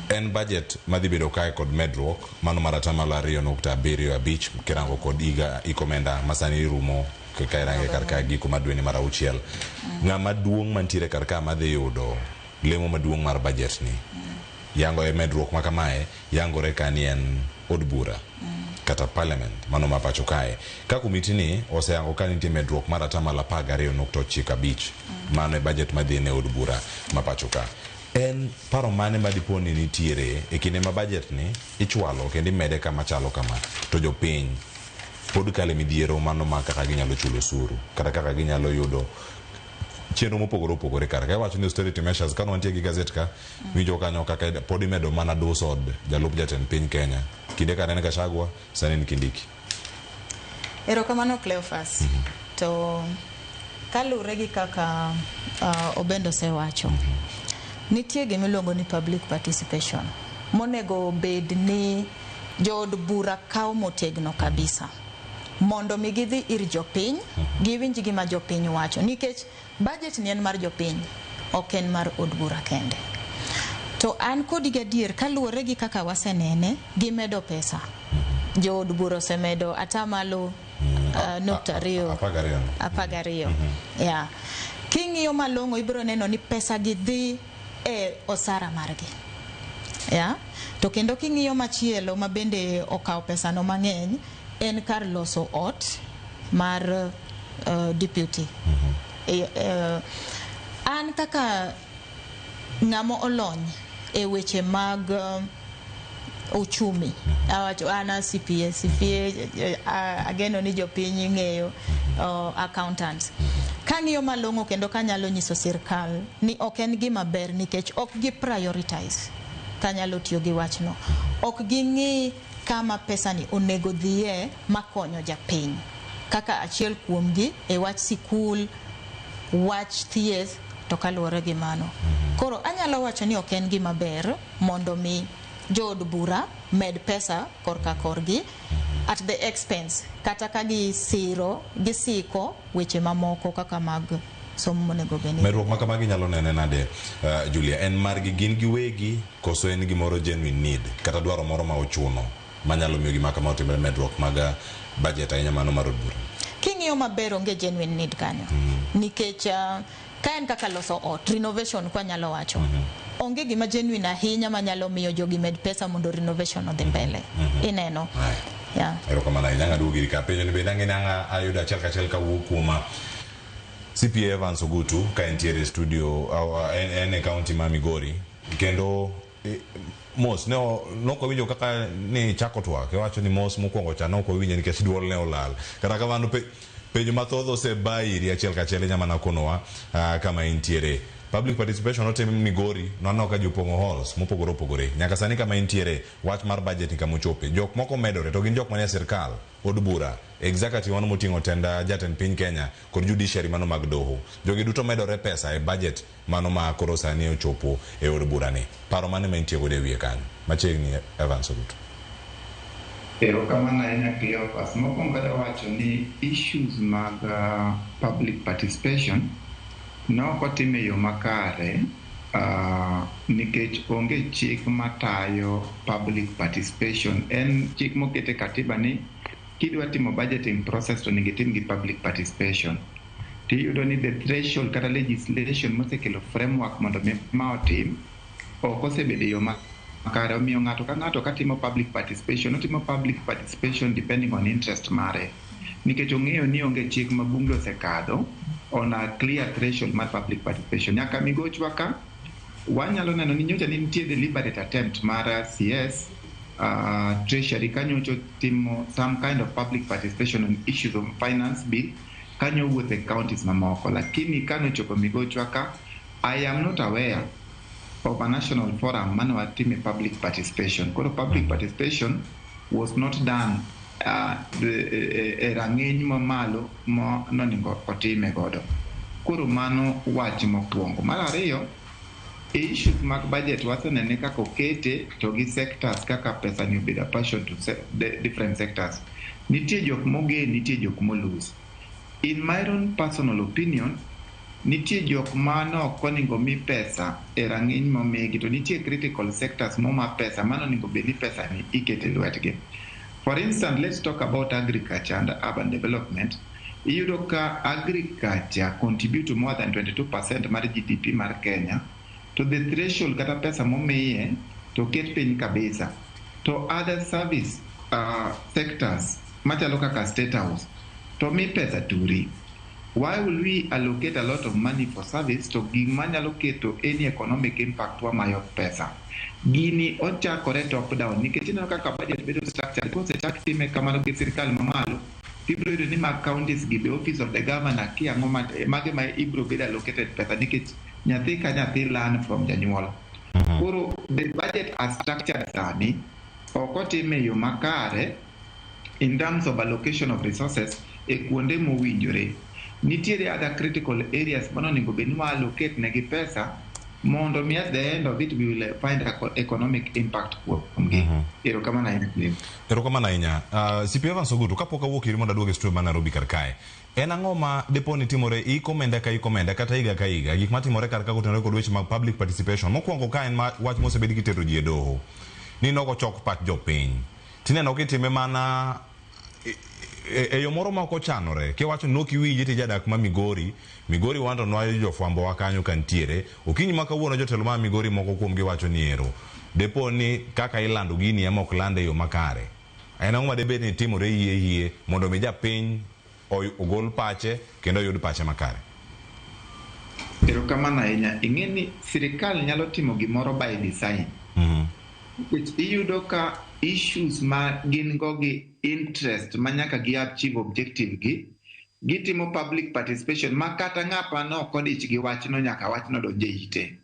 [SPEAKER 13] En budget madhi bedo kae kod medruok mano mar 2.75% kirango kod higa hik omenda masani rumo ka irange kar ka giko mar dweni mar 6. Ng'ama duong' mantiere kar ka madhi yudo lemo maduong' mar budget ni yango e medruok ma kamae yangore ka ni en od bura. kata parliament mano ma pacho kae. Ka komiti ni oseyango ka nitie medruok mar atamalo 12.95 mano e budget madhi ne od bura ma pacho ka. En paro mane ma dipo ni nitiere e kinde ma budget ni ichwalo kendo imede kama chalo kama to jopiny pod kale midhiero mano ma kaka ginyalo chulo osuru kata kaka ginyalo yudo chenro mopogore opogore kar ka iwacho ni austerity measures kane wantie gi gazet ka winjo kanyo kaka pod imedo mana dus od jalup jatend piny Kenya kinde ka ne en Gachagua sani en Kindiki.
[SPEAKER 15] Erokamano Cleophas. To kaluwore gi kaka Obendo osewacho, nitie gima iluongo ni public participation monego bed ni jood bura kawo motegno kabisa mondo mi gidhi ir jopiny giwinj gima jopiny wacho nikech budget ni en mar jopiny ok en mar od bura kende. To an kodi gadier kaluwore gi kaka wasenene gimedo pesa. Jood bura osemedo atamalo 0.2
[SPEAKER 13] 12
[SPEAKER 15] 12. Yeah. King'iyo malong'o ibiro neno ni pesa gi dhi e osara margi. Yeah. To kendo king'iyo machielo ma bende okawo pesano mang'eny en kar loso ot mar deputy. An kaka ng'ama olony e weche mag uchumi awacho an a CPA ageno ni jopiny ng'eyo accountants. Kang'iyo malong'o kendo kanyalo nyiso sirkal ni ok en gima ber nikech ok gi prioritize kanyalo tiyo gi wachno. Ok ging'i kama pesa ni onego dhiye makonyo japiny kaka achiel kuomgi e wach sikul, wach thieth to kaluwore gi mano. Koro anyalo wacho ni ok en gima ber mondo mi jood bura med pesa korka korgi at the expense kata ka gisiro gisiko weche mamoko kaka mag somo monego bed ni
[SPEAKER 13] Medruok ma kamagi inyalo nene nade Julia en margi gin giwegi koso en gimoro genuine need kata dwaro moro ma ochuno manyalo miyo gima kama otimre medruok mag budget ahinya mano mar od bura.
[SPEAKER 15] King'iyo maber onge genuine need kanyo nikech ka en kaka loso ot renovation kwa nyalo wacho onge gima genuine ahinya manyalo miyo jogi med pesa mondo renovation odhi mbele. Ineno. Yeah.
[SPEAKER 13] Erokamano ahinya ng'aduogo iri ka penjo ni bende ang'e ni ang' ayudo achiel kachiel kawuok kuom CPA Evans Ogutu ka entiere e studio en e county ma Migori kendo mos ne nok wawinjo kaka ni ichako twak iwacho ni mos mokwongo cha ne ok wawinje nikech duol ne olal kata kamano penjo mathoth oseba iri achiel kachiel inya mana konowa kama intiere. Public participation otim Migori nwaneno ka ji opong'o halls mopogore opogore nyaka sani kama intiere wach mar budget ni kama ochope jok moko medore to gin jok manie sirkal od bura executive mano moting'o tend jatend piny Kenya kod judiciary mano mag doho jogi duto medore pesa e budget mano ma koro sani ochopo e od bura ni paro mane ma intie godo e wiye kanyo machiegni Evans Ogutu.
[SPEAKER 4] Erokamano ahinya Cleophas. Mokwongo adwa wacho ni issues mag public participation nok otim e yo makare nikech onge chik matayo public participation. En chik moket e katiba ni kidwa timo budgeting process to onego itim gi public participation. Tiyudo ni the threshold kata legislation mosekelo framework mondo mi ma otim ok osebedo e yo makare. Omiyo ng'ato ka ng'ato katimo public participation, otimo public participation depending on interest mare. Nikech ong'eyo ni onge chik ma bunge osekadho on a clear threshold mar public participation. Nyaka migochwa ka wanyalo neno ni nyocha ne nitie deliberate attempt mar CS Treasury kanyocha timo some kind of public participation on issues of finance bill kanyo wuotho e counties mamoko, lakini kanochopo migochwa ka I am not aware of a national forum mane watime public participation. Koro public participation was not done e rang'iny mamalo ma nonego otime godo. Koro mano wach mokwongo. Mar ariyo, e issues mag budget wasenene kaka okete to gi sectors kaka pesa ni obedo a passion to different sectors. Nitie jok mogen, nitie jok molose. In my own personal opinion, nitie jok ma nok onego mi pesa e rang'iny momigi to nitie critical sectors moma pesa mano onego bed ni pesa ni ikete lwetgi. For instance, let's talk about agriculture and urban development. Iyudo ka agriculture contribute to more than 22% mar GDP mar Kenya, to the threshold kata pesa momiye to ket piny kabisa. To other service sectors machalo kaka State House to mi pesa turi. Why will we allocate a lot of money for service to gik manyalo keto any economic impact wamayo pesa? Gini ochakore top down nikech ineno kaka budget bedo structured. Kosechak time kamano gi sirikal mamalo, tibiro yudo ni mag counties gi, the office of the governor, kia ang'o mage ma ibiro bedo allocated pesa, nikech nyathi ka nyathi learn from janyuol. Koro the budget as structured sani ok otime e yo makare in terms of allocation of resources e kuonde mowinjore. Nitiere other critical areas manonego bed ni wa allocate negi pesa mondo mi at the end of it we will find a economic impact kuomgi. Erokamano ahinya, Cliff.
[SPEAKER 13] Erokamano ahinya. CP Evans Ogutu, kapok awuok iri mondo aduog e studio ma Nairobi kar kae, en ang'o ma depo ni timore hik omenda ka hik omenda kata higa ka higa, gik matimore kar ka kotenore kod weche mag public participation? Mokwongo ka en ma wach mosebed kitero ji e doho ni nok ochok pach jopiny, tineno kitime mana e yo moro ma ok ochanore, kiwacho ni ok iwinje ti jadak ma Migori. Migori wan to nwayo jofwambo wa kanyo ka ntiere okinyi ma kawuono. Jotelo ma Migori moko kuomgi wacho ni ero depo ni kaka ilando gini ema ok lande e yo makare. En ang'o ma debed ni timore yie yie mondo mi japiny ogol pache kendo oyud pache makare?
[SPEAKER 4] Erokamano ahinya. Ing'e ni sirikal nyalo timo gimoro by design. Nikech iyudo ka issues ma gin go gi interest ma nyaka gi achieve objective gi, gitimo public participation ma kata ng'apa no ok odich gi wachno, nyaka wachno donj e ite.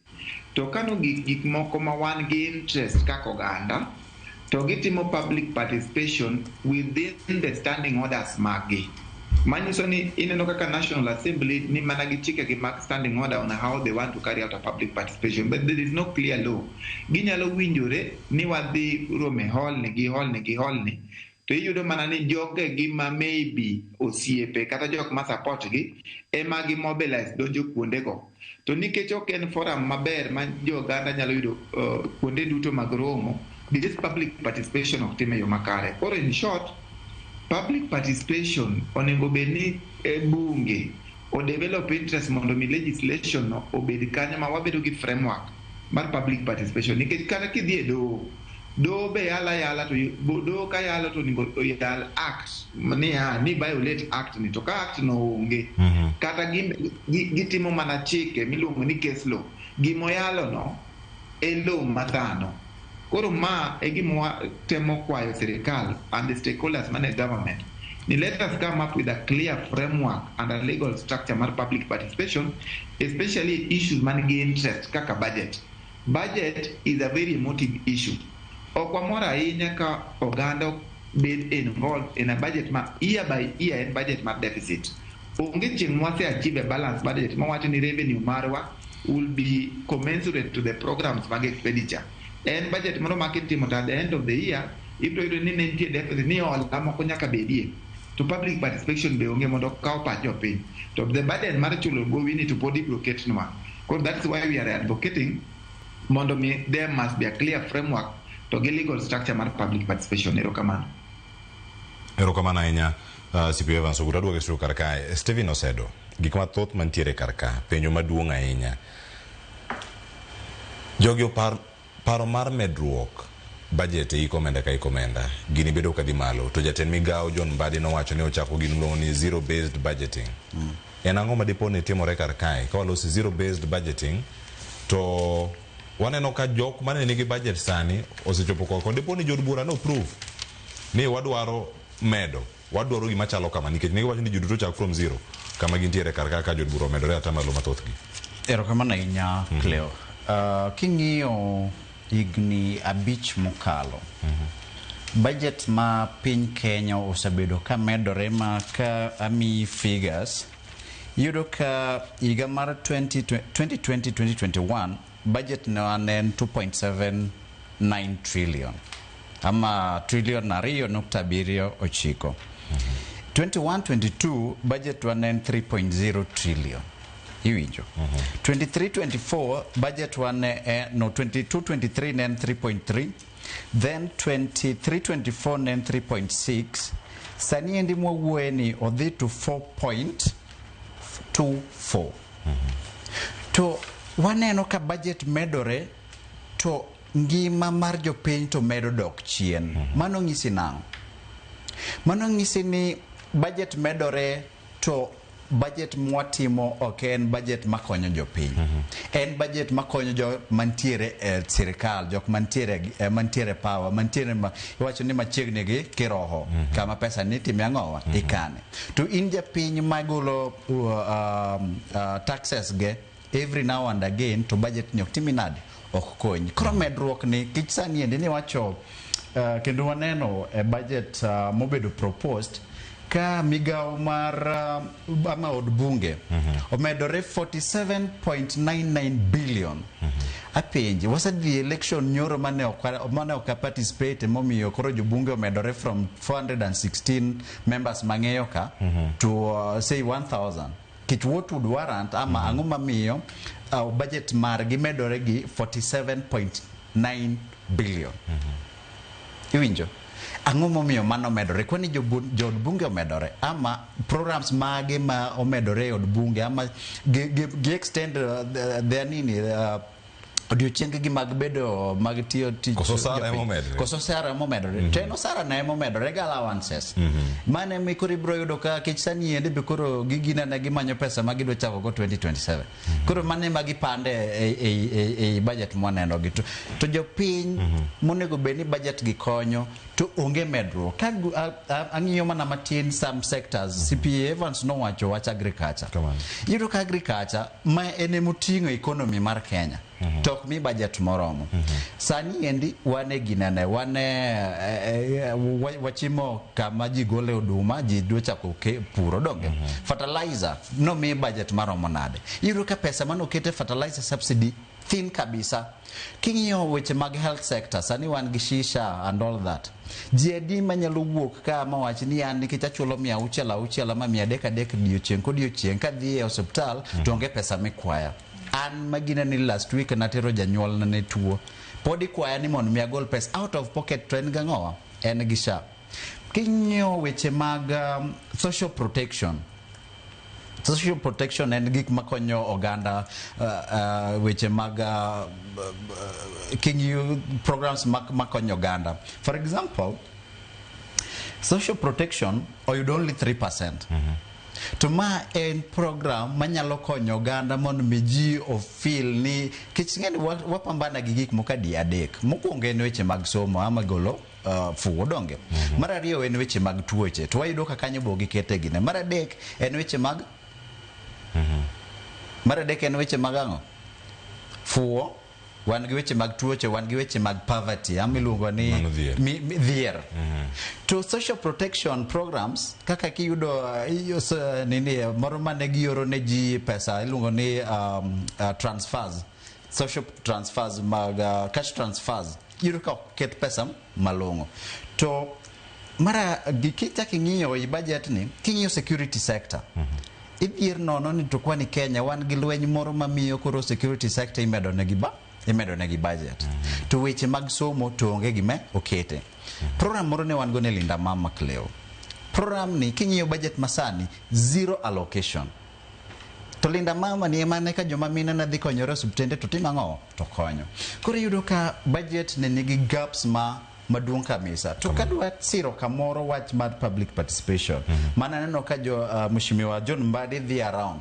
[SPEAKER 4] To kano gik moko ma wan gi interest kaka oganda, to gitimo public participation within the standing orders maggi. Manyiso ni ineno kaka National Assembly ni mana gi chikegi mag standing order on how they want to carry out a public participation, but there is no clear law. Ginyalo winjore ni wadhi romo e hall ni gi hall ni gi hall ni, to iyudo mana ni jogegi ma maybe osiepe kata jok ma support gi ema gi mobilize donjo kuondego. To nikech ok en forum maber ma jo oganda nyalo yudo kuonde duto mag romo, this public participation ok tim e yo makare. Koro in short, public participation onego bed ni e bunge o develop interest mondo mi legislation no obed kanyo ma wabedo gi framework mar public participation, nikech kata kidhi e doho, doho be yalo ayala, to doho ka yalo to onego oyal act niya ni violate act ni, to ka act no onge, kata gitimo mana chike miluongo ni case law, gimoyalo no e law mathano. Koro ma e gima watemo kwayo sirikal and the stakeholders mane government ni let us come up with a clear framework and a legal structure mar public participation, especially issues man gi interest kaka budget. Budget is a very emotive issue. Ok wamor ahinya ka oganda bed involved in a budget ma year by year en budget mar deficit. Onge chieng' mwase achieve a balanced budget mawacho ni revenue marwa will be commensurate to the programs mag expenditure. En budget moro ma kitimo to at the end of the year ibiro yudo ni ne nitie deficit, ni hola moko nyaka bedie, to public participation be onge mondo okaw pach jopiny, to the burden mar chulo gowi ni to pod ibiro ketnwa. Koro that's why we are advocating mondo mi there must be a clear framework to gi legal structure mar public participation. Erokamano.
[SPEAKER 13] Erokamano ahinya, CP Evans Ogutu. Aduogo e studio kar kae. Stephen Osedo, gik mathoth mantiere kar ka, penjo maduong' ahinya. Jogi opar paro mar medruok budget e hik omenda ka hik omenda, gini bedo kadhi malo, to jatend migawo John Mbadi nowacho ni ochako gino miluongo ni zero based budgeting. En ang'o ma dipo ni timore kar kae ka waloso zero based budgeting, to waneno ka jok mane nigi budget sani osechopo koko? Dipo ni jood bura no approve ni wadwaro medo, wadwaro gima chalo kama, nikech ne giwacho ni ji duto chak from zero kama gintiere kar ka, ka jood bura omedore atamalo mathothgi?
[SPEAKER 19] Erokamano ahinya, Cleo. King'iyo higni 5 mokalo, budget ma piny Kenya osebedo ka medore, ma ka amiyi figures, iyudo ka higa mar 2020-2021 budget ne en 2.79 trillion ama trillion 2.79. 21-22 budget wa ne en 3.0 trillion, iwinjo? 23-24 budget wa ne no, 22-23 ne en 3.3, then 23-24 ne en 3.6. Sani endi mwawuoye ni odhi to 4.24. To waneno ka budget medore to Ngima mar jopiny to medo dok chien. Mano ng'isi nang'o? Mano ng'isi ni budget medore to budget mwatimo ok en budget makonyo jopiny. En budget makonyo jo mantiere e sirikal, jok mantiere power, mantiere ma, iwacho ni machiegni gi kiroho, kama pesa ni itime ang'owa, ikane. To in japiny magolo taxes ge every now and again, to budget ni ok timi nade, ok konyi. Koro medruok ni kich sani endi ni wacho kendo waneno e budget mobedo proposed ka migawo mar ama od bunge omedore 47.99 billion. Apenji, wasedhi election nyoro mane ok participate, momiyo koro jobunge omedore from 416 members mang'eyo ka to say 1000. Kich what would warrant ama ang'o mamiyo budget margi medore gi 47.9 billion? Iwinjo ang'o momiyo mano omedore? Kwani jood bunge omedore ama programs mage ma omedore e od bunge, ama gi extend their nini odiochienge gi mag bedo mag tiyo tich?
[SPEAKER 13] Koso osara
[SPEAKER 19] jopiny.
[SPEAKER 13] ema omedore?
[SPEAKER 19] Koso osara ema omedore? To en osara na ema omedore gi allowances mane mi koro ibiro yudo ka kech sani endi be koro giginene gimanyo pesa ma gidwa chako go 2027. Koro mane ma gipande e budget mwaneno gi to jopiny monego bed ni budget gi konyo to onge medruok. Ka ang'iyo mana matin some sectors, CPA Evans nowacho wach agriculture. Iyudo ka agriculture ma en emoting'o economy mar Kenya to ok mi budget moromo. Sani endi wan e ginene, wan e wachimo kama ji gole oduma, ji dwa chako puro donge. Fertilizer nomi budget maromo nade? Iyudo ka pesa manokete fertilizer subsidy thin kabisa. King'iyo weche mag health sector, sani wan gi shisha and all that. Ji adi manyalo wuok ka mawach ni an nikech achulo 600 600 ama 300 300 odiochieng' kodiochieng' kadhi e osiptal to onge pesa mikwaya? An magina ni last week natero janyuolna ne tuo, pod ikwaya ni mondo mi agol pesa out of pocket, to en gang'owa, en gi SHA. King'iyo weche mag social protection, social protection en gik makonyo oganda, weche mag king'iyo programs makonyo oganda, for example social protection oyudo only 3%. To ma en program manyalo konyo oganda mondo mi ji ofeel ni kech ng'eni wapambana gi gik moko adi adek. Mokwongo en weche mag somo ama golo fuwo donge. Mar ariyo en weche mag tuoche, to wayudo ka kanyo bo gikete gine. Mar adek en weche mag mar adek en weche mag ang'o? Fuwo, wan gi weche mag tuoche, wan gi weche mag poverty ama iluongo ni
[SPEAKER 13] Mano dhier.
[SPEAKER 19] Dhier. To social protection programs kaka kiyudo nini moro mane gioro ne ji pesa iluongo ni transfers, social transfers mag cash transfers, iyudo ka ok ket pesa malong'o. To mara gi kichak ing'iyo i budget ni, king'iyo security sector, idhier nono ni to kwani Kenya wan gi lweny moro mamiyo koro security sector imedo negi budget, to weche mag somo to onge gime okete. Program moro ne wan go ne Linda Mama Cleo. Program ni king'iyo budget masani, zero allocation. To Linda Mama ni ema ne ka joma mine ne dhi konyore e osiptende to timo ang'o? To konyo. Koro iyudo ka budget ne nigi gaps ma maduong' kabisa. To kadwa siro kamoro wach mar public participation, mana neno ka jo Mheshimiwa John Mbadi dhi around.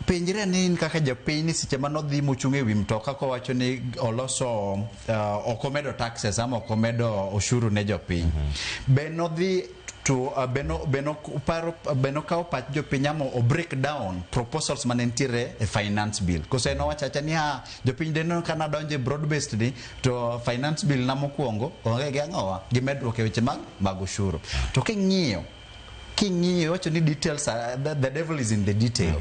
[SPEAKER 19] Penjre ni in kaka japiny ni seche manodhi mochung' e wi mtoka kowacho ni oloso ok omedo taxes ama ok omedo ushuru ne jopiny. Be nodhi to be nokawo pach jopiny ama o break down proposals mane nitiere e finance bill? Koso en owacho acha ni ha jopiny deno ka nadonjo e broad based ni to finance bill na mokwongo onge gi ang'owa gi medruok e weche mag ushuru. To king'iyo iwacho ni details are, the devil is in the detail.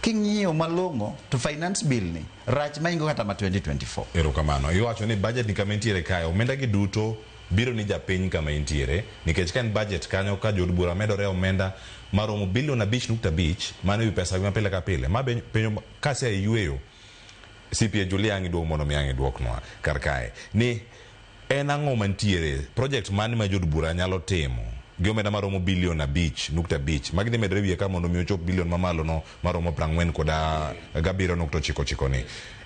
[SPEAKER 19] King'iyo malong'o to finance bill ni rach maingo kata ma 2024.
[SPEAKER 13] Erokamano. Iwacho ni budget ni kama intiere kae, omenda gi duto biro ni japiny kama intiere, nikech ka en budget kanyo ka jood bura medore omenda maromo bilion 5.5, mano ewi pesa ma pile ka pile. Ma be penjo kase yweyo CPA Julia ang' iduogo mondo mi ang' iduoknwa kar kae ni en ang'o mantiere project mane ma jood bura nyalo timo gi omenda maromo bilion 5.5 magi dhi medore wiye ka mondo mi ochop bilion mamalo no maromo 47.99 ni.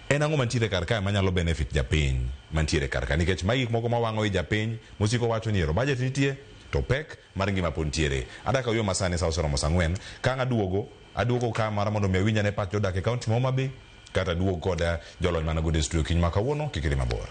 [SPEAKER 13] En ang'o mantiere kar kae manyalo benefit japiny mantiere kar ka, nikech magi gik moko mawang'o i japiny mosiko wacho ni ero budget nitie to pek mar ngima pod nitiere. Adaka yo masani sa oseromo sa 4 ka ang' aduogo aduogo ka mara mondo mi awinj ane pach jodak e kaunti ma Homa Bay kata aduog kod jolony man godo e studio kiny ma kawuono. Kik idhi mabor.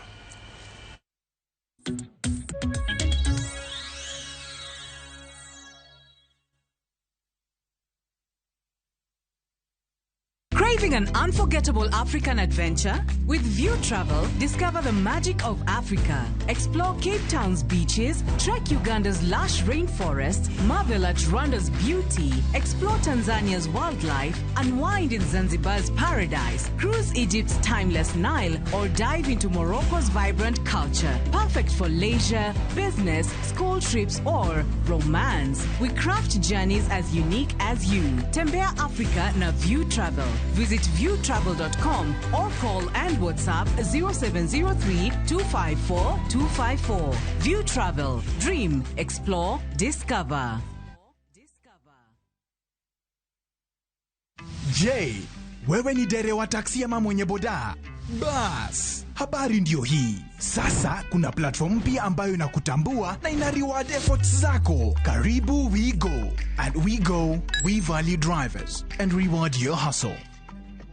[SPEAKER 17] Craving an unforgettable African adventure? With View Travel, discover the magic of Africa. Explore Cape Town's beaches, trek Uganda's lush rainforests, marvel at Rwanda's beauty, explore Tanzania's wildlife, unwind in Zanzibar's paradise, cruise Egypt's timeless Nile, or dive into Morocco's vibrant culture. Perfect for leisure, business, school trips, or romance. We craft journeys as unique as you. Tembea Africa na View Travel. Visit viewtravel.com or call and WhatsApp 0703 254 254. View Travel. Dream, explore, discover.
[SPEAKER 20] Je, wewe ni dere wa taksi ama mwenye boda? Bas, habari ndiyo hii. Sasa kuna platform mpya ambayo inakutambua na ina reward efforts zako. Karibu WeGo. At WeGo, we value drivers and reward your hustle.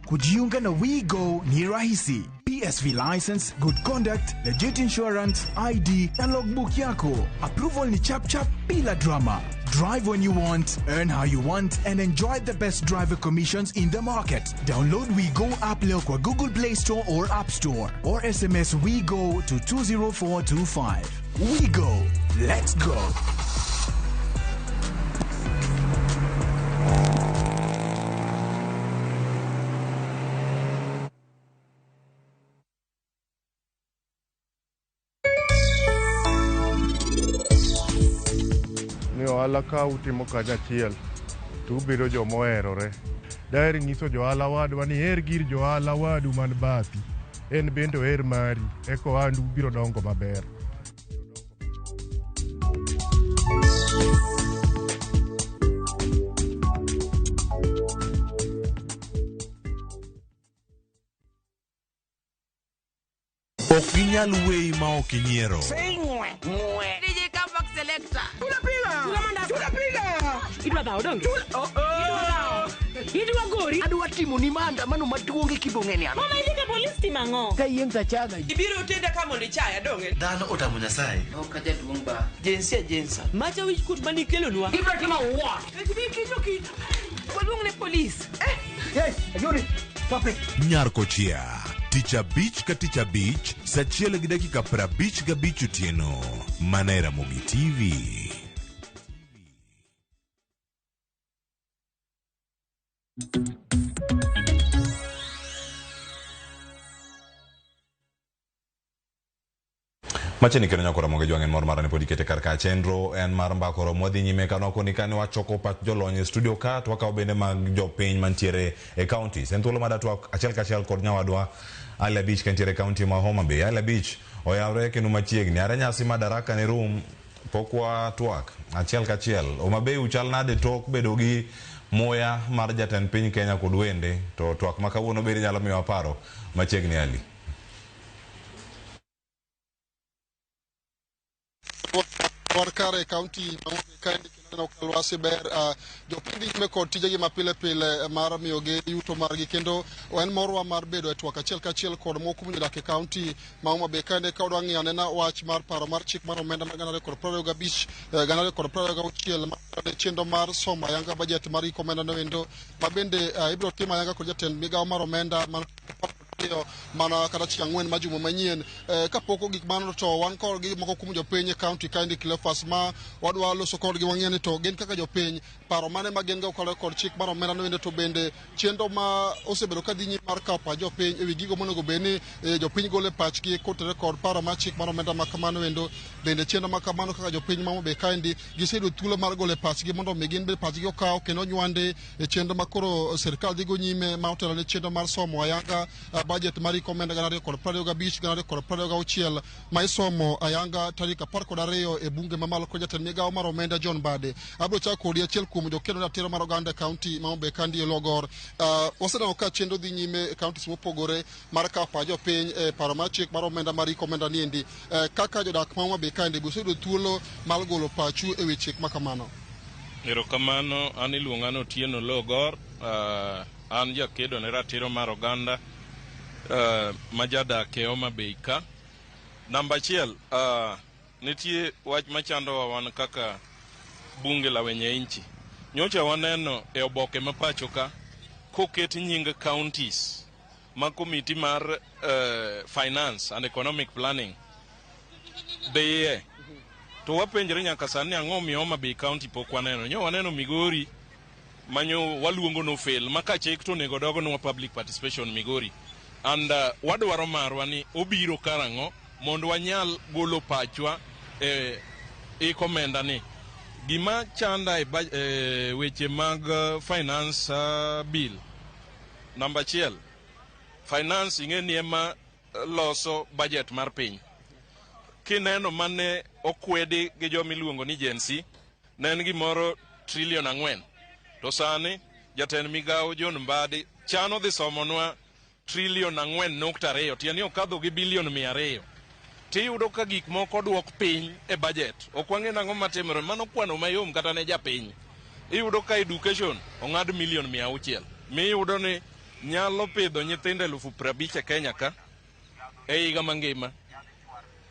[SPEAKER 20] Kujiunga na WeGo ni rahisi. PSV license, good conduct, legit insurance, ID na logbook yako. Approval ni chap chap bila drama. Drive when you want, earn how you want, and enjoy the best driver commissions in the market. Download WeGo app leo kwa Google Play Store or App Store, or SMS WeGo to 20425. WeGo. Let's go.
[SPEAKER 5] Ni ohala ka utimo kanyachiel to ubedo joma oherore. Daher nyiso johala wadwa ni her gir johala wadu man bathi, en bende oher mari, eka ohandu biro dongo maber.
[SPEAKER 9] Ok ginyal weyi ma ok inyiero.
[SPEAKER 7] DJ Comeback Selector. Tunapiga. Idwa dhawo donge? Oh, oh. Idwa gori.
[SPEAKER 18] Adwa timo ni maandamano maduong' e kibong'eni an.
[SPEAKER 7] Mama idhi ka polis timo ang'o?
[SPEAKER 18] Ka yien tachaga.
[SPEAKER 7] Ibiro tenda ka mondo ichaya donge?
[SPEAKER 18] Dhano otamo Nyasaye.
[SPEAKER 7] Ok ajaduong' ba. Jinsia jinsa. Macha wich kuot mane ikelonwa. Ibiro timo what? Ibi kicho kit. Waluong ne polis. Eh.
[SPEAKER 18] Yes, ayuri. Stop it.
[SPEAKER 9] Nyar Kochia. Tich abich ka tich abich, sa 1:55 otieno. Mana e Ramogi TV.
[SPEAKER 13] Machiegni kendo nyako Ramogi Jwang' en mor mara ni pod ikete kar ka chenro en mar mbako romo wadhi nyime kano koni kane wachoko pach jolony e studio ka to wakawo bende mag jopiny mantiere e counties. En thuolo mar twak achiel kachiel kod nyawadwa Ali Abich kantiere e county ma Homa Bay. Ali Abich oyawre kendo machiegni. Are nyasi Madaraka ne rum pok watwak achiel kachiel. Homa Bay uchal nade tok bedo gi muya mar jatend piny Kenya kod wende to twak ma kawuono bende nyalo miyowa paro machiegni Ali.
[SPEAKER 21] War kare county kaendi kendo ka lwasi ber jopiny dhi nyime kod tijegi mapile pile mar miyogi yuto margi kendo en morwa mar bedo e twak achiel kachiel kod moko kuom jodak e county ma Homa Bay kaendi ka wadwa ng'iyo anena wach mar paro mar chik mar omenda mar 2025 2026 mar chenro mar somo ayanga budget mar giko omenda no endo ma bende ibiro tim ayanga kod jatend migawo mar omenda mar mana kata chieng' ang'wen ma juma manyien kapok ogik mano to wan kodgi moko kuom jopiny e county kaendi Cleophas ma wadwa loso kodgi wang'eyo ni to gin kaka jopiny paro mane ma gin go kokalo kod chik mar omenda no endo to bende chenro ma osebedo ka dhi nyime mar kawo pach jopiny ewi gigo monego bed ni jopiny golo e pachgi kotenore kod paro mar chik mar omenda ma kamano endo bende chenro ma kamano kaka jopiny ma Homa Bay kaendi giseyudo thuolo mar golo e pachgi mondo mi gin be pachgi okaw kendo onywande e chenro ma koro sirikal dhi go nyime ma otelo ne chenro mar somo ayanga budget mar hik omenda 2025 2026 ma isomo ayanga tarik 12 e bunge mamalo kod jatend migawo mar omenda John Mbadi. Abiro chako kodi achiel kuom jokedo ratiro mar oganda e kaunti ma Homa Bay kandi e Logor. Waseneno ka chenro dhi nyime e counties mopogore mar kawo pach jopiny e paro mar chik mar omenda mar hik omenda niendi. Kaka jodak ma Homa Bay kaendi be useyudo thuolo mar golo pachu e wi chik ma kamano?
[SPEAKER 8] Erokamano, an iluonga ni Otieno Logor, an jakedo ne ratiro mar oganda ma jadak e Homa Bay ka. Namba achiel, nitie wach machandowa wan kaka bunge la wenye nchi. Nyocha waneno e oboke ma pacho ka koket nying counties ma komiti mar finance and economic planning dhiye. To wapenjre nyaka sani ang'o miyo Homa Bay County pok waneno. Nyo waneno Migori manyo waluongo no fail ma ka chik to onego dognwa public participation Migori. And wadwaro marwa ni obiro karang'o mondo wanyal golo pachwa e ik omenda ni. Gima chanda e weche mag finance bill. Namba achiel, finance ing'e ni ema loso budget mar piny. Kineno mane okwedi gi joma iluongo ni Gen Z, ne en gimoro trillion 4. To sani jatend migawo John Mbadi chano dhi somonwa trillion 4.2, tiende ni okadho gi bilion 200. Tiyudo ka gik moko odwok piny e budget. Ok wang'e nang'o matimore, mano kwano mayom kata ne japiny. Iyudo ka education ong'ad milion 600. Miyudo ni nyalo pidho nyithindo 50,000 e Kenya ka e higa mangima.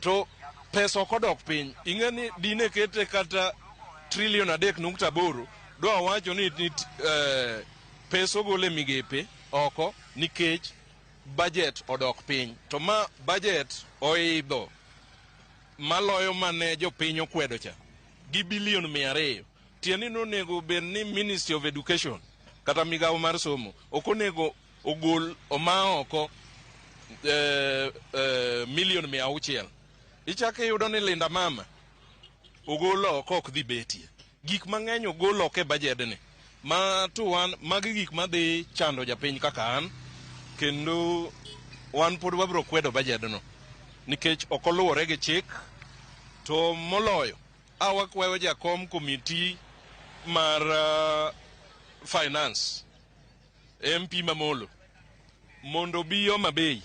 [SPEAKER 8] To pesa ok odok piny. Ing'e ni dine kete kata trillion 3.8, dwa wacho ni pesa ogol e migepe oko nikech budget odok piny. To ma budget oidho maloyo mane jopiny okwedo cha gi bilion 200. Tiende ni onego bed ni Ministry of Education kata migawo mar somo ok onego ogol oma oko milion 600. Ichako iyudo ni Linda Mama ogol oko ok dhi betie. Gik mang'eny ogol oko e bajedni. Ma to wan magi gik madhi chando japiny kaka an, kendo wan pod wabiro kwedo bajedno nikech ok oluwore gi chik. To moloyo a wakwayo jakom komiti mar finance MP Mamolo mondo obi Homa Bay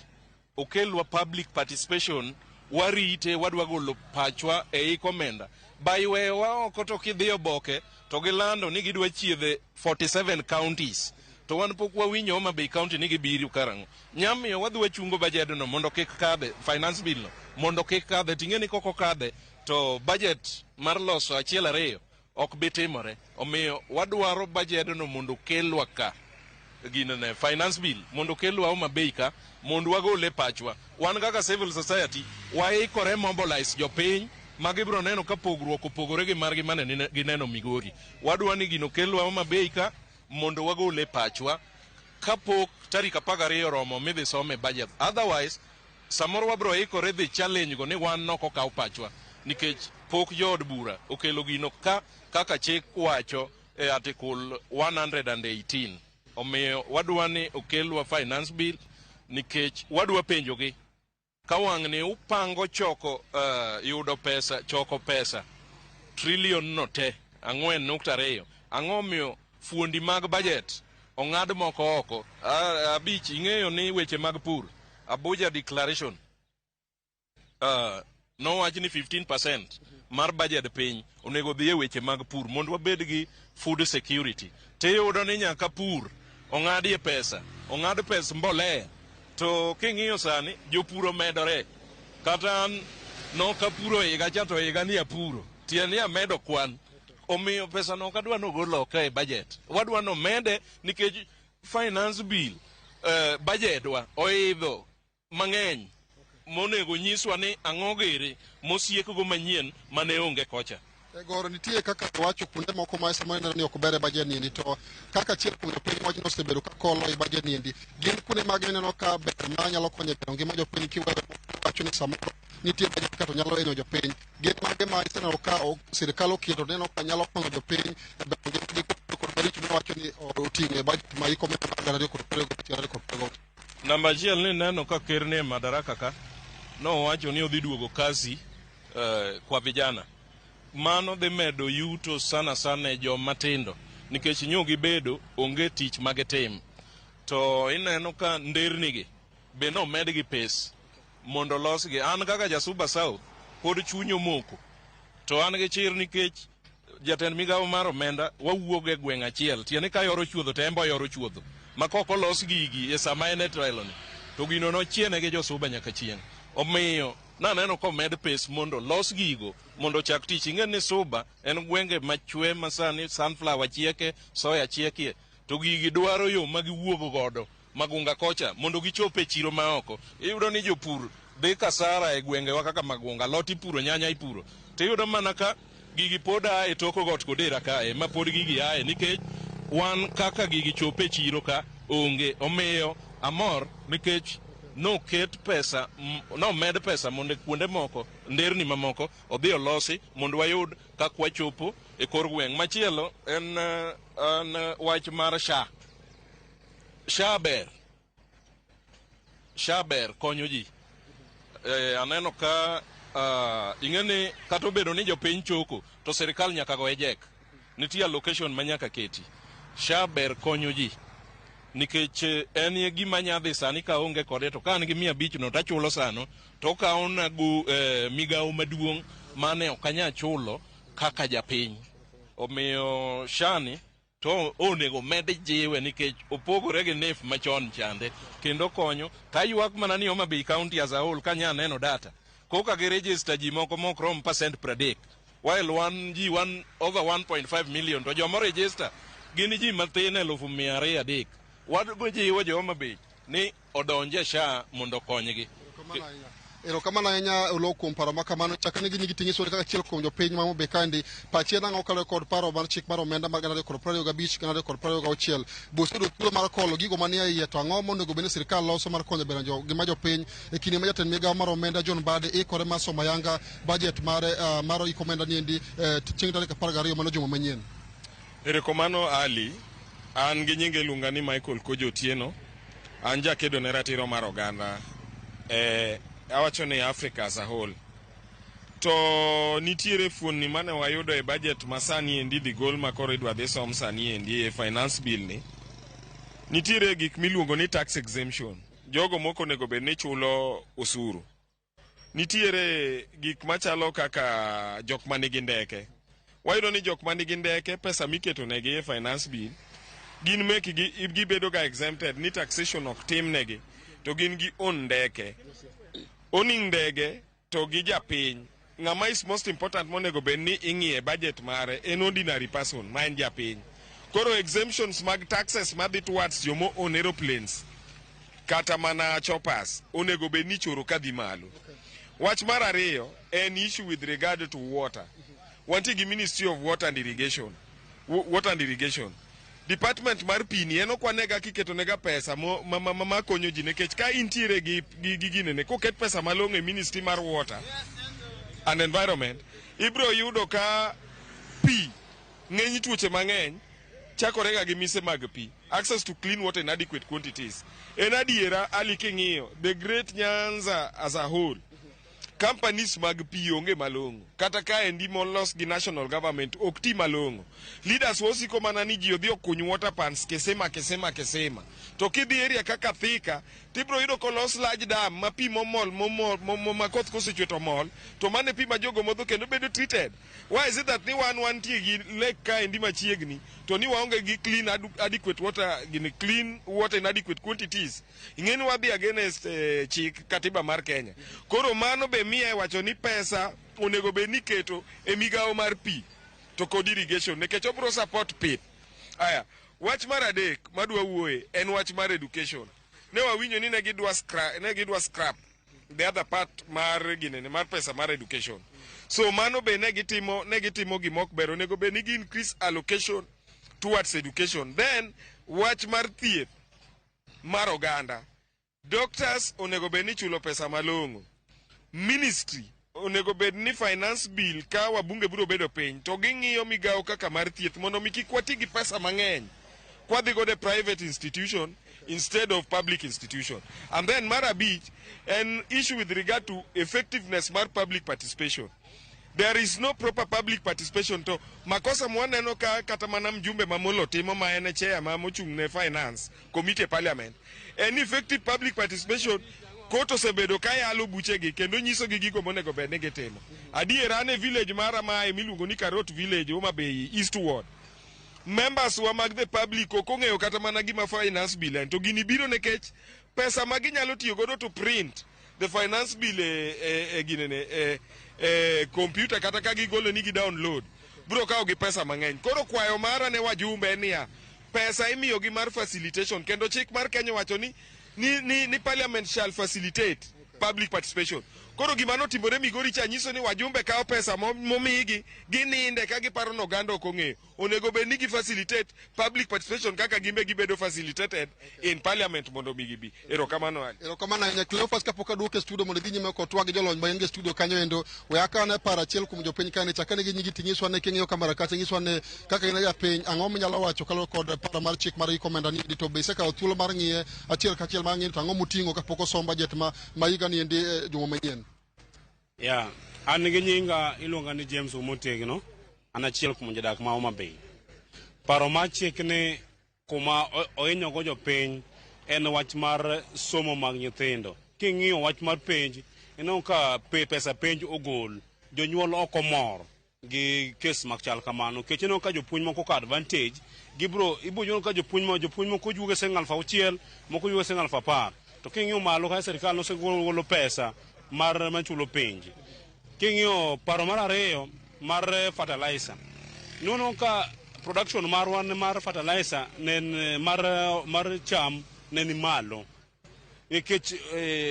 [SPEAKER 8] okelwa public participation, warite, wadwa golo pachwa e ik omenda. Baywewa oko to kidhi oboke to gilando ni gidwa chiedhe 47 counties. To wan pok wawinjo Homa Bay County ni gibiro karang'o. Nyamiyo wadhi wachungo budget no mondo kik kadhe, finance bill no mondo kik kadhe. Ting'e ni kok okadhe to budget mar loso 1 2 ok bi timore. Omiyo wadwaro budget no mondo okelwa ka ginene finance bill mondo okelwa Homa Bay ka mondo wagole pachwa. Wan kaka civil society waikore mobilize jopiny ma gibiro neno ka pogruok opogore gi margi mane gineno Migori. Wadwa ni gino kelwa Homa Bay ka mondo wagole pachwa kapok tarik 12 oromo midhi some budget. Otherwise samoro wabiro ikore dhi challenge go ni wan nok okaw pachwa nikech pok jood bura okelo gino ka kaka chik wacho e article 118. Omiyo wadwa ni okelwa finance bill nikech wadwa penjogi ka wang'ni upango choko yudo pesa, choko pesa trillion no te 4.2. Ang'o miyo fuondi mag budget ong'ad moko oko? Abich, ing'eyo ni weche mag pur Abuja Declaration nowach ni 15% mar budget piny onego dhi e weche mag pur mondo wabed gi food security. Tiyudo ni nyaka pur ong'adie pesa, ong'ad pes mbolea. To king'iyo sani jopur omedore. Kata an nokapuro higa cha to higa ni apuro. Tiende ni amedo kwan. Omiyo pesa no ok adwa nogol oko e budget. Wadwa nomede nikech finance bill budget wa oidho mang'eny monego nyiswa ni ang'o giri mosiekgo manyien mane onge kocha.
[SPEAKER 21] Goro nitie kaka wacho kuonde moko ma samoro ineno ni ok ber e budget niendi, to kaka achiel kuom jopiny wach nosebedo ka kolo e budget niendi, gin kuonde mag ineno ka ber ma nyalo konyo e bero ngima jopiny kiweyo wacho ni samoro nitie budget ka to nyalo hinyo jopiny. Gin mage ma iseneno ka sirikal oketo neno ka nyalo konyo jopiny e bero ngimagi kod maricho miwacho ni oting'o e budget ma hik omenda mar 2025 2026?
[SPEAKER 8] Namba achiel ni neno ka ker nie madaraka ka nowacho ni odhi duogo kazi kwa vijana. Mano dhi medo yuto sana sana e joma tindo nikech nyo gibedo onge tich ma gitim. To ineno ka nderni gi be nomedgi pes mondo olosgi. An kaka Jasuba South pod chuny omoko to an gi chir nikech jatend migawo mar omenda wawuok e gweng' achiel tiende ka yoro chuodho to en be oyoro chuodho ma kok olos gigi e sama en e telo ni to gino nochiene gi josuba nyaka chieng'. Omiyo naneno komed pes mondo los gigo mondo ochak tich. Ing'e ni Suba en gwenge machwe ma sani sunflower chieke, soya chiekie to gigi dwaro yo ma giwuog godo Magunga kocha mondo gichop e chiro maoko. Iyudo ni jopur dhi kasara e gwengewa kaka Magunga, alot ipuro, nyanya ipuro. Tiyudo mana ka gigi pod a e tok got Kodera kae ma pod gigi ae nikech wan kaka gigi chopo e chiro ka onge. Omiyo amor nikech noket pesa, nomed pesa mondo e kuonde moko, nderni mamoko odhi olosi mondo wayud kaka wachopo e kor gweng'. Machielo en wach mar SHA. SHA ber. SHA ber konyo ji. Aneno ka ing'e ni kata obedo ni jopiny choko to sirikal nyaka goye jek. Nitie allocation ma nyaka keti. SHA ber konyo ji. Nikech en e gima nyadhi sani ka aonge kode to ka an gi 500 no tachulo sano to okawona go migawo maduong' mane ok anyal chulo kaka japiny. Omiyo SHA ni to onego med jiwe nikech opogore gi NHIF machon chande kendo konyo. Taywak mana ni Homa Bay County as a whole kanya neno data koka gi register ji moko mok rom 30% while wan ji one over 1.5 million to jomo register gin ji mathin 203,000. Wadgo jiwo jo Homa Bay ni odonje SHA mondo okonygi.
[SPEAKER 21] Erokamano ahinya Oloo kuom paro ma kamano. Chakre ne gini giting'i kaka achiel kuom jopiny ma Homa Bay kaendi. Pachi en ang'o kaluwore kod paro mar chik mar omenda mar 2025 2026? Be oseyudo thuolo mar kolo gigo manie iye to ang'o monego bed ni sirikal loso mar konyo bero ngima jopiny e kinde ma jatend migawo mar omenda John Mbadi ikore mar somo ayanga budget mare mar iko omenda niendi chieng' tarik 12 mano juma manyien.
[SPEAKER 10] Erokamano Ali, an gi nyinga iluonga ni Michael Kojo Otieno, an jakedo ne ratiro mar oganda awacho ni Africa as a whole. To nitiere fuonni mane wayudo e budget ma sani endi dhi gol ma koro idwa dhi som sani endi e finance bill ni. Nitiere gik miluongo ni tax exemption, jogo mok onego bed ni chulo osuru. Nitiere gik machalo kaka jok manigi ndeke. Wayudo ni jok manigi ndeke pesa miketo negi e finance bill gin mekgi gibedo ga exempted ni taxation ok timnegi to gin gi own ndeke. Owning ndege to gi japiny ng'ama is most important monego bed ni ing'iye budget mare en ordinary person ma en japiny. Koro exemptions mag taxes madhi towards jomo own aeroplanes kata mana choppers onego bed ni choro kadhi malo. Wach mar ariyo en issue with regard to water. Wantie gi Ministry of Water and Irrigation. Water and Irrigation. Department mar pi ni en ok wanega kiketonega pesa mo, ma, ma, ma, ma konyo ji nikech ka intiere gi ginene koket pesa malong'o e Ministry mar Water and Environment ibiro yudo ka pi ng'eny tuoche mang'eny chakore ga gi mise mag pi access to clean water in adequate quantities en adiera ali king'iyo the great Nyanza as a whole companies mag pi onge malong'o kata ka endi molos gi national government ok ti malong'o leaders wasiko mana ni ji odhi okuny water pans Kisima Kisima Kisima to kidhi area kaka Thika tibiro yudo kolos large dam ma pi momol momol ma koth kosechwe to mol to mano e pi ma jogo modho kendo bedo treated why is it that ni wan wantie gi lake kaendi machiegni to ni waonge gi clean adequate water gini clean water in adequate quantities ing'e ni wadhi against chik katiba mar Kenya koro mano be miya wacho ni pesa onego bed ni iketo e migawo mar pi to kod irrigation nikech obiro support pith aya wach mar adek madwa wuoye en wach mar education ne wawinjo ni ne gidwa scrap the other part mar ginene mar pesa mar education so mano be ne gitimo gima ok ber onego bed ni gi increase allocation towards education then wach mar thieth mar oganda doctors onego bed ni chulo pesa malong'o ministry onego bed ni finance bill ka wabunge biro bedo piny to ging'iyo migawo kaka mar thieth mondo mi kik wati gi pesa mang'eny kwadhi godo e private institution instead of public institution. And then mar abich en issue with regard to effectiveness mar public participation. There is no proper public participation to makosa mwaneno ka kata mana mjumbe mamolo timo ma en e chair ma mochung' ne finance committee e parliament en effective public participation. Court osebedo ka yalo buchegi kendo nyisogi gigo monego bed ni gitimo. Adier an e village mara mae miluongo ni Karot village, Homa Bay East Ward, members wa mag the public ok ong'eyo kata mana gima finance bill en, to gini biro nikech pesa ma ginyalo tiyo godo to print the finance bill e ginene e computer kata ka gigolo ni gi download biro kawo gi pesa mang'eny. Koro kwayo mara ne wajumbe en niya, pesa imiyogi mar facilitation, kendo chik mar Kenya wacho ni parliament shall facilitate public participation. Koro gima notimore Migori cha nyiso ni wajumbe kawo pesa momigi gininde ka giparo ni oganda ok ong'eyo. Onego bed ni gi facilitate public participation kaka gimbe gibedo facilitated in parliament mondo mi gibi. Erokamano Ali.
[SPEAKER 21] Erokamano ahinya Cleophas. Kapok aduoke e studio mondo idhi nyime kod twag gi jolony ma in e studio kanyo endo, we akaw paro achiel kuom jopiny kani. Chakane gi nyingi ting'iswa ne king'iyo kamera kacha, nyiswa ne kaka in japiny, ang'o minyalo wacho kaluwore kod paro mar chik mar iko omenda ni, to be isekawo thuolo mar ng'iye achiel kachiel mar ng'iye to ang'o moting'o kapok osom budget ma higa ni endi juma manyien?
[SPEAKER 11] Ya, an gi nyinga iluonga ni James Omotegno, an achiel kuom jodak ma Homa Bay. Paro mar chik ni kuma ohinyogo jopiny en wach mar somo mag nyithindo. King'iyo wach mar penj, ineno ka pesa penj ogol, jonyuol ok omor gi kes machal kamano. Nikech ineno ka jopuonj moko ka advantage, gibro ibo yudo ka jopuonj moko juogo siling 6,000, moko juogo siling 10,000. To king'iyo malo ka sirikal nosegolo pesa mar machulo penj. King'iyo paro mar ariyo mar fertilizer, ineno ka production marwa mar fertilizer ne en mar cham ne ni malo. Nikech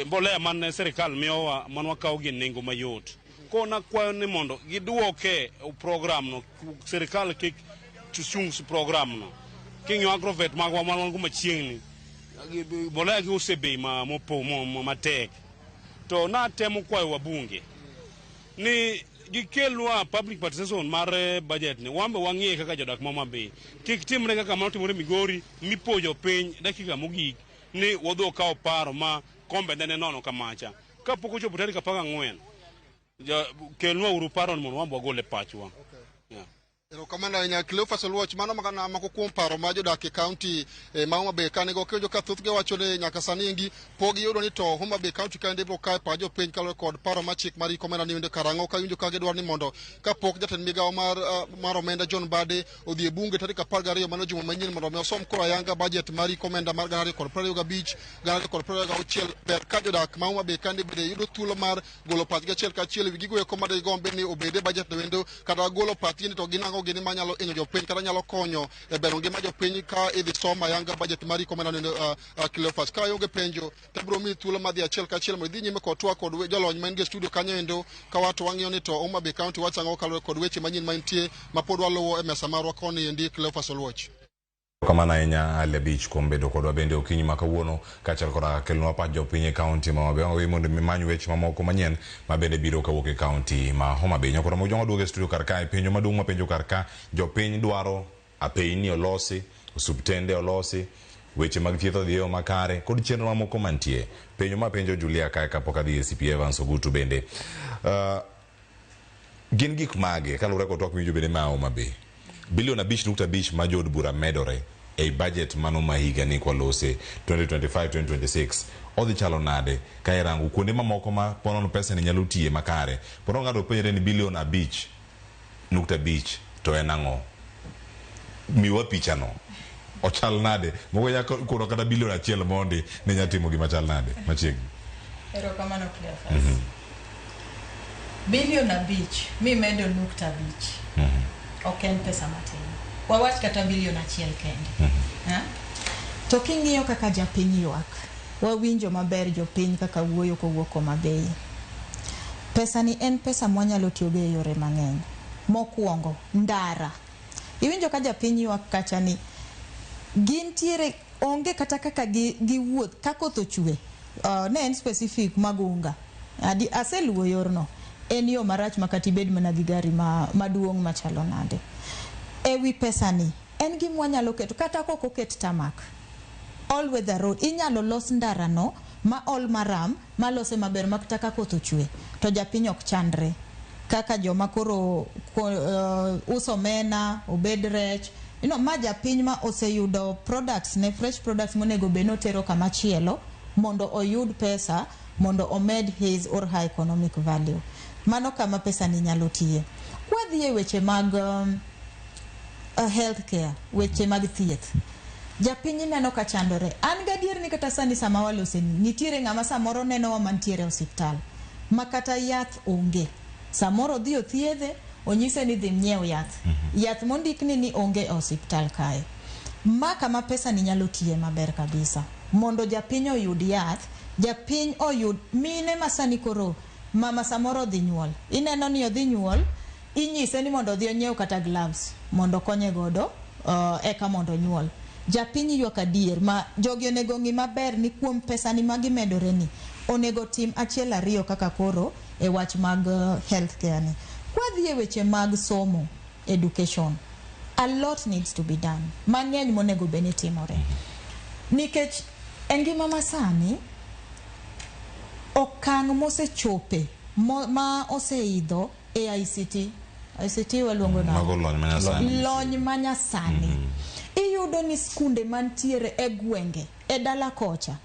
[SPEAKER 11] mbolea man sirikal miyowa man wakawo gi nengo mayot. Koro nakwayo ni mondo giduoke program no, sirikal kik chung program no. King'iyo agrovet magwa man wan go machiegni, mbolea giuse bei ma mopo matek. To natemo kwayo wabunge ni gikelnwa public participation mar budget ni, wan be wang'iye kaka jodak ma Homa Bay. Kik timre kaka manotimore Migori mipojo piny dakika mogik ni wadhi kawo paro ma kombe ne nono kamacha. Kapok ochopo tarik 14, kelnwa uru paro ni mondo wan be wagol e pachwa. Yeah.
[SPEAKER 21] Erokamano ahinya Cleophas Oluoch. Mano mana moko kuom paro ma jodak e kaunti ma Homa Bay kanigo kiwinjo ka thothgi wacho ni nyaka sani endi pok giyudo ni to Homa Bay kaunti kaendi biro kawo pach jopiny kaluwore kod paro mar chik mar iko omenda ni endo karang'o, ka winjo ka gidwaro ni mondo kapok jatend migawo mar omenda John Mbadi odhi e bunge tarik 12 mano juma manyien mondo mi osom koro ayanga budget mar iko omenda mar 2025 2026, ber ka jodak ma Homa Bay kaendi bende yudo thuolo mar golo pachgi achiel kachiel ewi gigo eko madigombe ni obed e budget no endo, kata golo pachgi ni to gin ang'o gini manyalo hinyo jopiny kata nyalo konyo e bero ngima jopiny ka idhi som ayanga budget mar iko omenda no. Cleophas, ka ionge penjo to abiro miyi thuolo madhi achiel kachiel mondo idhi nyime kod twak kod jolony man e studio kanyo endo ka wato wang'iyo ni to Homa Bay County wacho ang'o kaluwore kod weche manyien mantie ma pod waluwo e mesa marwa koni endi, Cleophas Oluoch.
[SPEAKER 13] Kamano ahinya Ali Abich kuom bedo kodwa bende okinyi ma kawuono kaachiel koda kelonwa pach jopiny e kaunti ma Homa Bay. Wawe mondo imany weche mamoko manyien ma bende biro kawuok e kaunti ma Homa Bay. Nyakoro Mojong oduogo e studio kar kae, penjo maduong' mapenjo kar ka, jopiny dwaro apeyni olosi, osuptende olosi, weche mag thieth odhi e yo makare kod chenro mamoko mantie. Penjo mapenjo Julia kae kapok adhi e CP Evans Ogutu bende. Gin gik mage kaluwore kod twak miwinjo bende ma Homa Bay? Bilion 5.5 ma jood bura medore ei budget mano ma higa ni kwalose 2025-2026 odhi chalo nade ka irango kuonde mamoko ma ponono pesa ni nyalo tiye makare? Ponono ng'ato penjre ni bilion 5.5 to en ang'o? Miwa picha no. Ochal nade? Moko nya kono kata bilion 1 mondi ne nya timo gima chal nade machiegni.
[SPEAKER 15] Erokamano Cleophas. Bilion 5 mimedo nukta 5 ok en pesa matin. Wawach kata bilion 1 kende. Ha? To king'iyo kaka japiny ywak, wawinjo maber jopiny kaka wuoyo kowuok Homa Bay. Pesa ni en pesa mwanyalo tiyogo e yore mang'eny. Mokwongo, ndara. Iwinjo ka japiny ywak kacha ni gintiere onge kata kaka giwuoth ka koth ochwe. Ne en specific Magunga. Aseluwo yorno. En yo marach ma kata ibed mana gi gari maduong' machalo nade. Ewi pesa ni, en gima wanyalo keto kata kok oket tarmac. All weather road inyalo los ndarano ma ol maram malose maber ma kata ka koth ochwe to japiny ok chandre kaka joma koro uso omena obed rech ma japiny ma oseyudo products ne fresh products monego bed notero kama chielo mondo oyud pesa mondo omed his or her economic value. Mano kama pesa ni nyalo tiye. Kwadhi e weche mag healthcare, weche mag thieth, japiny ineno ka chandore. An gadier ni kata sani sama waloseni nitiere ng'ama samoro nenowa mantiere e osiptal ma kata yath onge. Samoro odhi othiedhe, onyise ni dhi nyiew yath. Yath mondikni ni onge e osiptal kae. Ma kama pesa ni nyalo tiye maber kabisa. Mondo japiny oyud yath, japiny oyud mine ma sani koro mama samoro odhi nyuol. Ineno ni odhi nyuol, inyise ni mondo odhi onyiew kata gloves mondo okonye godo eka mondo onyuol. Japiny ywak adier ma jogi onego ng'i maber ni kuom pesa ni magimedore ni onego tim achiel ariyo kaka koro e wach mag healthcare ni. Kwadhi e weche mag somo, education, a lot needs to be done. Mang'eny monego bed ni timore. Nikech e ngima masani, okang' mosechope ma oseidho e ICT. ICT waluongo nang'o?
[SPEAKER 13] Mago lony manyasani.
[SPEAKER 15] Lony manyasani. Iyudo ni skunde mantiere e gwenge, e dala kocha,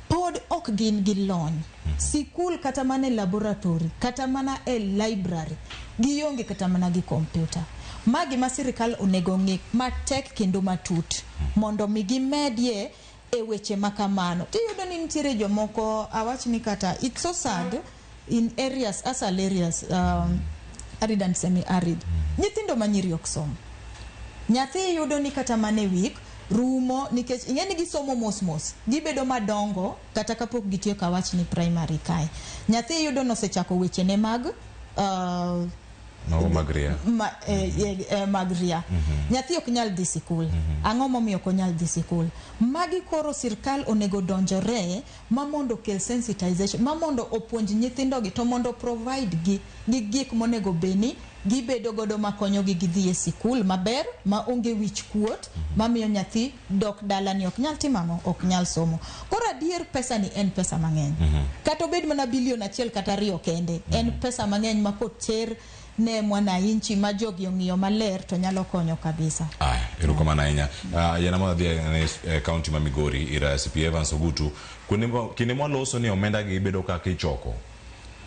[SPEAKER 15] pod ok gin gi lony. Sikul kata mana e laboratory, kata mana e library, gionge kata mana gi kompyuta. Ma gima sirikal onego ng'i matek kendo matut mondo mi gimedie e weche ma kamano. Tiyudo ni nitiere jomoko, awach ni kata, it's so sad in areas, asal areas, arid and semi arid. Nyithindo manyiri ok som. Nyathi iyudo ni kata mana e week rumo nikech ing'e ni gisomo mos mos, gibedo madongo kata kapok gitieko awach ni primary kae. Nyathi iyudo nosechako wechene mag
[SPEAKER 13] Mago mag ria.
[SPEAKER 15] Mag ria. Nyathi ok nyal dhi sikul. Ang'o momiyo ok onyal dhi sikul? Magi koro sirkal onego donjore ma mondo okel sensitization, ma mondo opuonj nyithindogi to mondo provide gi gi gik monego bed ni gibedo godo makonyogi gidhi e sikul maber ma onge wich kuot mamiyo nyathi dok dala ni ok nyal timo ang'o, ok nyal somo. Koro adier pesa ni en pesa mang'eny. Kata obed mana bilion 1 kata 2 kende, en pesa mang'eny ma koter ne mwananchi ma jogi ong'iyo maler to nyalo konyo kabisa.
[SPEAKER 13] Aya, erokamano ahinya. Yiena mondo adhi e kaunti ma Migori ir CP Evans Ogutu. Kinde mwaloso ni omenda gi bedo kaka ichoko,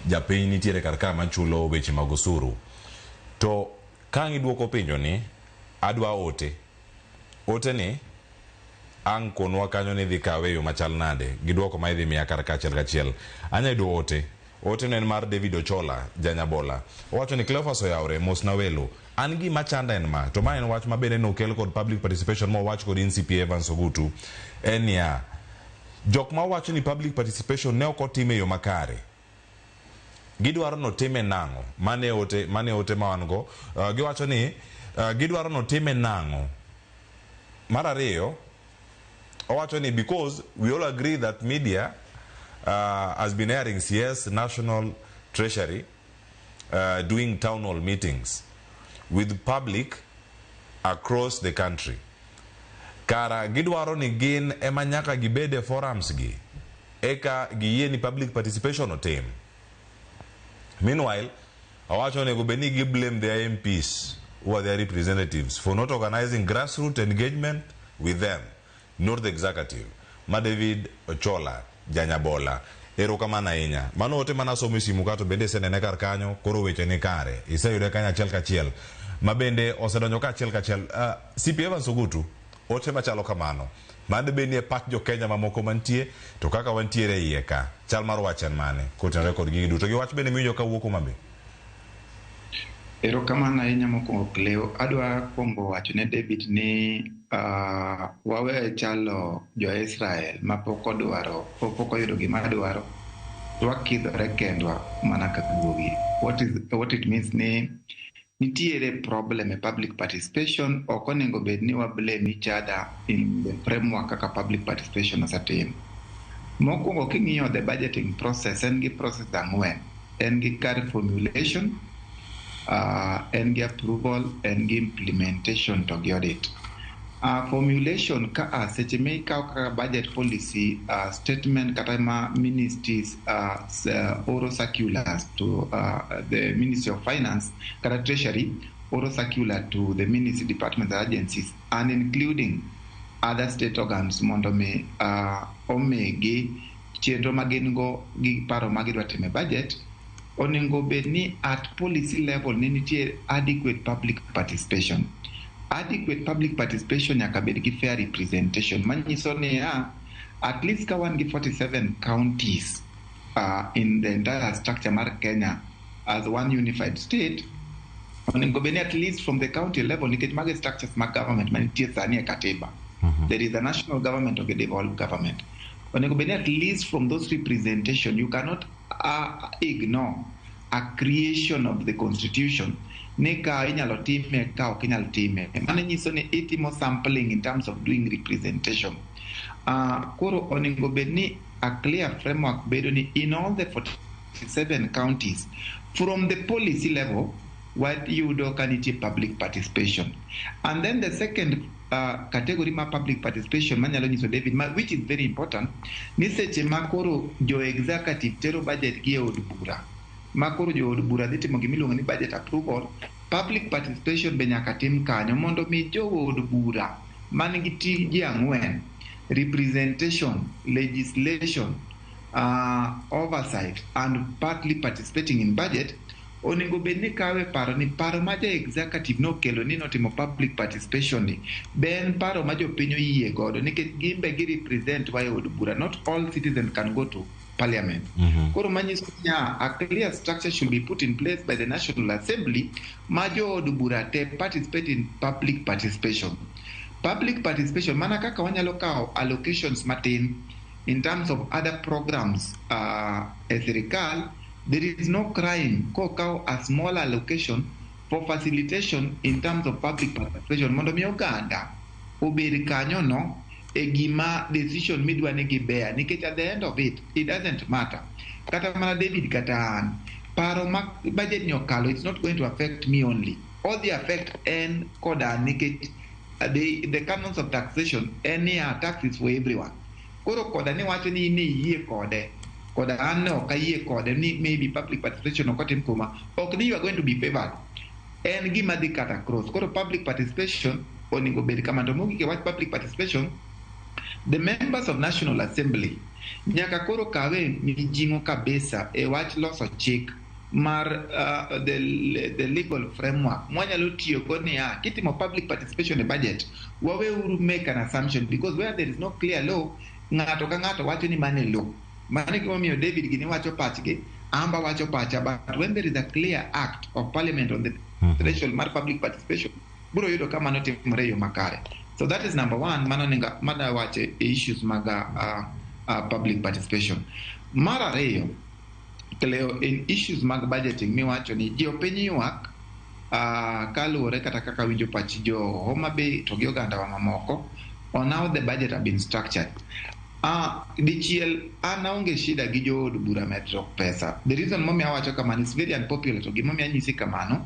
[SPEAKER 13] japiny nitiere kar ka machulo weche mag osuru. To ka ang' iduoko penjo ni, adwa ote. Ote ni ang' konwa kanyo ni idhi kawe e yo machal nade gi duoko ma idhi miya kar ka achiel kachiel. Anya yudo ote. Ote no en mar David Ochola, Janyabola. Owacho ni Cleophas oyawre, mos na welo. An gima chanda en ma, to ma en wach ma bende nokel kod public participation mowach kod in CP Evans Ogutu, en niya, jok ma wacho ni public participation ne ok otim e yo makare, gidwaro notime nang'o? Mane ote ma wan go. Giwacho ni gidwaro notime nang'o? Mar ariyo, owacho ni because we all agree that media has been airing CS National Treasury doing town hall meetings with public across the country. Kara gidwaro ni gin ema nyaka gibed e forums gi eka giyie ni public participation otim. Meanwhile, owacho onego bed ni gi blame their MPs who are their representatives for not organizing grassroots engagement with them, not the executive. Ma David Ochola, Janyabola. Erokamano ahinya. Mano ote mana somo e simu ka to bende isenene kar kanyo, koro weche ni kare. Iseyude kanyo achiel kachiel. Ma bende osedonjo ka achiel kachiel. CP Evans Ogutu, ote machalo kamano. Mano bed ni e pach jo Kenya mamoko mantie, to kaka wantiere e iye ka, chal mar wach en mane? Kotenore kod gigi duto. Gi wach bende miwinjo kawuok Homa Bay?
[SPEAKER 4] Erokamano ahinya mokwongo Cleo. Adwa kwongo wacho ne David ni wawe chalo jo-Israel ma pok odwaro, pok oyudo gima dwaro, to wakidhore kendwa mana ka guogi. What it means ni nitiere problem e public participation, ok onego bed ni wa blame each other in the framework kaka public participation osetim. Mokwongo king'iyo the budgeting process, en gi process 4. En gi kar formulation, en gi approval, en gi implementation to gi audit. Formulation ka a seche ma ikawo kaka budget policy statement kata ma ministries oro circulars to the Ministry of Finance kata Treasury oro circular to the ministry, departments and agencies and including other state organs mondo mi omigi chenro ma gin go gi paro ma gidwa timo e budget. Onego bed ni at policy level ne nitie adequate public participation. Adequate public participation nyaka bed gi fair representation, manyiso niya at least ka wan gi 47 counties in the entire structure mar Kenya as one unified state, onego bed ni at least from the county level, nikech mago e structures mag government manitie sani e katiba. There is a national government of a devolved government. Onego bed ni at least from those representation, you cannot ignore a creation of the constitution ni ka inyalo time, ka ok inyal time. Mano nyiso ni itimo sampling in terms of doing representation. Koro onego bed ni a clear framework bedo ni in all the 47 counties, from the policy level, wayudo ka nitie public participation. And then the second category ma public participation manyalo nyiso David, ma, which is very important, ni seche ma koro jo executive tero budget gi e od bura, ma koro jo od bura dhi timo gimiluongo ni budget approval, public participation be nyaka tim kanyo mondo mi jo od bura man gi tije ang'wen: representation, legislation, oversight and partly participating in budget, onego bed ni kawe paro ni paro ma ja executive nokelo ni notimo public participation ni be en paro ma jopiny oyie godo, nikech gin be gi represent wa e od bura. Not all citizens can go to parliament. Koro manyiso niya a clear structure should be put in place by the National Assembly ma jood bura te participate in public participation. Public participation mana kaka wanyalo kawo allocations matin in terms of other programs e sirikal, there is no crime kokaw a small allocation for facilitation in terms of public participation mondo mi oganda obed kanyo no e gima decision midwa ni gibear, nikech at the end of it, it doesn't matter kata mana David kata an, paro ma budget ni okalo, it's not going to affect me only, odhi affect en koda an, nikech the canons of taxation en niya tax is for everyone. Koro koda ni wacho ni in iyie kode, koda an ne ok ayie kode, ni maybe public participation ok otim kuma, ok ni you are going to be favored, en gima dhi cut across. Koro public participation onego bed kama. To mogik e wach public participation, the members of National Assembly nyaka koro kawe mijing'o kabisa e wach loso chik mar the legal framework mwanyalo tiyogo niya kitimo public participation e budget, waweuru make an assumption, because where there is no clear law, ng'ato ka ng'ato wacho ni mane law. Mano e gimomiyo David gini wacho pachgi, amba wacho pacha, but when there is a clear act of parliament on the threshold mar public participation, biro yudo ka mano timore e yo makare. So that is number one, mano nenga mana wacho e issues mag public participation. Mar ariyo, Cleo, in issues mag budgeting miwacho ni jopiny ywak kaluwore kata kaka winjo pach jo Homa Bay to gi oganda wa mamoko on how the budget have been structured. Dichiel an aonge shida gi jood bura medruok pesa. The reason momiyo awacho kamano is very unpopular, to gimomiyo anyisi kamano,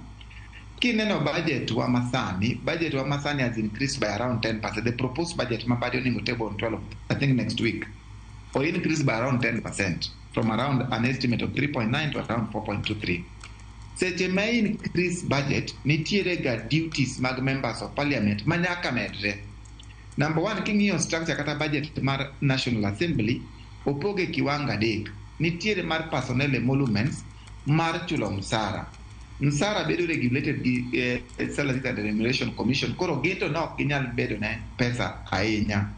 [SPEAKER 4] kineno budget wa masani, budget wa masani has increased by around 10%. The proposed budget ma badi onego table on 12, I think next week, or increased by around 10% from around an estimate of 3.9 to around 4.23. Seche ma increase budget, nitiere ga duties mag members of parliament ma nyaka medre. Number one, king'iyo structure kata budget mar National Assembly, opoge kiwango adek. Nitiere mar personnel emoluments, mar chulo msara. Msara bedo regulated gi Salaries and Remuneration Commission. Koro gin to nok ginyal bedo ne pesa ahinya.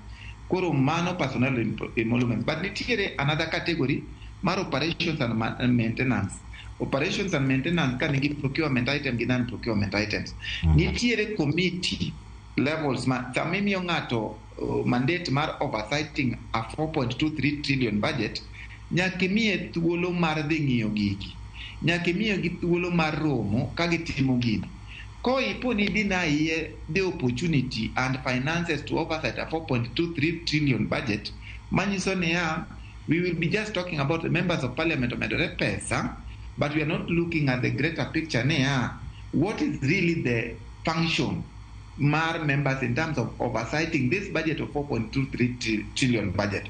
[SPEAKER 4] Koro mano personnel emoluments. But nitiere another category mar operations and maintenance. Operations and maintenance ka nigi procurement item gi non-procurement items. Nitiere committee levels ma sama imiyo ng'ato mandate mar oversighting a 4.23 trillion budget, nyaka imiye thuolo mar dhi ng'iyo gigi, nyaka imiyo gi thuolo mar romo ka gitimo gini. Koipo ni deny ye the opportunity and finances to oversight a 4.23 trillion budget, manyiso niya we will be just talking about the members of parliament omedore pesa, but we are not looking at the greater picture niya what is really the function mar members in terms of oversighting this budget of 4.23 trillion budget.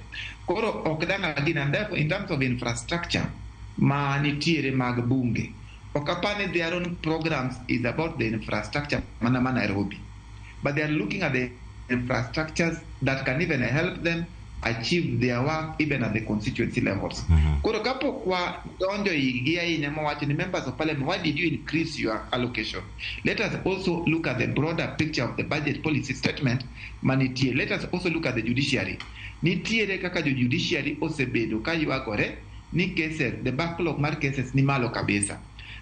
[SPEAKER 4] Koro ok dang' agina, and therefore in terms of infrastructure ma nitiere mag bunge, ok apar ni their own programs is about the infrastructure mana ma Nairobi, but they are looking at the infrastructures that can even help them achieve their work even at the constituency levels. Koro kapok wadonjo igi ahinya mawacho ni members of parliament, why did you increase your allocation? Let us also look at the broader picture of the budget policy statement manitie. Let us also look at the judiciary. Nitiere kaka jo judiciary osebedo ka ywagore ni cases, the backlog mar cases ni malo kabisa.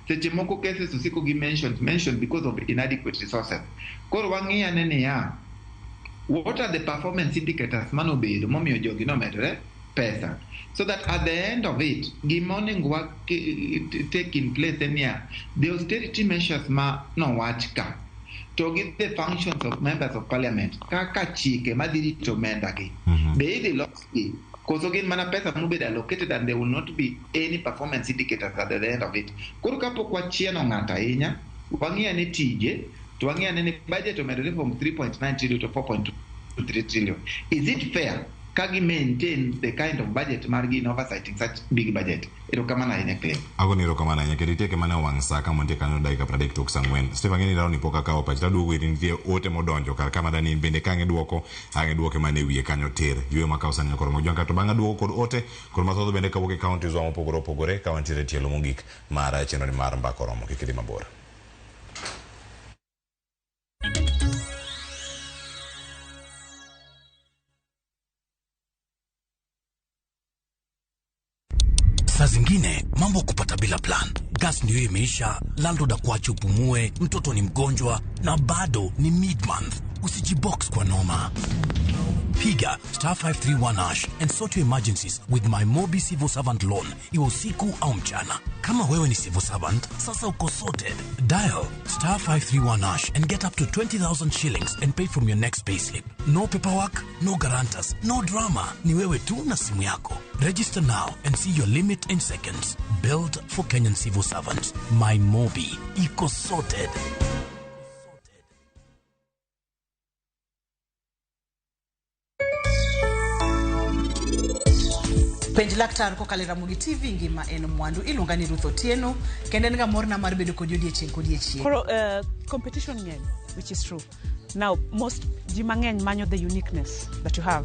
[SPEAKER 4] Seche moko cases osiko gi mentioned because of inadequate resources. Koro wang'iyo ane niya, what are the performance indicators manobedo momiyo jogi nomedore pesa, so that at the end of it gima onego wa take in place en niya, the austerity measures ma nowach ka to gi the functions of members of parliament kaka chike madhi rito omenda gi, be idhi losgi koso gin mana pesa mobedo allocated and there will not be any performance indicators at the end of it. Koro kapok wachieno ng'ato ahinya, wang'iyo ane tije to wang'iyo ane ni budget omedore from 3.9 trillion to 4.23 trillion. Is it fair ka gi maintain the kind of budget margi in oversighting such big budget? Erokamano ahinya, Clay.
[SPEAKER 13] Agoni erokamano ahinya kendo itieke mana e wang' sa kama nitie kanyo dakika 30 tok sa 4. Steve ang'e ni raoni pok akawo pachi taduogo iri nitie ote modonjo kar kama dani in bende ka ang' idwoko ang' idwoke mana e wiye kanyo tir. Yueyo makawo sani nyakoro Mojwang' kato bang'e aduogo kod ote kod mathoth bende kawuok e counties wa mopogore opogore ka wantiere e tielo mogik mar chenro ni mar Mbaka Oromo. Kik idhi mabor.
[SPEAKER 14] Saa zingine mambo kupata bila plan. Gas ndio imeisha, landlord akuache upumue, mtoto ni mgonjwa na bado ni mid-month. Usijibox kwa noma. Piga star 531 hash and sort your emergencies with my Mobi Civil Servant Loan, iwe usiku au mchana. Kama wewe ni civil servant, sasa uko sorted. Dial star 531 hash and get up to 20,000 shillings and pay from your next payslip. No paperwork, no guarantors, no drama. Ni wewe tu na simu yako. Register now and see your limit in seconds. Built for Kenyan civil servants. My Mobi. Iko sorted.
[SPEAKER 16] Penj laktar kokalo e Ramogi TV ngima en mwandu. Iluonga ni Ruth Otieno kendo en ga morna mar bedo kodi odiechieng' kodiechieng'.
[SPEAKER 22] Koro competition ng'eny, which is true. Now, most ji mang'eny manyo the uniqueness that you have.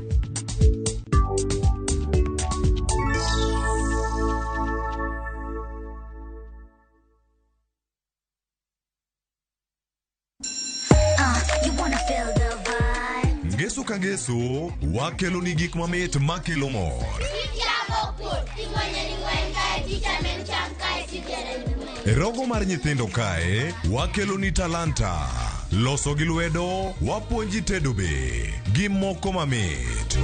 [SPEAKER 23] You wanna feel the vibe.
[SPEAKER 9] Ngeso ka ngeso wakeloni gik mamit makelo mor. E rogo mar nyithindo kae wakeloni talanta, loso gi lwedo, wapuonji tedo be gi moko mamit.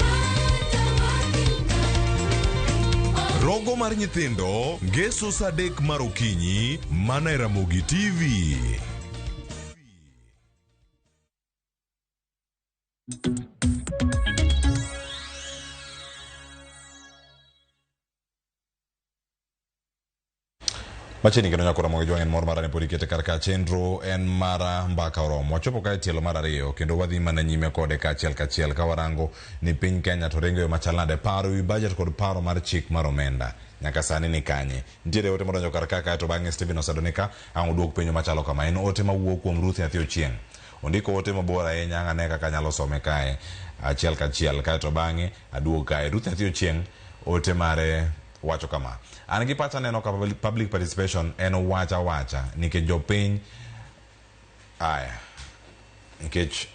[SPEAKER 9] Rogo mar nyithindo ngeso saa 3 mar okinyi mana e Ramogi TV.
[SPEAKER 13] Machiegni kendo nyakora Ramogi Jwang' en mor mara ne pod ikete kar ka chenro en mara Mbaka Oromo. Wachopo kae tielo mar 2 kendo wadhi mana nyime kode kaachiel kachiel ka warango ni piny Kenya to ringo e yo machal nade, paro ewi budget kod paro mar chik mar omenda nyaka sani ni kanye. Nitiere ote modonjo kar ka kae to bang'e Stephen Osadone ka ang' oduok penjo machalo kama. En ote mawuok kuom Ruth Nyathi Ochieng'. Ondiko ote mabor ahinya, ang' ane kaka anyalo some kae achiel kachiel kae to bang'e aduog kae. Ruth Nyathi Ochieng' ote mare wacho kama: an gi pacha neno ka public participation en wacha wacha nikech jopiny aya nikech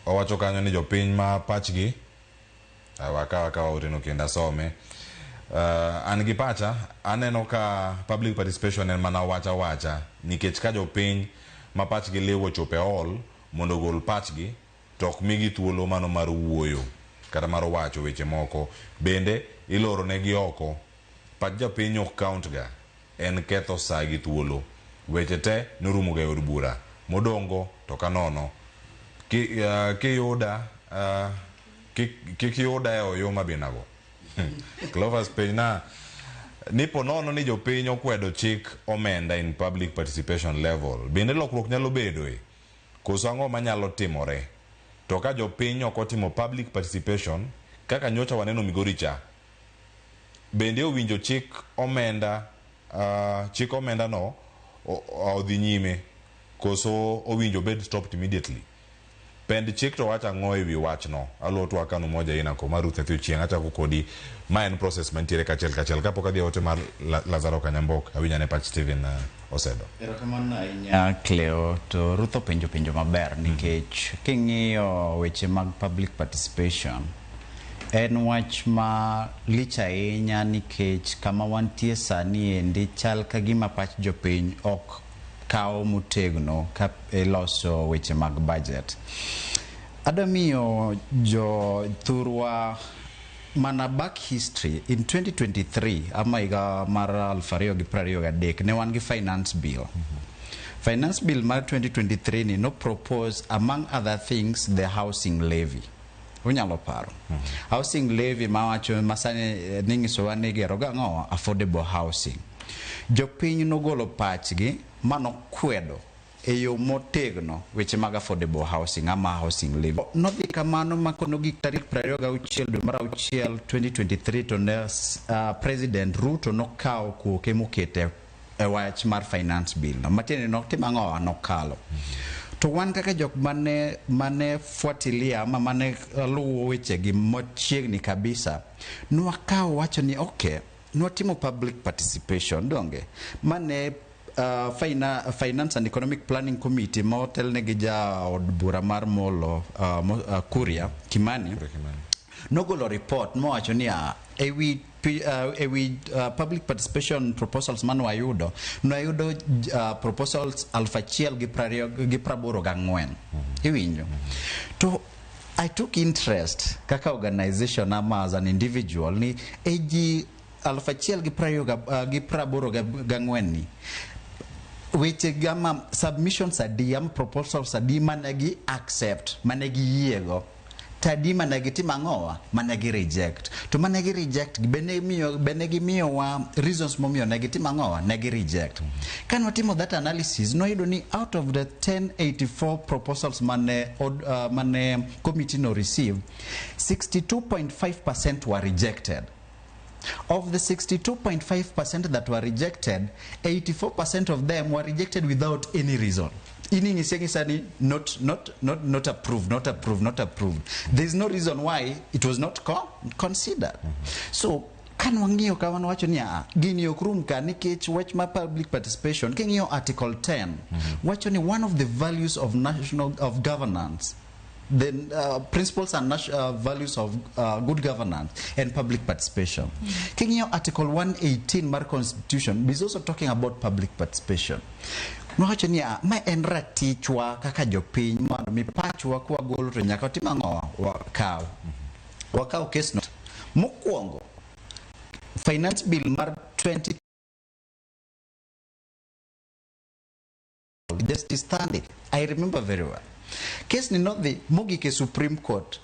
[SPEAKER 13] owacho kanyo ni jopiny ma pachgi wakawa oteno kendo asome. An gi pacha aneno ka public participation en mana wacha wacha nikech ka jopiny ma pachgi liw ochopo e hall mondo ogol pachgi to ok migi thuolo mano mar wuoyo kata mar wacho weche moko, bende iloro negi oko. Pach japiny ok count ga, en ketho sa gi thuolo. Weche te norumo ga e od bura, modongo to kanono. Kiyuda kik yuda e oyuma binago. Clovers penj na nipo nono ni jopiny okwedo chik omenda in public participation level, bende lokruok nyalo bedoe? Koso ang'o manyalo timore? To ka jopiny ok otimo public participation kaka nyocha waneno Migori cha, bende owinjo chik omenda chik omenda no odhi nyime koso owinjo bed stopped immediately? Pend chik to wacho ang'o ewi wachno? Aluwo twak kanu moja ina ko mar Ruth Nyathi Ochieng', achako kodi. Ma en process mantiere kachiel kachiel. Kapok adhi e ote mar Lazaro Kanyambok, awinjo ane pach Stephen Osedo.
[SPEAKER 19] Erokamano ahinya Cleo, to Ruth openjo penjo maber nikech king'iyo weche mag public participation en wach ma lich ahinya nikech kama wantie sani endi chal ka gima pach jopiny ok kawo motegno ka iloso weche mag budget. Adwa miyo jo thurwa mana back history. In 2023 ama higa mar 2023 ne wan gi finance bill. Finance bill mar 2023 ni no propose, among other things, the housing levy. Unyalo paro housing levy mawacho masani ninyisowa ni igero gang'o affordable housing. Jopiny nogolo pachgi manokwedo e yo motegno weche mag affordable housing ama housing levy. Nodhi kamano makono gik tarik 26 dwe mar auchiel 2023 to ne President Ruto nokawo koke mokete e wach mar finance bill no. Matiende notimo ang'o? Nokalo. To wan kaka jok mane fuatilia ama mane luwo wechegi machiegni kabisa, nwakawo wacho ni okay, nwatimo public participation donge mane Finance and Economic Planning Committee ma otelne gi jaod bura mar Molo Kuria Kimani nogolo report mowacho niya ewi public participation proposals mane wayudo, nwayudo proposals 1,084 iwinjo. To I took interest kaka organization ama as an individual ni e ji 1,084 ni weche gama submissions adi ama proposals adi mane gi accept, mane giyiego, to adi mane gitimo ang'owa, mane gi reject. To mane gi reject bene miyo bene gimiyowa reasons momiyo ne gitimo ang'owa, ne gi reject. Kane watimo that analysis, noyudo ni out of the 1084 proposals mane committee no receive, 62.5% were rejected. Of the 62.5% that were rejected, 84% of them were rejected without any reason. Ini ng'isa ni not approved, not approved, not approved. There is no reason why it was not considered. So kan wang'iyo ka wan wacho ni gini ok rum ka nikech wach ma public participation. King'iyo article 10 wacho ni one of the values of national of governance, the principles and values of good governance and public participation. King'iyo article 118 mar constitution is also talking about public participation. Nowacho ni ma en ratichwa kaka jopiny mondo mi pachwa kwagolo to nyaka watim ang'o? Wakaw kes no. Mokwongo, finance bill mar 20 Justice Thande, I remember very well. Case ni nodhi mogik e Supreme Court.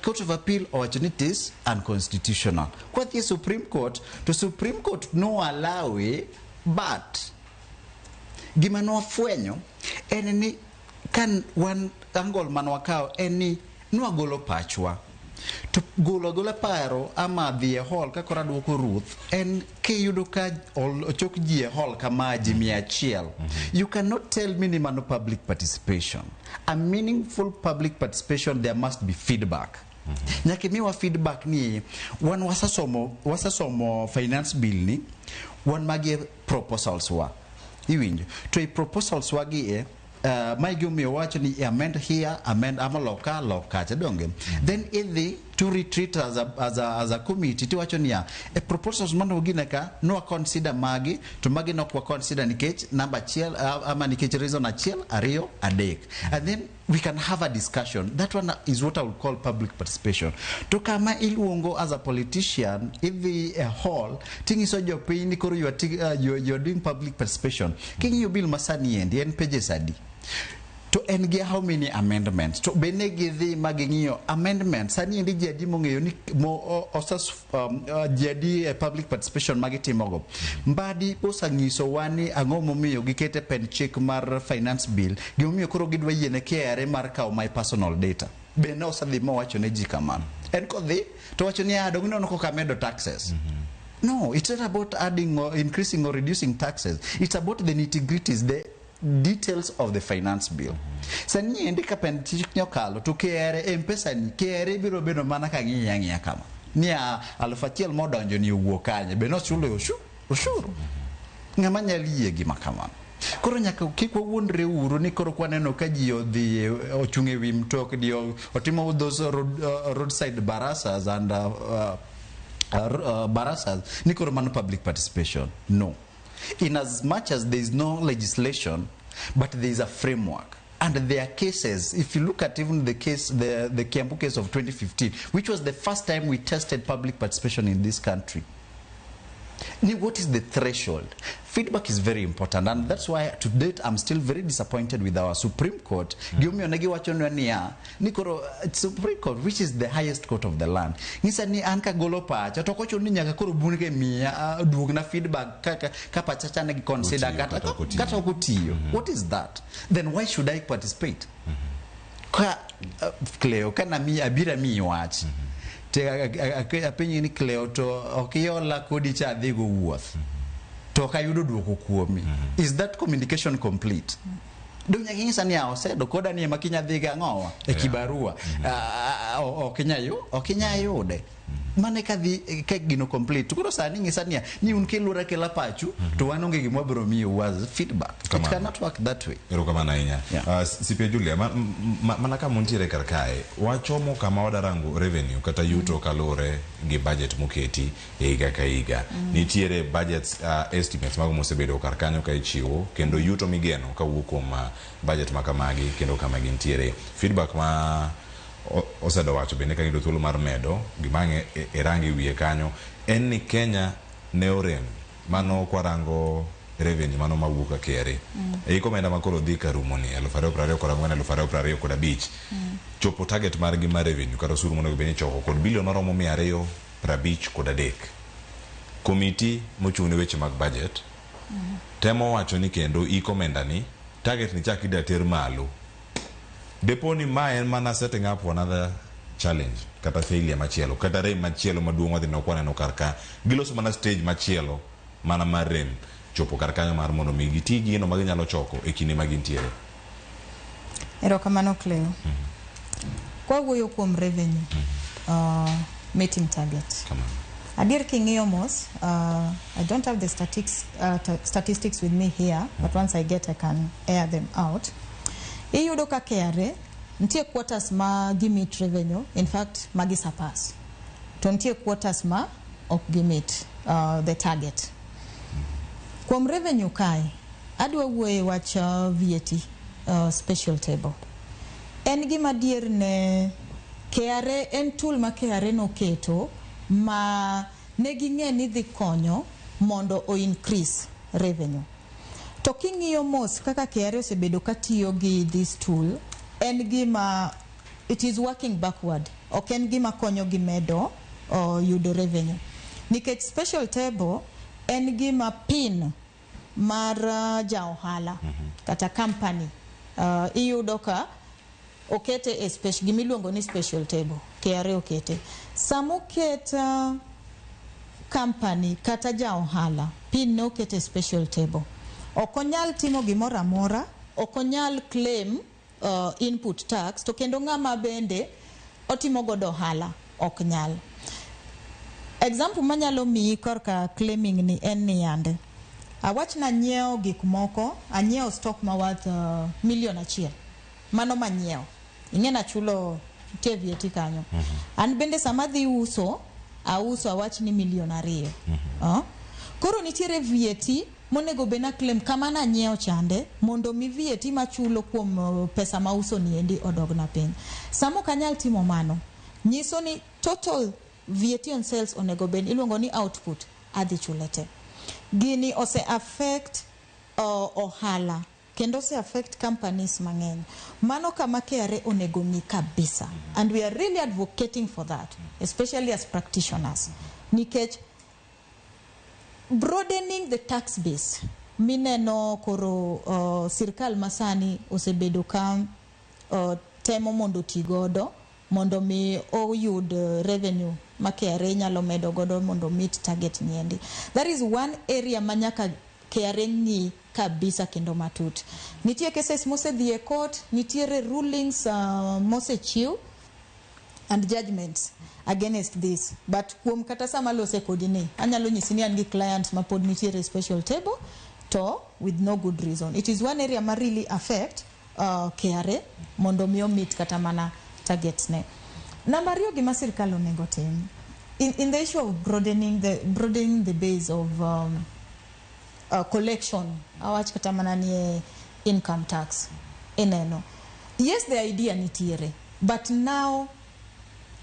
[SPEAKER 19] Court of Appeal owacho ni it is unconstitutional. Kwadhi e Supreme Court, to Supreme Court no allow, but gima nwafwenyo en ni kan wan angle man wakawo en ni nwagolo pachwa. To golo agola paro ama dhi e hall ka koro aduoko Ruth en kiyudo ka ochok ji e hall kama ji 100, you cannot tell me ni mano public participation. A meaningful public participation, there must be feedback. Nyaka imiwa feedback ni wan wasasomo finance bill ni wan magi proposals wa iwinjo to i proposals wagi e mae gimomiyo wacho ni amend here, amend ama loka lok kacha donge. Then idhi to retreat as a committee tiwacho niya e proposals mano gine ka nwa consider magi to magi nok wa consider nikech namba achiel ama nikech reason achiel ariyo adek, and then we can have a discussion. That one is what I would call public participation. To kama iluongo as a politician idhi e hall ting'iso jopiny ni koro you are doing public participation, king'iyo bill masani endi en pages adi? To en gi how many amendments? To be ne gidhi ma ging'iyo amendments? Sani endi ji adi mong'eyo ni mo, osas, ji adi e public participation ma gitimogo? Mbadi osanyisowa ni ang'o momiyo gikete pend chik mar finance bill, gimomiyo koro gidwa yiene KRA mar kawo my personal data. Be ne osedhi mowacho ne ji kamano? En kodhi to wacho ni, "Ah, dong ineno koka amedo taxes." No, it's not about adding or increasing or reducing taxes. It's about the nitty-gritties, the details of the finance bill. Sani endi ka pend chik ni okalo to KRA M-Pesa ni KRA biro bedo mana ka ng'iye ang'iya kama. Ni a 1000 modonjo ni owuok kanye, be nochulo ushuru. Ng'ama nyalo yie gima kamano? Koro nyaka kik wawuondre uru ni koro kwaneno ka ji odhi ochung' e wi mtokni otimo those roadside barazas and barazas ni koro mano public participation. No. In as much as there is no legislation, but there is a framework. And there are cases, if you look at even the case, the Kiambu case of 2015, which was the first time we tested public participation in this country. Ni what is the threshold? Feedback is very important, and that's why to date I'm still very disappointed with our Supreme Court. Gimomiyo ne giwachonwa niya, ni koro Supreme Court, which is the highest court of the land, ng'isa ni an kagolo pacha to ok ochuno ni nyaka koro bunge miya duogna feedback kaka ka pacha cha ne gi consider.
[SPEAKER 13] Otiyo
[SPEAKER 19] kata
[SPEAKER 13] kata ok otiyo.
[SPEAKER 19] Kata ok otiyo. What is that? Then why should I participate? Ka Cleo ka nami abira miyi wach te apenji ni, "Cleo, to ok iola kodi cha adhigo wuoth to ok ayudo duoko kuomi," is that communication complete? Dong nyaka inyisa ni a osedo koda ni ema kiny adhigo ang'owa e kibarua. Ah, ah, ok inya yude mane kadhi ka gino complete. Koro sani ng'isa niya ni un kilura kela pachu to wan onge gima wabiro miyou as feedback. It
[SPEAKER 13] Kamano.
[SPEAKER 19] cannot work that way.
[SPEAKER 13] Erokamano ahinya. CPA Julia, mana kama untiere kar kae, wachomo kama wadarango revenue kata yuto kaluwore gi budget moketi e higa ka higa. Nitiere budgets estimates mago mosebedo kar kanyo ka ichiwo kendo yuto migeno kawuok kuom budget ma kamagi kendo kama gintiere. Feedback ma osedo wacho bende ka giyudo thuolo mar medo gima ang' e rango e wiye kanyo en ni Kenya ne orem mano kwarango revenue mano mawuok ka KRA. E hik omenda ma koro dhi karumo ni 2024 2025 chopo target margi mar revenue kata osuru monego bed ni ichoko kod bilion maromo 253. Komiti mochung' ne weche mag budget temo wacho ni kendo hik omenda ni target ni chak ida ter malo. Depo ni ma en mana setting up for another challenge kata failure machielo kata rem machielo maduong' wadhi neno kwaneno kar ka giloso mana stage machielo mana mar rem chopo kar kanyo mar mondo mi giti gino ma ginyalo choko e kinde ma gintiere.
[SPEAKER 15] Erokamano, Cleo. Kwawuoyo kuom revenue meeting target. Adier king'iyo mos, I don't have the statistics with me here, but once I get I can air them out. Iyudo ka KRA nitie quarters ma gi meet revenue, in fact ma gi surpass. To nitie quarters ma ok gi meet the target. Kuom revenue kae, adwa wuoye wach VAT special table. En gima dier ne KRA, en tool ma KRA noketo ma ne ging'e ni dhi konyo mondo o increase revenue. To king'iyo mos kaka KRA osebedo katiyo gi this tool, en gima it is working backward. Ok en gima konyo gi medo yudo revenue. Nikech special table en gima PIN mar ja ohala kata company iyudo ka okete e special, gimiluongo ni special table. KRA okete samoket company kata ja ohala PIN ne okete e special table, ok onyal timo gimoro amora, ok onyal claim input tax, to kendo ng'ama bende otimo godo ohala ok nyal. Example manyalo miyi korka claiming ni en ni yande awach nanyiewo gik moko, anyiewo stock ma worth 1,000,000, mano manyiewo, ing'e nachulo, nitie VAT kanyo. An bende sama adhi uso, auso awach ni 2,000,000. Ah? Koro nitiere VAT monego bed na claim kama nanyiewo chande mondo mi VAT machulo kuom pesa mauso niendi odogna piny. Sama ok anyal timo mano, nyiso ni total VAT on sales onego bed iluongo ni output adhi chule te. Gini ose affect ohala. Kendo ose affect companies mang'eny. Mano kama KRA onego ng'i kabisa. And we are really advocating for that, especially as practitioners. Nikech broadening the tax base mineno koro sirkal masani osebedo ka temo mondo oti godo mondo mi oyud revenue ma KRA nyalo medo godo mondo meet target niendi. That is one area ma nyaka KRA ng'i kabisa kendo matut. Nitie cases mosedhi e court, nitiere rulings mosechiw and judgments against this. But kuom kata sama lose kodi ni, anyalo nyisi ni an gi clients ma pod nitiere special table to with no good reason. It is one area ma really affect KRA mondo mi meet kata mana targets ne. Namba ariyo, gima sirkal onego tim in the issue of broadening the base of collection, awach kata mana ni e income tax ineno, yes, the idea nitiere, but now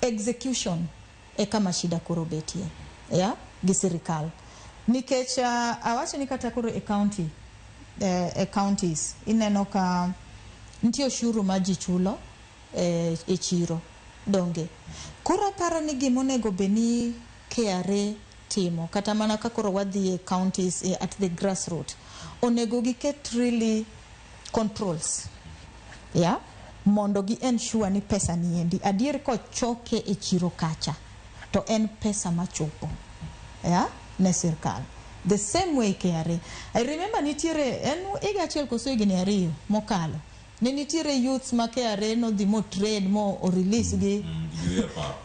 [SPEAKER 15] execution e kama shida koro betie, yeah, gi sirikal, nikech awacho ni kata koro e county, e counties ineno ka nitie oshuru ma ji chulo e chiro, donge? Koro aparo ni gimonego bed ni KRA timo, kata mana ka koro wadhi e counties, at the grassroot, onego giket really controls, yeah, mondo gi ensure ni pesa ni endi adier kochoke e chiro kacha to en pesa machopo, yeah, ne sirkal. The same way KRA, I remember nitiere en higa achiel koso higni 2 mokalo ne nitiere youths ma KRA nodhi mo train mo o release gi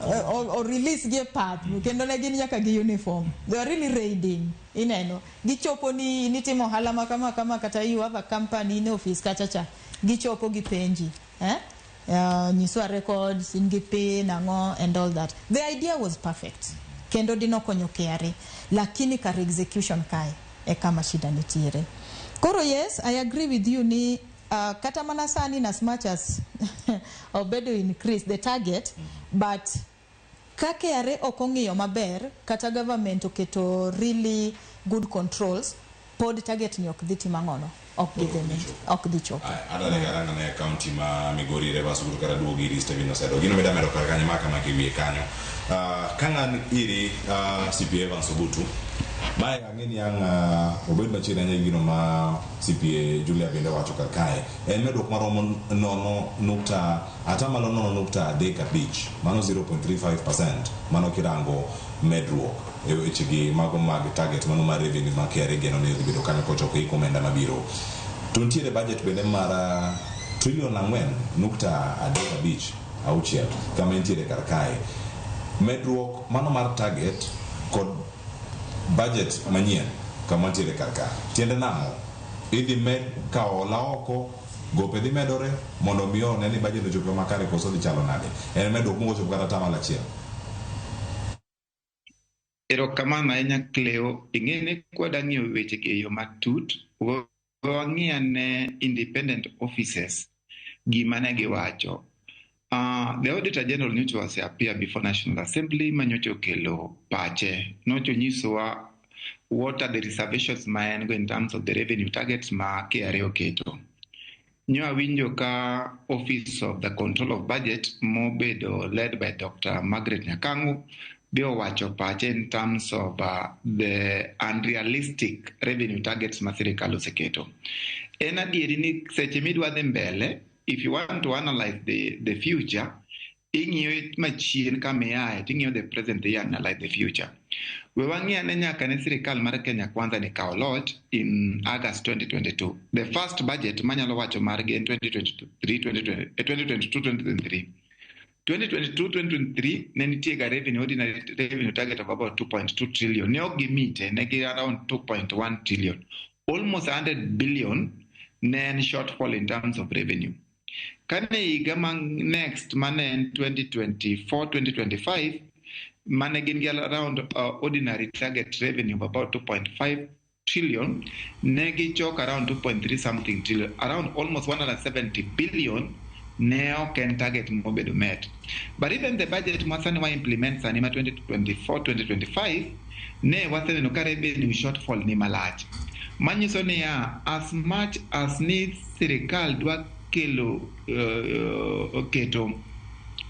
[SPEAKER 15] o release gi e pap, kendo ne gin nyaka gi uniform. They were really raiding. Ineno gichopo ni nitimo ohala ma kama kama, kata you have a company in office kacha cha, gichopo gipenji, eh? Nyiswa records in gi pin ang'o and all that. The idea was perfect kendo dinokonyo KRA, lakini kar execution kae e kama shida nitiere. Koro yes, I agree with you ni kata mana sani, in as much as obedo increase the target, but ka KRA ok ong'iyo maber kata government oketo really good controls, pod target ni ok dhi timo ang'ono, ok dhi dhi, ok dhi chopo.
[SPEAKER 13] Adwa karanga ne county ma Migori Rivers Uguru kata duogo iri Stephen Osedo. Gino meda medo kar kanyo ma kama kiwiye kanyo. Ka ng'an iri CPA Evans Obutu. Mae ang'e ni ang' obed machiegni ahinya gi gino ma CPA Julia bende wacho kar kae. En medruok maromo 0.35%, mano 0.35%, mano kirango medruok e wechegi mago mag target mano mar revenue ma KRA geno ni dhi bedo kanyo kochopo hik omenda mabiro. To nitiere budget bende mar trilion 4.356 kama entiere kar kae. Medruok mano mar target kod budget manyien kama ntiere kar ka. Tiende nang'o? Idhi med kawo hola oko, gope dhi medore mondo mi one ni budget ochopo makare koso dhi chalo nade? En medruok mochopo kata 1%.
[SPEAKER 4] Erokamano ahinya, Cleo. Ing'e ni kwada ng'iyo wechegi e yo matut, wang'i ane independent offices gima ne giwacho. The Auditor General nyocha ose appear before National Assembly ma nyocha okelo pache. Nyocha onyisowa what are the reservations ma en go in terms of the revenue targets ma KRA oketo. Nyo awinjo ka Office of the Control of Budget mobedo led by Dr. Margaret Nyakango be owacho pache in terms of the unrealistic revenue targets ma sirikal oseketo. En adieri ni seche midwa dhi mbele, if you want to analyze the future, ing'iyo machien kama iaye, ting'iyo the present, you analyze the future. We wang'i ane nyaka ne sirikal mar Kenya Kwanza ni kawo loch in August 2022. The first budget manyalo wacho margi en 2023, 2022-2023. 2022-2023 ne nitie ga revenue, ordinary revenue target of about 2.2 trillion. Ne ok gimite, ne gi around 2.1 trillion. Almost 100 billion ne en shortfall in terms of revenue. Kane higa ma next mane en 2024-2025 mane gin gi around ordinary target revenue of about 2.5 trillion, ne gichoko around 2.3 something trillion, around almost 170 billion ne ok en target mobedo met. But even the budget ma sani wa implement sani ma 2024-2025, ne waseneno ka revenue shortfall ni malach. Manyiso niya, as much as ni sirikal dwa kelo keto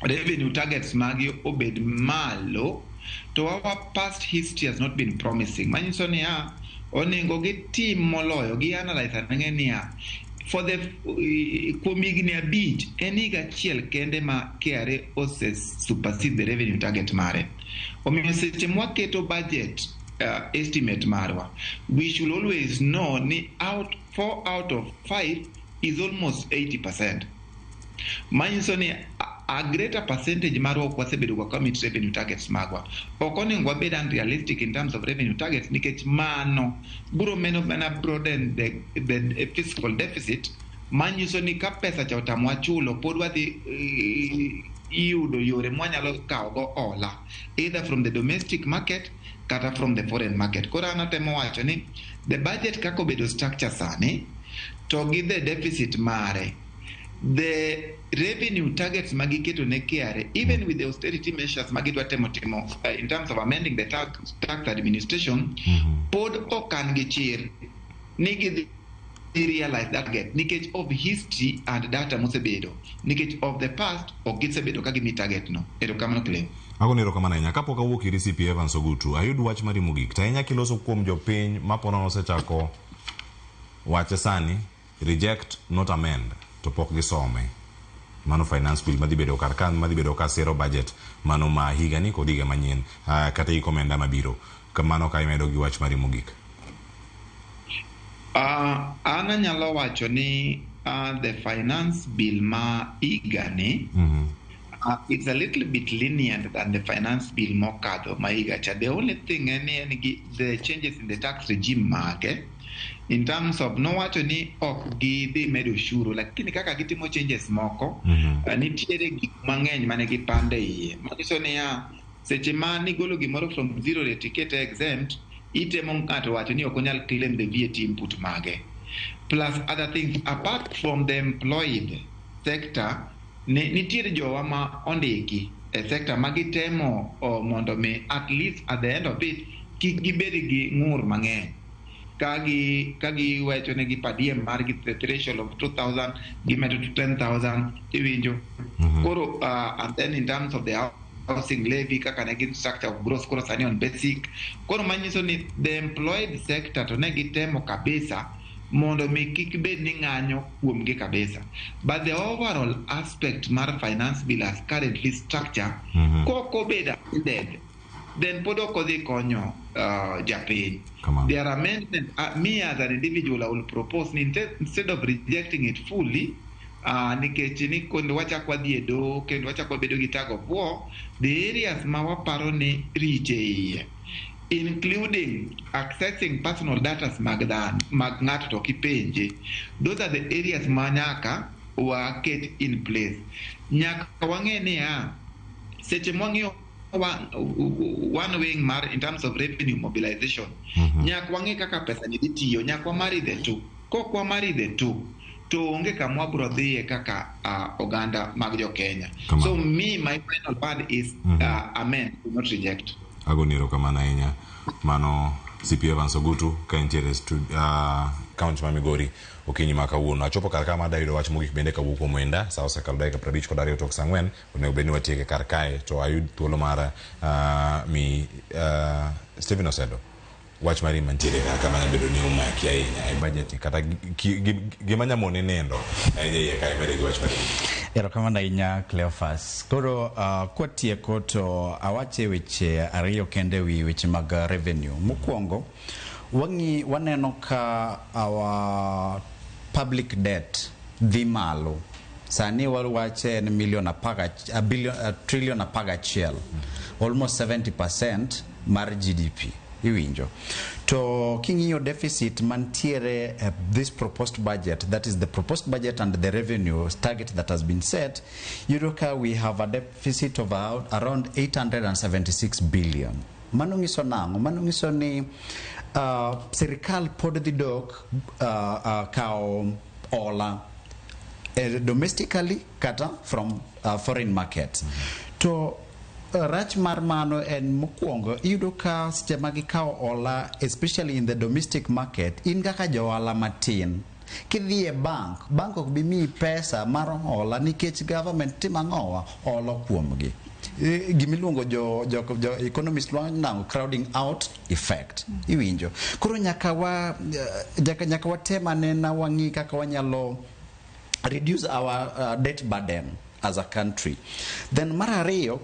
[SPEAKER 4] revenue targets magi obed malo, to our past history has not been promising. Manyiso niya, onego gitim moloyo, gi analyze anang'e niya, for the kuom higni 5 en higa achiel kende ma KRA ose supersede the revenue target mare. Omiyo seche mwaketo budget estimate marwa, we should always know ni out 4 out of 5 is almost 80%. Manyiso ni a greater percentage marwa ok wasebedo ka commit revenue targets magwa. Ok onego wabed unrealistic in terms of revenue targets, nikech mano biro meno mana broaden the fiscal deficit, manyiso ni ka pesa cha otamwa chulo, pod wadhi yudo yore mwanyalo kawogo hola, either from the domestic market kata from the foreign market. Koro an atemo wacho ni the budget kaka obedo structure sani, to gi the deficit mare, the revenue targets magiketo ne KRA, even with the austerity measures magidwa temo timo in terms of amending the tax administration, pod ok an gi chir ni gidhi realize that target, nikech of history and data mosebedo, nikech of the past ok gisebedo ka gimi target no. Erokamano, Cleo.
[SPEAKER 13] Agoni erokamano ahinya. Kapok awuok iri CP Evans Ogutu, ayud wach mari mogik. To ahinya kiloso kuom jopiny mapono osechako wache sani, reject not amend, to pok gisome. Mano finance bill madhi bedo kar ka, madhi bedo ka sero budget mano ma higani kod higa manyien, kata hik omenda mabiro. Kamano ka imedo gi wach mari mogik.
[SPEAKER 4] An anyalo wacho ni the finance bill ma higani it's a little bit lenient than the finance bill mokadho ma higa cha. The only thing en ni en gi the changes in the tax regime mage, in terms of nowacho ni ok gidhi medo ushuru, lakini kaka gitimo changes moko, nitiere gik mang'eny mane gipande iye. Manyiso niya, seche ma nigolo gimoro from zero rate ikete exempt, itemo ng'ato wacho ni ok onyal claim the VAT input mage. Plus other things, apart from the employed sector, nitiere jowa ma ondiki e sector ma gitemo mondo mi at least at the end of it kik gibed gi ng'ur mang'eny. Ka giwacho negi per diem margi the threshold of 2,000 gimedo to 10,000, iwinjo. Koro and then in terms of the housing levy, kaka ne gin structure of gross, koro sani on basic. Koro manyiso ni the employed sector to ne gitemo kabisa mondo mi kik bed ni ng'anyo kuomgi kabisa. But the overall aspect mar finance bill as currently structure, kok obedo amended, then pod ok odhi konyo japiny. There are amendments, me as an individual, I will propose ni instead of rejecting it fully, nikech ni kendo wachak wadhi e doho, kendo wachak wabedo gi tug of war, the areas ma waparo ni riche iye, including accessing personal data mag dhano, mag ng'ato to kipenje, those are the areas ma nyaka waket in place. Nyaka wang'e niya, seche mwang'iyo one wing mar in terms of revenue mobilization, nyaka wang'e kaka pesa ni dhi tiyo, nyaka wamari the two. Kok wamari the two, to onge kama wabro dhiye kaka oganda mag jo Kenya. So me, my final word is amend, do not reject.
[SPEAKER 13] Agoni erokamano ahinya. Mano CP Evans Ogutu ka entiere kaunti ma Migori okinyi ma kawuono. Achopo kar ka ma dayudo wach mogik bende kawuok kuom wenda sa osekalo dakika 52 tok sa 4, onego bed ni watieke kar kae to ayud thuolo mar mi Stephen Osedo wach mari mantiere kar ka manyalo bedo ni omaki ahinya e budget kata gima nyamone nindo ahinya iye kae mede gi wach mari.
[SPEAKER 19] Erokamano ahinya, Cleophas. Koro kwatieko to awache weche ariyo kende wi weche mag revenue. Mokwongo, waneno ka our public debt dhi malo. Sani wawache en million billion, trillion 11, almost 70% mar GDP. Iwinjo. To king'iyo deficit mantiere this proposed budget, that is the proposed budget and the revenue target that has been set, yudo ka we have a deficit of around 876 billion. Mano nyiso nang'o? Mano nyiso ni sirikal pod dhi dok kawo hola domestically kata from foreign markets. To Rach mar mano en mokwongo iyudo ka seche ma gikawo hola, especially in the domestic market, in kaka johala matin kidhi e bank ok bi miyi pesa mar hola nikech government timo ang'owa holo kuomgi. Gimiluongo jo economist luongo nang'o crowding out effect. Iwinjo koro nyaka watem anena wang'i kaka wanyalo reduce our debt burden as a country. Then mar ariyo,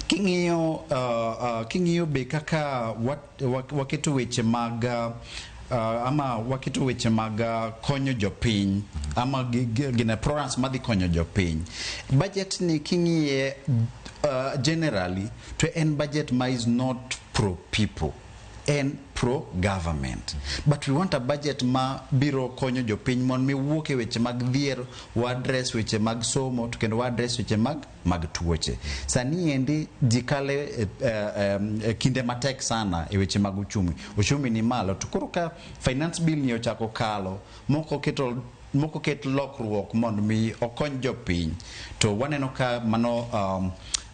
[SPEAKER 19] king'iyo be kaka waketo weche mag ama waketo weche mag konyo jopiny ama gine programs madhi konyo jopiny, budget ni king'iye generally to en budget ma is not pro people, en pro government, but we want a budget ma biro konyo jopiny mondo mi wuok e weche mag dhier, wa address weche mag somo, to kendo wa address weche mag tuoche. Sani endi ji kale e kinde matek sana e weche mag uchumi. Uchumi ni malo, to koro ka finance bill ni ochako kalo moko keto moko ket lokruok mondo mi okony jopiny, to waneno ka mano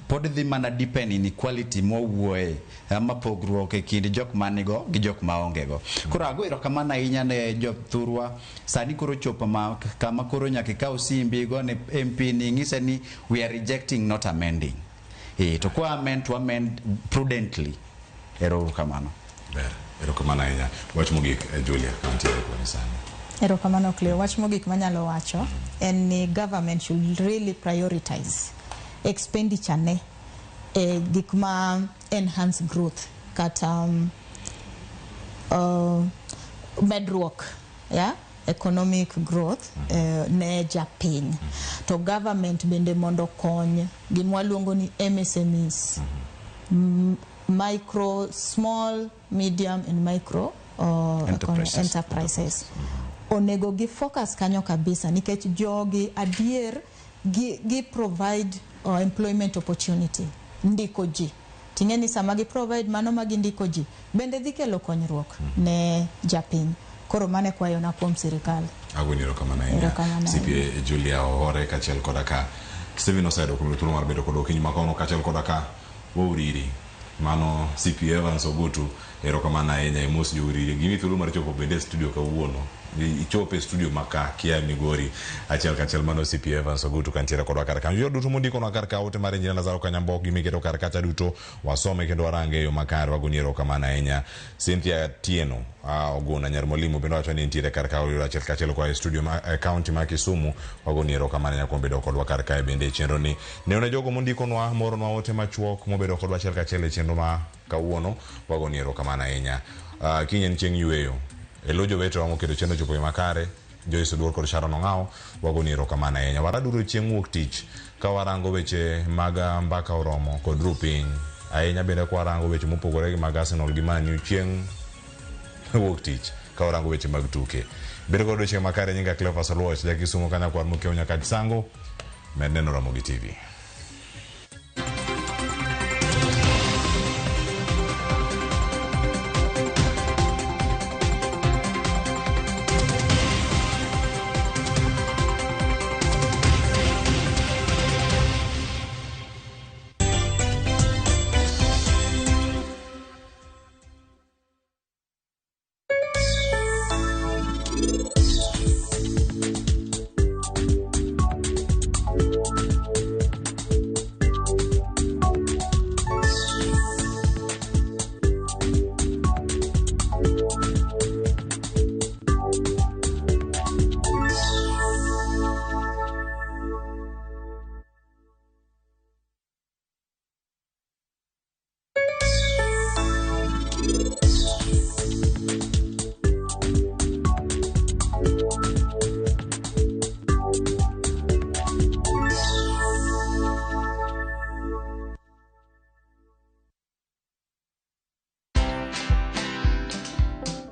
[SPEAKER 19] pod dhi mana deepen inequality mwawuoye ama pogruok e kind jok manigo gi jok maonge go. Koro ago erokamano ahinya ne jothurwa. Sani koro chopo ma kama koro nyaka ikaw simbi igo ne MP ni ing'ise ni we are rejecting, not amending. To kwa amend to amend prudently. Ero uru kamano.
[SPEAKER 13] Ber, erokamano ahinya. Wach mogik, Julia, mantiere koni sani.
[SPEAKER 15] Erokamano, Cleo. Wach mogik manyalo wacho en ni government should really prioritize expenditure ne e gik ma enhance growth kata medruok, yeah? Economic growth ne japiny. To government bende mondo okony gima waluongo ni MSMEs, micro, small, medium and micro
[SPEAKER 19] Enterprises.
[SPEAKER 15] Enterprises. Onego gi focus kanyo kabisa nikech jogi adier gi provide employment opportunity, ndiko ji. Ting'e ni sama gi provide mano ma gindiko ji bende dhi kelo konyruok ne japiny. Koro mano e kwayona kuom sirikal.
[SPEAKER 13] Agoni erokamano ahinya.
[SPEAKER 15] Erokamano.
[SPEAKER 13] CPA Julia Ohore kaachiel koda ka Stephen Osedo kuom thuolo mar bedo kod okinyi makono kaachiel koda ka Wauriri. Mano CPA Evans Ogutu, erokamano ahinya, imos jo-Uriri. Gimi thuolo mar chopo bende e studio kawuono. Ichopo e studio maka kia Migori achiel kachiel. Mano CPA Evans Ogutu kantiere kodwa kar kanyo. Jogo duto mondikonwa kar ka ote mar Injinia Lazaro Kanyambok gimiketo kar kacha duto wasome kendo warange e yo makare, wagoni erokamano ahinya. Cynthia Tieno Oguna nyar Mwalimu bende wacho ni nitiere kar ka oyudo achiel kachiel koa e studio ma e county ma Kisumu, wagoni erokamano ahinya kuom bedo kodwa kar kae bende e chenro ni. Ne jogo mondikonwa moronwa ote machuok mobedo kodwa achiel kachiel e chenro ma kawuono, wagoni erokamano ahinya. Kiny en chieng' yueyo. E lo jowetewa moketo chenro chopo e makare, Joyce Oduor kod Sharon Ong'awo, wagoni erokamano ahinya. Waraduru chieng' wuok tich ka warango weche mag mbaka oromo kod rupiny. Ahinya bende ka warango weche mopogore gi mag Arsenal gi Man U chieng' wuok tich ka warango weche mag tuke. Bedo kod odiochieng' makare. Nyinga Cleophas Oluoch, ja Kisumu ka nyakwar Mokeo nyaka Sango. Med neno Ramogi TV.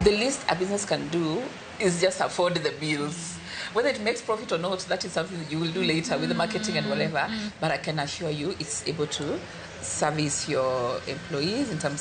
[SPEAKER 1] The least a business can do is just afford the bills. Whether it makes profit or not, that is something that you will do later with the marketing and whatever. But I can assure you it's able to service your employees in terms of